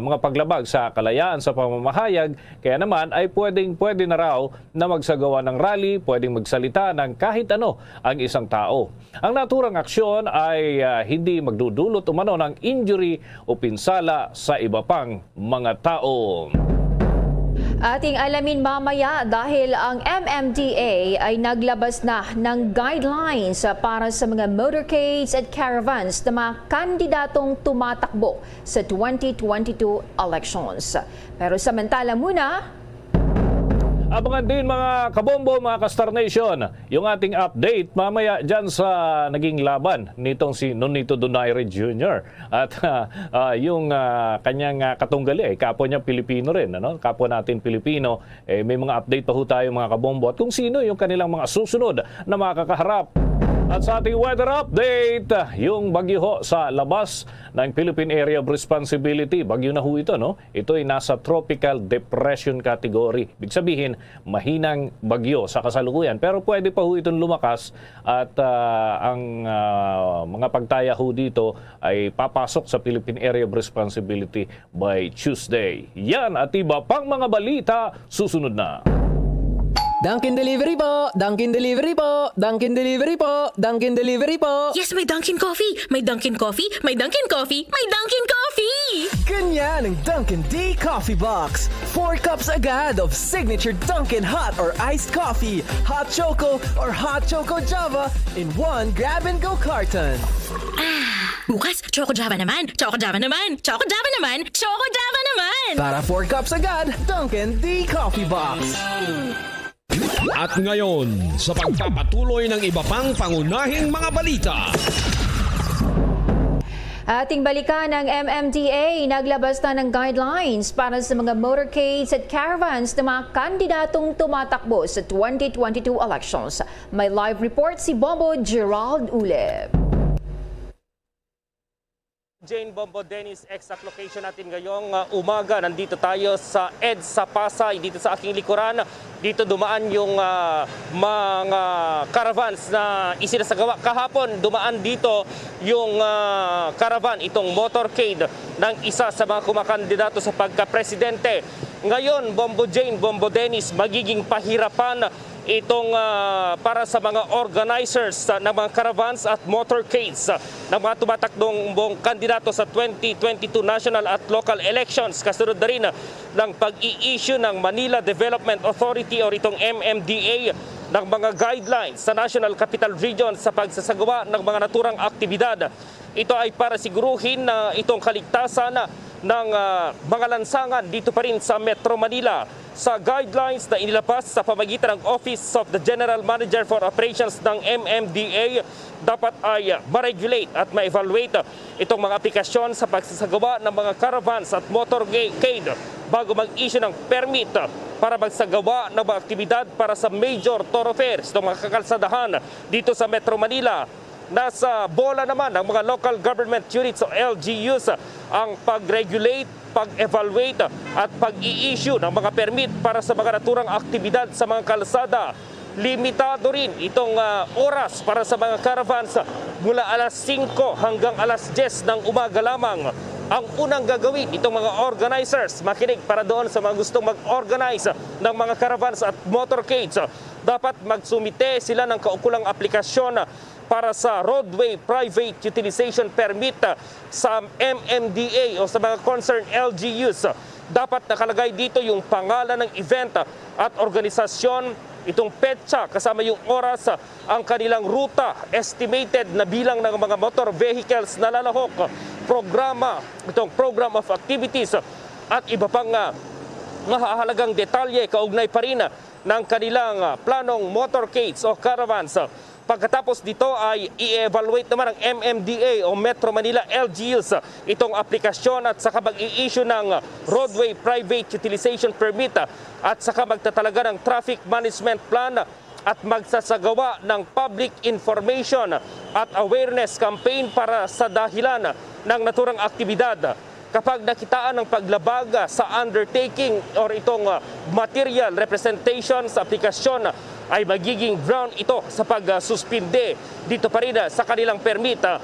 mga paglabag sa kalayaan sa pamamahayag, kaya naman ay pwedeng-pwede na raw na magsagawa ng rally, pwedeng magsalita ng kahit ano ang isang tao. Ang naturang aksyon ay, ah, hindi magdudulot umano ng injury o pinsala sa iba pang mga tao. Ating alamin mamaya dahil ang M M D A ay naglabas na ng guidelines para sa mga motorcades at caravans ng mga kandidatong tumatakbo sa twenty twenty-two elections. Pero samantala muna, abangan din, mga kabombo, mga ka-Star Nation, yung ating update mamaya dyan sa naging laban nitong si Nonito Donaire Junior. At, ah, ah, yung, ah, kanyang, ah, katunggali, eh, kapwa niya Pilipino rin, ano? Kapwa natin Pilipino, eh, may mga update pa ho tayo, mga kabombo. At kung sino yung kanilang mga susunod na makakaharap. At sa ating weather update, yung bagyo ho sa labas ng Philippine Area of Responsibility, bagyo na ho ito, no? Ito'y nasa tropical depression category. Ibig sabihin, mahinang bagyo sa kasalukuyan. Pero pwede pa ho itong lumakas at, ah, ang, ah, mga pagtaya ho dito ay papasok sa Philippine Area of Responsibility by Tuesday. Yan at iba pang mga balita susunod na. Dunkin Delivery po! Dunkin Delivery po! Dunkin Delivery po! Dunkin Delivery po! Yes, may Dunkin Coffee! May Dunkin Coffee! May Dunkin Coffee! May Dunkin Coffee! Ganyan ang Dunkin D Coffee Box. Four cups agad of signature Dunkin hot or iced coffee, hot choco or hot choco Java in one grab-and-go carton. Bukas, Choco Java naman! Choco Java naman! Choco Java naman! Choco Java naman! Para four cups agad, Dunkin D Coffee Box. At ngayon, sa pagpapatuloy ng iba pang pangunahing mga balita. Ating balikan ang M M D A. Naglabas na ng guidelines para sa mga motorcades at caravans ng mga kandidatong tumatakbo sa twenty twenty-two elections. May live report si Bobo Gerald Ulip. Jane, Bombo Dennis, exact location natin ngayong uh, umaga. Nandito tayo sa EDSA Pasay, dito sa aking likuran. Dito dumaan yung uh, mga caravans na isinasagawa. Kahapon, dumaan dito yung uh, caravan, itong motorcade ng isa sa mga kumakandidato sa pagka-presidente. Ngayon, Bombo Jane, Bombo Dennis, magiging pahirapan itong uh, para sa mga organizers uh, ng mga caravans at motorcades uh, ng mga tumatakbong kandidato sa twenty twenty-two national at local elections. Kasunod na rin uh, ng pag-i-issue ng Manila Development Authority o itong M M D A ng mga guidelines sa National Capital Region sa pagsasagawa ng mga naturang aktibidad. Ito ay para siguruhin na itong kaligtasan ng uh, mga lansangan dito pa rin sa Metro Manila. Sa guidelines na inilabas sa pamagitan ng Office of the General Manager for Operations ng M M D A, dapat ay ma-regulate at ma-evaluate itong mga aplikasyon sa pagsasagawa ng mga caravans at motorcade bago mag-issue ng permit para magsagawa ng mga aktibidad para sa major thoroughfares ng mga kakalsadahan dito sa Metro Manila. Nasa bola naman ng mga local government units o L G Us ang pag-regulate, pag-evaluate at pag-i-issue ng mga permit para sa mga naturang aktibidad sa mga kalsada. Limitado rin itong uh, oras para sa mga caravans mula alas singko hanggang alas diyes ng umaga lamang. Ang unang gagawin itong mga organizers makinig para doon sa mga gustong mag-organize ng mga caravans at motorcades. Dapat magsumite sila ng kaukulang aplikasyon para sa Roadway Private Utilization Permit sa M M D A o sa mga concerned L G Us. Dapat nakalagay dito yung pangalan ng event at organisasyon, itong petsa kasama yung oras, ang kanilang ruta, estimated na bilang ng mga motor vehicles na lalahok, programa, itong program of activities at iba pang uh, mahahalagang detalye kaugnay pa rin ng kanilang uh, planong motorcades o caravans. Pagkatapos dito ay i-evaluate naman ng M M D A o Metro Manila L G Us itong aplikasyon at saka mag-i-issue ng Roadway Private Utilization Permit at saka magtatalaga ng Traffic Management Plan at magsasagawa ng public information at awareness campaign para sa dahilan ng naturang aktibidad. Kapag nakitaan ang paglabag sa undertaking or itong uh, material representation sa aplikasyon, ay magiging ground ito sa pagsuspinde dito pa rin uh, sa kanilang permit. Uh,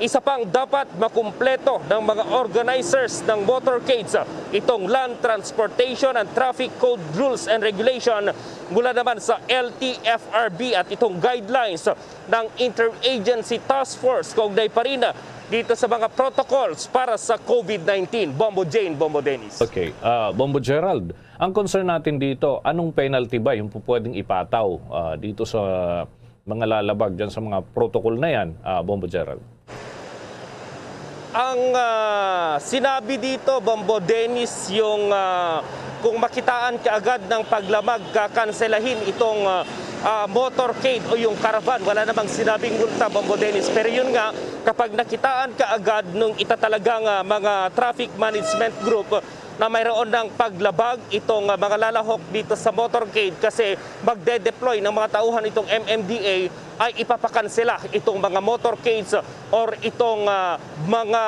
isa pang dapat makumpleto ng mga organizers ng motorcades uh, itong Land Transportation and Traffic Code Rules and Regulation mula naman sa L T F R B at itong guidelines ng Interagency Task Force kaugnay pa rin dito sa mga protocols para sa COVID nineteen. Bombo Jane, Bombo Dennis. Okay. Uh, Bombo Gerald, ang concern natin dito, anong penalty ba yung pwedeng ipataw uh, dito sa mga lalabag dyan sa mga protocol na yan, uh, Bombo Gerald? Ang uh, sinabi dito, Bombo Dennis, yung uh, kung makitaan kaagad ng paglamag, kakanselahin itong uh, uh, motorcade o yung caravan. Wala namang sinabing multa, Bombo Dennis. Pero yun nga, kapag nakitaan kaagad nung ita talagang uh, mga traffic management group na mayroon ng paglabag itong uh, mga lalahok dito sa motorcade kasi magde-deploy ng mga tauhan itong M M D A ay ipapakansela itong mga motorcades or itong uh, mga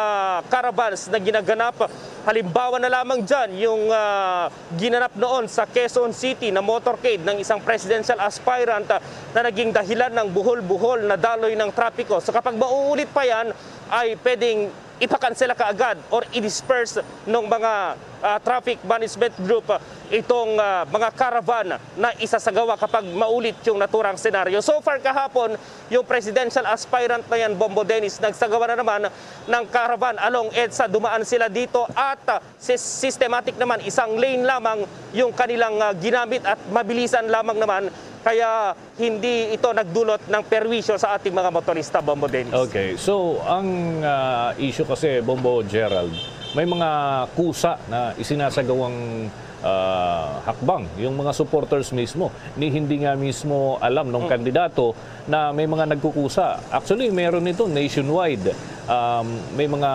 caravans na ginaganap. Halimbawa na lamang dyan yung uh, ginanap noon sa Quezon City na motorcade ng isang presidential aspirant uh, na naging dahilan ng buhol-buhol na daloy ng trapiko. So kapag mauulit pa yan, ay pwedeng ipakansela kaagad or i-disperse ng mga uh, traffic management group uh, itong uh, mga caravan na isasagawa kapag maulit yung naturang senaryo. So far kahapon, yung presidential aspirant na yan, Bombo Dennis, nagsagawa na naman ng caravan along EDSA. Dumaan sila dito at uh, systematic naman, isang lane lamang yung kanilang uh, ginamit at mabilisan lamang naman. Kaya hindi ito nagdulot ng perwisyo sa ating mga motorista, Bombo Dennis. Okay. So, ang uh, issue kasi, Bombo Gerald, may mga kusa na isinasagawang uh, hakbang yung mga supporters mismo ni hindi nga mismo alam ng hmm. kandidato na may mga nagkukusa. Actually, meron ito nationwide. Um, may mga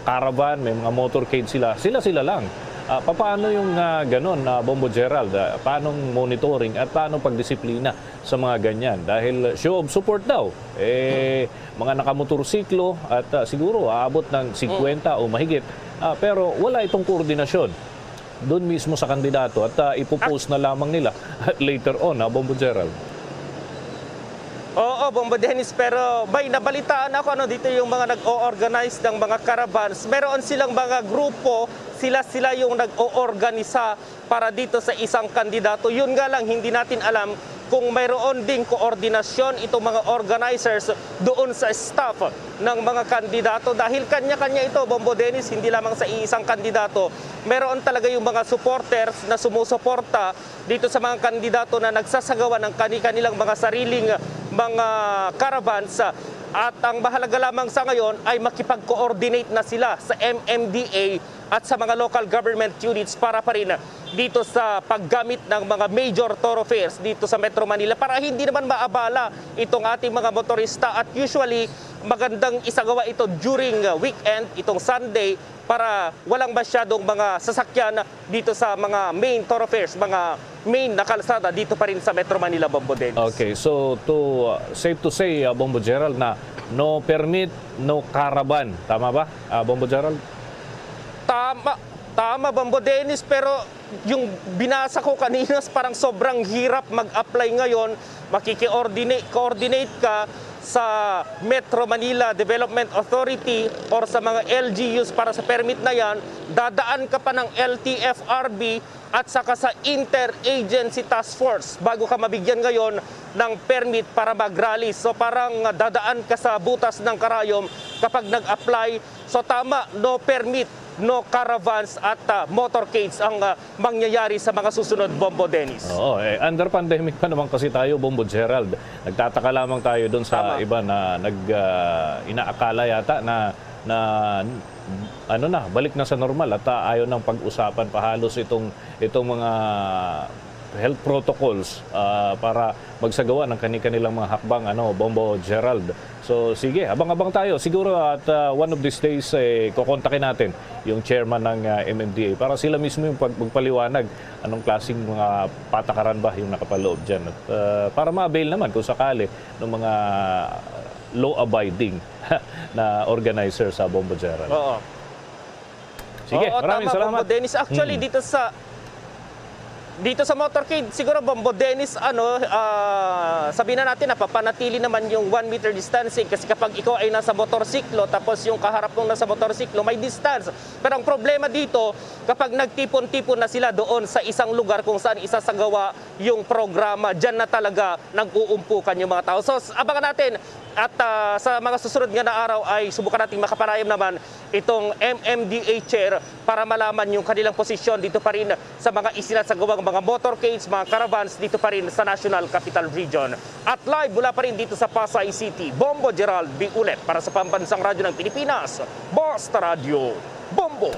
caravan, may mga motorcade sila. Sila-sila lang. Ah, papaano yung, ah, ganon, ah, Bombo Gerald? Ah, paanong monitoring at paano pagdisiplina sa mga ganyan? Dahil show of support daw, eh, mga nakamotorsiklo at, ah, siguro aabot ng singkwenta o mahigit. Ah, pero wala itong koordinasyon doon mismo sa kandidato at, ah, ipopost na lamang nila later on, ah, Bombo Gerald. Oo, Bombo Dennis, pero may nabalitaan ako, ano, dito yung mga nag-o-organize ng mga caravans. Meron silang mga grupo, sila-sila yung nag-oorganisa para dito sa isang kandidato. Yun nga lang, hindi natin alam kung mayroon ding koordinasyon itong mga organizers doon sa staff ng mga kandidato. Dahil kanya-kanya ito, Bombo Dennis, hindi lamang sa iisang kandidato. Meron talaga yung mga supporters na sumusuporta dito sa mga kandidato na nagsasagawa ng kani-kanilang mga sariling mga caravans. At ang mahalaga lamang sa ngayon ay makipag-coordinate na sila sa M M D A at sa mga local government units para pa rin dito sa paggamit ng mga major thoroughfares dito sa Metro Manila para hindi naman maabala itong ating mga motorista. At usually, magandang isagawa ito during, uh, weekend, itong Sunday, para walang masyadong mga sasakyan dito sa mga main thoroughfares, mga main na kalsada dito pa rin sa Metro Manila, Bombo Dennis. Okay, so to, uh, safe to say, uh, Bombo Gerald, na no permit, no caravan. Tama ba, uh, Bombo Gerald? Tama, tama, Bombo Dennis, pero yung binasa ko kanina, parang sobrang hirap mag-apply ngayon. Makiki-coordinate, coordinate ka sa Metro Manila Development Authority or sa mga L G Us para sa permit na yan. Dadaan ka pa ng L T F R B at saka sa Interagency Task Force bago ka mabigyan ngayon ng permit para mag-rally. So, parang dadaan ka sa butas ng karayom kapag nag-apply. So, tama, no permit, no caravans at, ah, motorcades ang, ah, mangyayari sa mga susunod, Bombo Dennis. Oo, eh, under pandemic pa naman kasi tayo, Bombo Gerald. Nagtataka lamang tayo doon sa Tama. iba na nag, ah, inaakala yata na, na, ano na, balik na sa normal at, ah, ayaw nang pag-usapan pa halos itong, itong mga health protocols, ah, para magsagawa ng kani-kanilang mga hakbang, ano, Bombo Gerald. So, sige, abang-abang tayo. Siguro at, ah, one of these days, eh, kukontakin natin yung chairman ng, ah, M M D A para sila mismo yung pag-, magpaliwanag anong klaseng mga patakaran ba yung nakapaloob dyan. At, ah, para ma-avail naman kung sakali ng mga law-abiding na organizer sa Bombo Gerald. Oo. Sige, Oo, maraming tama, salamat. Bombo Dennis. Actually, Mm. dito sa, dito sa motorcade, siguro, Bombo Dennis, ano, ah, sabihin na natin, napapanatili naman yung one meter distancing kasi kapag ikaw ay nasa motorsiklo, tapos yung kaharap mong nasa motorsiklo, may distance. Pero ang problema dito, kapag nagtipon-tipon na sila doon sa isang lugar kung saan isasagawa yung programa, dyan na talaga nag-uumpukan yung mga tao. So, s-, abangan natin at, ah, sa mga susunod nga na araw ay subukan nating makapanayam naman itong M M D A chair para malaman yung kanilang posisyon dito pa rin sa mga isinasagawang mga motorcades, mga caravans dito pa rin sa National Capital Region. At live mula pa rin dito sa Pasay City, Bombo Gerald Biulet para sa Pambansang Radyo ng Pilipinas, Basta Radyo, Bombo.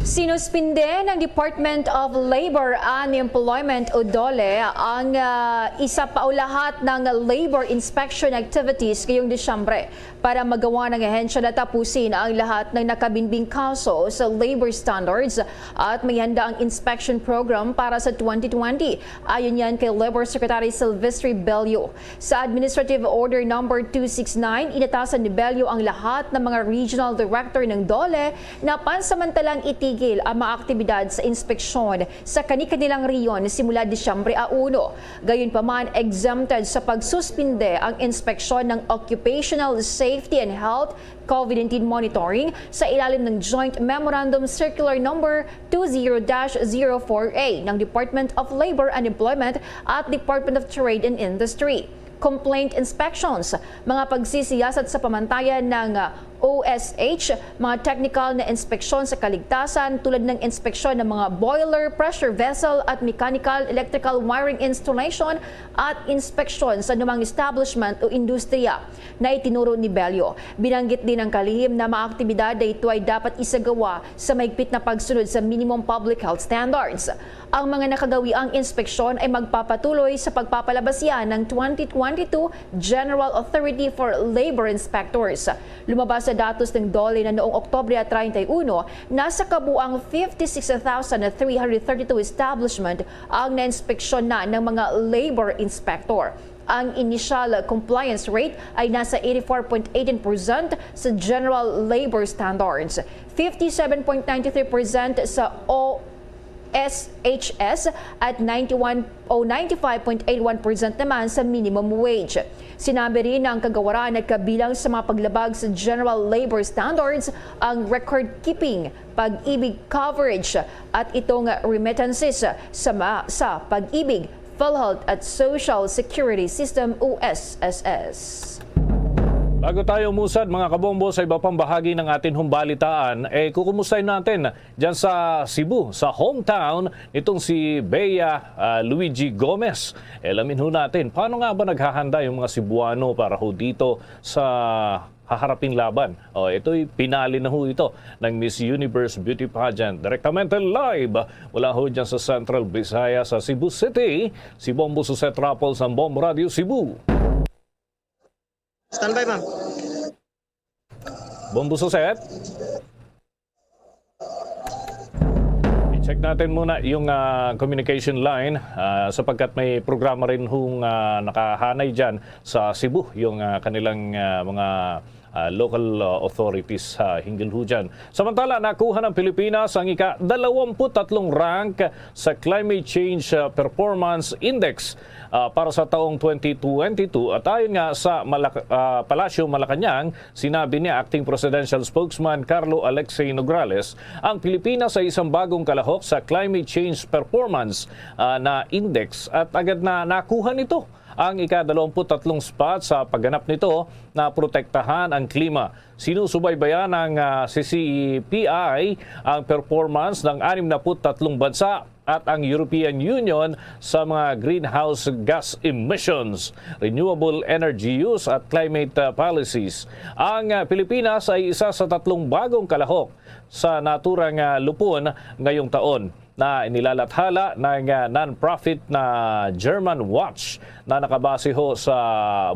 Sinuspinde ng Department of Labor and Employment o DOLE ang, ah, isa pa o lahat ng labor inspection activities ngayong Disyembre para magawa ng ahensya na tapusin ang lahat ng nakabinbing kaso sa labor standards at may handa ang inspection program para sa twenty twenty. Ayon yan kay Labor Secretary Silvestre Bello. Sa Administrative Order Number two six nine, inatasan ni Bello ang lahat ng mga regional director ng DOLE na pansamantalang itigil ang mga aktibidad sa inspeksyon sa kani-kanilang rehiyon simula Disyembre a uno. Gayunpaman, exempted sa pagsuspinde ang inspeksyon ng Occupational Safety and Health COVID nineteen monitoring sa ilalim ng Joint Memorandum Circular Number two zero dash zero four A ng Department of Labor and Employment at Department of Trade and Industry. Complaint inspections, mga pagsisiyasat sa pamantayan ng, ah, O S H, mga technical na inspeksyon sa kaligtasan tulad ng inspeksyon ng mga boiler, pressure vessel at mechanical electrical wiring installation at inspeksyon sa anumang establishment o industriya. Na itinuro ni Bello. Binanggit din ang kalihim na mga aktibidad na ito ay dapat isagawa sa mahigpit na pagsunod sa minimum public health standards. Ang mga nakagawiang inspeksyon ay magpapatuloy sa pagpapalabas yan ng twenty twenty-two General Authority for Labor Inspectors. Lumabas Datos ng DOLE na noong Oktubre treinta y uno, nasa kabuang fifty-six thousand three hundred thirty-two establishment ang nainspeksyon na ng mga labor inspector. Ang initial compliance rate ay nasa eighty-four point eighteen percent sa general labor standards, fifty-seven point nine three percent sa O S H S at ninety-one o ninety-five point eight one percent naman sa minimum wage. Sinabi rin ng kagawaran na kabilang sa mga paglabag sa general labor standards ang record keeping, pag-ibig coverage, at itong remittances sa, ma- sa pag-ibig, PhilHealth at Social Security System, O S S S. Bago tayo umusad, mga kabombo, sa iba pang bahagi ng atin hong balitaan, eh, kukumustahin natin dyan sa Cebu, sa hometown nitong si Bea, ah, Luigi Gomez. Alamin ho natin, paano nga ba naghahanda yung mga Cebuano para ho dito sa haharaping laban? O, ito'y pinali na ho ito ng Miss Universe Beauty Pageant. Direktamente live mula ho dyan sa Central Visayas, sa Cebu City, si Bombo Suset Rapol sa Bombo Radio Cebu. Standby, ma'am. Bombo Suset. I-check natin muna yung, ah, communication line, ah, sapagkat may programa rin hong, ah, nakahanay dyan sa Cebu, yung, ah, kanilang, ah, mga, ah, local, ah, authorities, ah, hinggil ho dyan. Samantala, nakuha ng Pilipinas ang ika-dalawampu't-tatlong rank sa Climate Change, ah, Performance Index, ah, para sa taong twenty twenty-two. At ayon nga sa Malak-, ah, Palasyo Malacañang, sinabi ni Acting Presidential Spokesman Carlo Alexei Nograles, ang Pilipinas ay isang bagong kalahok sa Climate Change Performance, ah, na Index, at agad na nakuha nito ang ika-dalawampu't-tatlong spot. Sa pagganap nito, naprotektahan ang klima. Sinusubaybayan ng, ah, C C P I ang performance ng anim na put tatlong bansa at ang European Union sa mga greenhouse gas emissions, renewable energy use at climate, ah, policies. Ang, ah, Pilipinas ay isa sa tatlong bagong kalahok sa naturang, ah, lupon ngayong taon na inilalathala ng, ah, non-profit na German Watch na nakabase ho sa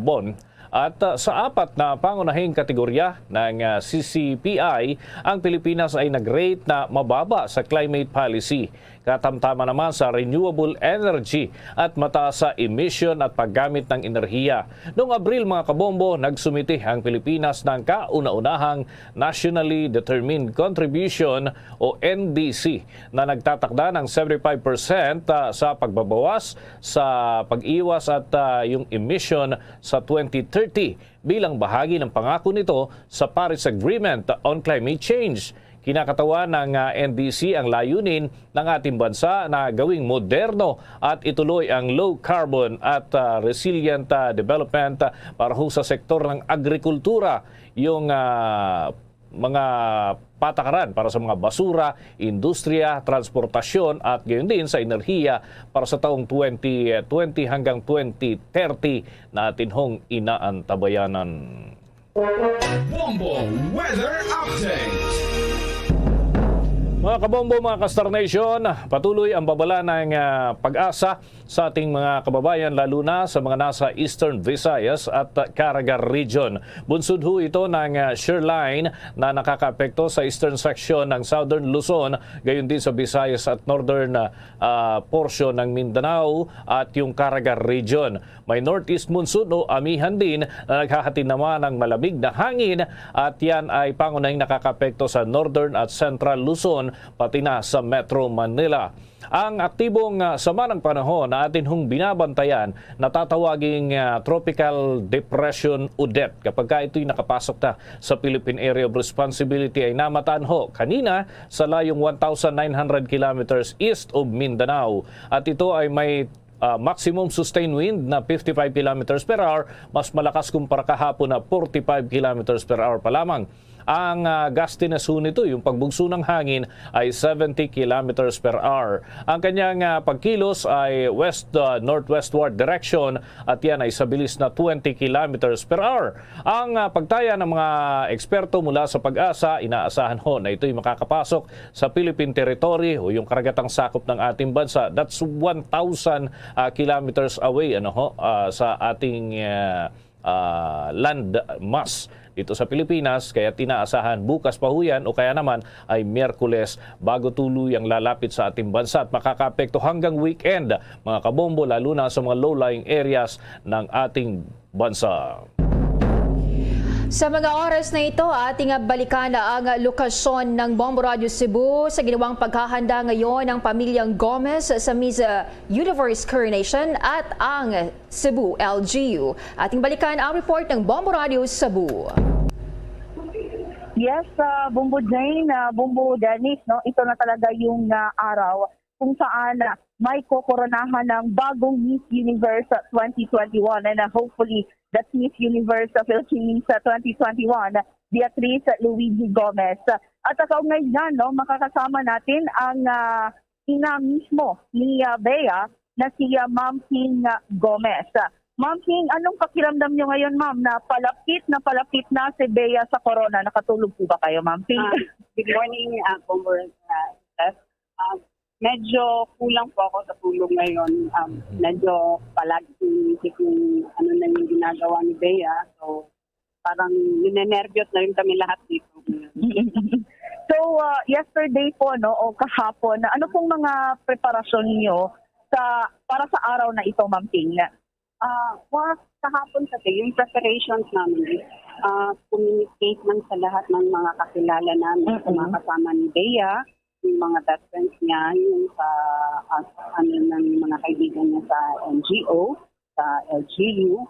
Bonn. At, ah, sa apat na pangunahing kategorya ng, ah, C C P I, ang Pilipinas ay nag-rate na mababa sa climate policy, katamtaman naman sa renewable energy at mataas sa emission at paggamit ng enerhiya. Noong Abril, mga kabombo, nagsumite ang Pilipinas ng kauna-unahang Nationally Determined Contribution o N D C na nagtatakda ng seventy-five percent, ah, sa pagbabawas sa pag-iwas at, ah, yung emission sa twenty thirty bilang bahagi ng pangako nito sa Paris Agreement on Climate Change. Kinakatawan ng, ah, N D C ang layunin ng ating bansa na gawing moderno at ituloy ang low carbon at, ah, resilient, ah, development, ah, para ho sa sektor ng agrikultura, yung, ah, mga patakaran para sa mga basura, industriya, transportasyon, at gayon din sa enerhiya para sa taong twenty twenty hanggang twenty thirty na atin hong inaantabayanan. Bombo Weather Update. Mga kabombo, mga ka-Star Nation, patuloy ang babala ng, ah, pag-asa sa ating mga kababayan, lalo na sa mga nasa Eastern Visayas at Caraga Region. Bunsod ho ito ng, ah, shear line na nakakaapekto sa eastern section ng Southern Luzon, gayon din sa Visayas at Northern, ah, portion ng Mindanao at yung Caraga Region. May northeast monsoon o amihan din na naghahatid naman ng malamig na hangin at yan ay pangunahing nakakaapekto sa Northern at Central Luzon, pati na sa Metro Manila. Ang aktibong, ah, sama ng panahon na atin hong binabantayan na tatawaging, ah, Tropical Depression Odette, kapag ka ito'y nakapasok na sa Philippine Area of Responsibility, ay namataan ho kanina sa layong one thousand nine hundred kilometers east of Mindanao. At ito ay may, ah, maximum sustained wind na fifty-five kilometers per hour, mas malakas kumpara kahapon na forty-five kilometers per hour pa lamang. Ang, ah, gustiness ho nito, yung pagbugso ng hangin, ay seventy kilometers per hour. Ang kanyang, ah, pagkilos ay west, ah, northwestward direction at yan ay sa bilis na twenty kilometers per hour. Ang, ah, pagtaya ng mga eksperto mula sa PAGASA, inaasahan ho na ito'y makakapasok sa Philippine territory o yung karagatang sakop ng ating bansa. That's one thousand, ah, kilometers away, ano ho, ah, sa ating, ah, ah, land mass. dito sa Pilipinas, kaya't inaasahan bukas pa ho yan o kaya naman ay Miyerkules bago tuluyang lalapit sa ating bansa at makakaapekto hanggang weekend, mga kabombo, lalo na sa mga low-lying areas ng ating bansa. Sa mga oras na ito, ating balikan ang lokasyon ng Bombo Radyo Cebu sa ginawang paghahanda ngayon ng pamilyang Gomez sa Miss, uh, Universe Coronation at ang Cebu L G U. Ating balikan ang report ng Bombo Radyo Cebu. Yes, uh, Bombo Jane, uh, Bombo Dennis, no? Ito na talaga yung uh, araw kung saan uh, may kokoronahan ng bagong Miss Universe uh, twenty twenty-one, and uh, hopefully that's Miss Universe uh, Philippines uh, twenty twenty-one, Beatrice Luigi Gomez. At sa kaugnay dyan, no, makakasama natin ang uh, ina mismo ni uh, Bea na si uh, Ma'am King uh, Gomez. Ma'am King, anong pakiramdam nyo ngayon, ma'am, na palapit na palapit na si Bea sa corona? Nakatulog po ba kayo, Ma'am King? Ah, good morning, uh, Bombo uh, Steph. Uh, medyo kulang po ako sa tulog ngayon. Um, medyo palagi ko iniisip yung ano na yung ginagawa ni Bea. So, parang ninenervyos na rin kami lahat dito. So, uh, yesterday po, no, o kahapon, ano pong mga preparasyon niyo sa para sa araw na ito, Ma'am King? Ah, uh, kahapon kasi, yung preparations namin is uh, communicate lang sa lahat ng mga kakilala namin, mm-hmm. sa mga kasama ni Bea, yung mga best friends niya, yung sa uh, ano, ng mga kaibigan niya sa N G O, sa L G U,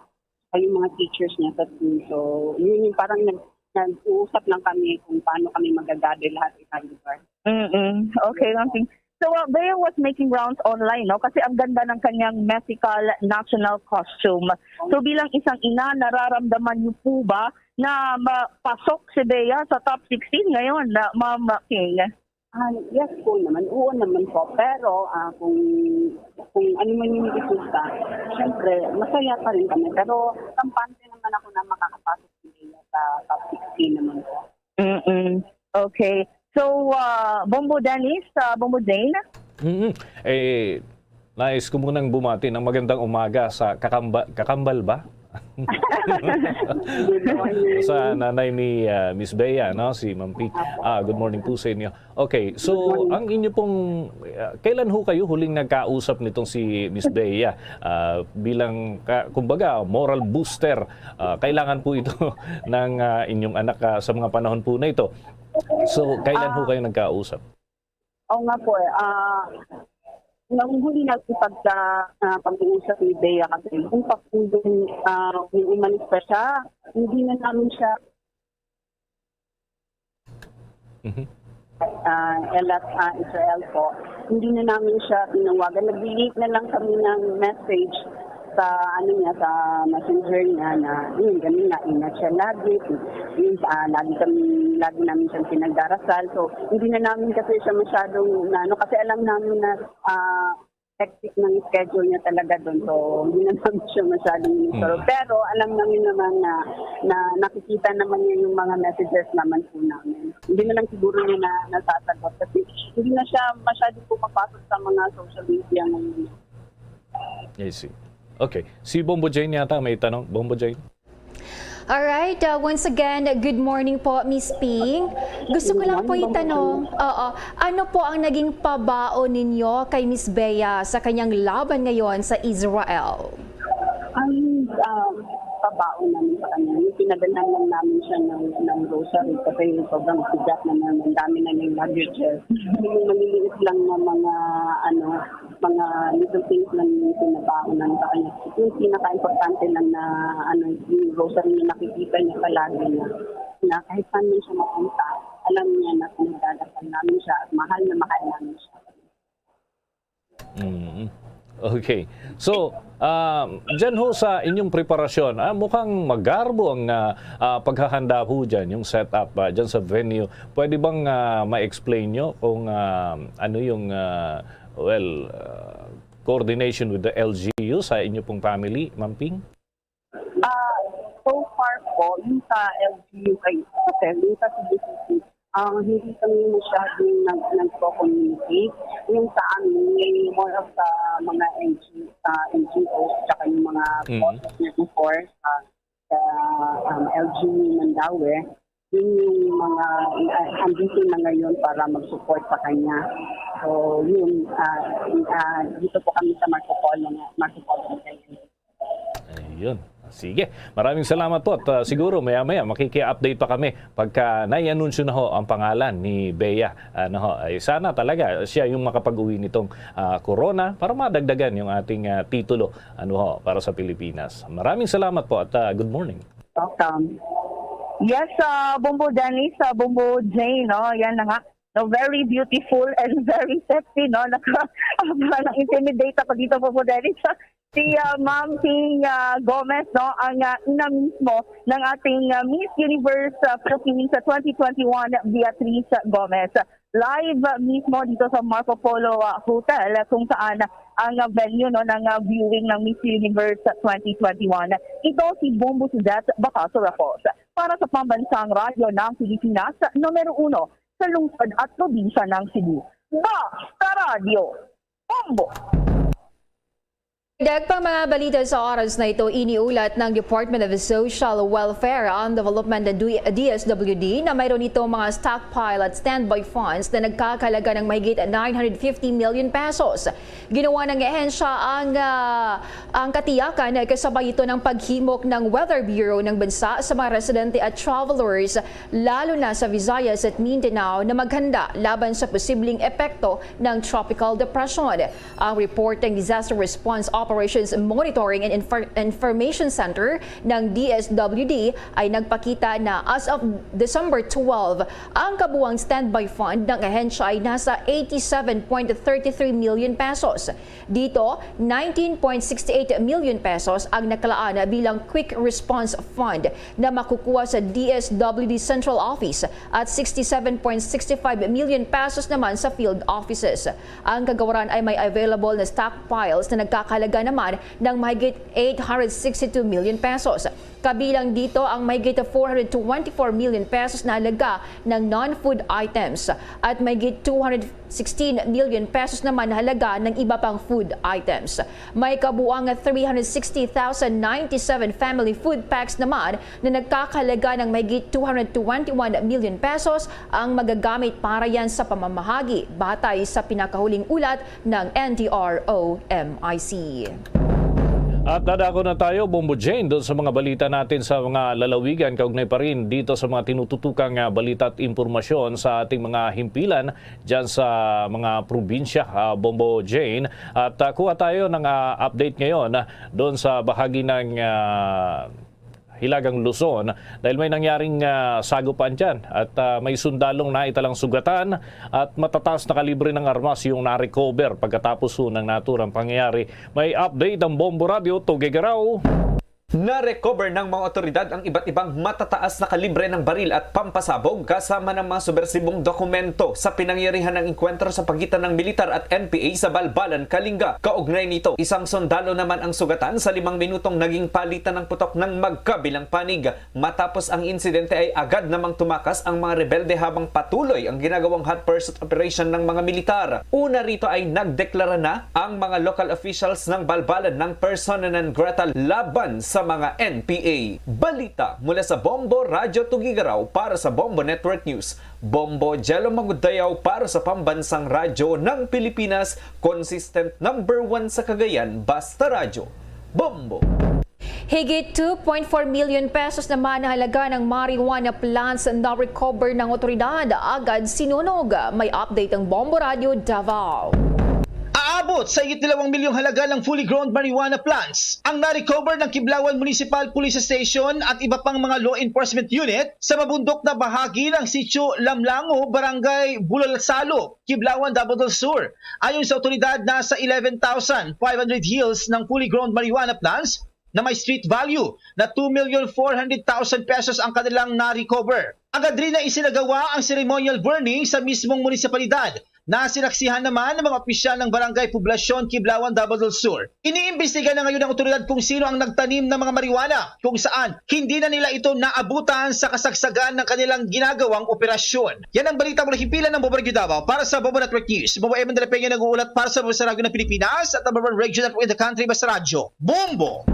sa yung mga teachers niya sa school. So, yun yung parang nag nag-uusap lang kami kung paano kami magagather lahat sa isang lugar. Mm-mm. Okay, Ma'am Ping. So, uh, Bea was making rounds online, no? Kasi ang ganda ng kanyang mythical national costume. So, bilang isang ina, nararamdaman niyo po ba na mapasok si Bea sa top sixteen ngayon, na Ma'am King? Ah, yes po naman. Oo naman po. Pero ah, kung kung ano man yung resulta, syempre, masaya pa rin kami. Pero kampante naman ako na makakapasok si Bea sa top sixteen naman po. Mm-mm. Okay. So, uh, Bombo Dennis, uh, Bombo Jane? Mm-mm. Eh, nais ko munang bumati ng magandang umaga sa kakamba, kakambal ba? Sa nanay ni uh, Miss Bea, no? Si Ma'am P. Ah, good morning po sa inyo. Okay, so ang inyo pong, uh, kailan ho kayo huling nagkausap nitong si Miss Bea? Uh, bilang, ka, kumbaga, moral booster, uh, kailangan po ito ng uh, inyong anak uh, sa mga panahon po na ito. So, kailan ho kayo nagkausap? Oo nga po eh. Ah, nang huli na po pagka ah, pag-uusap ni Bea kasi kung pa kung uh, kung umalis pa siya, hindi na namin siya Mhm. ah, Elat ah, Israel po, hindi na namin siya tinawagan. Nag-delete na lang kami ng message sa ano niya, sa messenger niya na yun, ganun nga, ingat siya lagi. Yun, ah, lagi kami, lagi namin siyang pinagdarasal. So, hindi na namin kasi siya masyadong na ano, kasi alam namin na ah, hectic ng schedule niya talaga doon. So, hindi na namin siya masyadong inistorbo. Mm. Pero alam namin naman na, na nakikita naman niya yung mga messages naman po namin. Hindi na lang siguro niya na nasasagot kasi hindi na siya masyado pumapasok sa mga social media ngayon. I see. Okay. Si Bombo Jane yata may tanong. Bombo Jane? Alright, uh, once again, good morning po, Miss Ping. Gusto ko lang po itanong, oo, ano po ang naging pabaon ninyo kay Miss Bea sa kanyang laban ngayon sa Israel? Ang um, pabaon namin sa kanya, yung pinadalhan lang namin siya ng, ng rosary kasi sobrang bigat na naman, ang dami na niyang luggages. Yung maliliit lang na mga ano, mga little things lang yung pinabaon ng sa kanya. Yung pinaka-importante lang na ano, yung rosary na nakikita niya palagi na, na kahit saan man siya mapunta, alam niya na pinagdadasal namin siya at mahal na mahal namin siya. Mm. Okay. So, uh, dyan ho sa inyong preparasyon, ah, mukhang magarbo ang uh, uh, paghahanda ho dyan, yung setup uh, dyan sa venue. Pwede bang uh, ma-explain nyo kung uh, ano yung uh, well, uh, coordination with the L G U sa inyo pong family, Ma'am Ping? Ah, so far po, yung sa L G U, ay, okay, yung sa C D C C, ah, hindi kami masyadong nag, nagko-communicate. Yung sa amin, may more of sa mga N G, sa N G O, tsaka yung mga mm. bosses niya before, ah, sa, um, L G Mandaue, yun yung mga, uh, andito na ngayon para mag-support sa kanya. So, yun, uh, uh, dito po kami sa Marco Polo, Marco Polo ngayon. Ayun. Sige. Maraming salamat po. At, uh, siguro maya-maya makiki-update pa kami pagka nai-anunsyo na ho ang pangalan ni Bea. Ano ho, ay sana talaga siya yung makapag-uwi nitong, uh, corona para madagdagan yung ating, uh, titulo, ano ho, para sa Pilipinas. Maraming salamat po at, uh, good morning. Welcome. Yes, uh, Bombo Dennis, uh, Bombo Jane, no? Yan na nga. No, very beautiful and very sexy, no? Naka, na-intimidate ako dito, Bombo Dennis. Si, uh, Ma'am Ping, uh, Gomez, no, ang, uh, ina mismo ng ating, uh, Miss Universe, uh, Philippines sa twenty twenty-one, Beatrice Gomez. Live, uh, mismo dito sa Marco Polo, uh, Hotel, uh, kung saan ang, uh, venue, no, ng, uh, viewing ng Miss Universe, uh, twenty twenty-one. Ito si Bombo Suzette Bacaso Rafos para sa Pambansang Radyo ng Pilipinas, numero uno sa lungsod at probinsya ng Cebu. Basta Radyo, Bombo! Dagdag pang mga balita sa oras na ito, iniulat ng Department of Social Welfare and Development, D S W D, na mayroon itong mga stockpile at standby funds na nagkakalaga ng mahigit nine hundred fifty million pesos. Ginawa ng ahensya ang, ah, ang katiyakan kasabay ito ng paghimok ng Weather Bureau ng bansa sa mga residente at travelers, lalo na sa Visayas at Mindanao, na maghanda laban sa posibleng epekto ng tropical depression. Ang report ng Disaster Response Operations Monitoring and Infor- Information Center ng D S W D ay nagpakita na as of December twelve, ang kabuang standby fund ng ahensya ay nasa eighty-seven point thirty-three million pesos. Dito, nineteen point sixty-eight million pesos ang nakalaan bilang quick response fund na makukuha sa D S W D Central Office at sixty-seven point sixty-five million pesos naman sa field offices. Ang kagawaran ay may available na stockpiles na nagkakahalaga naman ng mahigit eight hundred sixty-two million pesos. Kabilang dito ang mahigit four hundred twenty-four million pesos na halaga ng non-food items at mahigit two hundred sixteen million pesos naman na halaga ng iba pang food items. May kabuang three hundred sixty thousand ninety-seven family food packs naman na nagkakahalaga ng mahigit two hundred twenty-one million pesos ang magagamit para yan sa pamamahagi, batay sa pinakahuling ulat ng N D R O M I C. At dadako na tayo, Bombo Jane, doon sa mga balita natin sa mga lalawigan, kaugnay pa rin dito sa mga tinututukang, ah, balita at impormasyon sa ating mga himpilan dyan sa mga probinsya, ah, Bombo Jane. At, ah, kuha tayo ng, ah, update ngayon, ah, doon sa bahagi ng, ah, Hilagang Luzon dahil may nangyaring, ah, sagupan dyan at, ah, may sundalong naitalang sugatan at matataas na kalibre ng armas yung na-recover pagkatapos ho ng naturang pangyayari. May update ang Bombo Radio, Tugigaraw. Na-recover ng mga otoridad ang iba't ibang matataas na kalibre ng baril at pampasabog, kasama ng mga subbersibong dokumento, sa pinangyarihan ng engkwentro sa pagitan ng militar at N P A sa Balbalan, Kalinga. Kaugnay nito, isang sundalo naman ang sugatan sa limang minutong naging palitan ng putok ng magkabilang panig. Matapos ang insidente ay agad namang tumakas ang mga rebelde habang patuloy ang ginagawang hot pursuit operation ng mga militar. Una rito ay nagdeklara na ang mga local officials ng Balbalan ng persona non grata laban sa mga N P A. Balita mula sa Bombo Radyo Tugigaraw para sa Bombo Network News. Bombo Jello Magudayaw para sa Pambansang Radyo ng Pilipinas, consistent number one sa Cagayan, Basta Radyo. Bombo! Higit two point four million pesos naman ang halaga ng marijuana plants na recover ng otoridad. Agad sinunog. May update ang Bombo Radio Davao. Aabot sa higit dalawang milyong halaga ng fully grown marijuana plants ang na-recover ng Kiblawan Municipal Police Station at iba pang mga law enforcement unit sa mabundok na bahagi ng Sitio Lamlango, Barangay Bulalsalo, Kiblawan, Davao del Sur. Ayon sa otoridad, nasa eleven thousand five hundred hills ng fully grown marijuana plants na may street value na two million four hundred thousand pesos ang kanilang na-recover. Agad rin na isinagawa ang ceremonial burning sa mismong munisipalidad. Nasinaksihan naman ng mga opisyal ng Barangay Poblasyon, Kiblawan, Davao del Sur. Iniimbestiga na ngayon ng otoridad kung sino ang nagtanim ng mga marijuana, kung saan hindi na nila ito naabutan sa kasagsagan ng kanilang ginagawang operasyon. Yan ang balita mula himpilan ng Bombo Radyo Davao para sa Bombo Network News. Bombo Evan de la Peña nag-uulat para sa Bombo sa Radyo ng Pilipinas at number one radio network in the country, Basta Radyo. Bombo!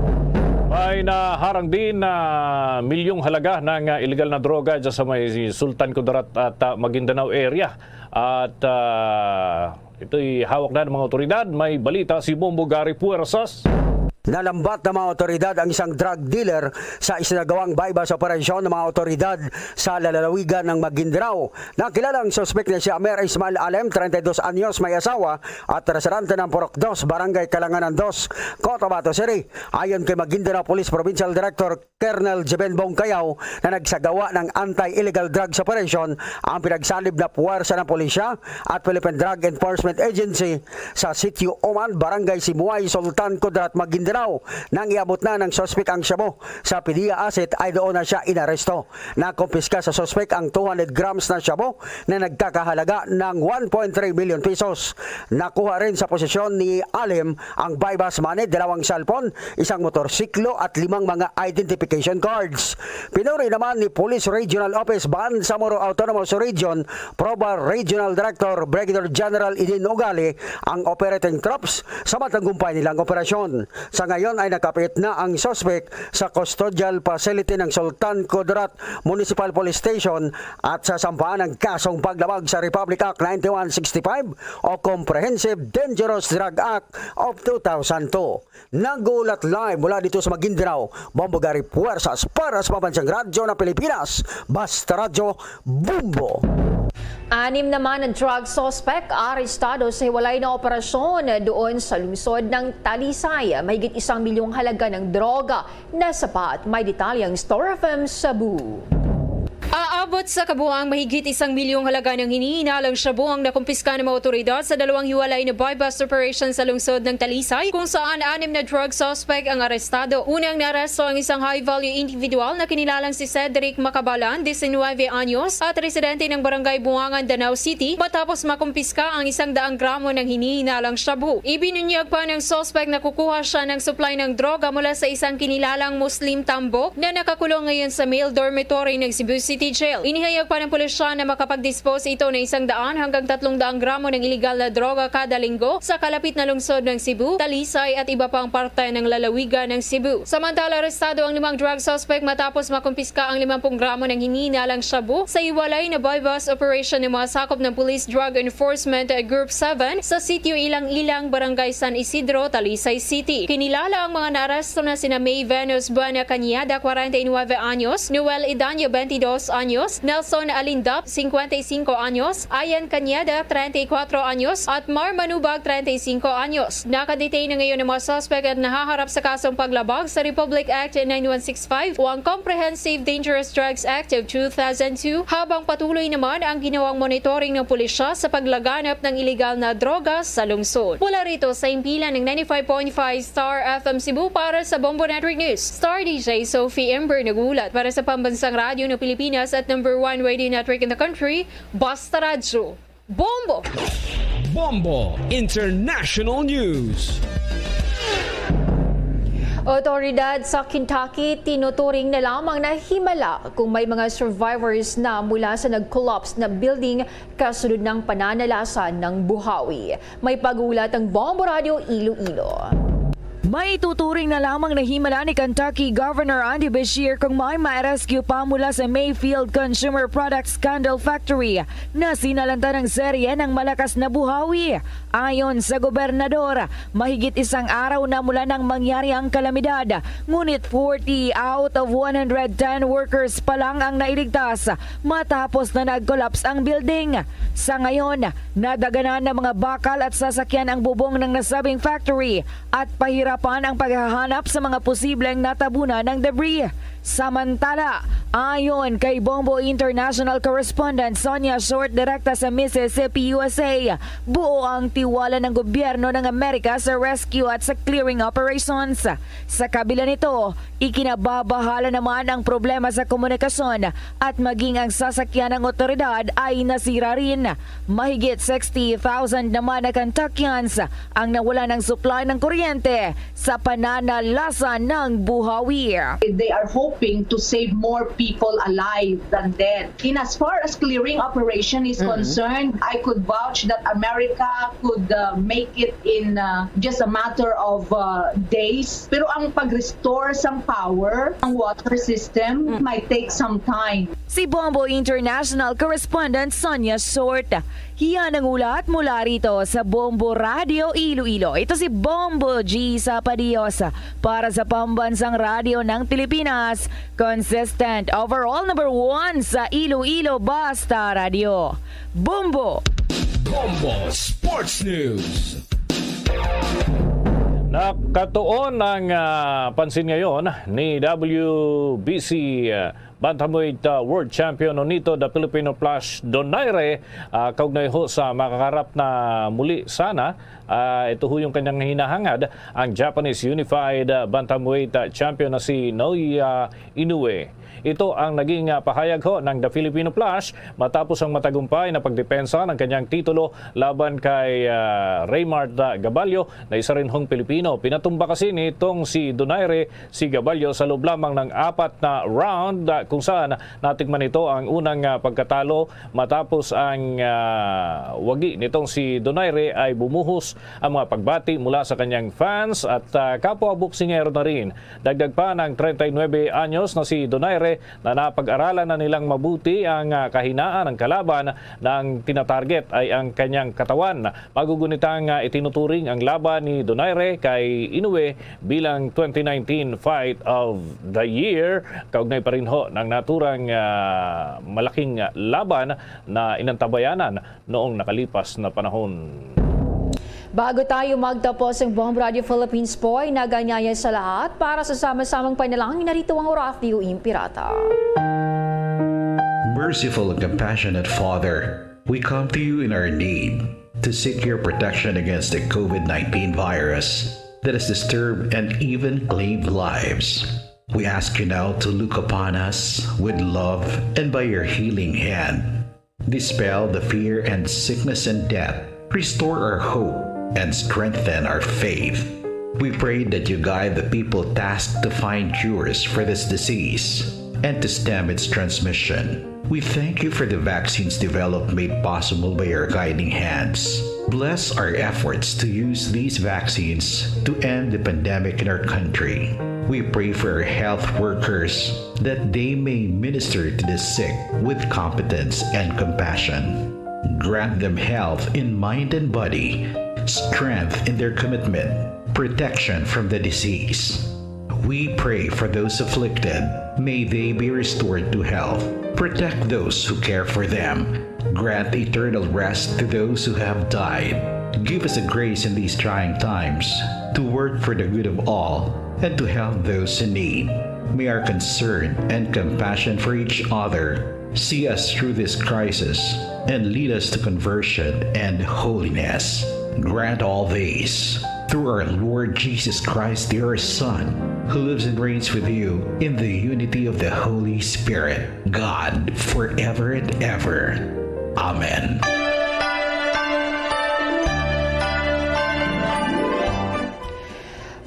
Ay naharang din na milyong halaga ng, ah, illegal na droga dyan sa may Sultan Kudarat at, ah, Maguindanao area. At, ah, ito'y hawak na ng mga otoridad. May balita si Bombo Gary Puersas. Nalambat ng mga otoridad ang isang drug dealer sa isinagawang buy-bust operasyon ng mga otoridad sa lalawigan ng Maguindanao. Nakilala ang suspek na si Amer Ismail Alem, treinta y dos anyos, may asawa at residente ng Purok Dos, Barangay Kalanganan Dos, Cotabato City. Ayon kay Maguindanao Police Provincial Director Colonel Jeben Bongkayaw na nagsagawa ng anti-illegal drugs operation ang pinagsanib na puwersa ng pulisya at Philippine Drug Enforcement Agency sa Sitio Uman, Barangay Simuay, Sultan Kudarat, Maguindanao. Nang iabot na ng suspek ang shabu sa PDEA asset, ay doon na siya inaresto. Nakumpiska sa suspek ang two hundred grams na shabu na nagkakahalaga ng one point three million pesos. Nakuha rin sa posisyon ni Alim ang buy-bust money, dalawang cellphone, isang motorsiklo at limang mga identification cards. Pinuri naman ni Police Regional Office Bangsamoro Autonomous Region, PROBAR Regional Director Brigadier General Idin Ugali ang operating troops sa matagumpay nilang operasyon. Sa ngayon ay nakapit na ang suspek sa custodial facility ng Sultan Kudarat Municipal Police Station at sasampahan ng kasong paglabag sa Republic Act ninety-one sixty-five o Comprehensive Dangerous Drug Act of two thousand two. Nag-uulat live mula dito sa Maguindanao, Bombo Gary Puersas para sa Pambansang Radyo ng Pilipinas, Basta Radyo, Bombo. Anim naman ang drug suspect arestado sa hiwalay na operasyon doon sa lungsod ng Talisay. Mahigit isang milyong halaga ng droga na sapat. May detalye ang Star F M Cebu. Aabot sa kabuang mahigit isang milyong halaga ng hinihinalang shabu ang nakumpiska ng mga otoridad sa dalawang hiwalay na buy-bust operation sa lungsod ng Talisay, kung saan anim na drug suspect ang arestado. Unang naaresto ang isang high-value individual na kinilalang si Cedric Macabalan, diecinueve anyos, at residente ng Barangay Buangan, Danao City, matapos makumpiska ang isang daang gramo ng hinihinalang shabu. Ibinunyag pa ng suspect na kukuha siya ng supply ng droga mula sa isang kinilalang Muslim tambok na nakakulong ngayon sa male dormitory ng Cebu City Jail. Inihayag pa ng pulisya na makapag-dispose ito ng isang daan hanggang tatlong daang gramo ng iligal na droga kada linggo sa kalapit na lungsod ng Cebu, Talisay at iba pang parte ng lalawigan ng Cebu. Samantala, arestado ang limang drug suspect matapos makumpiska ang limampung gramo ng hinihinalang shabu sa hiwalay na buy-bust operation ng mga sakop ng Police Drug Enforcement Group seven sa sitio Ilang-Ilang, Barangay San Isidro, Talisay City. Kinilala ang mga naaresto na sina May Venus Buena Cañada, kwarenta y nuebe anyos, Noel Idaño, bentidós anyos, Nelson Alindap, singkwenta y singko anyos, Ian Cañada, treinta y cuatro anyos, at Mar Manubag, treinta y cinco anyos. Nakadetain na ngayon ang mga suspect at nahaharap sa kasong paglabag sa Republic Act nine one six five o ang Comprehensive Dangerous Drugs Act of two thousand two, habang patuloy naman ang ginawang monitoring ng pulisya sa paglaganap ng iligal na droga sa lungsod. Mula rito sa himpilan ng ninety-five point five Star F M Cebu, para sa Bombo Network News, Star D J Sophie Ember nag-uulat para sa Pambansang Radyo ng Pilipinas at number one radio network in the country, Basta Radyo. Bombo! Bombo International News. Otoridad sa Kentucky tinuturing na lamang na himala kung may mga survivors na mula sa nag-collapse na building kasunod ng pananalasan ng buhawi. May pag-uulat ang Bombo Radyo Iloilo. Maituturing na lamang na himala ni Kentucky Governor Andy Beshear kung may ma-rescue pa mula sa Mayfield Consumer Products Candle Factory na sinalanta ng serye ng malakas na buhawi. Ayon sa gobernador, mahigit isang araw na mula nang mangyari ang kalamidad, ngunit forty out of one hundred ten workers pa lang ang nailigtas matapos na nag-collapse ang building. Sa ngayon, nadaganan ng mga bakal at sasakyan ang bubong ng nasabing factory at pahirapan ang paghahanap sa mga posibleng natabunan ng debris. Samantala, ayon kay Bombo International Correspondent Sonia Short direkta sa Mississippi, U S A, buo ang tiwala ng gobyerno ng Amerika sa rescue at sa clearing operations. Sa kabila nito, ikinababahala naman ang problema sa komunikasyon at maging ang sasakyan ng otoridad ay nasira rin. Mahigit sixty thousand naman na Kentuckians ang nawala ng supply ng kuryente sa pananalasa ng buhawi. They are hoping to save more people alive than dead. In as far as clearing operation is Mm. concerned, I could vouch that America could, uh, make it in, uh, just a matter of, uh, days. Pero ang pag-restore sang power, ang water system, Mm. might take some time. Si Bombo International Correspondent Sonia Short. Hiya nangulat mula rito sa Bombo Radio Iloilo. Ito si Bombo G Sapadios para sa Pambansang Radyo ng Pilipinas. Consistent, overall number one sa Iloilo Basta Radio. Bombo! Bombo Sports News. Nakatuon ang, ah, pansin ngayon ni W B C, ah, Bantamweight, ah, World Champion Nonito the Filipino Flash Donaire, ah, kaugnay ho sa makaharap na muli sana, ah, ito ho yung kanyang hinahangad, ang Japanese Unified, ah, Bantamweight, ah, Champion na si Naoya Inoue. Ito ang naging, ah, pahayag ho ng The Filipino Flash matapos ang matagumpay na pagdepensa ng kanyang titulo laban kay, ah, Raymart, ah, Gaballo na isa rin hong Pilipino. Pinatumba kasi nitong si Donaire si Gaballo sa loob lamang ng apat na round, ah, kung saan natikman nito ang unang, ah, pagkatalo matapos ang, ah, wagi nitong si Donaire ay bumuhos ang mga pagbati mula sa kanyang fans at, ah, kapwa boksingero na rin. Dagdag pa, ng treinta y nuebe anyos na si Donaire na napag-aralan na nilang mabuti ang, ah, kahinaan ng kalaban na ang tinatarget ay ang kanyang katawan. Magugunitang, ah, itinuturing ang laban ni Donaire kay Inoue bilang twenty nineteen Fight of the Year, kaugnay pa rin ho ng naturang, ah, malaking, ah, laban na inantabayanan noong nakalipas na panahon. Bago tayo magtapos ang Bomb Radio Philippines po ay naganyaya sa lahat para sa sama-samang panalangin. Narito ang Oratio Impirata. Merciful and compassionate Father, we come to you in our need to seek your protection against the COVID nineteen virus that has disturbed and even claimed lives. We ask you now to look upon us with love and by your healing hand, dispel the fear and sickness and death, restore our hope, and strengthen our faith. We pray that you guide the people tasked to find cures for this disease and to stem its transmission. We thank you for the vaccines developed made possible by your guiding hands. Bless our efforts to use these vaccines to end the pandemic in our country. We pray for our health workers that they may minister to the sick with competence and compassion. Grant them health in mind and body, strength in their commitment, protection from the disease. We pray for those afflicted. May they be restored to health. Protect those who care for them. Grant eternal rest to those who have died. Give us the grace in these trying times to work for the good of all and to help those in need. May our concern and compassion for each other see us through this crisis and lead us to conversion and holiness. Grant all this through our Lord Jesus Christ, your Son, who lives and reigns with you in the unity of the Holy Spirit, God, forever and ever. Amen.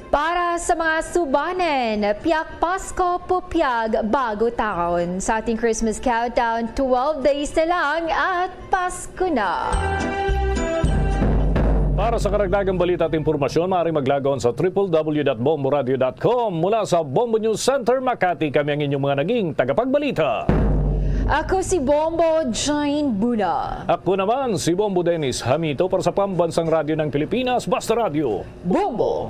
Para sa mga subanen, pihak Pasko, pupyag Bago Taon. Sa ating Christmas countdown, twelve days na lang at Pasko na. Para sa karagdagang balita at impormasyon, maaari maglagon sa triple W dot bomboradio dot com. Mula sa Bombo News Center, Makati, kami ang inyong mga naging tagapagbalita. Ako si Bombo Jane Buna. Ako naman si Bombo Dennis Hamito para sa Pambansang Radyo ng Pilipinas, Basta Radyo. Bombo!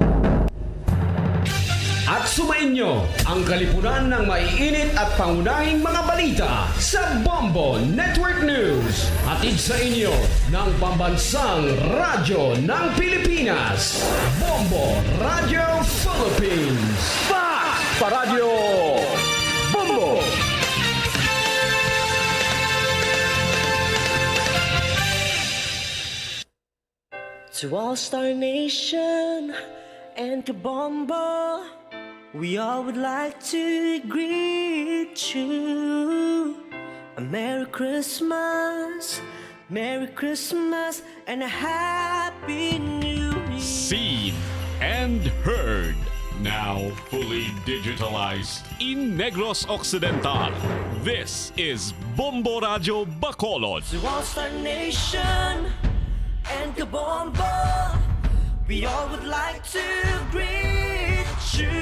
At sumainyo ang kalipunan ng maiinit at pangunahing mga balita sa Bombo Network News. Hatid sa inyo ng Pambansang Radyo ng Pilipinas, Bombo Radio Philippines. Fact pa Radyo Bombo! To all Star Nation and Kabombo, we all would like to greet you a Merry Christmas, Merry Christmas, and a Happy New Year. Seed And heard. Now fully digitalized in Negros Occidental. This is Bombo Radyo Bacolod. Star Nation and Kabombo, we all would like to greet you.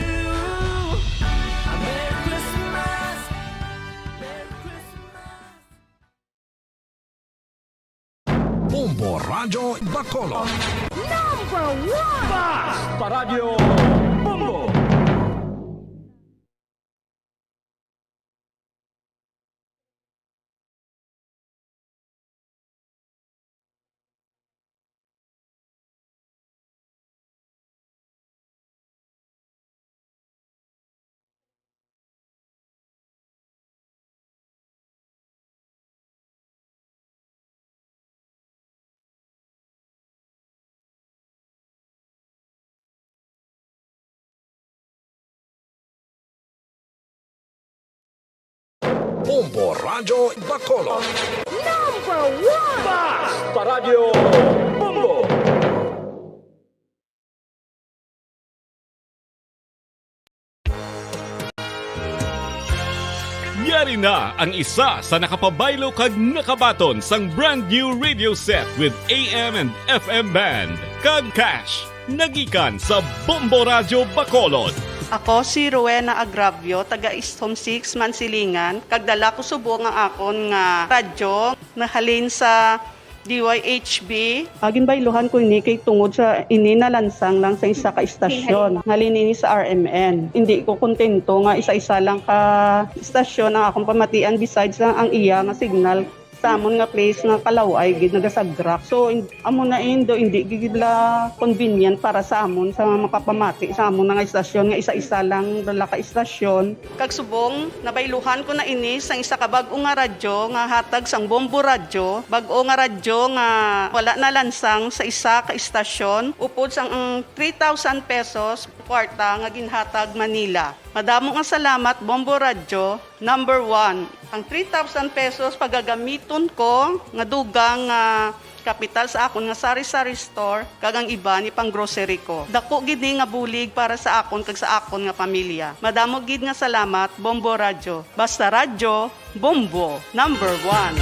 A Merry Christmas. Merry Christmas. Bombo Radyo Bacolod. Number one! Basta Radyo Bombo! Bombo Radyo Bacolod. Number one! Basta Radyo Bombo! Yari na ang isa sa nakapabaylo kag nakabaton sang brand new radio set with A M and F M band kag cash. Nagikan sa Bombo Radyo Bacolod. Ako si Rowena Agravio, taga East Home Six, Mansilingan, kag dala ko subong ang akon nga radyo nahalin sa D Y H B. Ah, ginbayluhan ko ini kay tungod sa ini nalansang lang sa isa ka istasyon. Halin ini sa R M N. Hindi ko kontento nga isa-isa lang ka istasyon ang akong pamatian besides lang ang iya nga signal. Sa amon nga place nga kalaw-ay gid nagasagrak. So, in-, amo na indo, hindi gid la convenient para sa amon sa makapamati sa amon nga istasyon nga isa-isa lang dala ka istasyon. Kag subong, nabayluhan ko na ini sang isa ka bag-o nga radyo nga hatag sang Bombo Radyo, bag-o nga radyo nga wala nalansang sa isa ka istasyon, upod sang ang three thousand pesos kwarta nga ginhatag man nila. Madamo nga salamat, Bombo Radyo, number one. Ang three thousand pesos pagagamiton ko nga dugang nga kapital sa akon nga sari-sari store kag ang iban ipang-grocery ko. Dako gid ni nga bulig para sa akon kag sa akon nga pamilya. Madamo gid nga salamat, Bombo Radyo. Basta Radyo, Bombo, number one.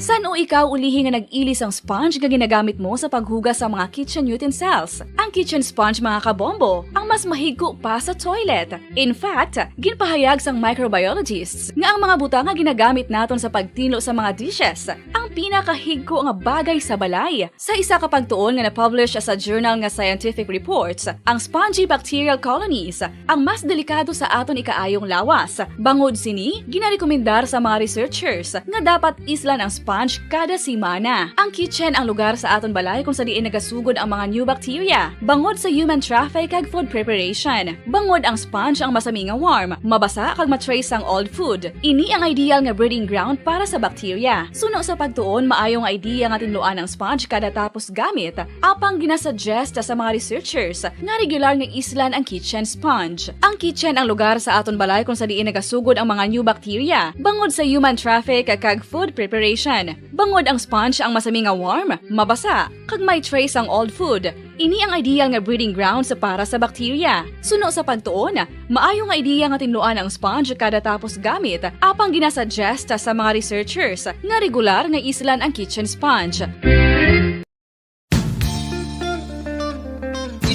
San-o ikaw ulihi nga nag-ili sang sponge nga ginagamit mo sa paghugas sa mga kitchen utensils? Ang kitchen sponge, mga kabombo, ang mas mahigko pa sa toilet. In fact, ginpahayag sang microbiologists nga ang mga butang nga ginagamit naton sa pagtinlo sa mga dishes ang pinakahigko nga bagay sa balay. Sa isa ka pagtuon nga na-publish sa journal nga Scientific Reports, ang spongy bacterial colonies ang mas delikado sa aton ikaayong lawas. Bangod sini, ginarekomendar sa mga researchers nga dapat islan ang sponge kada semana. Ang kitchen ang lugar sa aton balay kung sa diin nagasugod ang mga new bacteria. Bangod sa human traffic kag food preparation, bangod ang sponge ang masami nga warm, mabasa kag ma-trace sang old food. Ini ang ideal nga breeding ground para sa bacteria. Suno sa pagtuon, maayo nga idea nga tinluan ang sponge kada tapos gamit, apang ginasuggest sa mga researchers nga regular nga islan ang kitchen sponge. Ang kitchen ang lugar sa aton balay kung sa diin nagasugod ang mga new bacteria, bangod sa human traffic kag food preparation. Bangod ang sponge ang masami nga warm, mabasa, kag may trace ang old food. Ini ang ideal nga breeding ground sa para sa bacteria. Suno sa pagtuon, maayo nga ideya nga tinluan ang sponge kada tapos gamit, apang ginasuggest sa mga researchers nga regular nga islan ang kitchen sponge.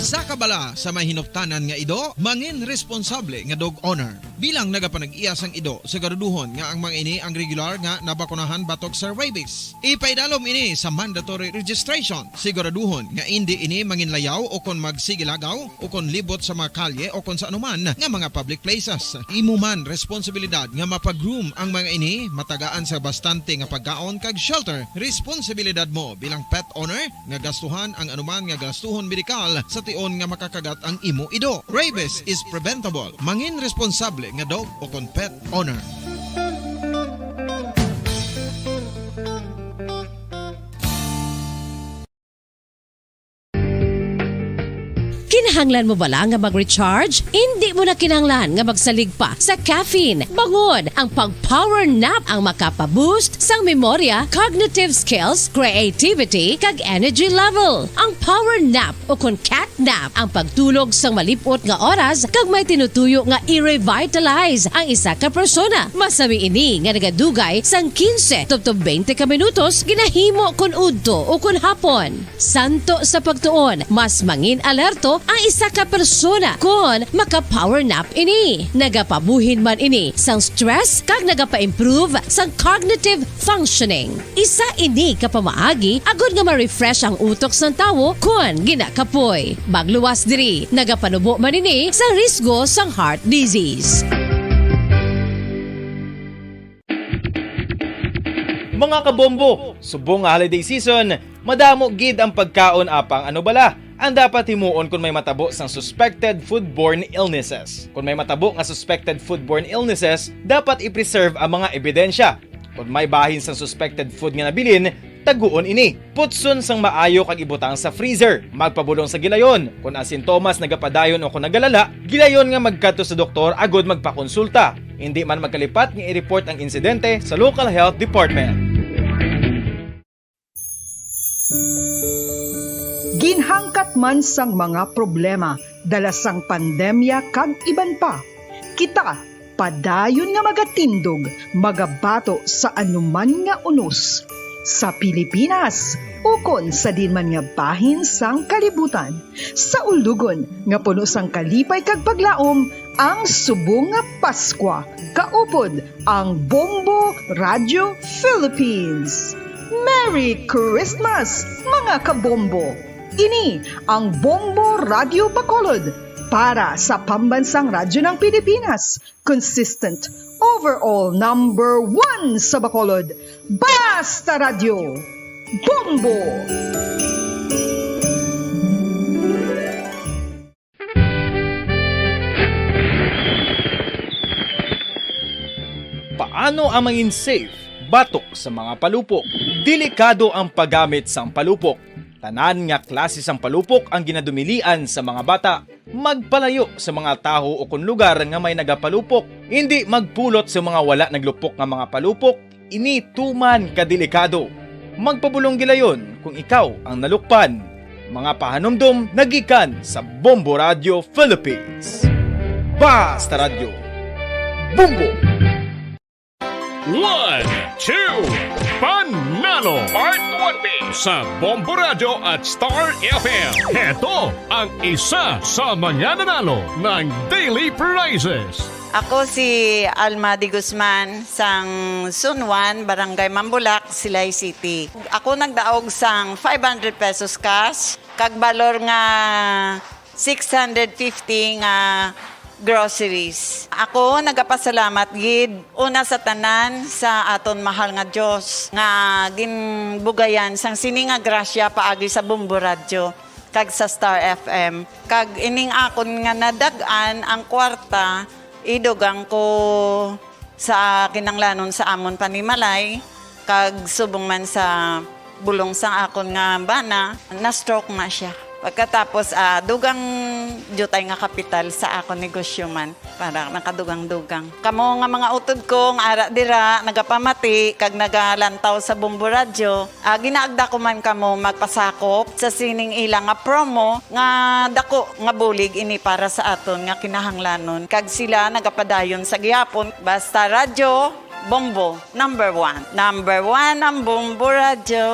Isa ka bala sa may hinuptanan nga ido, mangin responsable nga dog owner. Bilang nagapanag-iya sang ido, siguraduhon nga ang mga ini ang regular nga nabakunahan batok sa rabies. Ipaidalom ini sa mandatory registration. Siguraduhon nga indi ini manginlayaw o kon magsigilagaw o kon libot sa mga kalye o kon sa anuman nga mga public places. Imo man responsibilidad nga mapag-groom ang mga ini, matagaan sa bastante nga pagkaon kag shelter. Responsibilidad mo bilang pet owner nga gastuhan ang anuman nga gastuhon medikal sa tion nga makakagat ang imo ido. Rabies is preventable. Mangin responsable nga dog o kon pet owner. Kinahanglan mo bala nga mag-recharge? Indi mo na kinahanglan nga magsalig pa sa caffeine. Bangod ang pag-power nap ang makapa-boost sang memorya, cognitive skills, creativity, kag energy level. Ang power nap o kon cat nap ang pagtulog sang malip-ot nga oras kag may tinutuyo nga i-revitalize ang isa ka persona. Masami ini nga nagadugay sang quince tubtob twenty ka minutos ginahimo kon udto o kon hapon. Santo sa pagtuon, mas mangin alerto ang isa ka persona kon maka-power nap ini. Nagapabuhin man ini sang stress kag nagapa-improve sang cognitive functioning. Isa ini ka pamaagi agod nga ma-refresh ang utok sang tawo kon ginakapoy. Magluwas diri, nagapanubo man ini sa risgo sang heart disease. Mga kabombo, subong nga holiday season, madamo gid ang pagkaon apang ano bala ang dapat himuon kon may matabo sang suspected foodborne illnesses. Kon may matabo nga suspected foodborne illnesses, dapat i-preserve ang mga ebidensya. Kon may bahin sang suspected food nga nabilin, taguon ini. Putson sang maayo kag ibutang sa freezer. Magpabulong sa gilayon. Kon ang sintomas nagapadayon o kon nagalala, gilayon nga magkadto sa doktor agod magpakonsulta. Indi man magkalipat nga i-report ang insidente sa local health department. Ginhangkat man sang mga problema dala sang pandemya kag iban pa, kita padayon nga magatindog, magabato sa anuman nga unos, sa Pilipinas ukon sa diin man nga bahin sang kalibutan, sa ulugon nga puno sang kalipay kag paglaom ang subong nga Paskwa kaupod ang Bombo Radio Philippines. Merry Christmas, mga kabombo! Ini ang Bombo Radio Bacolod para sa Pambansang Radyo ng Pilipinas, consistent, overall number one sa Bacolod. Basta Radyo! Bombo! Paano ang mangin safe batok sa mga palupok? Delikado ang paggamit sang palupok. Tanan nga klase sang palupok ang ginadumilian sa mga bata. Magpalayo sa mga tawo o kon lugar nga may nagapalupok. Indi magpulot sa mga wala naglupok nga mga palupok. Ini tuman ka delikado. Magpabulong gilayon kung ikaw ang nalukpan. Mga pahanumdom nagikan sa Bombo Radio Philippines. Basta Radyo. Bombo! One, two, Panalo! Part one B sa Bombo Radyo at Star F M. Heto ang isa sa mga nanalo ng Daily Prizes. Ako si Alma de Guzman, sang Sunwan, Barangay Mambulak, Silay City. Ako nagdaog sang five hundred pesos cash, kag balor nga six hundred fifty nga groceries. Ako nagapasalamat gid una sa tanan sa aton mahal nga Dios nga ginbugayan sang sini nga grasya paagi sa Bombo Radyo kag sa Star F M. Kag ining akon nga nadag-an ang kwarta, idugang ko sa kinanglanon sa amon panimalay, kag subong man sa bulong sang akon nga bana, na-stroke na sia. Pagkatapos, ah, dugang diutay nga kapital sa akon negosyo man, para nakadugang-dugang. Kamo nga mga utod ko nga ara dira, nagapamati kag nagalantaw sa Bombo Radyo, Ah, ginaagda ko man kamo magpasakop sa sining ila nga promo nga dako nga bulig ini para sa aton nga kinahanglanon, kag sila nagapadayon sa gihapon. Basta Radyo Bombo, number one. Number one ang Bombo Radyo.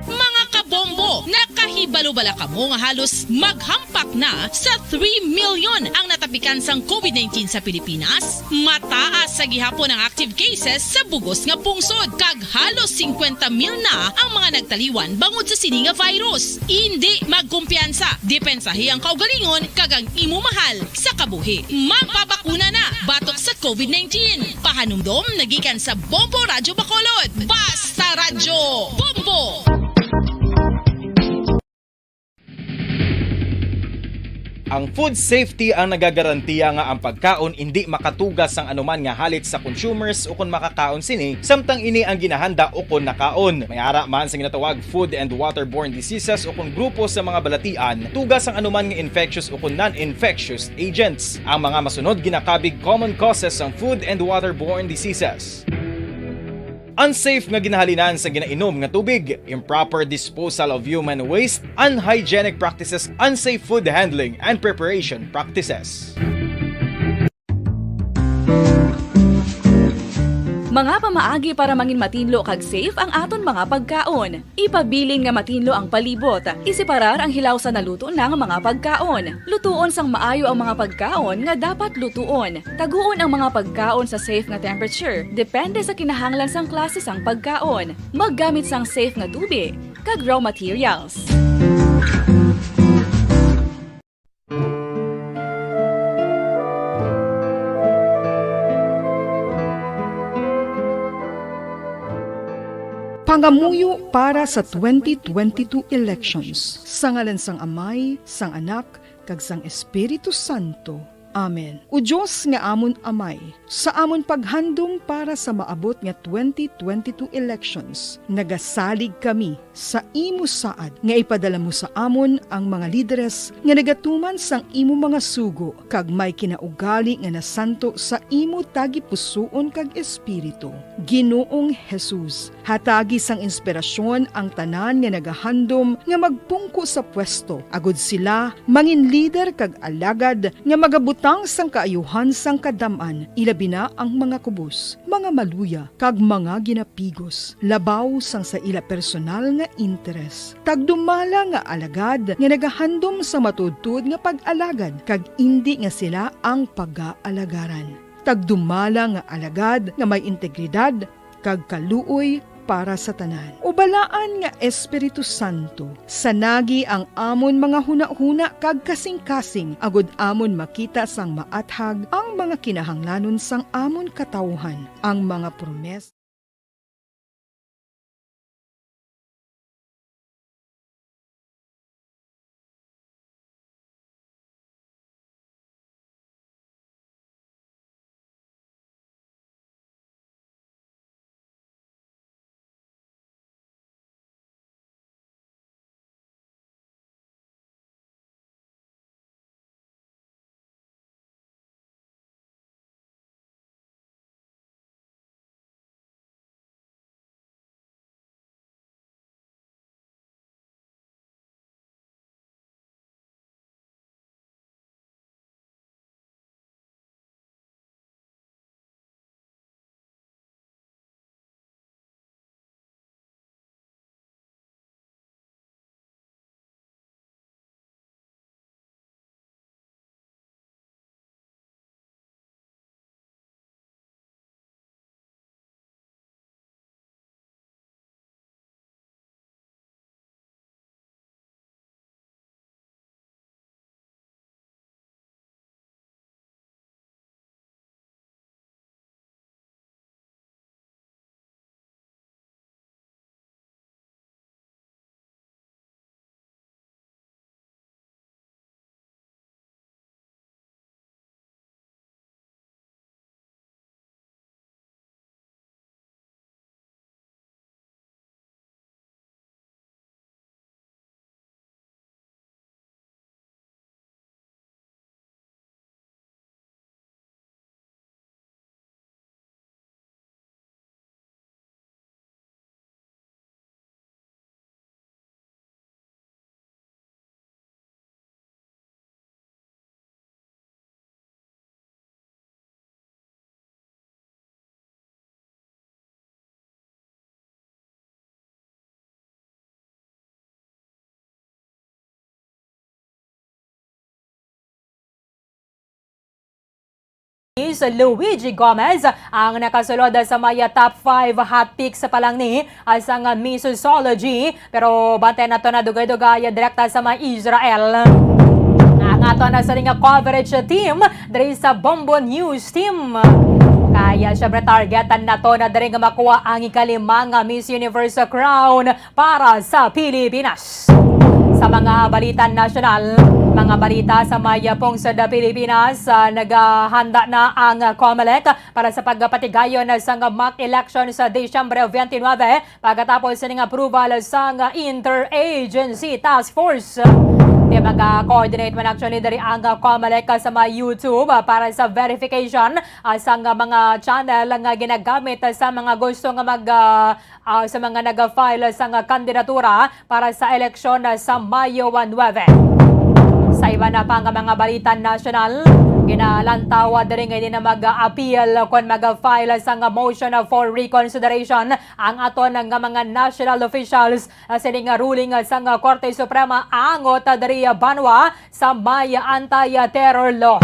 Mga kabombo, nakahibalo bala kamo nga halos maghampak na sa three million ang natapikan sang COVID nineteen sa Pilipinas? Mataas sa gihapon ang active cases sa bugos nga pungsod, kag halos singkwenta mil na ang mga nagtaliwan bangod sa sini nga virus. Indi magkumpiyansa, depensahi ang kaugalingon kag ang imo mahal sa kabuhi. Magpabakuna na batok sa COVID nineteen. Pahanumdom nagikan sa Bombo Radyo Bacolod. Basta Radyo, Bombo! Ang food safety ang nagagarantiya nga ang pagkaon indi makatuga sang anuman nga halit sa consumers ukon makakaon sini, samtang ini ang ginahanda ukon nakaon. May ara man sa ginatawag food and waterborne diseases ukon grupo sa mga balatian, tuga sang anuman nga infectious ukon non-infectious agents. Ang mga masunod ginakabig common causes sang food and waterborne diseases. Unsafe nga ginahalinan sa ginainom nga tubig, improper disposal of human waste, unhygienic practices, unsafe food handling and preparation practices. Mga pamaagi para mangin matinlo kag safe ang aton mga pagkaon. Ipabilin nga matinlo ang palibot. Iseparar ang hilaw sa naluto na nga mga pagkaon. Lutuon sang maayo ang mga pagkaon nga dapat lutuon. Taguon ang mga pagkaon sa safe nga temperature, depende sa kinahanglan sang klase sang pagkaon. Maggamit sang safe nga tubi kag raw materials. Pangamuyo para sa twenty twenty-two elections. Sa ngalan sang Amay, sang Anak, kag sang Espiritu Santo. Amen. O Dios nga amon Amay, sa amon paghandom para sa maabot nga twenty twenty-two elections, nagasalig kami sa imo saad nga ipadala mo sa amon ang mga lideres nga nagatuman sang imo mga sugo kag may kinaugali nga nasanto sa imo tagipusoon kag espiritu. Ginoong Jesus, hatagi sang inspirasyon ang tanan nga nagahandom nga magpungko sa pwesto, agod sila mangin lider kag alagad nga magabutang sang kaayuhan sang kadam-an, ilabi na ang mga kubos, mga maluya, kag mga ginapigos, labaw sang sa ila personal nga interes. Tagdumala nga alagad nga nagahandom sa matuodtuod nga pag-alagad, kag indi nga sila ang pagaalagaran. Tagdumala nga alagad nga may integridad kag kaluoy para sa tanan. O balaan nga Espiritu Santo, sanagi ang amon mga hunahuna kag kasingkasing, agod amon makita sang maathag ang mga kinahanglanon sang amon katawuhan, ang mga promes. Is Luigi Gomez ang nakasulod sa Maya Top five Hot Picks pa lang ni sang Mixology. Pero bantay nato na dugay-dugay direkta sa may Israel. Ang ato na sa nga coverage team diri sa Bombo News Team. Kaya syempre targetan nato na diri nga makuha ang ikalima nga Miss Universe crown para sa Pilipinas. Sa mga balita nasyonal, Mga balita sa may pungsod Pilipinas, ah, naghahanda na ang Comelec para sa pagpatigayon sang mock election sa Disyembre twenty-nine, pagkatapos sining approval sang Interagency Task Force. Di mag-coordinate man actually diri ang Comelec sa may YouTube para sa verification, ah, sang mga channel nga ginagamit sa mga gusto nga mag, ah, ah, sa mga nag-file sang kandidatura para sa eleksyon sa Mayo nuebe. Sa iba na pa nga mga balita nasyonal, ginalantaw diri nga hindi na mag-appeal kon mag-file sang motion for reconsideration ang aton nga mga national officials, ah, sining ruling sang Korte Suprema angot diri banwa sa may anti-terror law.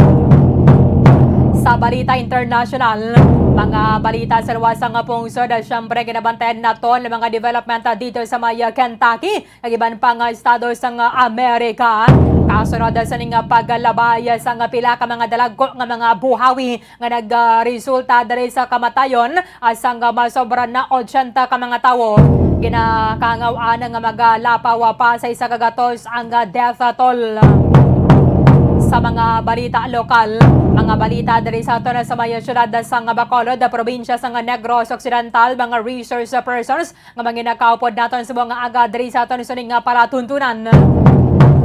Sa balita international, mga balita sa luwas nga pungsod, siyempre ginabantayan naton ang mga development dito sa may Kentucky, kag iban pa nga estado sang Amerika. Kasunod sa ning paglabay sang pila ka mga dalagko nga mga buhawi nga nagresulta diri sa kamatayon, ah, sang masobra na ochenta ka mga tawo. Ginakahangaw-an nga magalapaw pa sa isa ka gatos ang death toll. Sa mga balita lokal, mga balita diri sa aton sa may siyudad sang Bacolod, probinsya sang Negros Occidental, mga resource persons nga manginakaupod naton sa mga aga diri sa aton suning nga palatuntunan.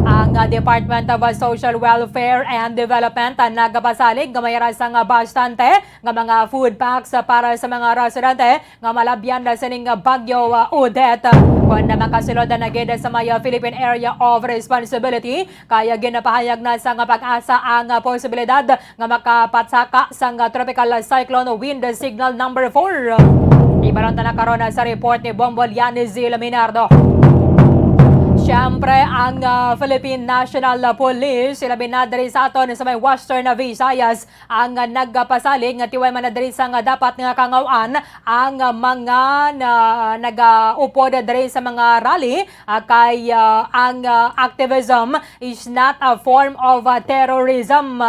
Ang, ah, Department of, ah, Social Welfare and Development, ah, nagapasalig nga may ra sang, ah, bastante nga mga food packs, ah, para sa mga residente nga malabyan na sining, ah, Bagyo, ah, Odette. Kon na makasulod na gid sa may, ah, Philippine Area of Responsibility, kaya ginapahayag na sang PAGASA ang, ah, posibilidad nga makapatsaka sang, ah, Tropical Cyclone Wind Signal number four. Ibaron ta na karon, ah, sa report ni Bombo Lianis Zil Minardo. Siyempre, ang, ah, Philippine National Police, ilabi na diri sa aton sa may Western Visayas, ang, ah, nagpasalig nga tiway man na diri sa nga dapat nga kangaw-an ang, ah, mga na, nagaupod diri sa mga rally, ah, kay, ah, ang, ah, activism is not a form of, uh, terrorism.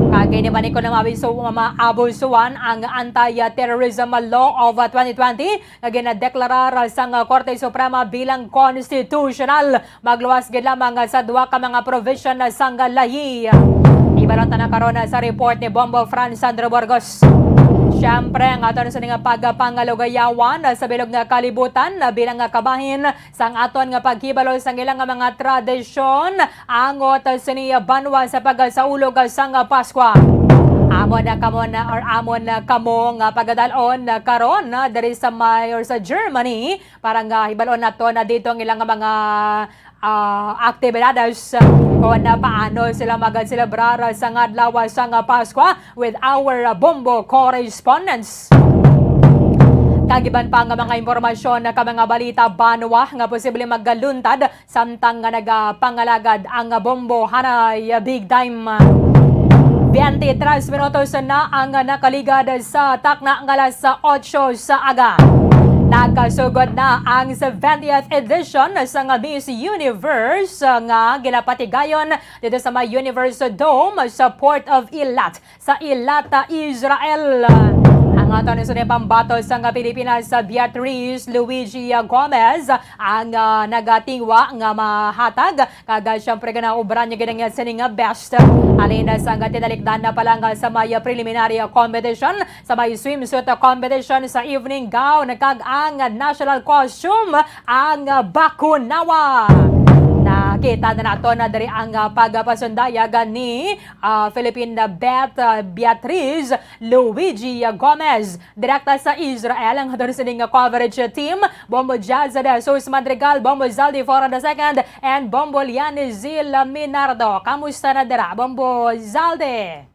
Kag ini man ni kuno maabiso-, maabusuan ang Anti-Terrorism Law of, uh, twenty twenty nga ginadeklarar sang, uh, Korte Suprema bilang constitutional. Magluwas gid lamang sa duha ka mga provision sang layi. Ibaron ta na karon sa report ni Bombo Franz Sandro Burgos. Siyempre, ang aton sa nga pagpangalugayawan sa bilog nga kalibutan bilang nga kabahin sang aton nga paghibalo sang ilang nga mga tradisyon, angot sini banwa sa pagsaulog sang Paskwa. Amo na kamo na, or amo na kamo nga pagadalon karon na diri sa may, or sa Germany, para nga hibalon nato na dito ang ilang nga mga, ah, aktibidades, kung na paano sila magaselebrar sa nga adlaw sang Paskwa with our Bombo correspondents. Kag iban pa nga mga impormasyon ka mga balita banwa nga posible magaluntad samtang nga nagapangalagad ang Bombo Hanay Big Time. Twenty-tres minutos na ang nakaligad sa takna nga alas otso sa aga. Nagkasugod na ang seventieth edition sa nga Miss Universe nga ginapatigayon dito sa may Universe Dome sa Port of Eilat, sa Eilat, Israel. Ang aton sunod pambato sa nga Pilipinas, sa Beatriz Luigi Gomez, ang, ah, nagatingwa nga mahatag. Kag, ah, siyempre, ganaubran niya gid ang sining nga best. Halin sa nga tinalikdan na pa lang, ah, sa may preliminary competition, sa may swimsuit competition sa evening gown, kag ang national costume, ang bakunawa. Nakita na nato na diri ang, ah, pagpasundayag ni, ah, Philippine Beth, ah, Beatriz Luigi Gomez. Direkta sa Israel ang aton sining coverage team, Bombo Jazz de Jesus Madrigal, Bombo Zaldi Fora the second, and Bombo Liani Zil Minardo. Kamusta na dira, Bombo Zaldi?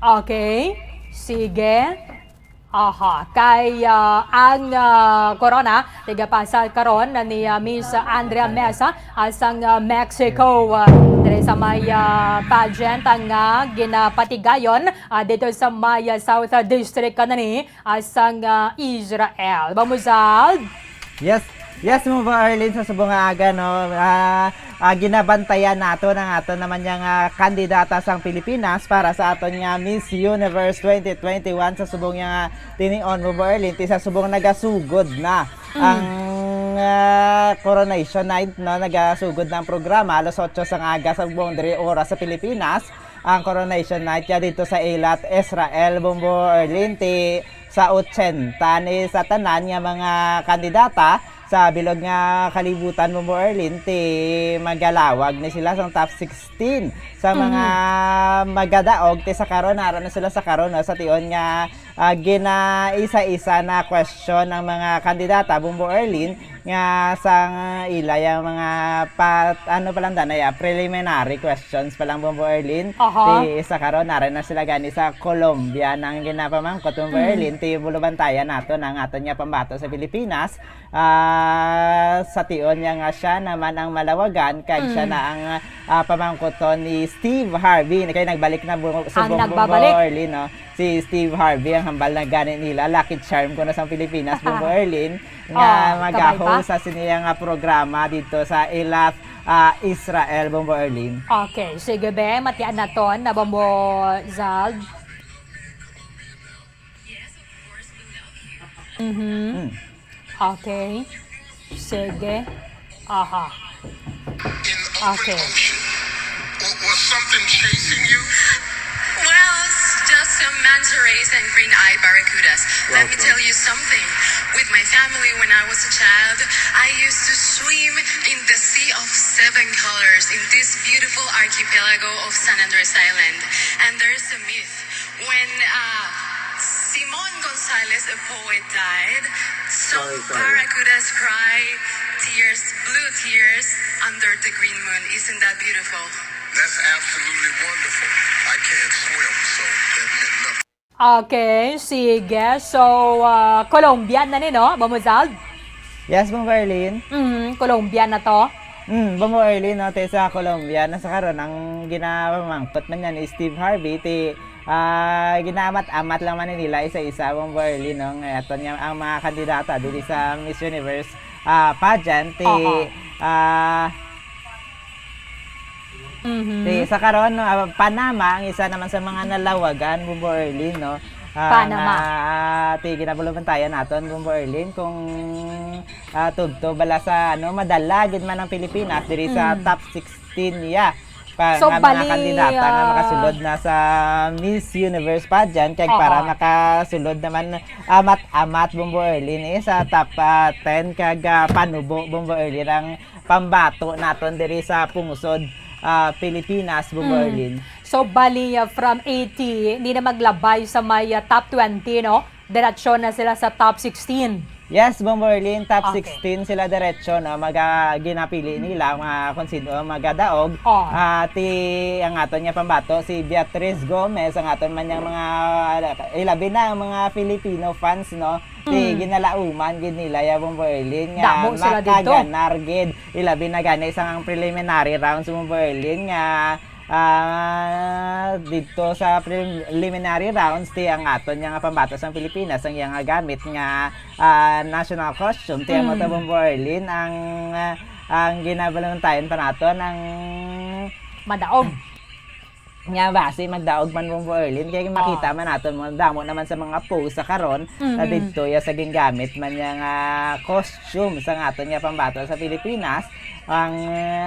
Okay. Sige. Aha. Kay, ah, ang, ah, corona, tigapasa karon na ni, ah, Miss Andrea Mesa, ah, sang, ah, Mexico, ah, diri sa may, ah, pageant nga ginapatigayon, ah, dito sa may, ah, South, ah, District kanani, ah, sang, ah, Israel. Bamuzal? Yes. Yes, Ma'am Arlene, sa subong nga aga, no? Ah, ah, ginabantayan nato ang aton naman nga kandidata sang Pilipinas para sa aton nga Miss Universe twenty twenty-one sa subong nga tinion, Ma'am Arlene, ti sa subong nagasugod na ang Ah, Coronation Night, no, nagasugod na ang programa alas otso sang aga sa buong diri oras sa Pilipinas. Ang Coronation Night ya dito sa Eilat, Israel, Bombo Erlin, ti sa ochenta ni sa tanan nga mga kandidata sa bilog nga kalibutan, Bombo Erlin, ti magalawag ni sila sang top sixteen sa mga Mhm. magadaog ti sa karon, ara na sila sa karon, no, sa tion nga ah, ginaisa-isa na question ang mga kandidata, Bombo Erlin, nga sang ila yang mga pa, ano pa lang, danay, ah, preliminary questions pa lang, Bombo Erlin. Aha. Ti sa karon, nara na sila gani sa Colombia nang ginapamangkot, Bombo Mm. Erlin. Ti bulubantayan nato na ang aton nga pambato sa Pilipinas. Ah, sa tion niya nga siya naman ang malawagan, kag siya Mm. na ang, ah, pamangkuton ni Steve Harvey. Kay nagbalik na bu-, Ang subong, Bombo nagbabalik. Erlin, no? Si Steve Harvey ang hambal na gani nila, lucky charm ko na sang Pilipinas, Bombo Erlin, nga Oh, kabay pa. mag-host sa siniya nga programa dito sa Eilat, ah, Israel, Bombo Erlin. Okay, sige be, matian naton na, Bombo Zald. Mhm. Mm. Okay. Sige. Aha. In open Okay. ocean. W-, was something chasing you? Well, it's just some manta rays and green-eyed barracudas. Let me Welcome. tell you something. With my family, when I was a child, I used to swim in the sea of seven colors in this beautiful archipelago of San Andres Island. And there's a myth. When, uh, Simon Gonzalez, a poet, died, some Sorry, sorry. barracudas cry tears, blue tears, under the green moon. Isn't that beautiful? That's absolutely wonderful. I can't swim, so that meant nothing. Okay, sige. So, ah, Colombian na ni, no, Bombo Zald? Yes, Bombo Erlin. Mm, Colombian na to. Mm, Bombo Erlin, no, ti sa Colombia, na sa karon, ang ginamangkot man yan ni Steve Harvey, ti, ah, ginaamat-amat lang man nila isa-isa, Bombo Erlin, no, nga aton nga ang mga kandidata diri sa Miss Universe, ah, pageant, ti, Aha. ah, Mhm. Ti sa karon, no, ah, Panama ang isa naman sa mga nalawagan, Bombo Erlin, no? Ah, Panama. nga, ah, ti ginabulubantayan naton, Bombo Erlin, kung, ah, tubtob bala sa, ano, madala gid man ang Pilipinas diri sa Mm. top sixteen niya. Pa, So, nga mga bali, kandidata nga ah, makasulod na sa Miss Universe pageant, kag Oo. para makasulod naman amat-amat, Bombo Erlin, eh, sa top, ah, ten, kag, ah, panubo, Bombo Erlin, ang pambato naton diri sa pungsod, ah, Pilipinas, Bombo Mm. Erlin. So, bali, ah, from eighty, hindi na maglabay sa may, ah, top twenty, no? Diretso na sila sa top sixteen. Yes, Bombo Erlin, top Okay. sixteen sila diretso, no? Maga-, ginapili nila mga kung sino ang magadaog. Oh. Ah, ti, ang aton nga pambato, si Beatriz Gomez, ang aton man yang mga, ilabi na ang mga Filipino fans, no? Ti, Mm. ginalauman gid nila ya, Bombo Erlin, nga Damo sila dito. makaganar gid. Ilabi na gani sang preliminary rounds, Bombo Erlin, nga, ah, dito sa preliminary rounds, ti ang aton nga pambato sang Pilipinas, ang iyang gamit nga, ah, national costume, ti amo to, Mm. Bombo Erlin, ang, ah, ang ginabalantayan pa naton, ang Madaog. nga basi magdaog man, Bombo Erlin, kay makita Oh. man naton mo, damo naman sa mga post sa karon na Mhm. didto ya sa gingamit man niya nga costume sa aton nga pambato sa Pilipinas. Ang,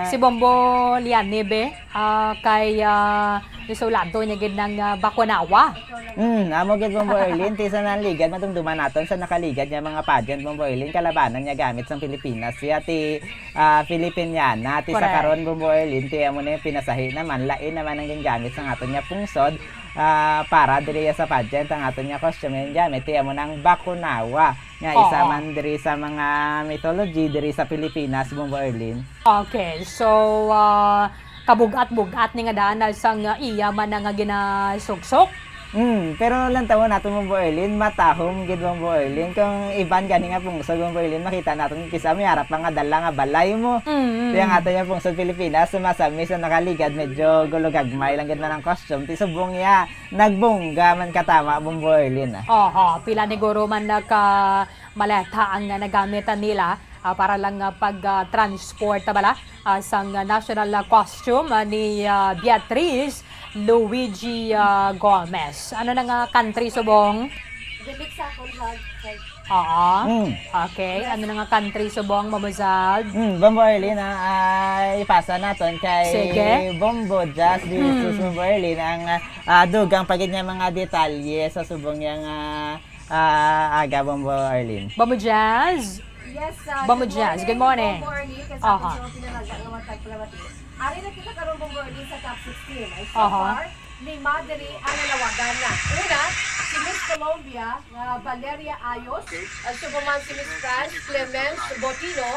Si Bombo Liane, be, ah, kay, ah, isulado niya gid ng, ah, Bakunawa. Mm, amo gid, Bombo Erlin, ti sa nanligad, madumduman naton sa nakaligad nga mga pageant, Bombo Erlin, kalabanan nga gamit sang Pilipinas. Siya ti ah, Filipiniana. Ti sa Correct. karon, Bombo Erlin, ti amo na yung pinasahi naman, lain naman ang gingamit sa aton nga pungsod, ah, para diri sa pageant. Ang aton nga costume nga gingamit, ti amo na ang Bakunawa, nga isa Oo. man diri sa mga mythology diri sa Pilipinas, Bombo Erlin. Okay, so, ah, kabugat-bugat ni nga daan sang iya man nga ginasuksok? Hmm, pero lantawon naton, Bombo Erlin, matahom gid, Bombo Erlin. Kung iban gani nga pungsod, Bombo Erlin, makita naton kisa may harap pa nga dala nga balay mo. Mm, mm. Kaya nga ato yung pungsod Pilipinas, sumasami sa nakaligad, medyo gulugagmay lang gid man ang costume. Ti subong ya, nagbongga man katama, Bombo Erlin, ah. Oho, pila ni guro man naka maleta ang, ah, nagamit nila, ah, para lang, ah, pag, ah, transport, ah, bala, ah, sang, ah, national, ah, costume, ah, ni, ah, Beatriz Luigi, ah, Gomez. Ano na nga country subong? Good luck sa akon, hug. Oo. Mm. Okay. Ano na nga country subong, Mama Zald? Mm, Bombo Arlene, ah, ah, ipasa naton kay Sige. Bombo Jazz de Jesus, Mm. Bombo Arlene, ang, ah, ah, dugang pa gid nga mga detalye sa subong yang, ah, ah, aga, Bombo Arlene. Bombo Jazz? Yes, ah, Bombo good Jazz, morning, good morning. Bombo Arlene, kay sa Aha. aton sa mga pinalaga nga matag palamati. Ari na kita karon, Bombo Arlene, sa top sixteen. Ay, so Aha. far, lima diri ang nalawagan na. Una, si Miss Colombia, nga Valeria Ayos, ah, subong man si Miss France, Clemens Botino,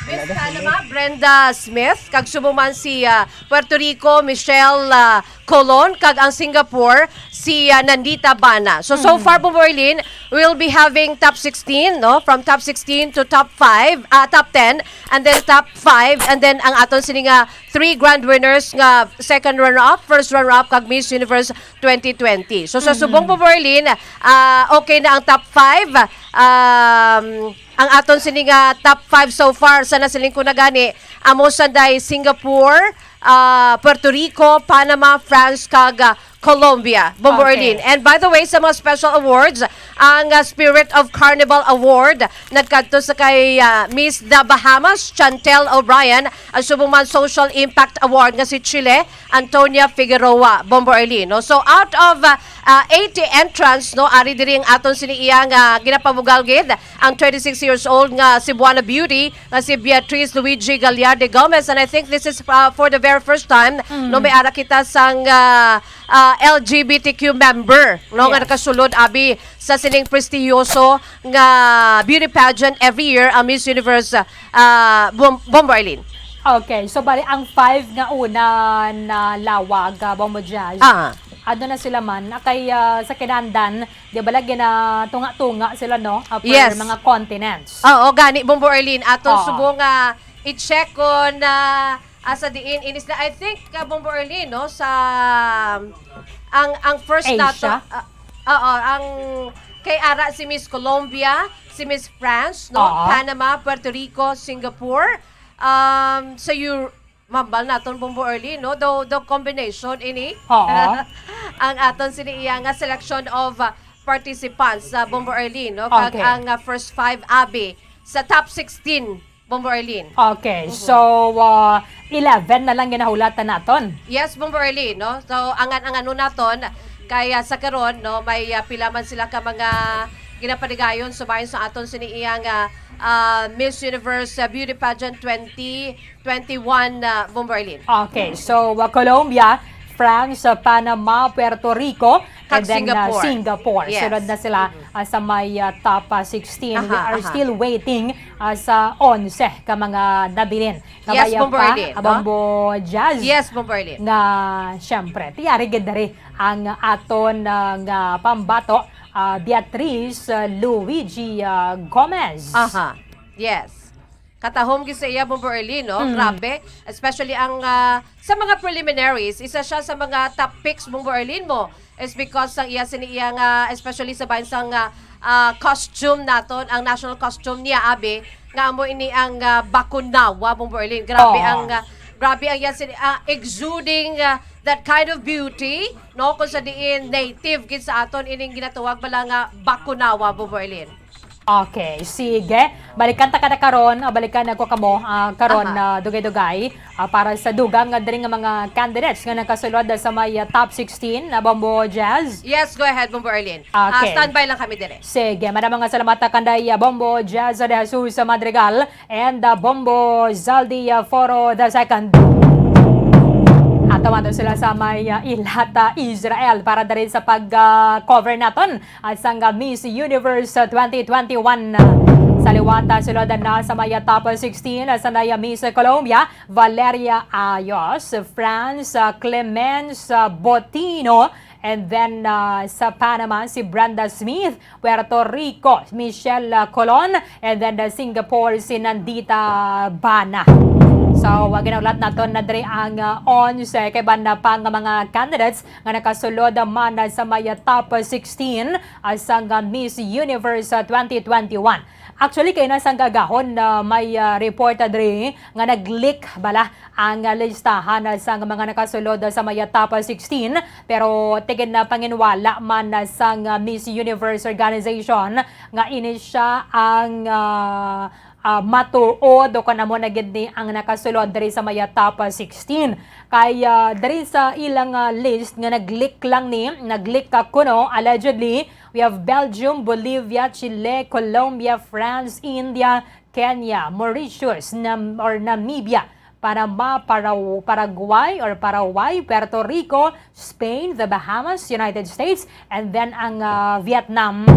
Miss Talaga si Panama, Brenda Smith, kag subong man si, ah, Puerto Rico, Michelle, ah, Colon, kag ang Singapore, si, ah, Nandita Bana. So, so Mm. far, Bombo Arlene, we'll be having top sixteen, no? From top sixteen to top five, ah, top ten, and then top five, and then ang aton sini nga three grand winners nga second runner-up, first runner-up, kag Miss Universe twenty twenty. So, sa Mm. subong, Bombo Arlene, ah, okay na ang top five. Um, ang aton sini nga top five so far, sa nasiling ko na gani, amo sanday Singapore, ah, Puerto Rico, Panama, France, kag, ah, Colombia. Bombo Okay. Arlene. And by the way, sa mga special awards, ang, ah, Spirit of Carnival Award nagkadto sa kay, ah, Miss The Bahamas, Chantel O'Brien, ang subong man Social Impact Award nga si Chile, Antonia Figueroa, Bombo Arlene, no? So, out of, ah, ah, eighty entrants, no, ari diri ang aton sini iya nga ginapamugal gid, ang twenty-six years old nga Cebuana beauty nga si Beatrice Luigi Gallarde Gomez. And I think this is, ah, for the very first time, Mm. no, may ara kita sang, ah, ah, L G B T Q member, no, nga Yes. nakasulod, abi, sa sining prestigiyoso nga beauty pageant every year, ang Miss Universe, ah, Bom-, Bombo Arlene. Okay, so bali ang five nga una na lawag, ah, Bombo Jazz, Ah. ano na sila man, ah, kay, ah, sa kinahanglan, di ba lagi na tunga-tunga sila, no? Ah, per Yes. mga continents. Oo, gani, Bombo Arlene, aton Oo. subong nga i-check kon, ah, asa diin inis na, I think, ah, Bombo Arlene, no, sa, ang, ang first Asia? nato, ah, oo, ang kay ara si Miss Colombia, si Miss France, no, Oo. Panama, Puerto Rico, Singapore. Um, sa Eu-, mambal naton, Bombo Arlene, no, the, the combination ini. Oo. Ang aton sini iya nga selection of, ah, participants sa Bombo Arlene, no, kag Okay. ang, ah, first five abi sa top sixteen. Bombo Arlene. Okay, Mhm. so, ah, eleven na lang ginahulatan naton. Yes, Bombo Arlene, no? So, angan-angano naton, kay, ah, sa karon, no, may, ah, pila man sila ka mga ginapaligayon subayon sa aton sini iya nga, ah, Miss Universe, ah, Beauty Pageant twenty twenty-one, ah, Bombo Arlene. Okay, so, ah, Colombia, France, ah, Panama, Puerto Rico, Kag and then, ah, Singapore. Singapore. Yes. Sunod na sila, Mhm. ah, sa may, ah, top, ah, sixteen. We Aha, are aha. still waiting, ah, sa onse ka mga nabilin. Yes, Kabay Bombo pa, Arlene, ah, no? Bombo Jazz. Yes, Bombo Arlene. Nga, siyempre, tiyari gid diri ang aton, ah, nga pambato, ah, Beatrice, ah, Luigi, ah, Gomez. Aha. Yes. Katahom gid sa iya, Bombo Arlene, no? Mm. Grabe. Especially ang, ah, sa mga preliminaries, isa siya sa mga top picks, Bombo Arlene, mo. Is because ang iya sini iya nga, especially sa bahin sang, ah, ah, costume naton, ang national costume niya, abi, nga amo ini ang, ah, bakunawa, Bombo Arlene. Grabe Oo. ang, ah, grabe ang iya sini, ah, exuding, ah, that kind of beauty, no? Kung sa diin native gid sa aton ining ginatawag bala nga bakunawa, Bombo Arlene. Okay, sige. Balikan ta ka na karon, ah, balikan nako kamo, ah, karon Aha. na dugay-dugay, ah, para sa dugang nga diri nga mga candidates nga nakasulod sa may, ah, top sixteen na Bombo Jazz. Yes, go ahead, Bombo Arlene. Ah, Okay. standby lang kami dire. Sige, madamo nga salamat ta kanday, ah, Bombo Jazz de Jesus Madrigal and, ah, Bombo Zaldi, ah, Foro the second. Ato man to sila sa may, ah, Eilat, ah, Israel para diri sa pag, ah, cover naton at sang Miss Universe twenty twenty-one. Sa liwat, ah, sulod na sa may top sixteen, ah, sa may Miss Colombia, Valeria Ayos, France, ah, Clemens, ah, Botino, and then, ah, sa Panama, si Brenda Smith, Puerto Rico, Michelle, ah, Colon, and then, ah, Singapore, si Nandita Bana. So, uh, ginaulat naton na diri ang, uh, onse kaiban na pa nga mga candidates nga nakasulod man, uh, sa may, uh, top sixteen, uh, sang, uh, Miss Universe, uh, twenty twenty-one. Actually, kay na sang gagahon na may, uh, report, uh, diri nga nag-leak bala ang, uh, listahan, uh, sang mga nakasulod, uh, sa may, uh, top sixteen, pero tigin na panginwala man, uh, sang, uh, Miss Universe organization nga ini siya ang, uh, ah, matuod o kon amo na gid ni ang nakasulod diri sa may, ah, top, ah, sixteen. Kay, ah, diri sa ilang, ah, list nga nag-leak lang ni, nag-leak ka kuno, allegedly, we have Belgium, Bolivia, Chile, Colombia, France, India, Kenya, Mauritius, Nam-, or Namibia, Panama, Paraw-, Paraguay or Paraguay, Puerto Rico, Spain, the Bahamas, United States, and then ang, ah, Vietnam.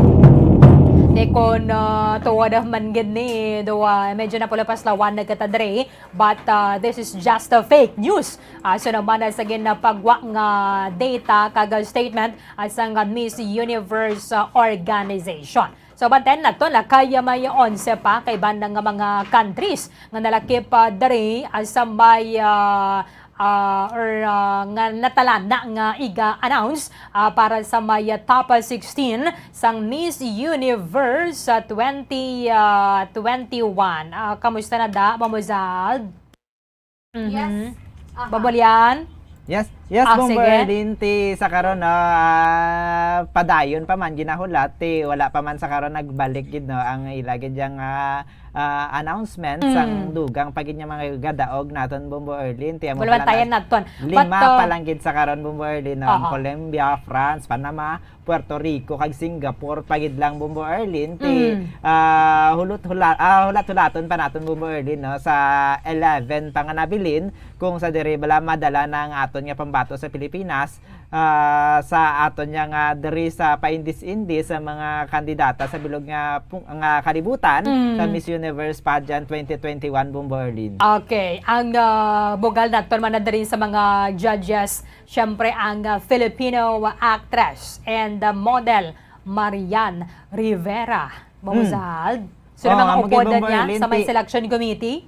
Di kon, ah, tuod man gid ni, do, ah, medyo napulapas lawan na kita diri, but, ah, this is just a fake news. Ah, so naman, ah, sa ginapagwa nga data kag, ah, statement, ah, sang, ah, Miss Universe, ah, organization. So, bantayan nato na kay may onse pa kaiban nga mga countries nga nalakip, ah, diri, ah, sa may, ah, ah, or, ah, nga natalana nga iga-announce, ah, para sa may, ah, top sixteen sang Miss Universe, ah, twenty, ah, twenty-one. Ah, kamusta na da, Ma'am Ozald? Mhm. Yes. Aha. Babalian? Yes, yes, Ah, Bombo sige. Erlin, ti sa karon, ah, padayon pa man ginahulat, ti wala pa man sa karon nagbalik gid, no, ang ila gid yang, ah, ah, announcement Mm. sang dugang pa gid nga mga gadaog naton, Bombo Erlin, ti amo Wala pa lang tayan nag-, naton. Lima But, uh, pa lang gid sa karon, Bombo Erlin, no, ang Oo. Colombia, France, Panama, Puerto Rico kag Singapore pa gid lang, Bombo Erlin, ti, Mm. ah, hulat-hula-, ah, hulat-hulaton pa naton, Bombo Erlin, no, sa eleven pa nga nabilin, kung sa diri bala madala na ang aton nga pambato sa Pilipinas, ah, sa aton nga, nga diri sa paindis-indis sa mga kandidata sa bilog nga pung-, nga kalibutan Mm. sa Miss Universe Pageant twenty twenty-one, Bombo Erlin. Okay, ang, ah, bugal naton man na diri sa mga judges, siyempre, ang, ah, Filipino actress and, ah, model Marian Rivera. Ma'am Hmm. Ozald, sino Oh, mga amo gid, upod Bombo niya Erlin, sa may ti- selection committee?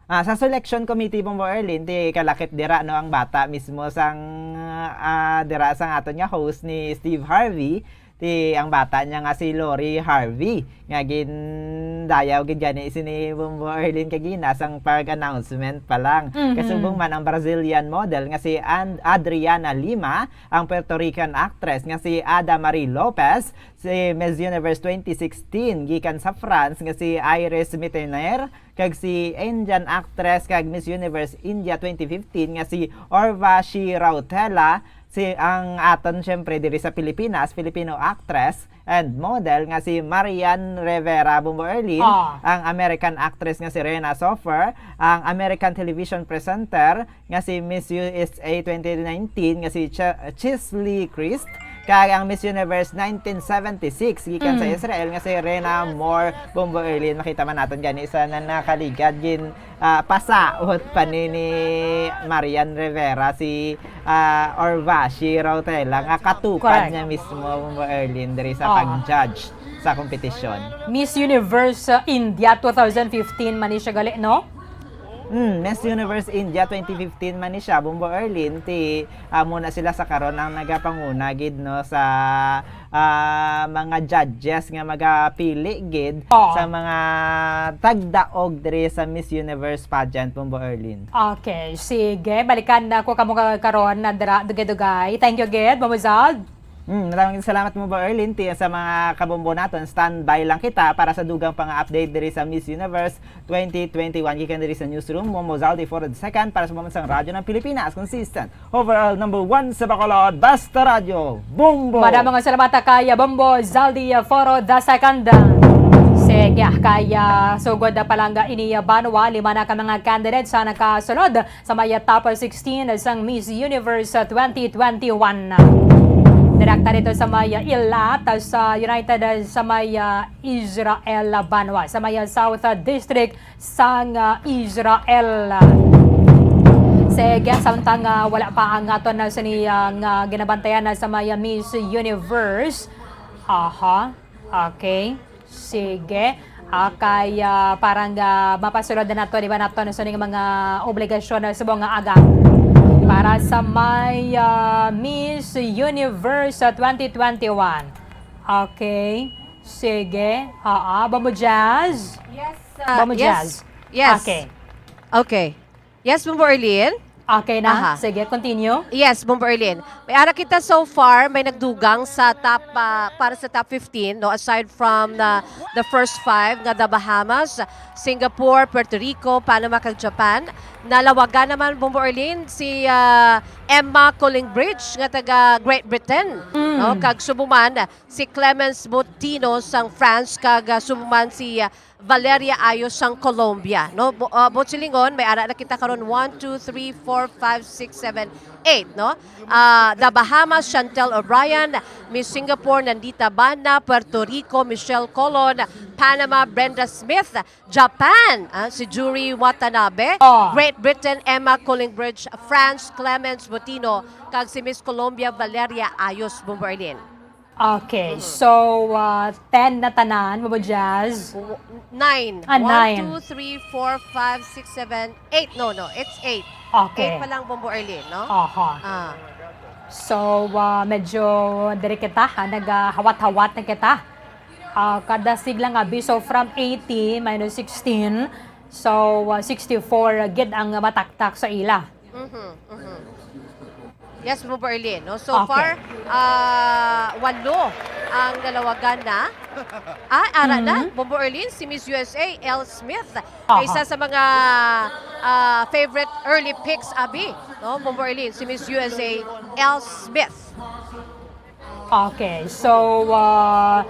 Ah, sa selection committee, Bombo Erlin, ti kalakip dira, no, ang bata mismo sang, ah, dira sang aton nga host ni Steve Harvey, ti ang bata niya nga si Lori Harvey, nga gindayaw gid gani sini Bombo Erlin kagina sang pag-announcement pa lang. Mhm. Kasubong man ang Brazilian model nga si An-, Adriana Lima, ang Puerto Rican actress nga si Ada Marie Lopez, si Miss Universe twenty sixteen gikan sa France nga si Iris Mitener, kag si Indian actress kag Miss Universe India twenty fifteen nga si Urvashi Rautela, si, ang aton, syempre, diri sa Pilipinas, Filipino actress and model nga si Marian Rivera, Bombo Erlin, Ah. ang American actress nga si Rena Sofer, ang American television presenter nga si Miss U S A twenty nineteen nga si Ch-, Chesley Christ, kag ang Miss Universe nineteen seventy-six gikan sa Mm. Israel nga si Rena Moore, Bombo Erlin. Makita man naton gani sa na-, nakaligad gin, ah, pasaot pa ni, ni Marian Rivera si, ah, Urvashi Rautela nga katupad Correct. niya mismo, Bombo Erlin, diri sa Oo. pag-judge sa kompetisyon. Miss Universe, uh, India two thousand fifteen man ni siya gali, no? Hmm, Miss Universe India twenty fifteen man ni siya, Bombo Erlin, ti amo na sila sa karon ang nagapanguna gid, no, sa, ah, mga judges nga magapili gid Oo. sa mga tagdaog diri sa Miss Universe pageant, Bombo Erlin. Okay, sige. Balikan na ko kamo ka-, karon na dira, dugay-dugay. Thank you gid, Ma'am Ozald. Hmm, maraming salamat, Bombo Erlin. Ti-, sa mga kabombo naton, standby lang kita para sa dugang pa nga update diri sa Miss Universe twenty twenty-one. Gikan diri sa newsroom, Bombo Zaldi for the second para sa Pambansang Radyo ng Pilipinas. Consistent, overall number one sa Bacolod, Basta Radyo, Bombo! Madamo nga salamat kay Bombo Zaldi for the second. Sige, kay sugod na palangga ini banwa, lima na ka mga candidates sa nakasulod sa may top sixteen sang Miss Universe twenty twenty-one. Direkta dito sa may Eilat, sa United, sa may Israel banwa, sa may South District sang Israel. Sige, samtang, ah, wala pa ang aton na sini, ah, nga ginabantayan na sa may Miss Universe. Aha. Okay. Sige. Okay, ah, parang, ah, mapasulod na nato, di ba, nato na sa ning mga obligasyon na subong nga aga para sa may, ah, Miss Universe, ah, twenty twenty-one. Okay. Sige. Ah, ah, Bombo Jazz? Yes, Bombo Jazz? Yes. Okay. Okay. Yes, Bombo Erlin? Okay na. Aha. Sige, continue. Yes, Bombo Erlin. May ara kita so far, may nagdugang sa top, ah, para sa top fifteen, no? Aside from the, the first five, nga the Bahamas, Singapore, Puerto Rico, Panama, kag Japan. Nalawagan naman, Bombo Erlin, si ah, Emma Collingbridge, nga taga Great Britain, Mm. no? Kag subuman si Clemens Botino sang France, kag ah, subuman si ah, Valeria Ayos sang Colombia, no? Bu- ah, buot silingon, may ara na kita karon, one, two, three, four, five, six, seven, eight, no? Ah, the Bahamas, Chantel O'Brien. Miss Singapore, Nandita Bana. Puerto Rico, Michelle Colon. Panama, Brenda Smith. Japan, ah, si Juri Watanabe. Oh. Great Britain, Emma Collingbridge. France, Clemens Botino. Kag si Miss Colombia, Valeria Ayos, Bombo Erlin. Okay, so uh, ten na tanan, Bombo Jazz. W- Nine. Ah, One, nine. two, three, four, five, six, seven, eight. No, no, it's eight. Okay. Eight pa lang, Bombo Erlin, no? Aha. Ah. So, uh, medyo diri kita, ha, nagahawat-hawat na kita. Ah, kada sigla nga bi, so from eighty minus sixteen, so uh, sixty-four gid ang mataktak sa ila. Mhm, mhm. Yes, Bombo Erlin, no? So Okay. far, ah, walo ang nalawagan na. Ah, ara na, Mhm. Bombo Erlin, si Miss U S A, Elle Smith. Aha. Isa sa mga ah, favorite early picks, abi, no? Bombo Erlin, si Miss U S A, Elle Smith. Okay, so uh,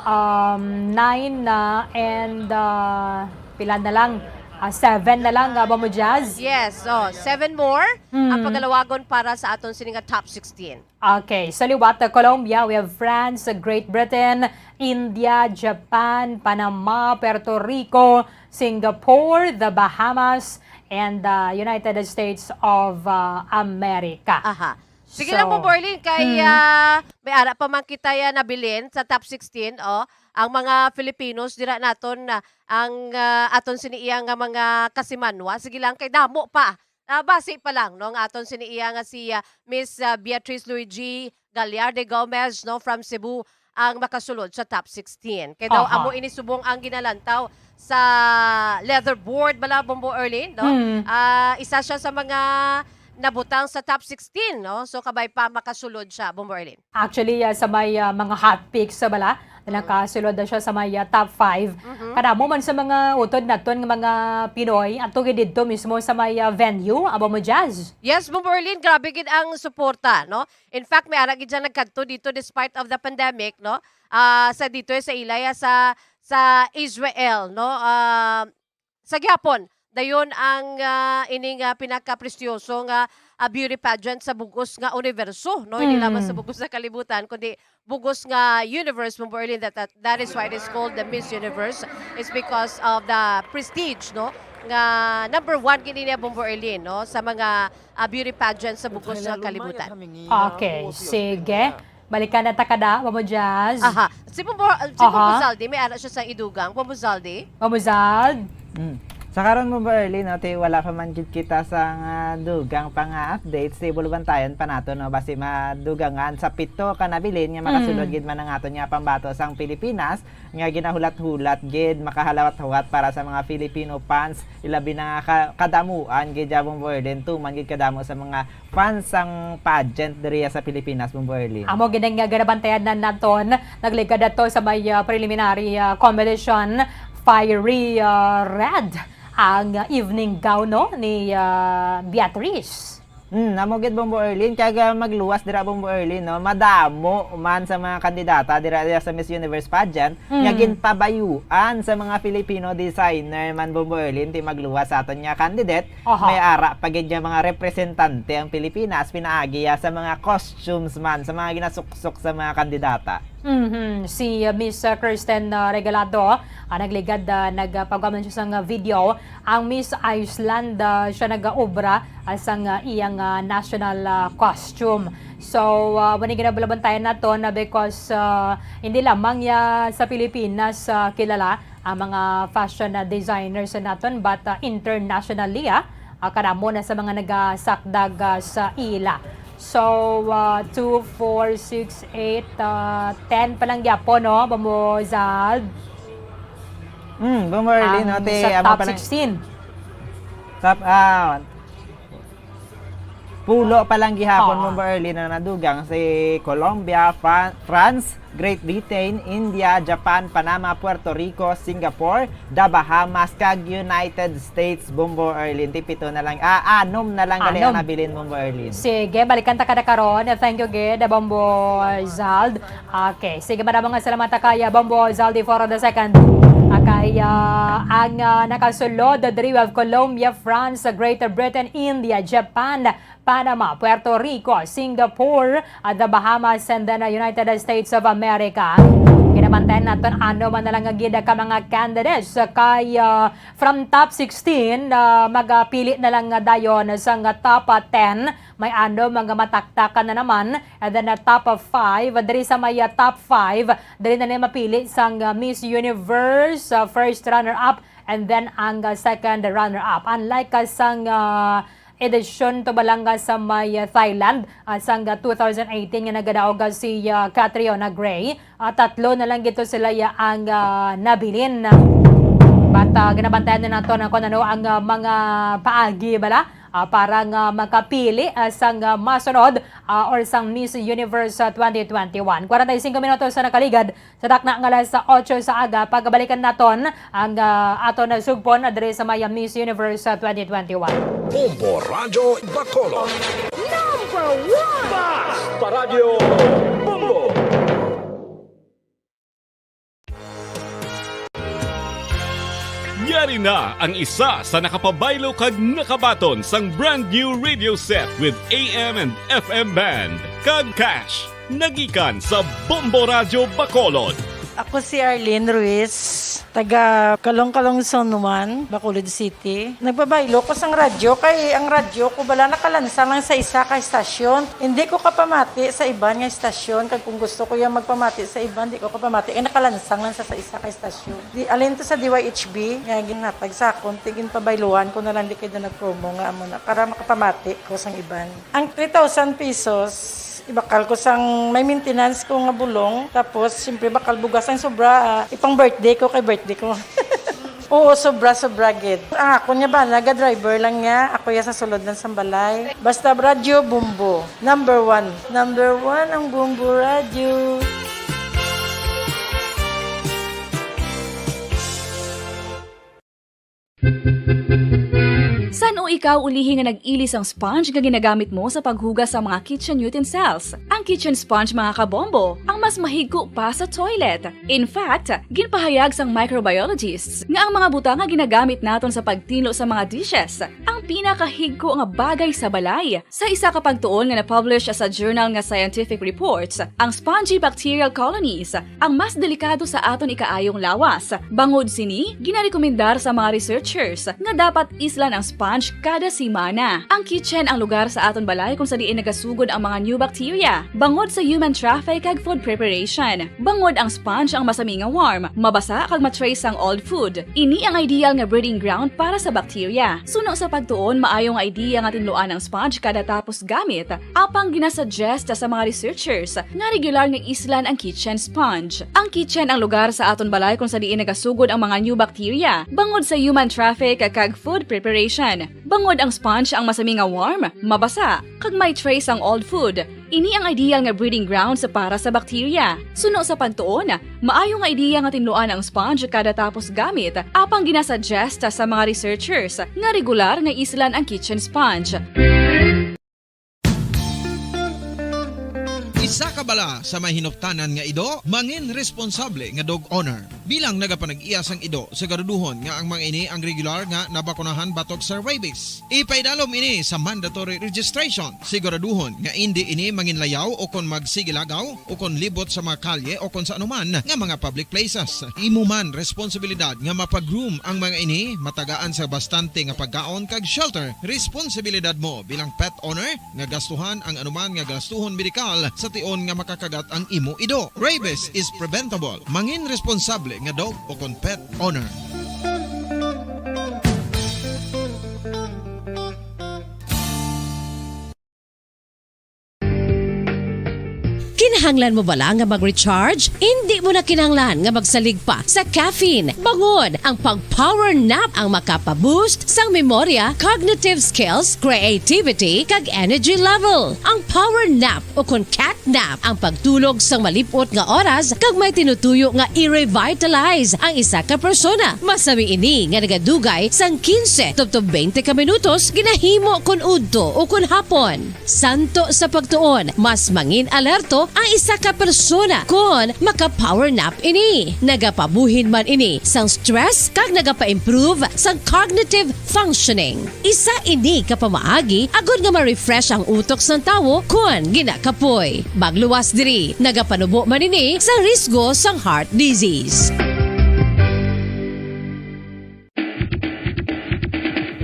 um, nine na and uh, pila na lang? Ah, seven na lang, uh, Bombo Jazz? Yes, so seven more ang Mm. pagalawagon para sa aton sini nga top sixteen. Okay, sa liwat, uh, Colombia, we have France, Great Britain, India, Japan, Panama, Puerto Rico, Singapore, the Bahamas, and the United States of uh, America. Aha. Sige So, lang, Bombo Erlin, kay mm. ah, may ara pa man kita ya nabilin sa top sixteen, oh. Ang mga Filipinos dira naton na ang ah, aton sini iya nga mga kasimanwa. Sige lang, kay damo pa. Ah, basi pa lang, no, ang aton sini iya nga si ah, Miss ah, Beatrice Luigi Gallarde Gomez, no, from Cebu, ang makasulod sa top sixteen. Kay daw Aha. Amo ini subong ang ginalantaw sa leaderboard bala, Bombo Erlin, no? Mm. Ah, isa siya sa mga nabutang sa top sixteen, no? So kabay pa makasulod siya, Bombo Erlin. Actually, uh, sa may uh, mga hot picks sa bala, na nakasulod na siya sa may uh, top five. Mhm. Kadamo man sa mga utod naton nga mga Pinoy, ato gid didto mismo sa may uh, venue, Bombo Jazz. Yes, Bombo Erlin, grabe gid ang suporta, no? In fact, may ara gid siya nagkadto dito despite of the pandemic, no? Ah, sa dito sa ilaya sa sa Israel, no? Ah, sa gihapon, dayon ang ah, ining ah, pinakaprestyoso nga ah, beauty pageant sa bugos nga universo, no? Hindi Mm. lamang sa bugos nga kalibutan, kundi bugos nga universe, Bombo Erlin, that, that, that is why it is called the Miss Universe. It's because of the prestige, no? Nga number one gid niya, Bombo Erlin, no? Sa mga ah, beauty pageant sa bugos nga kalibutan. Okay, sige. Balikan na ta kada, Bombo Jazz. Aha. Si Bombo, si Aha. Bombo Zaldi, may ara siya sa idugang. Bombo Zaldi? Bombo Zald. Mm. Sa karon, Bombo Erlin, no, ti wala pa man gid kita sa nga dugang pa nga updates, ti bulubantayan pa nato, no, basi madugangan sa pito ka nabilin nga makasulod Mm. gid man ang aton nga pambato sang Pilipinas, nga ginahulat-hulat gid, makahalawat-hawat para sa mga Filipino fans, ilabi na nga ka, kadamuan gid ya, Bombo Erlin, tuman gid kadamo sa mga fans sang pageant diri sa Pilipinas, Bombo Erlin. Amo gid ang, uh, ginabantayan na naton, nagligad ato sa may uh, preliminary uh, competition, Fiery uh, Red ang uh, evening gown, no, ni uh, Beatrice. Hmm, amo gid, Bombo Erlin, kag uh, magluwas dira, Bombo Erlin, no, madamo man sa mga kandidata dira, dira sa Miss Universe pageant nga Mm. ginpabayuan sa mga Filipino designer man, Bombo Erlin, ti magluwas sa aton nga candidate. Aha. May ara pa gid nga mga representante ang Pilipinas pinaagi ya sa mga costumes man, sa mga ginasuksok sa mga kandidata. Mhm. Si, uh, Miss, uh, Kirsten, uh, Regalado, ah, nagligad, uh, nagpagawa man siya sang, uh, video. Ang Miss Iceland, uh, siya nagaobra, uh, sang, uh, iyang, uh, national, uh, costume. So, uh, wala ginabantayan naton, uh, because, uh, hindi lamang ya sa Pilipinas, uh, kilala ang mga fashion, uh, designers naton, but, uh, internationally, ah, ah, kadamo na sa mga nagasakdag, ah, sa ila. So, ah, two, four, six, eight, ah, ten pa lang gyapon, no, Bombo Zald? Hmm, Bombo Erlin, Ang no, te, sa amo top pa lang sixteen. Top, ah, pulo pa lang gihapon, Oo. Bombo Erlin, ang nadugang si Colombia, Fran-, France, Great Britain, India, Japan, Panama, Puerto Rico, Singapore, The Bahamas, kag United States, Bombo Erlin. Ti pito na lang, ah, anom na lang gali ang Anom. nabilin, Bombo Erlin. Sige, balikan ta kada karon. Thank you, gid, Bombo Zald. Okay, sige, madamo nga salamat kay, ah, Bombo Zaldi for the second. Okay, ah, ang, ah, nakasulod, diri we have Colombia, France, Great Britain, India, Japan, Panama, Puerto Rico, Singapore, ah, the Bahamas, and then, ah, United States of America. Ginabantayan naton ano man na lang nga gid ka mga candidates kay, ah, from top sixteen, ah, magapili na lang nga dayon sang top, ah, ten. May ano mga mataktakan na naman. And then, ah, top of five, diri sa may, ah, top five, diri na ni mapili sang, ah, Miss Universe, ah, first runner-up, and then ang, ah, second runner-up. Unlike, ah, sang, ah, edisyon to ba lang, ah, sa may, ah, Thailand, ah, sang, ah, two thousand eighteen nga nagadaog, ah, si, ah, Catriona Gray, ah, tatlo na lang gito sila ya ang, ah, nabilin. But, ah, ginabantayan na nato na kung ano ang, ah, mga paagi bala, ah, para nga makapili, ah, sang, ah, masunod, ah, or sang Miss Universe, ah, twenty twenty-one. Kwarenta y cinco minutos sa nakaligad sa takna nga alas otso sa aga. Pagbalikan naton ang, ah, aton na sugpon diri sa may Miss Universe, ah, twenty twenty-one. Bombo Radyo Bacolod. Number one! Basta Radyo Bombo! Yari na ang isa sa nakapabaylo kag nakabaton sang brand new radio set with A M and F M band kag cash. Nagikan sa Bombo Radyo Bacolod. Ako si Arlene Ruiz, taga Kalong-Kalong Zone one, Bacolod City. Nagpabaylo ko sang radyo kay ang radyo ko bala nakalansang lang sa isa ka istasyon. Hindi ko kapamati sa iban nga istasyon, kag kung gusto ko yung magpamati sa iban, di ko kapamati kay nakalansang lang sa, sa isa ka istasyon. Di, alin to sa D Y H B nga ginhatag sa akon, ti ginpabayluhan ko na lang di kay doon nagpromo nga amo na para makapamati ko sang iban. Ang three thousand pesos, ibakal ko sang may maintenance ko nga bulong, tapos siyempre bakal bugas ang sobra, ah, ipang birthday ko kay birthday ko. Oo, sobra, sobra gid. Ang ako niya ba, naga-driver lang niya. Ako ya sa sulod ng sambalay. Basta radyo, Bombo. Number one. Number one ang Bombo Radyo. San-o ikaw ulihi nga nag-ili sang sponge nga ginagamit mo sa paghugas sa mga kitchen utensils? Ang kitchen sponge, mga kabombo, ang mas mahigko pa sa toilet. In fact, ginpahayag sang microbiologists nga ang mga butang nga ginagamit naton sa pagtinlo sa mga dishes ang pinakahigko nga bagay sa balay. Sa isa ka pagtuon nga na-publish sa journal nga Scientific Reports, ang spongy bacterial colonies ang mas delikado sa aton ikaayong lawas. Bangod sini, ginarekomendar sa mga researchers nga dapat islan ang sponge kada semana. Ang kitchen ang lugar sa aton balay kung sa diin nagasugod ang mga new bacteria, bangod sa human traffic kag food preparation. Bangod ang sponge ang masami nga warm, mabasa kag ma-trace ang old food. Ini ang ideal nga breeding ground para sa bacteria. Suno sa pagtuon, maayo nga idea nga tinluan ang sponge kada tapos gamit. Apang ginasuggest sa mga researchers nga regular nga islan ang kitchen sponge. Ang kitchen ang lugar sa aton balay kung sa diin nagasugod ang mga new bacteria, bangod sa human traffic kag food preparation. Bangod ang sponge ang masami nga warm, mabasa, kag may trace ang old food. Ini ang ideal nga breeding grounds para sa bacteria. Suno sa pagtuon, maayo nga idea nga tinluan ang sponge kada tapos gamit, apang ginasuggest sa mga researchers nga regular nga islan ang kitchen sponge. Isa ka bala sa may hinuptanan nga ido, mangin responsable nga dog owner. Bilang nagapanag-iya sang ido, siguraduhon nga ang mga ini ang regular nga nabakunahan batok sa rabies. Ipaidalom ini sa mandatory registration. Siguraduhon nga indi ini manginlayaw o kon magsigilagaw o kon libot sa mga kalye o kon sa anuman nga mga public places. Imo man responsibilidad nga mapagroom ang mga ini, matagaan sa bastante nga pagkaon kag shelter. Responsibilidad mo bilang pet owner nga gastuhan ang anuman nga gastuhon medikal sa tion nga makakagat ang imo ido. Rabies is preventable. Mangin responsable nga dog o kon pet owner. Kinahanglan mo bala nga mag-recharge? Indi mo na kinahanglan nga magsalig pa sa caffeine. Bangod, ang pag-power nap ang makapa-boost sang memorya, cognitive skills, creativity, kag energy level. Ang power nap o kon cat nap ang pagtulog sang malip-ot nga oras kag may tinutuyo nga i-revitalize ang isa ka persona. Masami ini nga nagadugay sang quince tubtob twenty ka minutos, ginahimo kon udto o kon hapon. Santo sa pagtuon, mas mangin alerto ang isa ka persona kon maka-power nap ini. Nagapabuhin man ini sang stress kag nagapa-improve sang cognitive functioning. Isa ini ka pamaagi agod nga ma-refresh ang utok sang tawo kon ginakapoy. Magluwas diri, nagapanubo man ini sa risgo sang heart disease.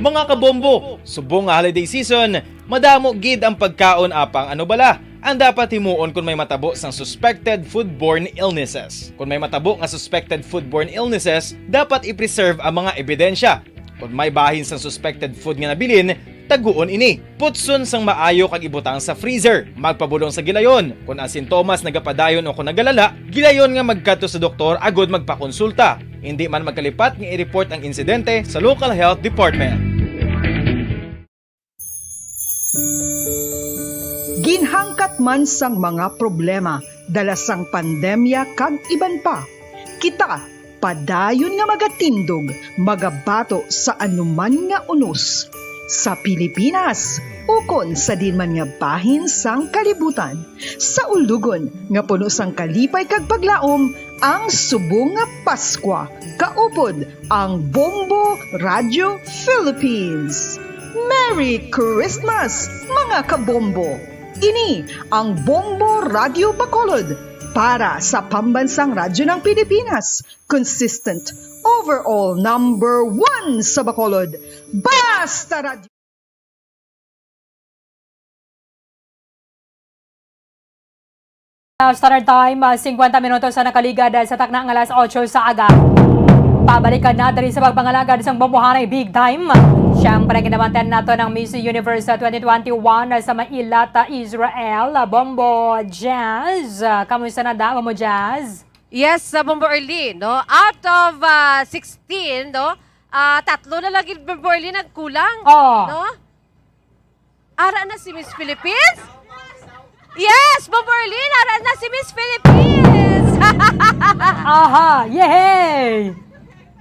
Mga kabombo, subong nga holiday season, madamo gid ang pagkaon apang ano bala ang dapat himuon kon may matabo sang suspected foodborne illnesses. Kon may matabo nga suspected foodborne illnesses, dapat i-preserve ang mga ebidensya. Kon may bahin sang suspected food nga nabilin, taguon ini. Putson sang maayo kag ibutang sa freezer. Magpabulong sa gilayon. Kon ang sintomas nagapadayon o kon nagalala, gilayon nga magkadto sa doktor agud magpakonsulta. Indi man magkalipat nga i-report ang insidente sa local health department. Ginhangkat man sang mga problema dala sang pandemya kag iban pa, kita padayon nga magatindog, magabato sa anuman nga unos, sa Pilipinas ukon sa diin man nga bahin sang kalibutan. Sa ulugon nga puno sang kalipay kag paglaom ang subong nga Paskwa, kaupod ang Bombo Radio Philippines. Merry Christmas, mga kabombo! Ini ang Bombo Radio Bacolod para sa Pambansang Radyo ng Pilipinas, consistent, overall number one sa Bacolod. Basta Radio! Standard Time, ah, singkwenta minutos ang nakaligad, ah, sa takna nga alas otso sa aga. Pabalikan na diri sa pagpangalagad sang Bombohanay Big Time. Siyempre, ginabantayan nato ng Miss Universe, ah, twenty twenty-one, ah, sa Mailat, ah, Israel. Ah, Bombo Jazz, ah, kamusta na da, Bombo Jazz? Yes, sa Bombo Erlin, no? Out of, ah, sixteen, no? Ah, tatlo na lang gid, Bombo Erlin, ang kulang, Oh. no? Ara na si Miss Philippines? Yes, Bombo Erlin, ara na si Miss Philippines! Aha, yehey!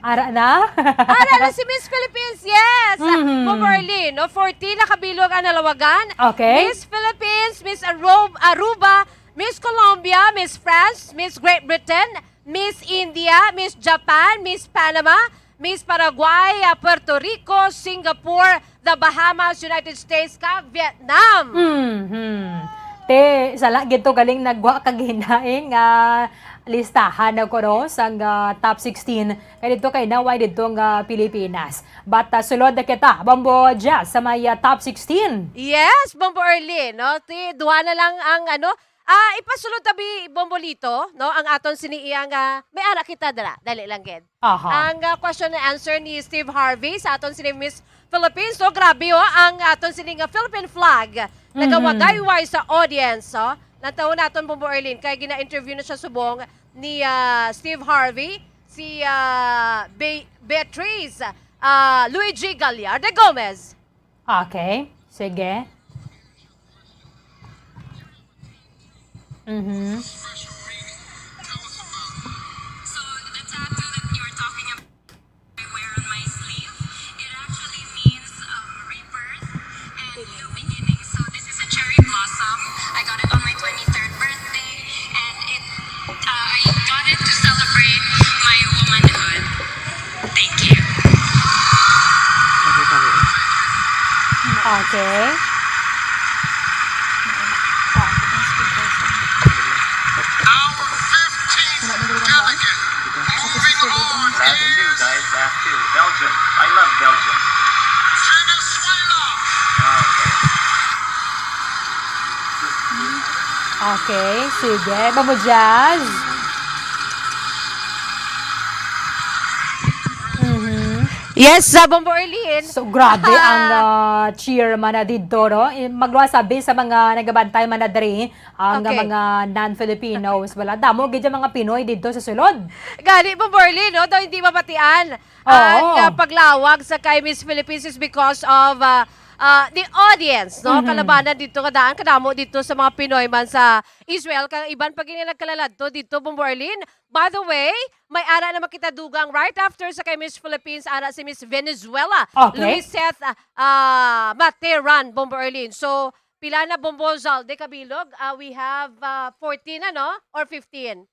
Ara na? Ara na si Miss Philippines, yes! Mhm. Bombo Erlin, no? Fourteen na kabilog ang nalawagan. Okay. Miss Philippines, Miss Aru-, Aruba, Miss Colombia, Miss France, Miss Great Britain, Miss India, Miss Japan, Miss Panama, Miss Paraguay, ah, Puerto Rico, Singapore, the Bahamas, United States, kag Vietnam. Mhm. Te, sala gid to galing nagwa kag hinaing, ah, listahan na kuno sang, ah, top sixteen. Kay didto kay naway didto nga Pilipinas. But, ah, sulod na kita, Bombo Jazz, sa may, ah, top sixteen. Yes, Bombo Erlin, no? Ti, duha na lang ang, ano, Ah, ipasulod tabi, Bombolito, no, ang aton sini iya nga, may ara kita dira, dali lang gid. Aha. Ang, ah, question and answer ni Steve Harvey sa aton sini Miss Philippines. So, grabe, oh, ang aton sini nga Philippine flag, Mhm. nagawagayway sa audience, oh. Nataon naton, Bombo Erlin, kay gina-interview na siya subong ni, ah, Steve Harvey, si, ah, Be-, Beatriz, ah, Luigi Gallardo Gomez. Okay. Sige. Mhm. So, the tattoo that you were talking about, I wear on my sleeve, it actually means, um, rebirth and new beginning. So, this is a cherry blossom. I got it on my twenty-third birthday. Okay. Our fifteenth delegate moving on Last two, is guys, last two. Belgium. I love Belgium. Venezuela. Ah, okay. Okay, sige. Bamo Jazz. Mhm. Yes, sa Bombo Erlin. So, grabe ang, ah, cheer man na didto, no? Eh, magluwas sabi sa mga nagabantay man na diri, ang Okay. mga non-Filipinos. Wala, damo gid ang mga Pinoy didto sa sulod. Gani, Bombo Erlin, no? Daw hindi mabatian ang, Oo. ah, paglawag sa kay Miss Philippines is because of, ah, ah, the audience, no? Mhm. Kalabanan dito nga daan, kadamo dito sa mga Pinoy man sa Israel, kag iban pa gini nagkalaladto dito, Bombo Erlin. By the way, may ara naman kita dugang right after sa kay Miss Philippines, ara si Miss Venezuela, Okay. Luiseth, ah, ah, Materan, Bombo Erlin. So, pila na, Bombo Zalde, kabilog? Ah, we have, ah, fourteen na, no? Or fifteen?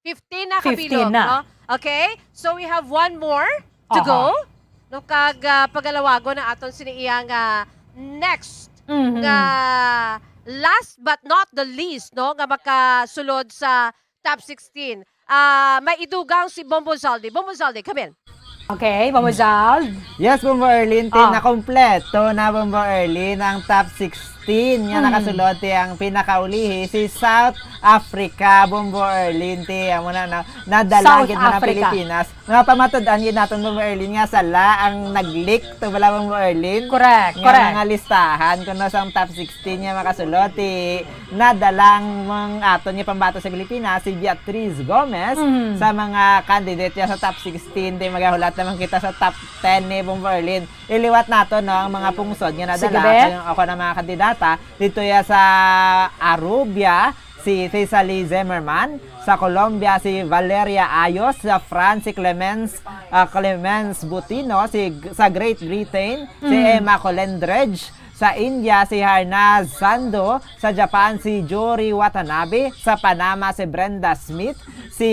Fifteen na, Fifteen kabilog, na. No? Okay? So, we have one more to Aha. go. No, kag, ah, pagalawagon na aton sini iyang, ah, next Mhm. nga last but not the least, no, nga makasulod sa top sixteen. Ah, may idugang si Bombo Zaldi. Bombo Zaldi, come in. Okay, Bombo Zald. Yes, Bombo Erlin, Ah. nakompleto na, Bombo Erlin, ang top sixteen nga Mm. nakasulod ti ang pinakaulihi, si South Africa, Bombo Erlin, ti amo na, na, nadala South gid na ng Africa. Pilipinas. Mga pamatud-an gid naton, Bombo Erlin, nga sala ang nag-leak to, bala, Bombo Erlin? Correct, Nga correct. mga listahan kuno sang top sixteen nga makasulod, ti nadalang mang aton nga pambato sa Pilipinas, si Beatriz Gomez, Mhm. sa mga candidate niya sa top sixteen. Di magahulat naman kita sa top ten ni Bombo Erlin. Iliwat nato, no, ang mga pungsod nga Sige, nadala. be. Kaya ako ng mga kandidata, dito ya sa Arubia, si Cecily Zimmerman, sa Colombia, si Valeria Ayos, sa France, si Clemens, ah, Clemens Butino, si, sa Great Britain, si Mhm. Emma Colendridge, sa India, si Harnaz Sandhu. Sa Japan, si Jori Watanabe. Sa Panama, si Brenda Smith. Si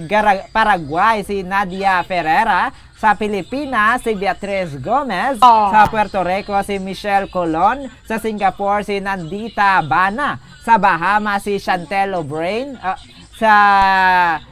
Gara-, Paraguay, si Nadia Ferreira. Sa Pilipinas, si Beatriz Gomez. Oh. Sa Puerto Rico, si Michelle Colon. Sa Singapore, si Nandita Bana. Sa Bahamas, si Chantel O'Brien. Ah, sa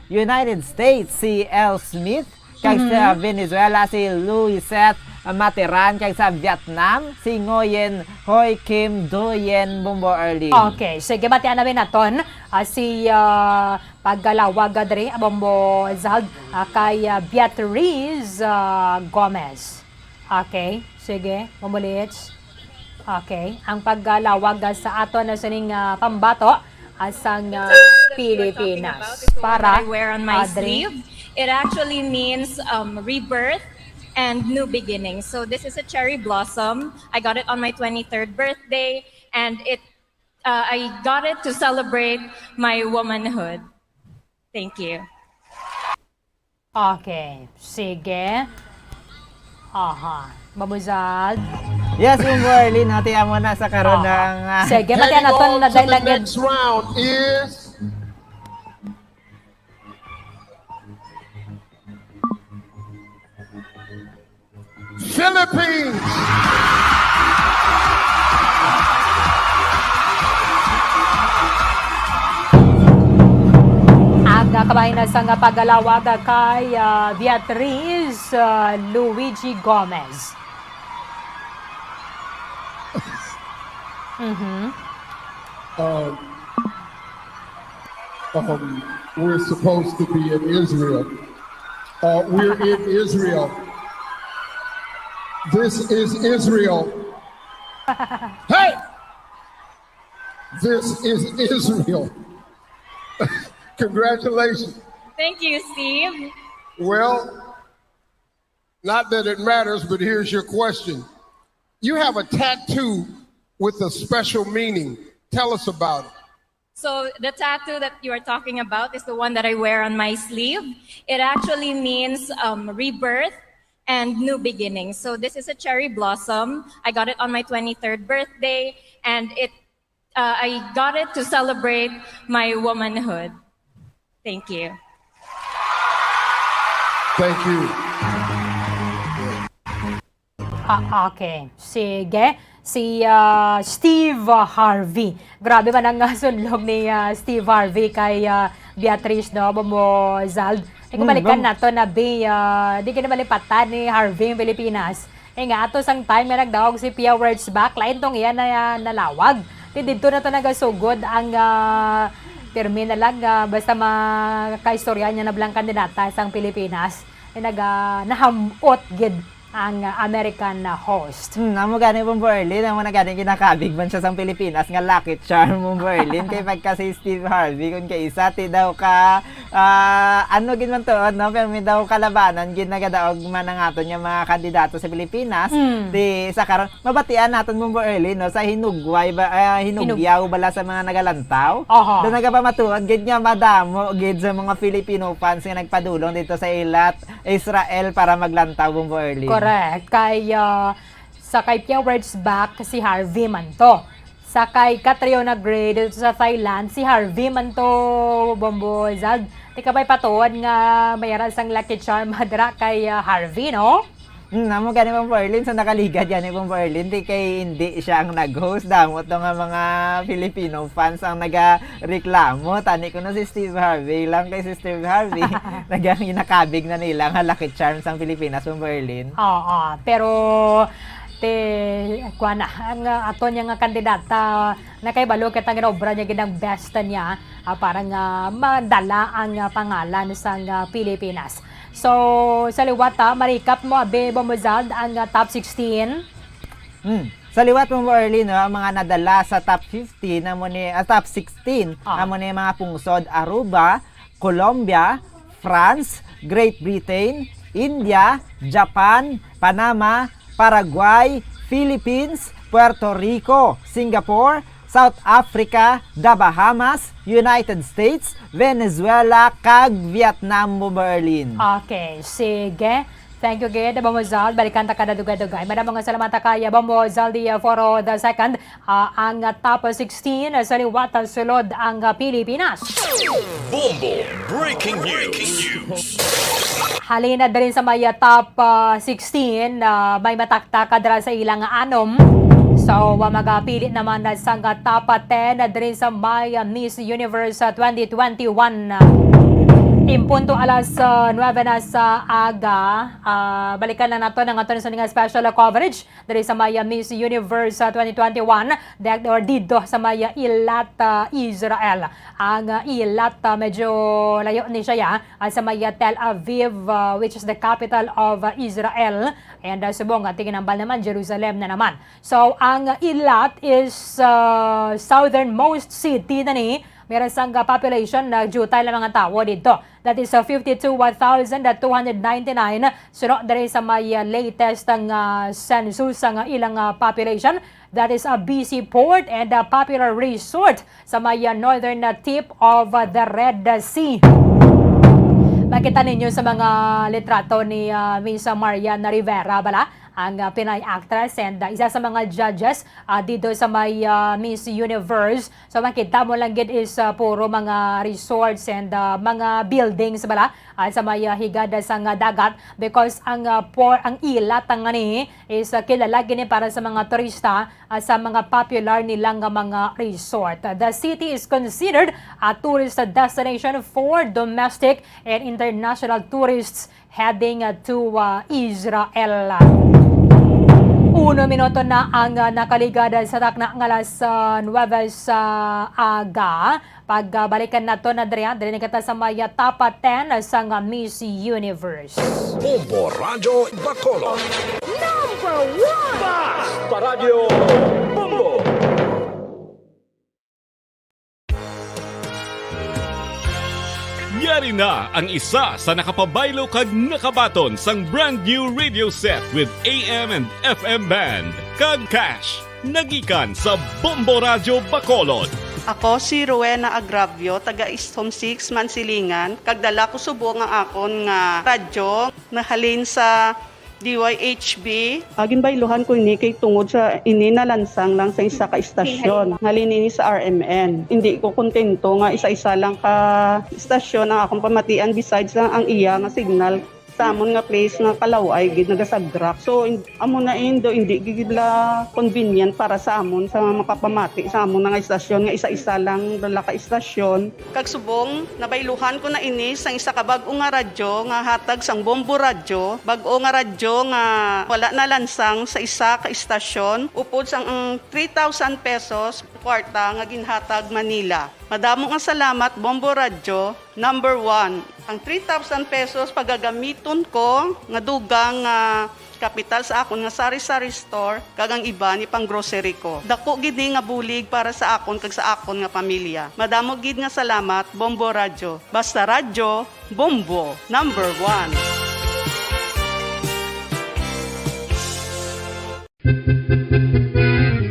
United States, si Elle Smith. Kag sa Mhm. Venezuela, si Luisette Materan. Kag sa Vietnam, si Nguyen Hoi Kim Duyen, Bombo Early. Okay, sige, batian namin naton, ah, si, ah, paggalawag, ah, diri, ah, Bombo Zald, ah, kay, ah, Beatriz, ah, Gomez. Okay, sige, mamulits. Okay, ang paggalawag sa aton na sining, ah, pambato, ah, sang, ah, Pilipinas. Para, I wear on my ah, dre- sleeve. It actually means, um, rebirth and new beginning. So this is a cherry blossom. I got it on my twenty-third birthday, and it, uh, I got it to celebrate my womanhood. Thank you. Okay, sige. Aha, Babuzag. Yes, Bombo Early, no? Ti amo na sa karon Aha. ng, ah, Sige, pati Heading ano to, on na to the dahil lagi- next round is Philippines. Ang, ah, kabahin na sang, ah, paggalawag, ah, kay, ah, Beatriz, ah, Luigi Gomez. Mhm. Um, um, we're supposed to be in Israel. Uh, we're in Israel. This is Israel. Hey! This is Israel. Congratulations. Thank you, Steve. Well, not that it matters, but here's your question. You have a tattoo with a special meaning. Tell us about it. So the tattoo that you are talking about is the one that I wear on my sleeve. It actually means, um, rebirth and new beginning. So this is a cherry blossom. I got it on my twenty-third birthday, and it, uh, I got it to celebrate my womanhood. Thank you. Thank you. Ah, okay. Sige. Si, ah, Steve Harvey. Grabe man ang, ah, sunlog ni, ah, Steve Harvey kay, ah, Beatrice, no? Bombozald. Di ko Hmm, balikan bam- nato na, Bi, ah, di ka na malipatan ni Harvey ang Pilipinas. Eh nga, ato sang time nga nagdaog si Pia Wurtzbach, lain tong iya na, ah, nalawag. Di dito na to nagasugod ang, ah, pirmi na lang, ah, basta makaistorya niya na bilang kandidata sang Pilipinas. Eh, naga-, nahamot gid ang, ah, American, ah, host. Hmm, amo gani, Bombo Erlin, amo na gani ginakabig man siya sang Pilipinas nga lucky charm, Bombo Erlin, kay pagka si Steve Harvey, kung kaisa, ti daw ka, ah, ano gid man tuod, no? Pero may daw kalabanan gid nagadaog man ang aton nga mga kandidato sa Pilipinas. Mm. Ti sa karon, mabatian naton, Bombo Erlin, no, sa hinugway ba, ah, Hinug- hinugyaw bala sa mga nagalantaw. Aha. Daw nagapamatuod gid nga madamo gid sa mga Filipino fans nga nagpadulong dito sa ilat Israel para maglantaw, Bombo Erlin. Correct. Kay, ah, sa kay Pia Wurtzbach, si Harvey man to. Sa kay Catriona Gray dito sa Thailand, si Harvey man to, Bombo Zag. Di ka ba'y patuod nga may aral sang lucky charm dira kay, ah, Harvey, no? Hmm, amo gani, Bombo Erlin, sa nakaligad gani, Bombo Erlin, di kay hindi siya ang nag-host. Damo to nga mga Filipino fans ang nagareklamo. Tani ko na si Steve Harvey lang, kay si Steve Harvey, naga-, ginakabig na nila nga lucky charm sang Pilipinas, Bombo Erlin. Oo, pero te, kuha na, ang, ah, ato niya nga kandidata, nakahibalo kita nga obra niya gid ang best niya, ah, para nga madala ang, ah, pangalan sang, ah, Pilipinas. So, sa liwat, ah, ma-recap mo, abi, Bombo Zag, ang, ah, top sixteen. Hmm. Sa liwat, Bombo Erlin, no, ang mga nadala sa top fifteen, amo ni, ah, top sixteen, Ah. amo ni mga pungsod Aruba, Colombia, France, Great Britain, India, Japan, Panama, Paraguay, Philippines, Puerto Rico, Singapore, South Africa, The Bahamas, United States, Venezuela, kag Vietnam, Bombo Erlin. Okay, sige. Thank you gid, Bombo Zal. Balikan ta kada dugay-dugay. Madamo nga salamat ta kay Bombo Zal de Foro the second. Ah, ang top sixteen sa liwat, sulod ang Pilipinas. Bombo Breaking News. Halin na diri sa may, ah, top, ah, sixteen, ah, may mataktak dira sa ilang anom. So, ah, magapili naman na sang top ten diri sa may, ah, Miss Universe, ah, twenty twenty-one. Impunto alas, ah, nuebe na sa aga, ah, balikan na nato ang aton sa mga special coverage diri sa may, ah, Miss Universe, ah, twenty twenty-one, di-, or didto sa may, ah, Eilat, ah, Israel. Ang, ah, Eilat, ah, medyo layo ni siya, ah, sa may, ah, Tel Aviv, ah, which is the capital of, ah, Israel. And, ah, subong, ah, tinginambal naman, Jerusalem na naman. So, ang Eilat is, ah, southernmost city na ni, meron sang, ah, population na jutay lang mga tawo dito. That is, uh, fifty-two thousand two hundred ninety-nine. Suno diri sa may, uh, latest nga census nga ilang, uh, population. That is a busy port and a popular resort sa may, uh, northern, uh, tip of, uh, the Red Sea. Makita ninyo sa mga litrato ni, uh, Miss Mariana Rivera, bala, ang, uh, Pinay actress and, uh, isa sa mga judges, uh, dito sa may, uh, Miss Universe. So, makita mo lang gid is, uh, puro mga resorts and, uh, mga buildings bala, uh, sa may, uh, higad sang, uh, dagat because ang, uh, por-, ang Eilat nga ni is, uh, kilala gini para sa mga turista, uh, sa mga popular nila nga mga resort. The city is considered a tourist destination for domestic and international tourists heading, uh, to, uh, Israel. Uno minuto na ang, uh, nakaligad sa takna nga alas, uh, nuebe sa aga. Pagbalikan nato na diri, diri na kita sa may, uh, top ten sang, uh, Miss Universe. Bombo Radyo Bacolod. Number one! Basta Radyo Bombo! Yari na ang isa sa nakapabaylo kag nakabaton sang brand new radio set with A M and F M band kag cash. Nagikan sa Bombo Radyo Bacolod. Ako si Rowena Agravio, taga East Home Six, Mansilingan, kag dala ko subong ang akon nga radyo nahalin sa D Y H B. Ah, ginbayluhan ko ini kay tungod sa ini nalansang lang sa isa ka istasyon. Halin ini sa R M N. Hindi ko kontento nga isa-isa lang ka istasyon ang akong pamatian besides lang ang iya nga signal. Sa amon nga place nga kalaway gid nagasagrak. So, in-, amo na indo, hindi gid la convenient para sa amon sa makapamati sa amon nga istasyon nga isa-isa lang la ka istasyon. Kag subong, nabayluhan ko na ini sang isa ka bag-o nga radyo nga hatag sang Bombo Radyo, bag-o nga radyo nga wala nalansang sa isa ka istasyon, upod sang ang three thousand pesos kwarta nga ginhatag Manila. Madamo nga salamat, Bombo Radyo, number one. Ang three thousand pesos pagagamiton ko nga dugang nga kapital sa akon nga sari-sari store kag ang iban ipang-grocery ko. Dako gid ni nga bulig para sa akon kag sa akon nga pamilya. Madamo gid nga salamat, Bombo Radyo. Basta radyo, Bombo, number one.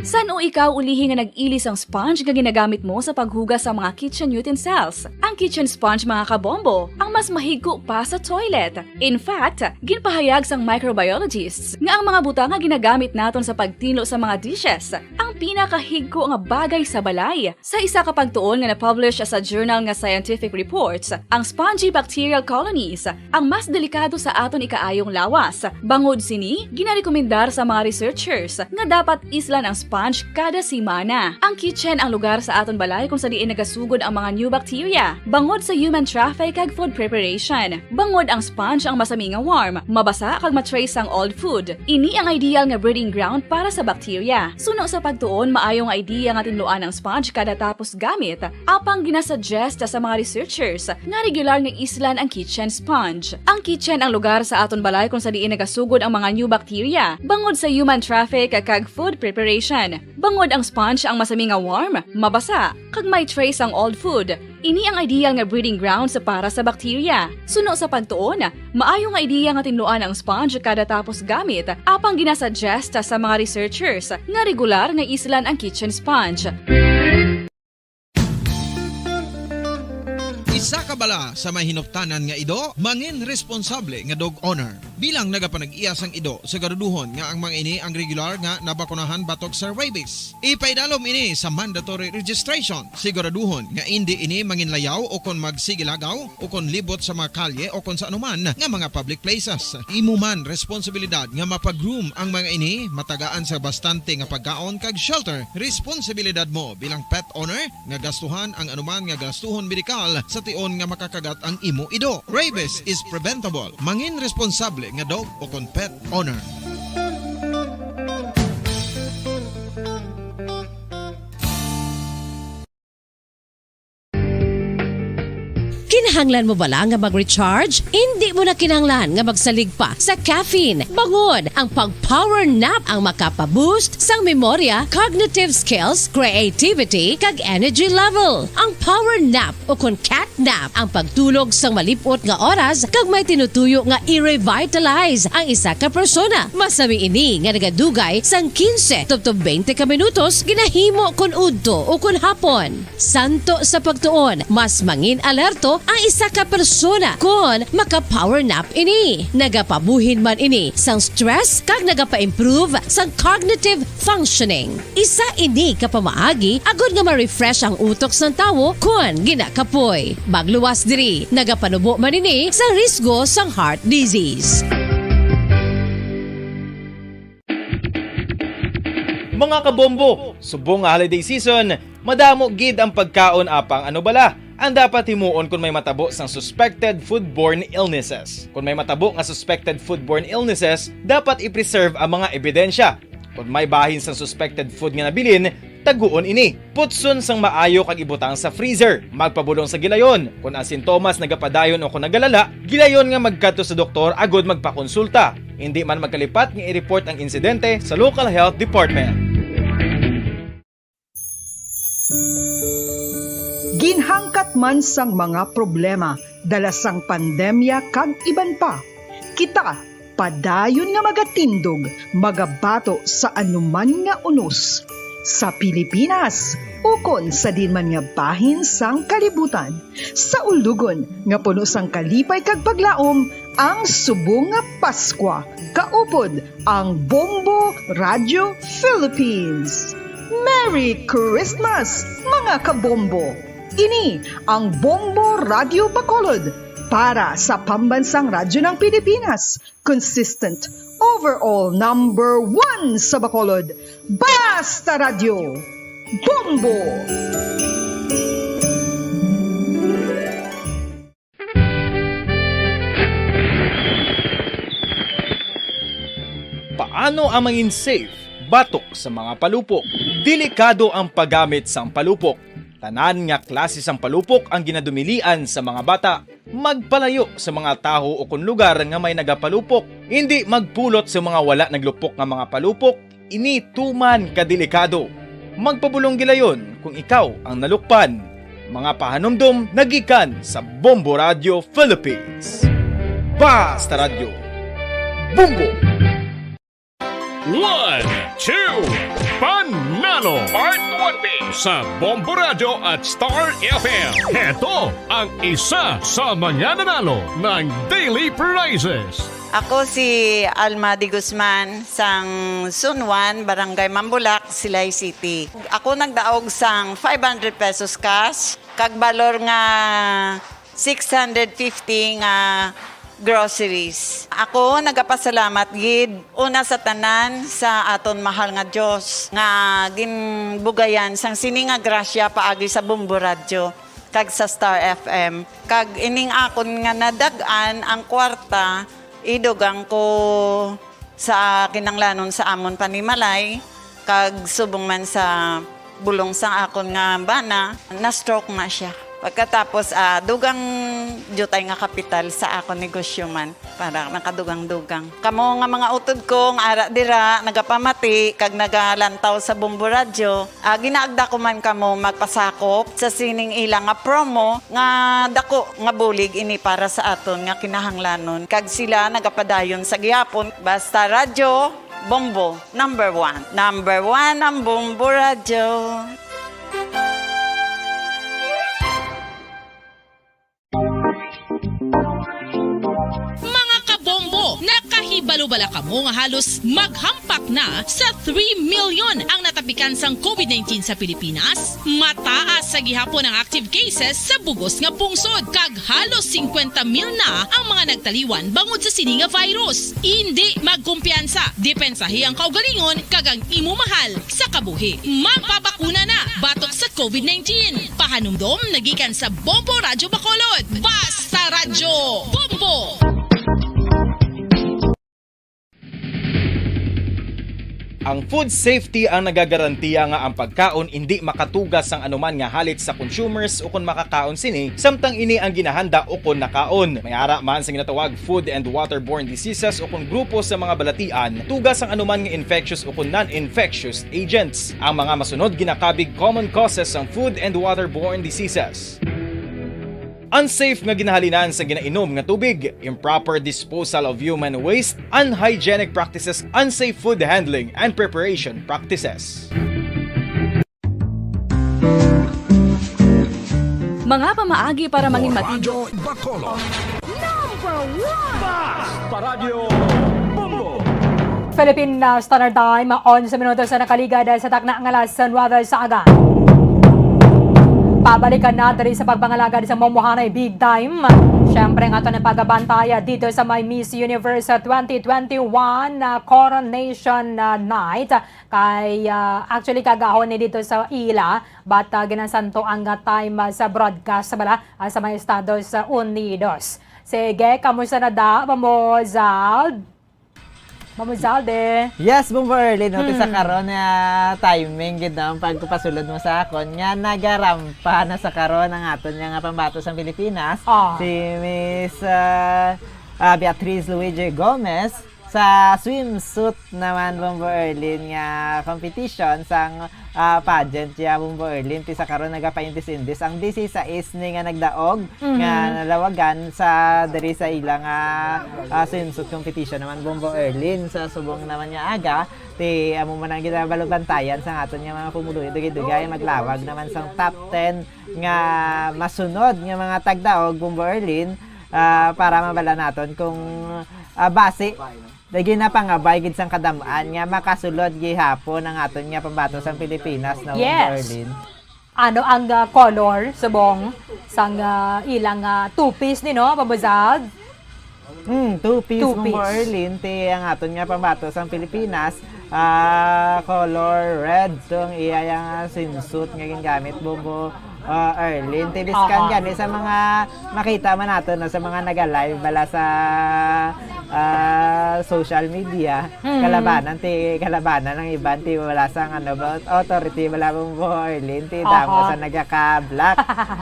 San-o ikaw ulihi nga nag-ili sang sponge nga ginagamit mo sa paghugas sa mga kitchen utensils? Ang kitchen sponge, mga kabombo, ang mas mahigko pa sa toilet. In fact, ginpahayag sang microbiologists nga ang mga butang nga ginagamit naton sa pagtinlo sa mga dishes ang pinakahigko nga bagay sa balay. Sa isa ka pagtuon nga na-publish sa journal nga Scientific Reports, ang spongy bacterial colonies ang mas delikado sa aton ikaayong lawas. Bangod sini, ginarekomendar sa mga researchers nga dapat islan ang sponge kada semana. Ang kitchen ang lugar sa aton balay kung sa diin nagasugod ang mga new bacteria, bangod sa human traffic kag food preparation. Bangod ang sponge ang masami nga warm, mabasa kag ma-trace ang old food. Ini ang ideal nga breeding ground para sa bacteria. Suno sa pagtuon, maayo nga idea nga tinluan ang sponge kada tapos gamit, apang ginasuggest sa mga researchers nga regular nga islan ang kitchen sponge. Ang kitchen ang lugar sa aton balay kung sa diin nagasugod ang mga new bacteria, bangod sa human traffic kag food preparation. Bangod ang sponge ang masami nga warm, mabasa, kag may trace ang old food. Ini ang ideal nga breeding grounds para sa bacteria. Suno sa pagtuon, maayo nga idea nga tinluan ang sponge kada tapos gamit, apang ginasuggest sa mga researchers nga regular nga islan ang kitchen sponge. Isa ka bala sa may hinuptanan nga ido, mangin responsable nga dog owner. Bilang nagapanag-iya sang ido, siguraduhon nga ang mga ini ang regular nga nabakunahan batok sa rabies. Ipaidalom ini sa mandatory registration. Siguraduhon nga indi ini manginlayaw o kon magsigilagaw o kon libot sa mga kalye o kon sa anuman nga mga public places. Imo man responsibilidad nga mapag-groom ang mga ini, matagaan sa bastante nga pagkaon kag shelter. Responsibilidad mo bilang pet owner nga gastuhan ang anuman nga gastuhon medikal sa tion nga makakagat ang imo ido. Rabies is preventable. Mangin responsable nga dog o kon pet owner. Kinahanglan mo bala nga mag-recharge? Indi mo na kinahanglan nga magsalig pa sa caffeine. Bangod ang pag-power nap ang makapa-boost sang memorya, cognitive skills, creativity, kag energy level. Ang power nap, o kon cat nap, ang pagtulog sang malip-ot nga oras kag may tinutuyo nga i-revitalize ang isa ka persona. Masami ini nga nagadugay sang quince tubtob twenty ka minutos, ginahimo kon udto o kon hapon. Suno sa pagtuon, mas mangin-alerto ang isa ka persona kon maka-power nap ini. Nagapabuhin man ini sang stress kag nagapa-improve sang cognitive functioning. Isa ini ka pamaagi agod nga ma-refresh ang utok sang tawo kon ginakapoy. Magluwas diri, nagapanubo man ini sa risgo sang heart disease. Mga kabombo, subong nga holiday season, madamo gid ang pagkaon, apang ano bala ang dapat himuon kon may matabo sang suspected foodborne illnesses? Kon may matabo nga suspected foodborne illnesses, dapat i-preserve ang mga ebidensya. Kon may bahin sang suspected food nga nabilin, taguon ini. Putson sang maayo kag ibutang sa freezer. Magpabulong sa gilayon. Kon ang sintomas nagapadayon o kon nagalala, gilayon nga magkadto sa doktor agod magpakonsulta. Indi man magkalipat nga i-report ang insidente sa local health department. Ginhangkat man sang mga problema dala sang pandemya kag iban pa, kita padayon nga magatindog, magabato sa anuman nga unos, sa Pilipinas ukon sa diin man nga bahin sang kalibutan, sa ulogon nga puno sang kalipay kag paglaom ang subong nga Paskwa. Kaupod ang Bombo Radio Philippines. Merry Christmas, mga kabombo! Ini ang Bombo Radio Bacolod, Para sa Pambansang Radyo ng Pilipinas, consistent, overall number one sa Bacolod, Basta Radyo, Bombo! Paano ang mangin safe batok sa mga palupok? Delikado ang paggamit sang palupok. Tanan nga klase sang palupok ang ginadumilian sa mga bata. Magpalayo sa mga tawo ukon lugar nga may nagapalupok. Indi magpulot sa mga wala naglupok nga mga palupok. Ini tuman ka delikado. Magpabulong gilayon kung ikaw ang nalukpan. Mga pahanumdom nagikan sa Bombo Radio Philippines. Basta Radyo, Bombo! One, two, Panalo! Part one B sa Bombo Radyo at Star F M. Heto ang isa sa mga nananalo ng daily prizes. Ako si Alma de Guzman, sang Zone one, Barangay Mambulak, Silay City. Ako nagdaog sang five hundred pesos cash, kag balor nga six hundred fifty nga groceries. Ako nagapasalamat gid una sa tanan sa aton mahal nga Dios nga ginbugayan sang sini nga grasya paagi sa Bombo Radyo kag sa Star F M. Kag ining akon nga nadag-an ang kwarta, idugang ko sa kinanglanon sa amon panimalay, kag subong man sa bulong sang akon nga bana, na-stroke na sia. Pagkatapos, ah, dugang diutay nga kapital sa akon negosyo man, para nakadugang-dugang. Kamo nga mga utod ko nga ara dira, nagapamati kag nagalantaw sa Bombo Radyo, ah, ginaagda ko man kamo magpasakop sa sining ila nga promo nga dako nga bulig ini para sa aton nga kinahanglanon. Kag sila nagapadayon sa gihapon. Basta Radyo, Bombo, number one. Number one ang Bombo Radyo. Mga kabombo, nakahibalo bala kamo nga halos maghampak na sa three million ang natapikan sang covid nineteen sa Pilipinas? Mataas sa gihapon ang active cases sa bugos nga pungsod, kag halos singkwenta mil na ang mga nagtaliwan bangod sa sini nga virus. Indi magkumpiyansa, depensahi ang kaugalingon kag ang imo mahal sa kabuhi. Magpabakuna na batok sa covid nineteen. Pahanumdom nagikan sa Bombo Radyo Bacolod. Basta Radyo, Bombo! Ang food safety ang nagagarantiya nga ang pagkaon indi makatuga sang anuman nga halit sa consumers ukon makakaon sini, samtang ini ang ginahanda ukon nakaon. May ara man sa ginatawag food and waterborne diseases ukon grupo sa mga balatian, tuga sang anuman nga infectious ukon non-infectious agents. Ang mga masunod ginakabig common causes sang food and waterborne diseases. Unsafe nga ginahalinan sa ginainom nga tubig, improper disposal of human waste, unhygienic practices, unsafe food handling and preparation practices. Mga pamaagi para mangin matindo. Radyo Bacolod. Number one! Basta Radyo Bombo! Philippine, uh, Standard Time, onse minutos na nakaligad sa takna nga alas nuebe sa aga. Pabalikan na diri sa pagpangalagad sa Mamuhanay Big Time. Siyempre, ang aton ang pagabantaya dito sa may Miss Universe twenty twenty-one na Coronation, uh, Night. Kay, ah, actually, kagahon ni dito sa ila, but, ah, ginasanto ang, ah, time, ah, sa broadcast sa bala, ah, sa mga Estados Unidos. Sige, kamusta na da, Mamo Zald? Mamo Zalde? Yes, Bombo Early, no? Ti sa Hmm. karon nga timing, gid, no? Ang pagpasulod mo sa akon, nga nagarampa na sa karon ang aton nga pambato sa Pilipinas, Ah. si Miss, ah, ah, Beatriz Luigi Gomez. Sa swimsuit naman, Bombo Erlin, nga competition sang, ah, pageant ya, Bombo Erlin, ti sa karon nagapaindis-indis ang disisais ni nga nagdaog Mhm. nga nalawagan sa diri sa ila nga, ah, swimsuit competition naman, Bombo Erlin, sa subong naman nga aga. Ti amo man ang ginabalubantayan sa aton nga mga pumuluyo, dugay-dugay maglawag naman sang top ten nga masunod nga mga tagdaog, Bombo Erlin, ah, para mabala naton kung, ah, basi Lagi na pangabay gid sang kadam-an nga makasulod gihapon ang aton nga pambato sang Pilipinas, no, Yes. Berlin? Ano ang, ah, color subong sang, ah, ilang, ah, two-piece ni, no, Bambuzal? Hmm, two-piece, Two-piece. Bumbo Erlin, ti ang aton nga pambato sang Pilipinas, ah, color red. So, ang iya yang, ah, swimsuit nga gingamit, Bumbo, ah, Erlin. Ti biskan Aha. gani sa mga makita man nato, no, sa mga naga-live bala sa, ah, social media, Hmm. kalabanan, ti kalabanan ang iban, ti wala sang, ano, ba, authority, wala, Bumbo Erlin, ti damo Aha. sa nagaka-black.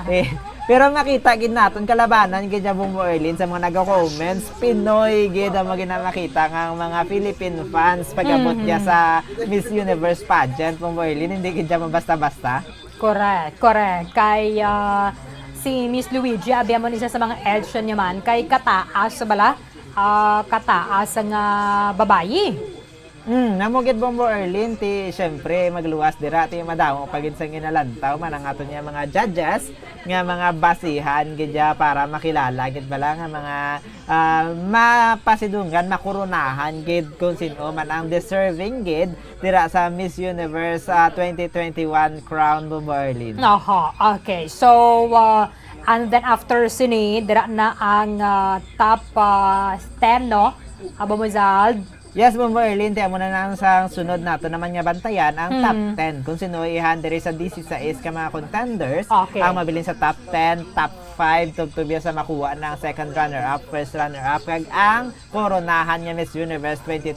Eh, pero makita gid naton kalabanan gid ya, Bumbo Erlin, sa mga naga-comments, Pinoy gid ang mga ginamakita nga ang mga Philippine fans pag-abot niya Mhm. sa Miss Universe pageant, Bumbo Erlin, hindi gid ya mabasta-basta. Correct, correct. Kay, ah, si Miss Luigi, abi mo, isa sa mga edge niya man, kay kataas bala, ah, kataas nga babayi. Hmm, namo gid, Bumbo Erlin, ti syempre magluwas dira, ti madamo pa gid sang ginalantaw man ang aton nga mga judges nga mga basihan gid ya para makilala gid bala nga mga, ah, mapasidunggan, makoronahan gid kung sin-o man ang deserving gid dira sa Miss Universe, ah, twenty twenty-one crown, Bumbo Erlin. Aha, okay. So, uh, and then after sini, dira na ang, uh, top, uh, ten, no? Abo mo, Zald? Yes, Bumbo Erlin, ti amo na nang sang sunod nato naman nga bantayan ang top Hmm. ten. Kung sino ihan diri sa disisais ka mga contenders, Okay. ang mabilin sa top ten, top five, tubtob ya sa makuha ng second runner-up, first runner-up, kag ang koronahan nga Miss Universe twenty